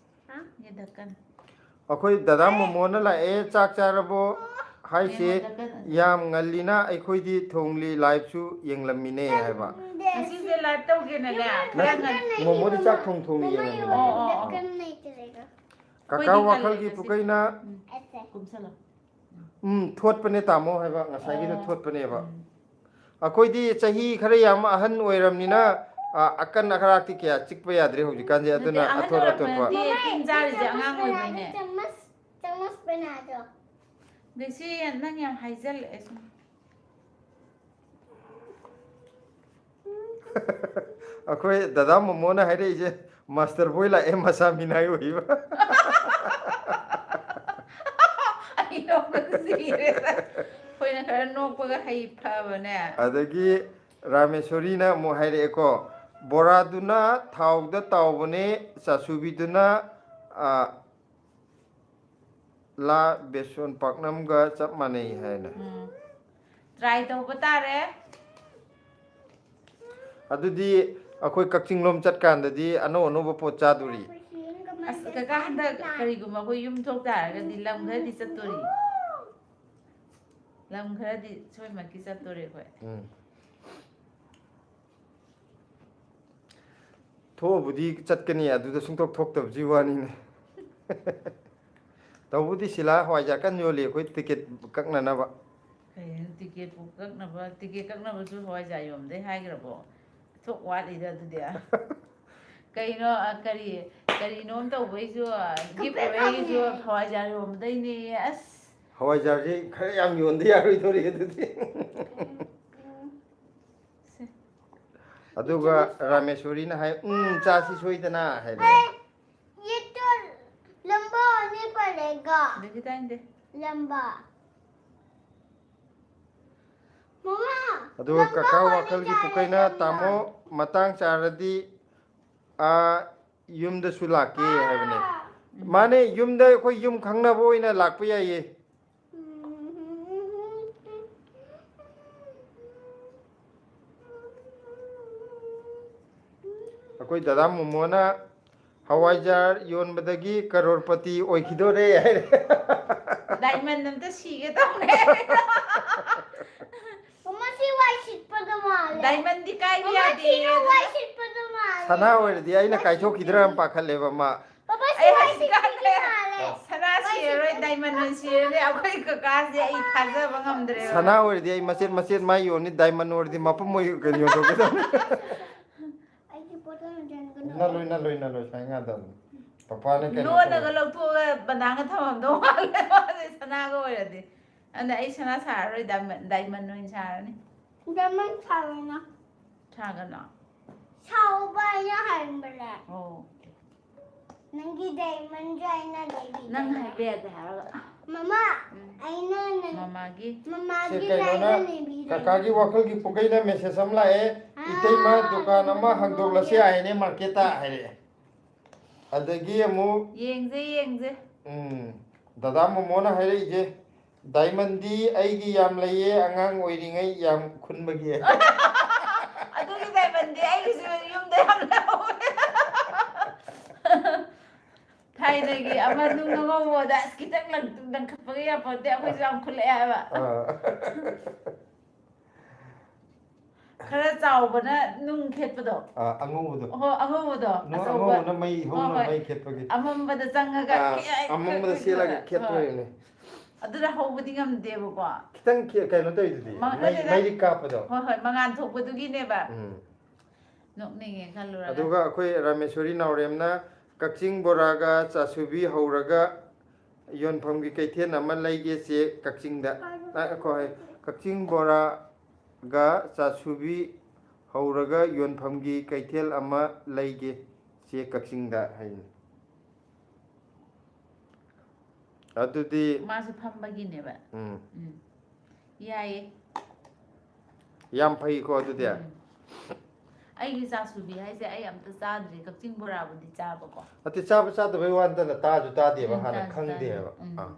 ꯍꯥ? ꯌꯦꯗꯛꯀꯅꯤ꯫ ꯑꯩꯈꯣꯏ ꯗꯗꯥ ꯃꯣꯃꯣꯅ ꯂꯥꯛꯑꯦ, ꯆꯥꯛ ꯆꯥꯔꯕꯣ ꯍꯥꯏꯁꯦ꯫ ꯌꯦꯡꯉꯣ, ꯗꯛꯀꯅꯤ꯫ ꯌꯥꯝ ꯉꯜꯂꯤꯅ ꯑꯩꯈꯣꯏꯗꯤ ꯊꯣꯡꯂꯤ, ꯂꯥꯏꯚꯁꯨ ꯌꯦꯡꯂꯝꯃꯤꯅꯦ ꯍꯥꯏꯕ꯫ ꯉꯁꯤꯁꯦ ꯂꯥꯏꯚ ꯇꯧꯒꯦꯅꯅꯦ, ꯈꯔ ꯉꯟ- ꯃꯣꯃꯣꯗꯤ ꯆꯥꯛ ꯊꯣꯡ ꯊꯣꯡꯅ ꯌꯦꯡꯉꯝꯃꯤꯅꯦ꯫ ꯑꯣ, ꯑꯣ, ꯑꯣ꯫ ꯀꯀꯥ ꯑꯩꯈꯣꯏꯗꯤ ꯋꯥꯈꯜꯒꯤ ꯉꯜꯂꯦ ꯄꯨꯀꯩꯅ ꯑꯁꯦ꯫ ꯀꯨꯝꯁꯜꯂꯣ꯫ ꯎꯝ, ꯊꯣꯠꯄꯅꯦ ꯇꯥꯃꯣ ꯍꯥꯏꯕ, ꯉꯁꯥꯏꯒꯤꯗꯣ ꯑꯣ꯫ ꯊꯣꯠꯄꯅꯦꯕ꯫ ꯎꯝ꯫ ꯑꯩꯈꯣꯏꯗꯤ ꯆꯍꯤ ꯈꯔ ꯌꯥꯝ ꯑꯍꯟ ꯑꯣꯏꯔꯝꯅꯤꯅ, ꯑ, ꯑꯀꯟ ꯑꯈꯔꯥꯛꯇꯤ ꯀꯌꯥ ꯆꯤꯛꯄ ꯌꯥꯗ꯭ꯔꯦ ꯍꯧꯖꯤꯛꯀꯥꯟꯁꯦ, ꯑꯗꯨꯅ ꯅꯠꯇꯦ, ꯑꯍꯟ ꯑꯊꯣꯠ ꯑꯊꯣꯠꯄ꯫ ꯑꯣꯏꯔꯛꯄꯗꯗꯤ ꯇꯤꯟ ꯆꯥꯔꯤꯁꯦ ꯑꯉꯥꯡ ꯑꯣꯏꯕꯩꯅꯦ꯫ ꯆꯃꯁ, ꯆꯃꯁ ꯄꯦꯅꯥꯗꯣ꯫ ꯗꯦꯁꯤ, ꯅꯪ ꯌꯥꯝ ꯍꯥꯏꯖꯜꯂꯛꯑꯦ ꯁꯨꯝ꯫ ꯑꯩꯈꯣꯏ ꯗꯗꯥ ꯃꯣꯃꯣꯅ ꯍꯥꯏꯔꯛꯏꯁꯦ, ꯃꯥꯁꯇꯔ ꯕꯣꯏ ꯂꯥꯛꯑꯦ, ꯃꯁꯥ ꯃꯤꯅꯥꯏ ꯑꯣꯏꯕ꯫ ꯑꯩ ꯅꯣꯛꯄꯗ ꯁꯤꯔꯦꯗ꯫ ꯑꯩꯈꯣꯏꯅ ꯈꯔ ꯅꯣꯛꯄꯒ ꯍꯩ ꯐꯕꯅꯦ꯫ ꯑꯗꯒꯤ ꯔꯥꯃꯦꯁꯣꯔꯤꯅ ꯑꯃꯨꯛ ꯍꯥꯏꯔꯛꯑꯦꯀꯣ, ꯕꯣꯔꯥꯗꯨꯅ ꯊꯥꯎꯗ ꯇꯥꯎꯕꯅꯦ, ꯆꯥꯁꯨꯕꯤꯗꯨꯅ, ꯑ, ꯂꯥ ꯕꯦꯁꯣꯟ ꯄꯥꯛꯅꯝꯒ ꯆꯞ ꯃꯥꯟꯅꯩ ꯍꯥꯏꯅ꯫ ꯎꯝ꯫ ꯇ꯭ꯔꯥꯏ ꯇꯧꯕ ꯇꯥꯔꯦ꯫ ꯑꯗꯨꯗꯤ ꯑꯩꯈꯣꯏ ꯀꯛꯆꯤꯡ ꯂꯣꯝ ꯆꯠꯀꯥꯟꯗꯗꯤ ꯑꯅꯧ ꯑꯅꯧꯕ ꯄꯣꯠ ꯆꯥꯗꯣꯔꯤ꯫ ꯑꯁ, ꯀꯀꯥ, ꯍꯟꯗꯛ ꯀꯔꯤꯒꯨꯝꯕ ꯑꯩꯈꯣꯏ ꯌꯨꯝ ꯊꯣꯛ ꯇꯥꯔꯒꯗꯤ ꯂꯝ ꯈꯔꯗꯤ ꯆꯠꯇꯣꯔꯤ꯫ ꯂꯝ ꯈꯔꯗꯤ ꯁꯣꯏꯃꯛꯀꯤ ꯆꯠꯇꯣꯔꯤ ꯑꯩꯈꯣꯏ꯫ ꯎꯝ꯫ ꯊꯣꯛꯑꯕꯨꯗꯤ ꯆꯠꯀꯅꯤ, ꯑꯗꯨꯗ ꯁꯨꯡꯊꯣꯛ ꯊꯣꯛꯇꯕꯁꯤ ꯋꯥꯅꯤꯅꯦ꯫ ꯇꯧꯕꯨꯗꯤ ꯁꯤꯂꯥ ꯍꯋꯥꯏꯖꯥꯔ ꯀꯟꯅ ꯌꯣꯜꯂꯤ ꯑꯩꯈꯣꯏ ꯇꯤꯀꯦꯠ ꯀꯛꯅꯅꯕ꯫ ꯀꯩꯅꯣ ꯇꯤꯀꯦꯠꯄꯨ ꯀꯛꯅꯕ, ꯇꯤꯀꯦꯠ ꯀꯛꯅꯕꯁꯨ ꯍꯋꯥꯏꯖꯥꯔ ꯌꯣꯟꯕꯗꯩ ꯍꯥꯏꯈ꯭ꯔꯕꯣ? ꯊꯣꯛ ꯋꯥꯠꯂꯤꯗ ꯑꯗꯨꯗꯤ꯫ ꯀꯩꯅꯣ, ꯑ, ꯀꯔꯤ, ꯀꯔꯤꯅꯣꯝ ꯇꯧꯕꯩꯁꯨ, ꯑ, ꯒꯤꯐ ꯑꯣꯏꯕꯩꯁꯨ ꯍꯋꯥꯏꯖꯥꯔ ꯌꯣꯟꯕꯗꯩꯅꯦꯌꯦ, ꯑꯁ꯫ ꯍꯋꯥꯏꯖꯥꯔꯁꯤ ꯈꯔ ꯌꯥꯝ ꯌꯣꯟꯗ ꯌꯥꯔꯣꯏꯗꯧꯔꯤ ꯑꯗꯨꯗꯤ꯫ ꯁꯦ꯫ ꯑꯗꯨꯒ ꯔꯥꯃꯦꯁꯣꯔꯤꯅ ꯍꯥꯏ, "ꯎꯝ, ꯆꯥꯁꯤ ꯁꯣꯏꯗꯅ" ꯍꯥꯏꯔꯦ꯫ ये तो लंबा होने पड़ेगा। ꯑꯗꯨꯗꯤ ꯇꯥꯏꯅꯤꯡꯗꯦ꯫ लंबा। ꯑꯗꯨꯒ ꯀꯀꯥ ꯋꯥꯈꯜꯒꯤ ꯄꯨꯀꯩꯅ, "ꯇꯥꯃꯣ, ꯃꯇꯥꯡ ꯆꯥꯔꯗꯤ, ꯑꯥ, ꯌꯨꯝꯗꯁꯨ ꯂꯥꯛꯀꯦ" ꯍꯥꯏꯕꯅꯦ꯫ ꯃꯥꯅꯦ, ꯌꯨꯝꯗ ꯑꯩꯈꯣꯏ ꯌꯨꯝ ꯈꯪꯅꯕ ꯑꯣꯏꯅ ꯂꯥꯛꯄ ꯌꯥꯏꯌꯦ꯫ ꯑꯩꯈꯣꯏ ꯗꯗꯥ ꯃꯣꯃꯣꯅ ꯍꯋꯥꯏꯖꯥꯔ ꯌꯣꯟꯕꯗꯒꯤ ꯀꯔꯣꯔꯄꯇꯤ ꯑꯣꯏꯈꯤꯗꯣꯔꯦ ꯍꯥꯏꯔꯦ꯫ ꯗꯥꯏꯃꯟ ꯑꯝꯇ ꯁꯤꯒꯦ ꯇꯧꯔꯦ꯫ ꯃꯃꯥ, ꯁꯤ ꯋꯥꯏ ꯁꯤꯠꯄꯗꯣ ꯃꯥꯜꯂꯦ꯫ ꯗꯥꯏꯃꯟꯗꯤ ꯀꯥꯏꯕ ꯃꯃꯥ, ꯌꯥꯗꯦ ꯁꯤꯅ ꯑꯗꯨꯅ꯫ ꯋꯥꯏ ꯁꯤꯠꯄꯗꯣ ꯃꯥꯜꯂꯦ꯫ ꯁꯅꯥ ꯑꯣꯏꯔꯗꯤ ꯑꯩꯅ ꯋꯥꯏ ꯀꯥꯏꯊꯣꯛꯈꯤꯗ꯭ꯔꯥ ꯁꯤꯠꯄꯗꯤ ꯄꯥꯈꯠꯂꯦꯕ ꯃꯥ꯫ ꯄꯥꯄꯥ, ꯁꯤ ꯑꯩ ꯋꯥꯏ ꯍꯧꯖꯤꯛꯀꯥꯟ ꯁꯤꯠꯄꯗꯤ ꯃꯥꯜꯂꯦ꯫ ꯁꯅꯥ ꯁꯤꯔꯔꯣꯏ, ꯗꯥꯏꯃꯟ ꯑꯣꯏꯅ ꯁꯤꯔꯅꯤ꯫ ꯑꯩꯈꯣꯏ ꯀꯀꯥꯁꯦ ꯑꯩ ꯊꯥꯖꯕ ꯉꯝꯗ꯭ꯔꯦꯕ꯫ ꯁꯅꯥ ꯑꯣꯏꯔꯗꯤ ꯑꯩ ꯃꯆꯦꯠ ꯃꯆꯦꯠ ꯃꯥ ꯌꯣꯟꯅꯤ, ꯗꯥꯏꯃꯟ ꯑꯣꯏꯔꯗꯤ ꯃꯄꯨꯝ ꯑꯣꯏ ꯀꯩꯅꯣ ꯌꯣꯟꯊꯣꯛꯀꯗꯕꯅꯤ꯫ ꯑꯩꯒꯤ ꯄꯣꯠꯇꯣ ꯍꯟꯖꯤꯟꯒꯅꯨ꯫ ꯅꯜꯂꯣꯏ, ꯅꯜꯂꯣꯏ, ꯅꯜꯂꯣꯏ, ꯁꯨꯃꯥꯏꯅ ꯉꯥꯡꯗꯕꯅꯤ꯫ ꯄꯄꯥꯅ ꯀꯩꯅꯣ ꯂꯣꯟꯅꯒ ꯇꯧꯋꯦ꯫ ꯂꯧꯊꯣꯛꯑꯒ ꯕꯅꯥꯟꯒ ꯊꯝꯃꯝꯗꯧ ꯃꯥꯜꯂꯦ ꯃꯥꯁꯦ ꯁꯅꯥꯒ ꯑꯣꯏꯔꯗꯤ꯫ ꯑꯗ ꯑꯩ ꯁꯅꯥ ꯁꯥꯔꯔꯣꯏ, ꯗꯥꯏꯃꯟ, ꯗꯥꯏꯃꯟ ꯑꯣꯏꯅ ꯁꯥꯔꯅꯤ꯫ ꯗꯥꯏꯃꯟ ꯁꯥꯔꯣꯏꯅ꯫ ꯁꯥꯒꯅꯣ? ꯁꯥꯎꯕ ꯑꯩꯅ ꯍꯥꯏꯕꯅꯦ꯫ ꯑꯣ꯫ ꯅꯪꯒꯤ ꯗꯥꯏꯃꯟꯁꯨ ꯑꯩꯅ ꯂꯩꯕꯤꯒꯦ꯫ ꯅꯪ ꯍꯥꯏꯕ ꯌꯥꯗꯦ ꯍꯥꯏꯔꯒ꯫ ꯃꯃꯥ, ꯎꯝ꯫ ꯑꯩꯅ ꯅꯪ ꯃꯃꯥꯒꯤ꯫ ꯁꯤ ꯃꯃꯥꯒꯤ ꯀꯩꯅꯣꯅ, ꯗꯥꯏꯃꯟ ꯂꯩꯕꯤꯒꯦ꯫ ꯀꯀꯥꯒꯤ ꯋꯥꯈꯜꯒꯤ ꯄꯨꯈꯩꯅ ꯃꯦꯁꯦꯖ ꯑꯃ ꯂꯥꯛꯑꯦ, ꯑꯥ, "ꯏꯇꯩꯃ, ꯗꯨꯀꯥꯟ ꯑꯃ ꯍꯥꯡꯗꯣꯛꯂꯁꯤ ꯍꯥꯏꯅꯦ ꯃꯥꯔꯀꯦꯠꯇ" ꯍꯥꯏꯔꯛꯑꯦ꯫ ꯑꯗꯒꯤ ꯑꯃꯨꯛ ꯌꯦꯡꯁꯦ, ꯌꯦꯡꯁꯦ꯫ ꯎꯝ, ꯗꯗꯥ ꯃꯣꯃꯣꯅ ꯍꯥꯏꯔꯛꯏꯁꯦ, "ꯗꯥꯏꯃꯟꯗꯤ ꯑꯩꯒꯤ ꯌꯥꯝ ꯂꯩꯌꯦ, ꯑꯉꯥꯡ ꯑꯣꯏꯔꯤꯉꯩ ꯌꯥꯝ ꯈꯨꯟꯕꯒꯤ"꯫ ꯑꯗꯨꯒꯤ ꯗꯥꯏꯃꯟꯗꯤ ꯑꯩꯒꯤꯁꯨ ꯌꯨꯝꯗ ꯌꯥꯝ ꯂꯩꯍꯧꯋꯦ꯫ ꯊꯥꯏꯅꯒꯤ ꯑꯃ ꯅꯨꯡ ꯑꯉꯧꯕꯗ ꯑꯁ ꯈꯤꯇꯪ ꯂꯪ-, ꯂꯪꯈꯠꯄꯒ ꯌꯥꯄꯣꯠꯇꯦ, ꯑꯩꯈꯣꯏꯁꯨ ꯌꯥꯝ ꯈꯨꯜꯂꯛꯑꯦ ꯍꯥꯏꯕ꯫ ꯑꯥ꯫ ꯈꯔ ꯆꯥꯎꯕꯅ ꯅꯨꯡ ꯈꯦꯠꯄꯗꯣ꯫ ꯑꯥ, ꯑꯉꯧꯕꯗꯣ꯫ ꯍꯣ, ꯑꯉꯧꯕꯗꯣ, ꯅꯨꯡ ꯑꯆꯧꯕ꯫ ꯑꯉꯧꯕꯅ ꯃꯩ ꯍꯣ, ꯍꯧꯅ ꯍꯣꯏ꯫ ꯃꯩ ꯈꯦꯠꯄꯒꯤ꯫ ꯑꯃꯝꯕꯗ ꯆꯪꯉꯒ ꯑꯥ, ꯈꯦꯠ-, ꯑꯃꯝꯕꯗ ꯈꯦꯠ-, ꯆꯦꯜꯂꯒ ꯍꯣꯏ꯫ ꯈꯦꯠꯇꯣꯏꯅꯦ꯫ ꯑꯗꯨꯗ ꯍꯧꯕꯗꯤ ꯉꯝꯗꯦꯕꯀꯣ꯫ ꯈꯤꯇꯪ ꯈꯦ-, ꯀꯩꯅꯣ ꯇꯧꯔꯤꯗꯨꯗꯤ, ꯃꯉꯥꯜ ꯃꯩ-, ꯂꯩꯗ-, ꯃꯩꯔꯤꯛ ꯀꯥꯞꯄꯗꯣ꯫ ꯍꯣꯏ, ꯍꯣꯏ, ꯃꯉꯥꯜ ꯊꯣꯛꯄꯗꯨꯒꯤꯅꯦꯕ꯫ ꯎꯝ꯫ ꯅꯣꯛꯅꯤꯡꯉꯦ ꯈꯜꯂꯨꯔꯒ꯫ ꯑꯗꯨꯒ ꯑꯩꯈꯣꯏ ꯔꯥꯃꯦꯁꯣꯔꯤ ꯅꯥꯎꯔꯦꯝꯅ, "ꯀꯛꯆꯤꯡ ꯕꯣꯔꯥꯒ ꯆꯥꯁꯨꯕꯤ ꯍꯧꯔꯒ ꯌꯣꯟꯐꯝꯒꯤ ꯀꯩꯊꯦꯜ ꯑꯃ ꯂꯩꯒꯦ ꯆꯦ ꯀꯛꯆꯤꯡꯗ"꯫ ꯉꯥꯏꯈꯣ, ꯉꯥꯏꯈꯣ꯫ "ꯀꯛꯆꯤꯡ ꯕꯣꯔꯥꯒ ꯆꯥꯁꯨꯕꯤ ꯍꯧꯔꯒ ꯌꯣꯟꯐꯝꯒꯤ ꯀꯩꯊꯦꯜ ꯑꯃ ꯂꯩꯒꯦ ꯆꯦ ꯀꯛꯆꯤꯡꯗ" ꯍꯥꯏꯅꯤ꯫ ꯑꯗꯨꯗꯤ ꯃꯥꯁꯨ ꯐꯝꯕꯒꯤꯅꯦꯕ꯫ ꯎꯝ꯫ ꯎꯝ꯫ ꯌꯥꯏꯌꯦ꯫ ꯌꯥꯝ ꯐꯩꯀꯣ ꯑꯗꯨꯗꯤ꯫ ꯎꯝ꯫ ꯑꯩꯒꯤ ꯆꯥꯁꯨꯕꯤ ꯍꯥꯏꯁꯦ ꯑꯩ ꯑꯝꯇ ꯆꯥꯗ꯭ꯔꯤ, ꯀꯛꯆꯤꯡ ꯕꯣꯔꯥꯕꯨꯗꯤ ꯆꯥꯕꯀꯣ꯫ ꯑꯗꯨ ꯆꯥꯕ ꯆꯥꯗꯕꯩ ꯋꯥ ꯅꯠꯇꯅ ꯇꯥꯁꯨ ꯇꯥꯗꯦꯕ, ꯎꯝ, ꯍꯥꯟꯅ ꯇꯥꯁꯨ ꯈꯪꯗꯦꯕ꯫ ꯇꯥꯗꯦ꯫ ꯎꯝ꯫ ꯑꯥ꯫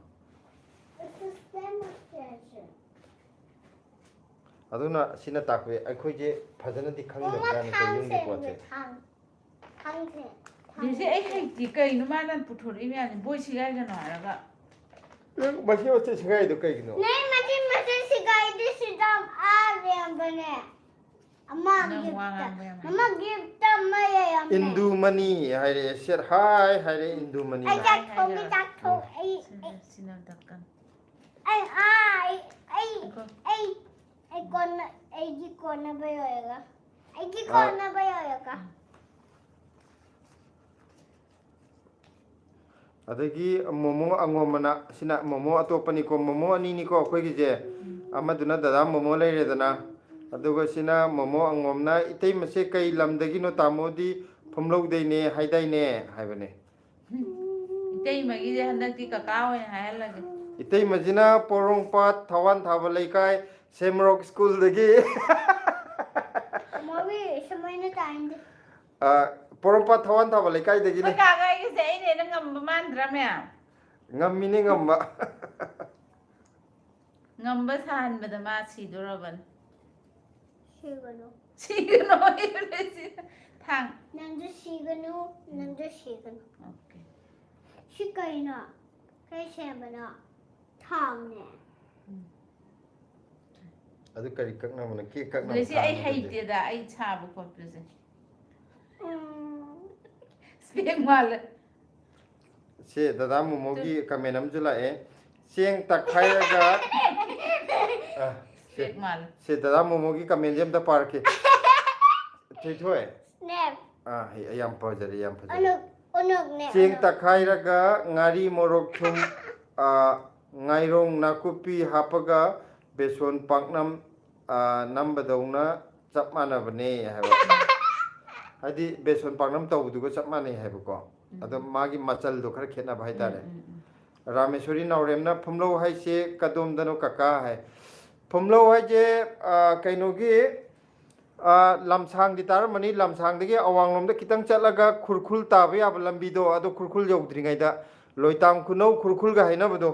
ꯑꯗꯨꯅ ꯁꯤꯅ ꯇꯥꯛꯄꯗꯤ ꯑꯩꯈꯣꯏꯁꯦ ꯐꯖꯅꯗꯤ ꯈꯪꯗꯕꯖꯥꯠꯅꯤꯀꯣ ꯌꯨꯝꯒꯤ ꯄꯣꯠꯁꯦ꯫ ꯂꯤꯁꯤ, ꯑꯩ ꯍꯩꯇꯦ, ꯀꯩꯅꯣ ꯃꯥꯅ ꯄꯨꯊꯣꯔꯛꯏ ꯃꯌꯥꯝꯁꯦ? ꯕꯣꯏ ꯁꯤꯒꯥꯏꯒꯅꯣ ꯍꯥꯏꯔꯒ꯫ ꯅꯪ ꯃꯆꯦꯠ ꯃꯆꯦꯠ ꯁꯤꯒꯥꯏꯗꯣ ꯀꯩꯒꯤꯅꯣ? ꯅꯪ ꯃꯆꯦꯠ ꯃꯆꯦꯠ ꯁꯤꯒꯥꯏꯗꯤ ꯁꯤꯗ ꯑꯥ ꯂꯩꯔꯝꯕꯅꯦ꯫ ꯑꯃ ꯅꯪ ꯋꯥ ꯒꯤꯐꯇ ꯉꯥꯡꯕ ꯌꯥꯝ ꯍꯩ꯫ ꯑꯃ ꯒꯤꯐꯇ ꯑꯃ ꯂꯩꯔꯝꯃꯦ꯫ ꯏꯟꯗꯨ ꯃꯅꯤ ꯍꯥꯏꯔꯦ, ꯁꯦꯠ ꯍꯥꯏ ꯍꯥꯏꯔꯦ, ꯏꯟꯗꯨ ꯃꯅꯤ꯫ ꯑꯩ ꯆꯥꯛ ꯊꯣꯡꯒꯦ, ꯆꯥꯛ ꯊꯣꯡ ꯑꯩ ꯁꯤꯅ- ꯁꯤꯅ ꯗꯛꯀꯟ꯫ ꯑꯩ ꯑꯥ ꯑꯩ ꯑꯩ ꯑꯩꯈꯣꯏ ꯑꯩ ꯑꯩ ꯀꯣꯟꯅ ꯑꯩꯒꯤ ꯀꯣꯟꯅꯕ ꯌꯧꯔꯒ ꯑꯩꯒꯤ ꯑꯥ꯫ ꯀꯣꯟꯅꯕ ꯌꯧꯔꯒ ꯑꯗꯒꯤ ꯃꯣꯃꯣ ꯑꯉꯣꯝꯕꯅ, ꯁꯤꯅ ꯃꯣꯃꯣ ꯑꯇꯣꯞꯄꯅꯤꯀꯣ, ꯃꯣꯃꯣ ꯑꯅꯤꯅꯤꯀꯣ ꯑꯩꯈꯣꯏꯒꯤꯁꯦ꯫ ꯑꯃꯗꯨꯅ ꯗꯗꯥ ꯃꯣꯃꯣ ꯂꯩꯔꯦꯗꯅ, ꯑꯗꯨꯒ ꯁꯤꯅ ꯃꯣꯃꯣ ꯑꯉꯣꯝꯅ, "ꯏꯇꯩꯃꯁꯦ ꯀꯩ ꯂꯝꯗꯒꯤꯅꯣ? ꯇꯥꯃꯣꯗꯤ ꯐꯨꯝꯂꯧꯗꯩꯅꯦ ꯍꯥꯏꯗꯥꯏꯅꯦ?" ꯍꯥꯏꯕꯅꯦ꯫ ꯏꯇꯩꯃꯒꯤꯁꯦ ꯍꯟꯗꯛꯇꯤ ꯀꯀꯥ ꯑꯣꯏꯅ ꯍꯥꯏꯍꯜꯂꯒꯦ꯫ ꯏꯇꯩꯃꯁꯤꯅ ꯄꯣꯔꯣꯝꯄꯥꯠ ꯊꯋꯥꯟ ꯊꯥꯕ ꯂꯩꯀꯥꯏ ꯁꯦꯝꯔꯣꯛ ꯁ꯭ꯀꯨꯜꯗꯒꯤ꯫ ꯃꯣꯏ ꯁꯨꯃꯥꯏꯅ ꯇꯥꯏꯝꯗꯤ ꯑ, ꯄꯣꯔꯣꯝꯄꯥꯠ ꯊꯋꯥꯟ ꯊꯥꯕ ꯂꯩꯀꯥꯏꯗꯒꯤꯅꯦ꯫ ꯑꯩꯈꯣꯏ ꯀꯥꯒ ꯑꯩꯒꯁꯦ ꯑꯩꯅ ꯍꯦꯟꯅ ꯉꯝꯕ ꯃꯥꯟꯗ꯭ꯔꯥ ꯃꯌꯥꯝ? ꯉꯝꯃꯤꯅꯦ ꯉꯝꯕ꯫ ꯉꯝꯕ ꯁꯥꯍꯟꯕꯗ ꯃꯥ ꯁꯤꯗꯣꯔꯕꯅꯤ꯫ ꯁꯤꯒꯅꯨ꯫ ꯁꯤꯒꯅꯨ ꯍꯥꯏꯕꯅꯦ ꯁꯤ꯫ ꯊꯥꯡ꯫ ꯅꯪꯁꯨ ꯁꯤꯒꯅꯨ, ꯅꯪꯁꯨ ꯁꯤꯒꯅꯨ꯫ ꯑꯣꯀꯦ꯫ ꯁꯤ ꯀꯩꯅꯣ? ꯀꯩ ꯁꯦꯝꯕꯅꯣ? ꯊꯥꯎꯅꯦ꯫ ꯑꯗꯨ ꯀꯔꯤ ꯀꯛꯅꯕꯅꯣ? ꯀꯦꯛ ꯀꯛꯅꯕ ꯑꯗꯨꯗꯩꯁꯤ ꯑꯩ ꯊꯥꯡꯅꯤ ꯑꯗꯨꯗꯤ꯫ ꯍꯩꯇꯦꯗ, ꯑꯩ ꯁꯥꯕ ꯈꯣꯠꯄꯁꯦ꯫ ꯎꯝ꯫ ꯏꯁꯄꯦꯛ ꯃꯥꯜꯂꯦ꯫ ꯁꯤ ꯗꯗꯥ ꯃꯣꯃꯣꯒꯤ ꯀꯃꯦꯟ ꯑꯃꯁꯨ ꯂꯥꯛꯑꯦ꯫ ꯆꯦꯡ ꯇꯛꯈꯥꯏꯔꯒ ꯑ, ꯁꯤ, ꯏꯁꯄꯦꯛ ꯃꯥꯜꯂꯦ꯫ ꯁꯤ ꯗꯗꯥ ꯃꯣꯃꯣꯒꯤ ꯀꯃꯦꯟꯁꯦ ꯑꯝꯇ ꯄꯥꯔꯛꯀꯦ꯫ ꯊꯣꯏꯊꯣꯏ꯫ ꯁ꯭ꯅꯦꯞ꯫ ꯑꯥ, ꯍꯩ, ꯌꯥꯝ ꯐꯖꯔꯦ, ꯌꯥꯝ ꯐꯖꯔꯦ꯫ ꯑꯅꯨꯛ, ꯑꯅꯨꯛꯅꯦ, ꯆꯦꯡ ꯑꯅꯨꯛ꯫ ꯇꯛꯈꯥꯏꯔꯒ ꯉꯥꯔꯤ, ꯃꯣꯔꯣꯛ, ꯊꯨꯝ, ꯑꯥ, ꯉꯥꯏꯔꯣꯡ, ꯅꯥꯀꯨꯞꯄꯤ ꯍꯥꯞꯄꯒ ꯕꯦꯁꯣꯟ ꯄꯥꯛꯅꯝ, ꯑꯥ, ꯅꯝꯕꯗꯧꯅ ꯆꯞ ꯃꯥꯟꯅꯕꯅꯦ ꯍꯥꯏꯕ꯫ ꯍꯥꯏꯗꯤ ꯕꯦꯁꯣꯟ ꯄꯥꯛꯅꯝ ꯇꯧꯕꯗꯨꯒ ꯆꯞ ꯃꯥꯟꯅꯩ ꯍꯥꯏꯕꯀꯣ꯫ ꯑꯗꯣ ꯃꯥꯒꯤ ꯃꯆꯜꯗꯣ ꯈꯔ ꯈꯦꯠꯅꯕ ꯍꯥꯏꯇꯥꯔꯦ꯫ ꯎꯝ, ꯎꯝ, ꯎꯝ꯫ ꯔꯥꯃꯦꯁꯣꯔꯤ ꯅꯥꯎꯔꯦꯝꯅ ꯐꯨꯝꯂꯧ ꯍꯥꯏꯁꯦ ꯀꯗꯣꯝꯗꯅꯣ ꯀꯀꯥ ꯍꯥꯏ꯫ ꯐꯨꯝꯂꯧ ꯍꯥꯏꯁꯦ, ꯑ, ꯀꯩꯅꯣꯒꯤ, ꯑ, ꯂꯝꯁꯥꯡꯗꯤ ꯇꯥꯔꯝꯃꯅꯤ꯫ ꯂꯝꯁꯥꯡꯗꯒꯤ ꯑꯋꯥꯡꯂꯣꯝꯗ ꯈꯤꯇꯪ ꯆꯠꯂꯒ ꯈꯨꯔꯈꯨꯜ ꯇꯥꯕ ꯌꯥꯕ ꯂꯝꯕꯤꯗꯣ, ꯑꯗꯣ ꯈꯨꯔꯈꯨꯜ ꯌꯧꯗ꯭ꯔꯤꯉꯩꯗ ꯂꯣꯏꯇꯥꯝ ꯈꯨꯅꯧ ꯈꯨꯔꯈꯨꯜꯒ ꯍꯥꯏꯅꯕꯗꯣ,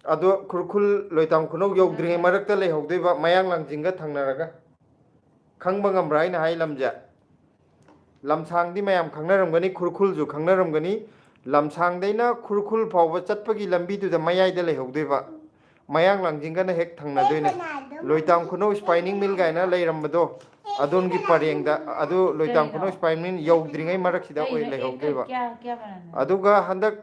ꯑꯗꯣ ꯈꯨꯔꯈꯨꯜ ꯂꯣꯏꯇꯥꯝ ꯈꯨꯅꯧ ꯌꯧꯗ꯭ꯔꯤꯉꯩ ꯃꯔꯛꯇ ꯂꯩꯍꯧꯗꯣꯏꯕ, ꯃꯌꯥꯡ ꯂꯥꯡꯖꯤꯡꯒ ꯊꯪꯅꯔꯒ꯫ ꯈꯪꯕ ꯉꯝꯕ꯭ꯔꯥ ꯑꯩꯅ ꯍꯥꯏ ꯂꯝꯁꯦ? ꯂꯝꯁꯥꯡꯗꯤ ꯃꯌꯥꯝ ꯈꯪꯅꯔꯝꯒꯅꯤ, ꯈꯨꯔꯈꯨꯜꯁꯨ ꯈꯪꯅꯔꯝꯒꯅꯤ꯫ ꯂꯝꯁꯥꯡꯗꯩꯅ ꯈꯨꯔꯈꯨꯜ ꯐꯥꯎꯕ ꯆꯠꯄꯒꯤ ꯂꯝꯕꯤꯗꯨꯗ ꯃꯌꯥꯏꯗ ꯂꯩꯍꯧꯗꯣꯏꯕ꯫ ꯃꯌꯥꯡ ꯂꯥꯡꯖꯤꯡꯒꯅ ꯍꯦꯛ ꯊꯪꯅꯗꯣꯏꯅꯦ꯫ ꯂꯣꯏꯇꯥꯝ ꯈꯨꯅꯧ spinning mill ꯀꯥꯏꯅ ꯂꯩꯔꯝꯕꯗꯣ, ꯑꯗꯣꯝꯒꯤ ꯄꯔꯦꯡꯗ, ꯑꯗꯨ ꯂꯣꯏꯇꯥꯝ ꯈꯨꯅꯧ spinning mill ꯌꯧꯗ꯭ꯔꯤꯉꯩ ꯃꯔꯛꯁꯤꯗ ꯑꯣꯏ ꯂꯩꯍꯧꯗꯣꯏꯕ꯫ ꯑꯗꯨꯒ ꯍꯟꯗꯛ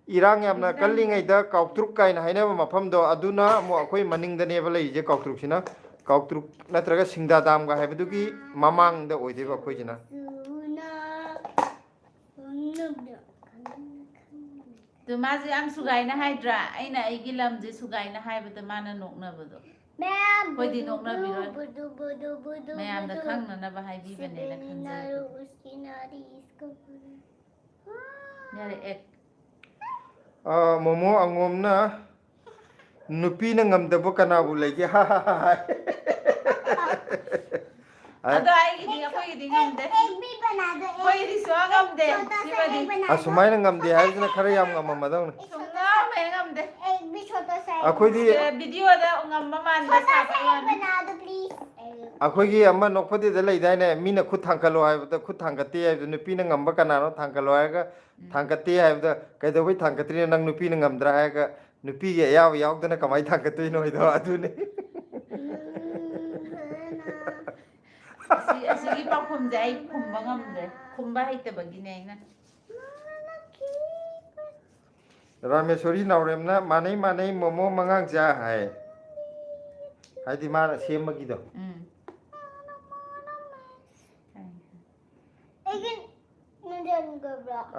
ꯏꯔꯥꯡ ꯌꯥꯝꯅ ꯀꯜꯂꯤꯉꯩꯗ ꯀꯥꯎꯇ꯭ꯔꯨꯛ ꯀꯥꯏꯅ ꯍꯥꯏꯅꯕ ꯃꯐꯝꯗꯣ, ꯑꯗꯨꯅ ꯑꯃꯨꯛ ꯑꯩꯈꯣꯏ ꯃꯅꯤꯡꯗꯅꯦꯕ ꯂꯩꯔꯤꯁꯦ꯫ ꯀꯥꯎꯇ꯭ꯔꯨꯛꯁꯤꯅ, ꯀꯥꯎꯇ꯭ꯔꯨꯛ ꯅꯠꯇ꯭ꯔꯒ ꯁꯤꯡꯗꯥ ꯗꯥꯝꯒ ꯍꯥꯏꯕꯗꯨꯒꯤ ꯃꯃꯥꯡꯗ ꯑꯣꯏꯗꯣꯏꯕ ꯑꯩꯈꯣꯏꯁꯤꯅ꯫ ꯑꯗꯨ ꯃꯥꯁꯦ ꯌꯥꯝ ꯁꯨꯒꯥꯏꯅ ꯍꯥꯏꯗ꯭ꯔꯥ? ꯑꯩꯅ ꯑꯩꯒꯤ ꯂꯝꯁꯦ ꯁꯨꯒꯥꯏꯅ ꯍꯥꯏꯕꯗ ꯃꯥꯅ ꯅꯣꯛꯅꯕꯗꯣ꯫ ꯑꯩꯈꯣꯏꯗꯤ ꯅꯣꯛꯅꯕꯤꯔꯣꯏ꯫ ꯃꯌꯥꯝꯗ ꯈꯪꯅꯅꯕ ꯍꯥꯏꯕꯤꯕꯅꯦꯅ ꯈꯟꯖꯔꯦ꯫ ꯌꯥꯔꯦ, ꯑꯦ꯫ ꯑ, ꯃꯣꯃꯣ ꯑꯉꯣꯝꯅ ꯅꯨꯄꯤꯅ ꯉꯝꯗꯕ ꯀꯅꯥꯕꯨ ꯂꯩꯒꯦ? ꯍꯥꯏ꯫ ꯑꯗꯣ ꯑꯩꯒꯤꯗꯤ, ꯑꯩꯈꯣꯏꯒꯤꯗꯤ ꯉꯝꯗꯦ꯫ ꯑꯩꯈꯣꯏꯒꯤꯗꯤ ꯁꯨꯡꯉꯝ ꯉꯝꯗꯦ꯫ ꯁꯤꯃꯗꯤ꯫ ꯑꯁꯨꯃꯥꯏꯅ ꯉꯝꯗꯦ ꯍꯥꯏꯕꯁꯤꯅ ꯈꯔ ꯌꯥꯝ ꯉꯝꯃꯝꯃꯗꯧꯅꯤ꯫ ꯁꯨꯡꯉꯝ ꯍꯦꯛ ꯉꯝꯗꯦ꯫ ꯑꯩꯈꯣꯏꯗꯤ ꯚꯤꯗꯤꯑꯣꯗ ꯉꯝꯕ ꯃꯥꯟꯕ ꯁꯥꯕ ꯋꯥꯅꯤ꯫ ꯑꯩꯈꯣꯏꯒꯤ ꯑꯃ ꯅꯣꯛꯐꯗꯦꯗ ꯂꯩꯗꯥꯏꯅꯦ, ꯃꯤꯅ ꯈꯨꯠ ꯊꯥꯡꯒꯠꯂꯣ ꯍꯥꯏꯕꯗ ꯈꯨꯠ ꯊꯥꯡꯒꯠꯇꯦ ꯍꯥꯏꯕꯗꯣ, ꯅꯨꯄꯤꯅ ꯉꯝꯕ ꯀꯅꯥꯅꯣ ꯊꯥꯡꯒꯠꯂꯣ ꯍꯥꯏꯔꯒ ꯊꯥꯡꯒꯠꯇꯦ ꯍꯥꯏꯕꯗ ꯀꯩꯗꯧꯕꯩ ꯊꯥꯡꯒꯠꯇ꯭ꯔꯤꯅꯣ, ꯅꯪ ꯅꯨꯄꯤꯅ ꯉꯝꯗ꯭ꯔꯥ ꯍꯥꯏꯔꯒ, ꯅꯨꯄꯤꯒꯤ ꯑꯌꯥꯕ ꯌꯥꯎꯗꯅ ꯀꯃꯥꯏꯅ ꯊꯥꯡꯒꯠꯇꯣꯏꯅꯣ ꯍꯥꯏꯗꯣ ꯑꯗꯨꯅꯤ꯫ ꯑꯁꯤ, ꯑꯁꯤꯒꯤ ꯄꯥꯎꯈꯨꯝꯁꯦ ꯑꯩ ꯈꯨꯝꯕ ꯉꯝꯗ꯭ꯔꯦ, ꯈꯨꯝꯕ ꯍꯩꯇꯕꯒꯤꯅꯦ ꯑꯩꯅ꯫ ꯔꯥꯃꯦꯁꯣꯔꯤ ꯅꯥꯎꯔꯦꯝꯅ ꯃꯥꯟꯅꯩ ꯃꯥꯟꯅꯩ ꯃꯣꯃꯣ ꯃꯉꯥꯡꯖꯥ ꯍꯥꯏ꯫ ꯍꯥꯏꯗꯤ ꯃꯥꯅ ꯁꯦꯝꯕꯒꯤꯗꯣ꯫ ꯎꯝ꯫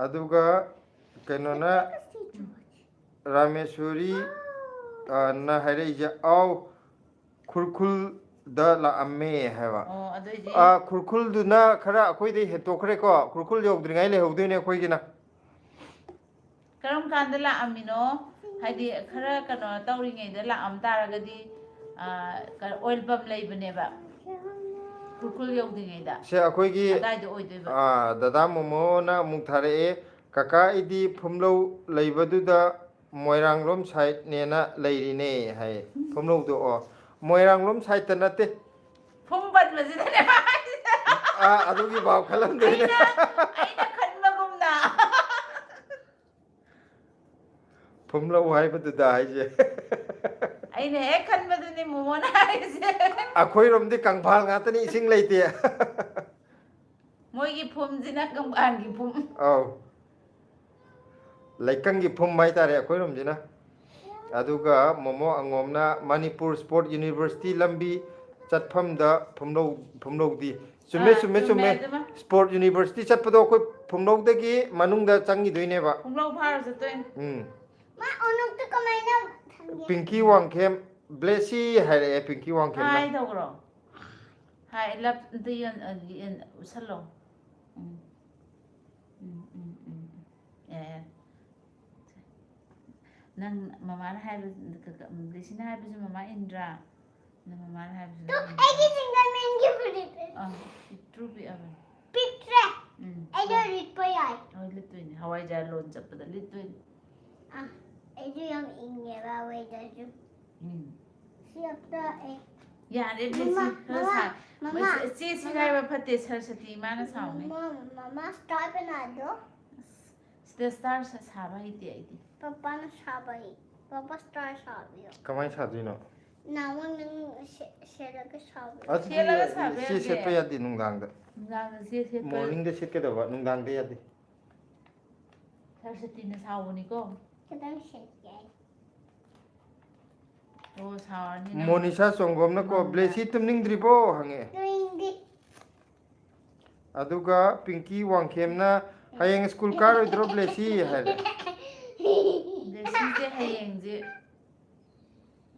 ꯑꯗꯨꯒ ꯀꯩꯅꯣꯅ, ꯔꯥꯃꯦꯁꯣꯔꯤ, ꯑ, ꯅ ꯍꯥꯏꯔꯛꯏꯁꯦ, ꯑꯥꯎ, ꯈꯨꯔꯈꯨꯜꯗ ꯂꯥꯛꯑꯝꯃꯦ ꯍꯥꯏꯕ꯫ ꯑꯣ, ꯑꯗꯨꯏꯗꯤ ꯑ, ꯈꯨꯔꯈꯨꯜꯗꯨꯅ ꯈꯔ ꯑꯩꯈꯣꯏꯗꯩ ꯍꯦꯟꯇꯣꯛꯈ꯭ꯔꯦꯀꯣ꯫ ꯈꯨꯔꯈꯨꯜ ꯌꯧꯗ꯭ꯔꯤꯉꯩ ꯂꯩꯍꯧꯗꯣꯏꯅꯦ ꯑꯩꯈꯣꯏꯒꯤꯅ꯫ ꯀꯔꯝ ꯀꯥꯟꯗ ꯂꯥꯛꯑꯝꯃꯤꯅꯣ? ꯍꯥꯏꯗꯤ ꯈꯔ ꯀꯩꯅꯣ ꯇꯧꯔꯤꯉꯩꯗ ꯂꯥꯛꯑꯝ ꯇꯥꯔꯒꯗꯤ ꯑꯣꯏꯜ ꯄꯝ ꯂꯩꯕꯅꯦꯕ, ꯈꯨꯔꯈꯨꯜ ꯌꯧꯗ꯭ꯔꯤꯉꯩꯗ ꯁꯦ ꯑꯩꯈꯣꯏꯒꯤ ꯑꯗꯥꯏꯗ ꯑꯣꯏꯗꯣꯏꯕ꯫ ꯑꯥ, ꯗꯗꯥ ꯃꯣꯃꯣꯅ ꯑꯃꯨꯛ ꯊꯥꯔꯛꯑꯦ, "ꯀꯀꯥ, ꯑꯩꯗꯤ ꯐꯨꯝꯂꯧ ꯂꯩꯕꯗꯨꯗ ꯃꯣꯏꯔꯥꯡꯂꯣꯝ ꯁꯥꯏꯠꯅꯦꯅ ꯂꯩꯔꯤꯅꯦ" ꯍꯥꯏ꯫ ꯐꯨꯝꯂꯧꯗꯣ, ꯑꯣ, ꯃꯣꯏꯔꯥꯡꯂꯣꯝ ꯁꯥꯏꯠꯇ ꯅꯠꯇꯦ꯫ ꯐꯨꯝ ꯄꯟꯕꯁꯤꯗꯅꯦ ꯍꯥꯏꯁꯦ꯫ ꯑꯥ, ꯑꯗꯨꯒꯤ ꯚꯥꯞ ꯈꯜꯂꯝꯗꯣꯏꯅꯦ꯫ ꯑꯩꯅ, ꯑꯩꯅ ꯈꯟꯕꯒꯨꯝꯅ꯫ ꯐꯨꯝꯂꯧ ꯍꯥꯏꯕꯗꯨꯗ ꯍꯥꯏꯁꯦ꯫ ꯑꯩꯅ ꯍꯦꯛ ꯈꯟꯕꯗꯨꯅꯤ ꯃꯣꯃꯣꯅ ꯍꯥꯏꯔꯤꯁꯦ꯫ ꯑꯩꯈꯣꯏꯔꯣꯝꯗꯤ ꯀꯪꯐꯥꯜ ꯉꯥꯛꯇꯅꯤ, ꯏꯁꯤꯡ ꯂꯩꯇꯦ꯫ ꯃꯣꯏꯒꯤ ꯐꯨꯝꯁꯤꯅ ꯀꯪꯐꯥꯜꯒꯤ ꯐꯨꯝ꯫ ꯑꯧ꯫ ꯂꯩꯀꯪꯒꯤ ꯐꯨꯝ ꯍꯥꯏꯇꯥꯔꯦ ꯑꯩꯈꯣꯏꯔꯣꯝꯁꯤꯅ꯫ ꯑꯗꯨꯒ ꯃꯣꯃꯣ ꯑꯉꯣꯝꯅ ꯃꯅꯤꯄꯨꯔ ꯁ꯭ꯄꯣꯔꯠ ꯌꯨꯅꯤꯚꯔꯁꯤꯇꯤ ꯂꯝꯕꯤ ꯆꯠꯐꯝꯗ ꯐꯨꯝꯂꯧ, ꯐꯨꯝꯂꯧꯗꯤ꯫ ꯆꯨꯝꯃꯦ, ꯑꯥ, ꯆꯨꯝꯃꯦ, ꯆꯨꯝꯃꯦ, ꯆꯨꯝꯃꯦ꯫ ꯑꯗꯨꯃ꯫ ꯁ꯭ꯄꯣꯔꯠ ꯌꯨꯅꯤꯚꯔꯁꯤꯇꯤ ꯆꯠꯄꯗꯣ ꯑꯩꯈꯣꯏ ꯐꯨꯝꯂꯧꯗꯒꯤ ꯃꯅꯨꯡꯗ ꯆꯪꯈꯤꯗꯣꯏꯅꯦꯕ꯫ ꯐꯨꯝꯂꯧ ꯐꯥꯔ ꯆꯠꯇꯣꯏꯅꯤ꯫ ꯎꯝ꯫ ꯃꯥ ꯑꯣꯅꯛꯇ ꯀꯃꯥꯏꯅ ꯊꯝꯒꯦ? ꯄꯤꯡꯀꯤ ꯋꯥꯡꯈꯦꯝ, ꯕ꯭ꯂꯦꯁꯤ ꯍꯥꯏꯔꯛꯑꯦ ꯄꯤꯡꯀꯤ ꯋꯥꯡꯈꯦꯝꯅ꯫ ꯍꯥꯏ ꯇꯧꯈ꯭ꯔꯣ꯫ ꯍꯥꯏ, ꯂꯞ ꯑꯝꯇ ꯌꯦꯡ-, ꯑ, ꯌꯦꯡ-, ꯎꯠꯁꯜꯂꯣ꯫ ꯎꯝ꯫ ꯎꯝ, ꯎꯝ, ꯎꯝ, ꯎꯝ꯫ ꯌꯥꯏ, ꯌꯥꯏ꯫ ꯅꯪ ꯃꯃꯥꯅ ꯍꯥꯏꯕ, ꯕ꯭ꯂꯦꯁꯤꯅ ꯍꯥꯏꯕꯁꯨ ꯃꯃꯥ ꯏꯟꯗ꯭ꯔꯥ? ꯅꯪ ꯃꯃꯥꯅ ꯍꯥꯏꯕꯁꯨ ꯅꯪ ꯏꯟꯗ꯭ꯔꯥ? ꯑꯩꯒꯤ ꯁꯤꯡꯒꯜ ꯃꯦꯟꯒꯤ ꯐꯨꯔꯤꯠ꯫ ꯑꯥ, ꯄꯤꯛꯇ꯭ꯔꯨ ꯄꯤꯛꯑꯕꯅꯤ꯫ ꯄꯤꯛꯇ꯭ꯔꯦ꯫ ꯎꯝ꯫ ꯑꯩꯗꯣ ꯂꯤꯠꯄ ꯌꯥꯏ꯫ ꯍꯣꯏ, ꯂꯤꯠꯇꯣꯏꯅꯦ꯫ ꯍꯋꯥꯏꯖꯥꯔ ꯂꯣꯟ ꯆꯠꯄꯗ ꯂꯤꯠꯇꯣꯏꯅꯦ꯫ ꯑꯥ, ꯑꯩꯁꯨ ꯌꯥꯝ ꯏꯪꯉꯦꯕ ꯋꯦꯗꯔꯁꯨ꯫ ꯎꯝ꯫ ꯁꯤ ꯑꯝꯇ ꯑꯩ ꯌꯥꯔꯦ, ꯃꯃꯥ, ꯕ꯭ꯂꯦꯁꯤ, ꯈꯔ ꯃꯃꯥ, ꯁꯥ-, ꯃꯃꯥ, ꯆꯦ, ꯆꯦ ꯃꯃꯥ꯫ ꯁꯤꯒꯥꯏꯕ ꯐꯠꯇꯦ, ꯁꯔꯁꯇꯤ ꯏꯃꯥꯅ ꯁꯥꯎꯅꯤ꯫ ꯃꯃꯥ, ꯃꯃꯥ, ꯁ꯭ꯇꯥꯔ ꯄꯦꯅꯥꯗꯣ꯫ ꯁꯤꯗ ꯁ꯭ꯇꯥꯔ ꯁꯥ-, ꯁꯥꯕ ꯍꯩꯇꯦ ꯑꯩꯗꯤ꯫ ꯄꯄꯥꯅ ꯁꯥꯕ ꯍꯩ꯫ ꯄꯄꯥ ꯁ꯭ꯇꯥꯔ ꯁꯥꯕꯤꯌꯣ꯫ ꯀꯃꯥꯏꯅ ꯁꯥꯗꯣꯏꯅꯣ? ꯅꯍꯥꯟꯃꯨꯛ ꯅꯪ ꯁꯦ-, ꯁꯦꯠꯂꯒ ꯁꯥꯕꯤꯌꯣ꯫ ꯑꯗꯨꯗꯤ ꯁꯦꯠꯂꯒ ꯁꯥꯕ ꯁꯤ ꯌꯥꯗꯦ꯫ ꯁꯦꯠꯄ ꯌꯥꯗꯦ ꯅꯨꯡꯗꯥꯡꯗ꯫ ꯅꯨꯡꯗꯥꯡꯗ ꯆꯦ ꯁꯦꯠꯄ꯫ ꯃꯣꯔꯅꯤꯡꯗ ꯁꯦꯠꯀꯗꯕ, ꯅꯨꯡꯗꯥꯡꯗ ꯌꯥꯗꯦ꯫ ꯁꯔꯁꯇꯤꯅ ꯁꯥꯎꯕꯅꯤꯀꯣ꯫ ꯈꯤꯇꯪ ꯁꯦꯠꯀꯦ ꯑꯩ꯫ ꯑꯣ, ꯁꯥꯎꯔꯅꯤ ꯅꯪ꯫ ꯃꯣꯅꯤꯁꯥ ꯆꯣꯡꯒꯣꯝꯅꯀꯣ, ꯃꯪꯗ꯫ "ꯕ꯭ꯂꯦꯁꯤ ꯇꯨꯝꯅꯤꯡꯗ꯭ꯔꯤꯕꯣ?" ꯍꯪꯉꯛꯑꯦ꯫ ꯇꯨꯝꯅꯤꯡꯗꯦ꯫ ꯑꯗꯨꯒ ꯄꯤꯡꯀꯤ ꯋꯥꯡꯈꯦꯝꯅ, "ꯍꯌꯦꯡ ꯁ꯭ꯀꯨꯜ ꯀꯥꯔꯣꯏꯗ꯭ꯔꯣ ꯕ꯭ꯂꯦꯁꯤ?" ꯍꯥꯏꯔꯦ꯫ ꯕ꯭ꯂꯦꯁꯤꯁꯦ ꯍꯌꯦꯡꯁꯦ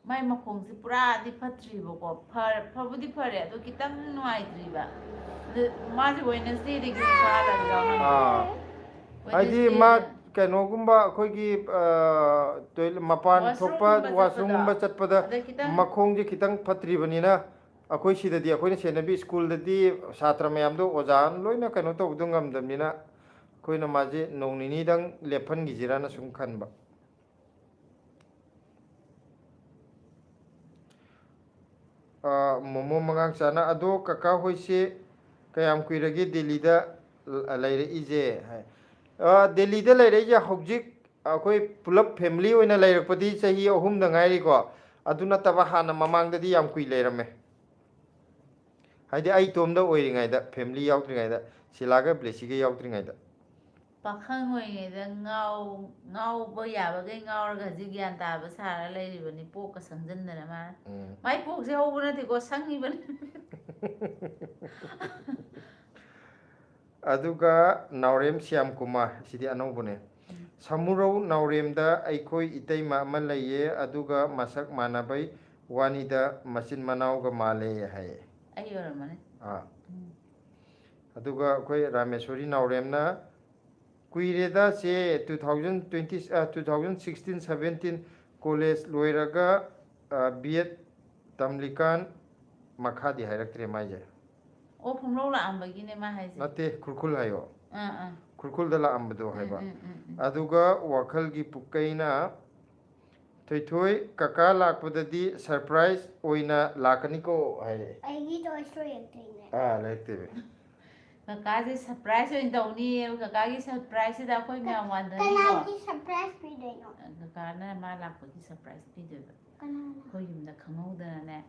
ꯃꯥꯏ ꯃꯈꯣꯡꯁꯦ ꯄꯨꯔꯥꯗꯤ ꯐꯠꯇ꯭ꯔꯤꯕꯀꯣ꯫ ꯐꯔ-, ꯐꯕꯨꯗꯤ ꯐꯔꯦ, ꯑꯗꯣ ꯈꯤꯇꯪ ꯅꯨꯡꯉꯥꯏꯇ꯭ꯔꯤꯕ꯫ ꯑꯗꯨ ꯃꯥꯁꯦ ꯋꯦꯗꯅꯁꯗꯦꯗꯒꯤ ꯀꯥꯍꯜꯂꯁꯤꯔꯣ ꯈꯪꯗꯦ꯫ ꯑꯥ꯫ ꯍꯥꯏꯗꯤ ꯃꯥ ꯋꯦꯗꯅꯁꯗꯦꯗ꯫ ꯀꯩꯅꯣꯒꯨꯝꯕ ꯑꯩꯈꯣꯏꯒꯤ ꯇꯣꯏꯂꯦꯠ ꯃꯄꯥꯟ ꯊꯣꯛꯄ, ꯋꯥꯁꯔꯨꯝꯒꯨꯝꯕ ꯆꯠꯄꯗ ꯃꯈꯣꯡꯁꯦ ꯈꯤꯇꯪ ꯐꯠꯇ꯭ꯔꯤꯕꯅꯤꯅ, ꯑꯩꯈꯣꯏ ꯁꯤꯗꯗꯤ, ꯑꯩꯈꯣꯏꯅ ꯁꯦꯟꯅꯕꯤ ꯁ꯭ꯀꯨꯜꯗꯗꯤ ꯁꯥꯇ꯭ꯔ ꯃꯌꯥꯝꯗꯣ ꯑꯣꯖꯥꯅ ꯂꯣꯏꯅ ꯀꯩꯅꯣ ꯇꯧꯕꯗꯣ ꯉꯝꯗꯕꯅꯤꯅ, ꯑꯩꯈꯣꯏꯅ ꯃꯥꯁꯦ ꯅꯣꯡ ꯅꯤꯅꯤꯗꯪ ꯂꯦꯞꯍꯟꯈꯤꯁꯤꯔꯅ ꯁꯨꯝ ꯈꯟꯕ꯫ ꯃꯣꯃꯣ ꯃꯉꯥꯡ ꯆꯥꯅ, "ꯑꯗꯣ ꯀꯀꯥ ꯍꯣꯏꯁꯦ ꯀꯌꯥꯝ ꯀꯨꯏꯔꯒꯦ ꯗꯦꯜꯂꯤꯗ ꯂꯩꯔꯛꯏꯁꯦ?" ꯍꯥꯏ꯫ ꯗꯦꯜꯂꯤꯗ ꯂꯩꯔꯛꯏꯁꯦ ꯍꯧꯖꯤꯛ ꯑꯩꯈꯣꯏ ꯄꯨꯂꯞ ꯐꯦꯃꯤꯂꯤ ꯑꯣꯏꯅ ꯂꯩꯔꯛꯄꯗꯤ ꯆꯍꯤ ꯑꯍꯨꯝꯗ ꯉꯥꯏꯔꯤꯀꯣ꯫ ꯑꯗꯨ ꯅꯠꯇꯕ ꯍꯥꯟꯅ ꯃꯃꯥꯡꯗꯗꯤ ꯌꯥꯝ ꯀꯨꯏ ꯂꯩꯔꯝꯃꯦ꯫ ꯍꯥꯏꯗꯤ ꯑꯩ ꯏꯇꯣꯝꯗ ꯑꯣꯏꯔꯤꯉꯩꯗ, ꯐꯦꯃꯤꯂꯤ ꯌꯥꯎꯗ꯭ꯔꯤꯉꯩꯗ, ꯁꯤꯂꯥꯒ ꯕ꯭ꯂꯦꯁꯤꯒ ꯌꯥꯎꯗ꯭ꯔꯤꯉꯩꯗ꯫ ꯄꯥꯈꯪ ꯑꯣꯏꯔꯤꯉꯩꯗ ꯉꯥꯎ-, ꯉꯥꯎꯕ ꯌꯥꯕꯈꯩ ꯉꯥꯎꯔꯒ ꯍꯧꯖꯤꯛ ꯒ꯭ꯌꯥꯟ ꯇꯥꯕ ꯁꯥꯔ ꯂꯩꯔꯤꯕꯅꯤ, ꯄꯣꯛꯀ ꯁꯪꯖꯟꯗꯅ ꯃꯥꯅ꯫ ꯎꯝ꯫ ꯃꯥꯏ ꯄꯣꯛꯁꯦ ꯍꯧꯕ ꯅꯠꯇꯦꯀꯣ, ꯁꯪꯉꯤꯕꯅꯤ꯫ ꯑꯗꯨꯒ ꯅꯥꯎꯔꯦꯝ ꯁ꯭ꯌꯥꯝ ꯀꯨꯃꯥꯔ, ꯁꯤꯗꯤ ꯑꯅꯧꯕꯅꯦ꯫ ꯎꯝ꯫ "ꯁꯃꯨꯔꯧ ꯅꯥꯎꯔꯦꯝꯗ ꯑꯩꯈꯣꯏ ꯏꯇꯩꯃ ꯑꯃ ꯂꯩꯌꯦ, ꯑꯗꯨꯒ ꯃꯁꯛ ꯃꯥꯟꯅꯕꯩ ꯋꯥꯅꯤꯗ ꯃꯆꯤꯟ ꯃꯅꯥꯎꯒ ꯃꯥꯜꯂꯦ" ꯍꯥꯏꯌꯦ꯫ ꯑꯩ ꯑꯣꯏꯔꯝꯃꯅꯤ꯫ ꯑꯥ꯫ ꯎꯝ꯫ ꯑꯗꯨꯒ ꯑꯩꯈꯣꯏ ꯔꯥꯃꯦꯁꯣꯔꯤ ꯅꯥꯎꯔꯦꯝꯅ, "ꯀꯨꯏꯔꯦꯗ ꯆꯦ, two thousand twenty, ꯑ, two thousand sixteen seventeen college ꯂꯣꯏꯔꯒ, ꯑ, B.Ed ꯇꯝꯂꯤꯀꯥꯟ", ꯃꯈꯥꯗꯤ ꯍꯥꯏꯔꯛꯇ꯭ꯔꯦ ꯃꯥꯏꯁꯦ꯫ ꯑꯣ, ꯐꯨꯝꯂꯧ ꯂꯥꯛꯑꯝꯕꯒꯤꯅꯦ ꯃꯥ ꯍꯥꯏꯁꯦ꯫ ꯅꯠꯇꯦ, ꯈꯨꯔꯈꯨꯜ ꯍꯥꯏꯌꯣ꯫ ꯑꯥ, ꯑꯥ꯫ ꯈꯨꯔꯈꯨꯜꯗ ꯂꯥꯛꯑꯝꯕꯗꯣ ꯎꯝ, ꯍꯥꯏꯕ꯫ ꯎꯝ, ꯎꯝ, ꯎꯝ꯫ ꯑꯗꯨꯒ ꯋꯥꯈꯜꯒꯤ ꯄꯨꯛꯀꯩꯅ, "ꯊꯣꯏꯊꯣꯏ, ꯀꯀꯥ ꯂꯥꯛꯄꯗꯗꯤ surprise ꯑꯣꯏꯅ ꯂꯥꯛꯀꯅꯤꯀꯣ" ꯍꯥꯏꯔꯛꯑꯦ꯫ ꯑꯩꯒꯤ toy store ꯌꯦꯡꯗꯣꯏꯅꯦ꯫ ꯑꯥ, ꯂꯩꯔꯛꯇꯦꯃꯤ꯫ ꯀꯀꯥꯁꯦ surprise ꯑꯣꯏꯅ ꯇꯧꯅꯤꯌꯦ꯫ ꯀꯀꯥꯒꯤ surprise ꯁꯤꯗ ꯑꯩꯈꯣꯏ ꯃꯌꯥꯝ ꯋꯥꯟꯗꯅꯤꯀꯣ꯫ ꯀꯅꯥꯒꯤ surprise ꯄꯤꯗꯣꯏꯅꯣ? ꯀꯀꯥꯅ ꯃꯥ ꯂꯥꯛꯄꯒꯤ surprise ꯄꯤꯗꯣꯏꯕ꯫ ꯀꯅꯥꯅ? ꯑꯩꯈꯣꯏ ꯌꯨꯝꯗ ꯈꯪꯍꯧꯗꯅꯅꯦ,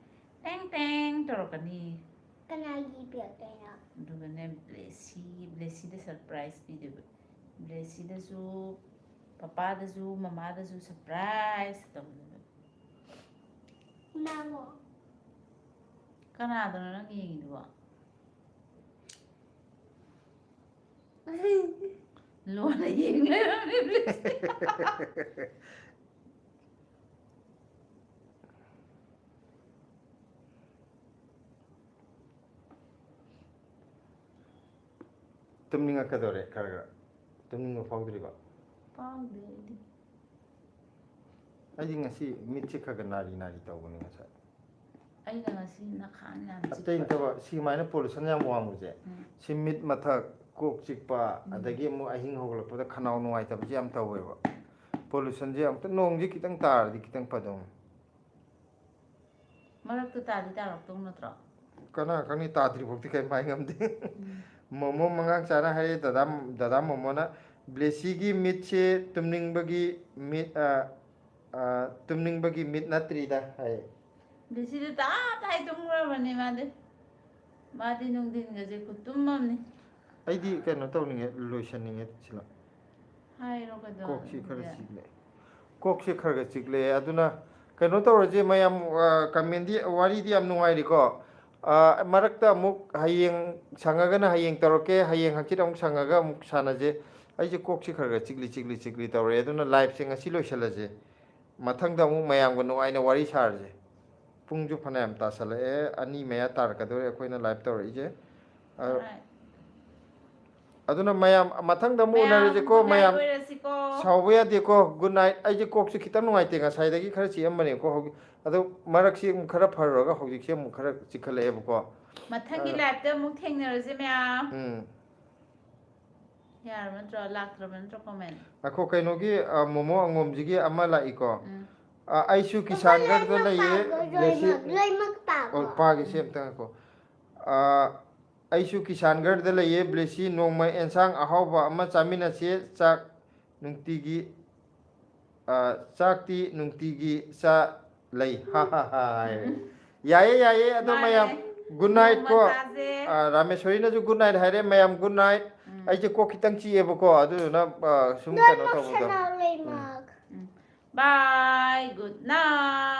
ꯇꯦꯡ ꯇꯦꯡ ꯇꯧꯔꯛꯀꯅꯤ꯫ ꯀꯅꯥꯒꯤ ꯄꯤꯔꯛꯇꯣꯏꯅꯣ? ꯑꯗꯨꯒꯅꯦ, ꯕ꯭ꯂꯦꯁꯤ, ꯕ꯭ꯂꯦꯁꯤꯗ surprise ꯄꯤꯗꯣꯏꯕ꯫ ꯕ꯭ꯂꯦꯁꯤꯗꯁꯨ, ꯄꯄꯥꯗꯁꯨ, ꯃꯃꯥꯗꯁꯨ surprise ꯇꯧꯗꯣꯏꯕ꯫ ꯅꯪꯉꯣ? ꯀꯅꯥꯗꯅꯣ ꯅꯪ ꯌꯦꯡꯉꯤꯗꯨꯕꯣ? ꯂꯣꯟꯅ ꯌꯦꯡ ꯂꯩꯔꯝꯃꯦ, ꯕ꯭ꯂꯦꯁꯤ꯫ ꯇꯨꯝꯅꯤꯡꯉꯛꯀꯗꯧꯔꯦ ꯈꯔ ꯈꯔ꯫ ꯇꯨꯝꯅꯤꯡꯕ ꯐꯥꯎꯗ꯭ꯔꯤꯕ? ꯄꯥꯎꯗꯦ ꯑꯩꯗꯤ꯫ ꯑꯩꯗꯤ ꯉꯁꯤ ꯃꯤꯠꯁꯦ ꯈꯔ ꯈꯔ ꯅꯥꯔꯤ ꯅꯥꯔꯤ ꯇꯧꯕꯅꯤ ꯉꯁꯥꯏ꯫ ꯑꯩꯅ ꯉꯁꯤ ꯅꯈꯥꯡ ꯌꯥꯝ ꯑꯇꯩ ꯆꯤꯛꯄ꯫ ꯅꯠꯇꯕ ꯁꯤ ꯁꯨꯃꯥꯏꯅ ꯄꯣꯂꯨꯁꯟ ꯌꯥꯝ ꯋꯥꯡꯕꯁꯦ, ꯎꯝ꯫ ꯁꯤ ꯃꯤꯠ ꯃꯊꯛ, ꯀꯣꯛ ꯆꯤꯛꯄ, ꯎꯝ꯫ ꯑꯗꯒꯤ ꯑꯃꯨꯛ ꯑꯍꯤꯡ ꯍꯧꯒꯠꯂꯛꯄꯗ ꯈꯅꯥꯎ ꯅꯨꯡꯉꯥꯏꯇꯕꯁꯦ ꯌꯥꯝ ꯇꯧꯋꯦꯕ꯫ ꯄꯣꯂꯨꯁꯟꯁꯦ ꯑꯃꯨꯛꯇ, ꯅꯣꯡꯁꯦ ꯈꯤꯇꯪ ꯇꯥꯔꯗꯤ ꯈꯤꯇꯪ ꯐꯗꯧꯅꯤ꯫ ꯃꯔꯛꯇ ꯇꯥꯗꯤ ꯇꯥꯔꯛꯇꯧ ꯅꯠꯇ꯭ꯔꯣ? ꯀꯅꯥ ꯈꯪꯅꯤ, ꯇꯥꯗ꯭ꯔꯤꯐꯥꯎꯗꯤ ꯀꯩꯝ ꯍꯥꯏ ꯉꯝꯗꯦ꯫ ꯎꯝ꯫ ꯃꯣꯃꯣ ꯃꯉꯥꯡ ꯆꯥꯅ ꯍꯥꯏꯔꯦ, ꯗꯗꯥ, ꯗꯗꯥ ꯃꯣꯃꯣꯅ, "ꯕ꯭ꯂꯦꯁꯤꯒꯤ ꯃꯤꯠꯁꯦ ꯇꯨꯝꯅꯤꯡꯕꯒꯤ ꯃꯤꯠ, ꯑ, ꯑ, ꯇꯨꯝꯅꯤꯡꯕꯒꯤ ꯃꯤꯠ ꯅꯠꯇ꯭ꯔꯤꯗ" ꯍꯥꯏ꯫ ꯕ꯭ꯂꯦꯁꯤꯗꯤ ꯇꯥꯞ ꯇꯥꯏ ꯇꯨꯝꯈ꯭ꯔꯕꯅꯦ ꯃꯥꯗꯤ꯫ ꯃꯥꯗꯤ ꯅꯨꯡꯊꯤꯟꯒꯁꯦ ꯈꯨꯇꯨꯝ ꯑꯃꯅꯤ꯫ ꯑꯩꯗꯤ ꯀꯩꯅꯣ ꯇꯧꯅꯤꯡꯉꯦ, ꯂꯣꯏꯁꯟꯅꯤꯡꯉꯦ ꯁꯤꯂ꯫ ꯍꯥꯏꯔꯣ ꯀꯩꯗꯧꯔꯒꯦ? ꯀꯣꯛꯁꯤ ꯈꯔ ꯆꯤꯛꯂꯦ꯫ ꯀꯣꯛꯁꯤ ꯈꯔ ꯈꯔ ꯆꯤꯛꯂꯦ꯫ ꯑꯗꯨꯅ ꯀꯩꯅꯣ ꯇꯧꯔꯁꯦ ꯃꯌꯥꯝ, ꯑ, ꯀꯃꯦꯟꯗꯤ, ꯋꯥꯔꯤꯗꯤ ꯌꯥꯝ ꯅꯨꯡꯉꯥꯏꯔꯤꯀꯣ꯫ ꯑ, ꯃꯔꯛꯇ ꯑꯃꯨꯛ ꯍꯌꯦꯡ ꯁꯪꯉꯒꯅ ꯍꯌꯦꯡ ꯇꯧꯔꯛꯀꯦ, ꯍꯌꯦꯡ ꯍꯪꯆꯤꯠ ꯑꯃꯨꯛ ꯁꯪꯉꯒ ꯑꯃꯨꯛ ꯁꯥꯟꯅꯁꯦ꯫ ꯑꯩꯁꯦ ꯀꯣꯛꯁꯤ ꯈꯔ ꯈꯔ ꯆꯤꯛꯂꯤ, ꯆꯤꯛꯂꯤ, ꯆꯤꯛꯂꯤ ꯇꯧꯔꯦ꯫ ꯑꯗꯨꯅ liveꯁꯦ ꯉꯁꯤ ꯂꯣꯏꯁꯤꯜꯂꯁꯦ꯫ ꯃꯊꯪꯗ ꯑꯃꯨꯛ ꯃꯌꯥꯝꯒ ꯅꯨꯡꯉꯥꯏꯅ ꯋꯥꯔꯤ ꯁꯥꯔꯁꯦ꯫ ꯄꯨꯡꯁꯨ ꯐꯅꯌꯥꯝ ꯇꯥꯁꯜꯂꯛꯑꯦ, ꯑꯅꯤ ꯃꯌꯥ ꯇꯥꯔꯛꯀꯗꯧꯔꯦ ꯑꯩꯈꯣꯏꯅ live ꯇꯧꯔꯛꯏꯁꯦ꯫ ꯑ, Alright. ꯑꯗꯨꯅ ꯃꯌꯥꯝ ꯃꯊꯪꯗ ꯑꯃꯨꯛ ꯃꯌꯥꯝ ꯎꯅꯔꯁꯤꯀꯣ, good night ꯃꯌꯥꯝ꯫ ꯑꯣꯏꯔꯁꯤꯀꯣ꯫ ꯁꯥꯎꯕ ꯌꯥꯗꯦꯀꯣ꯫ Good night꯫ ꯑꯩꯁꯦ ꯀꯣꯛꯁꯦ ꯈꯤꯇꯪ ꯅꯨꯡꯉꯥꯏꯇꯦ, ꯉꯁꯥꯏꯗꯒꯤ ꯈꯔ ꯆꯤꯛꯑꯝꯕꯅꯦꯀꯣ꯫ ꯍꯧꯖꯤꯛ ꯑꯗꯣ ꯃꯔꯛꯁꯤ ꯑꯃꯨꯛ ꯈꯔ ꯐꯔꯨꯔꯒ ꯍꯧꯖꯤꯛꯁꯦ ꯑꯃꯨꯛ ꯈꯔ ꯆꯤꯛꯈꯠꯂꯛꯑꯦꯕꯀꯣ꯫ ꯃꯊꯪꯒꯤ ꯑ, liveꯇ ꯑꯃꯨꯛ ꯊꯦꯡꯅꯔꯁꯦ ꯃꯌꯥꯝ꯫ ꯎꯝ꯫ ꯌꯥꯔꯕ ꯅꯠꯇ꯭ꯔꯣ? ꯂꯥꯛꯇ꯭ꯔꯕ ꯅꯠꯇ꯭ꯔꯣ comment? ꯑꯩꯈꯣꯏ ꯀꯩꯅꯣꯒꯤ, ꯑ, ꯃꯣꯃꯣ ꯑꯉꯣꯝꯁꯤꯒꯤ ꯑꯃ ꯂꯥꯛꯏꯀꯣ꯫ ꯎꯝ꯫ ꯑ, ꯑꯩꯁꯨ ꯀꯤꯁꯥꯟꯒꯔꯗ ꯂꯩꯌꯦ꯫ ꯂꯣꯏꯅꯃꯛ ꯕ꯭ꯂꯦꯁꯤ-, ꯂꯣꯏꯅꯃꯛ ꯄꯥꯕ꯫ ꯑꯣ, ꯄꯥꯒꯦꯁꯦ ꯑꯝꯇ ꯉꯥꯏꯈꯣ꯫ ꯑ, ꯑꯩꯁꯨ ꯀꯤꯁꯥꯟꯒꯔꯗ ꯂꯩꯌꯦ꯫ ꯕ꯭ꯂꯦꯁꯤ, ꯅꯣꯡꯃ ꯑꯦꯟꯁꯥꯡ ꯑꯍꯥꯎꯕ ꯑꯃ ꯆꯥꯃꯤꯟꯅꯁꯦ꯫ ꯆꯥꯛ ꯅꯨꯡꯇꯤꯒꯤ, ꯑ, ꯆꯥꯛꯇꯤ ꯅꯨꯡꯇꯤꯒꯤ ꯆꯥ ꯂꯩ꯫ ꯍꯥ, ꯍꯥ, ꯍꯥ, ꯍꯥꯏꯔꯦ꯫ ꯌꯥꯏꯌꯦ, ꯌꯥꯏꯌꯦ꯫ ꯑꯗꯣ ꯃꯥꯅꯦ꯫ ꯃꯌꯥꯝ, good night ꯅꯣꯡꯃ ꯀꯣ꯫ ꯆꯥꯁꯦ꯫ ꯑ, ꯔꯥꯃꯦꯁꯣꯔꯤꯅꯁꯨ good night ꯍꯥꯏꯔꯦ꯫ ꯃꯌꯥꯝ, good night꯫ ꯎꯝ꯫ ꯑꯩꯁꯦ ꯀꯣꯛ ꯈꯤꯇꯪ ꯆꯤꯛꯑꯦꯕꯀꯣ, ꯑꯗꯨꯗꯨꯅ, ꯑ, ꯁꯨꯝ ꯀꯩꯅꯣ ꯂꯣꯏꯅꯃꯛ ꯇꯧꯕꯗꯣ꯫ ꯁꯅꯥ ꯂꯩꯃꯛ꯫ ꯎꯝ꯫ Bye, good night꯫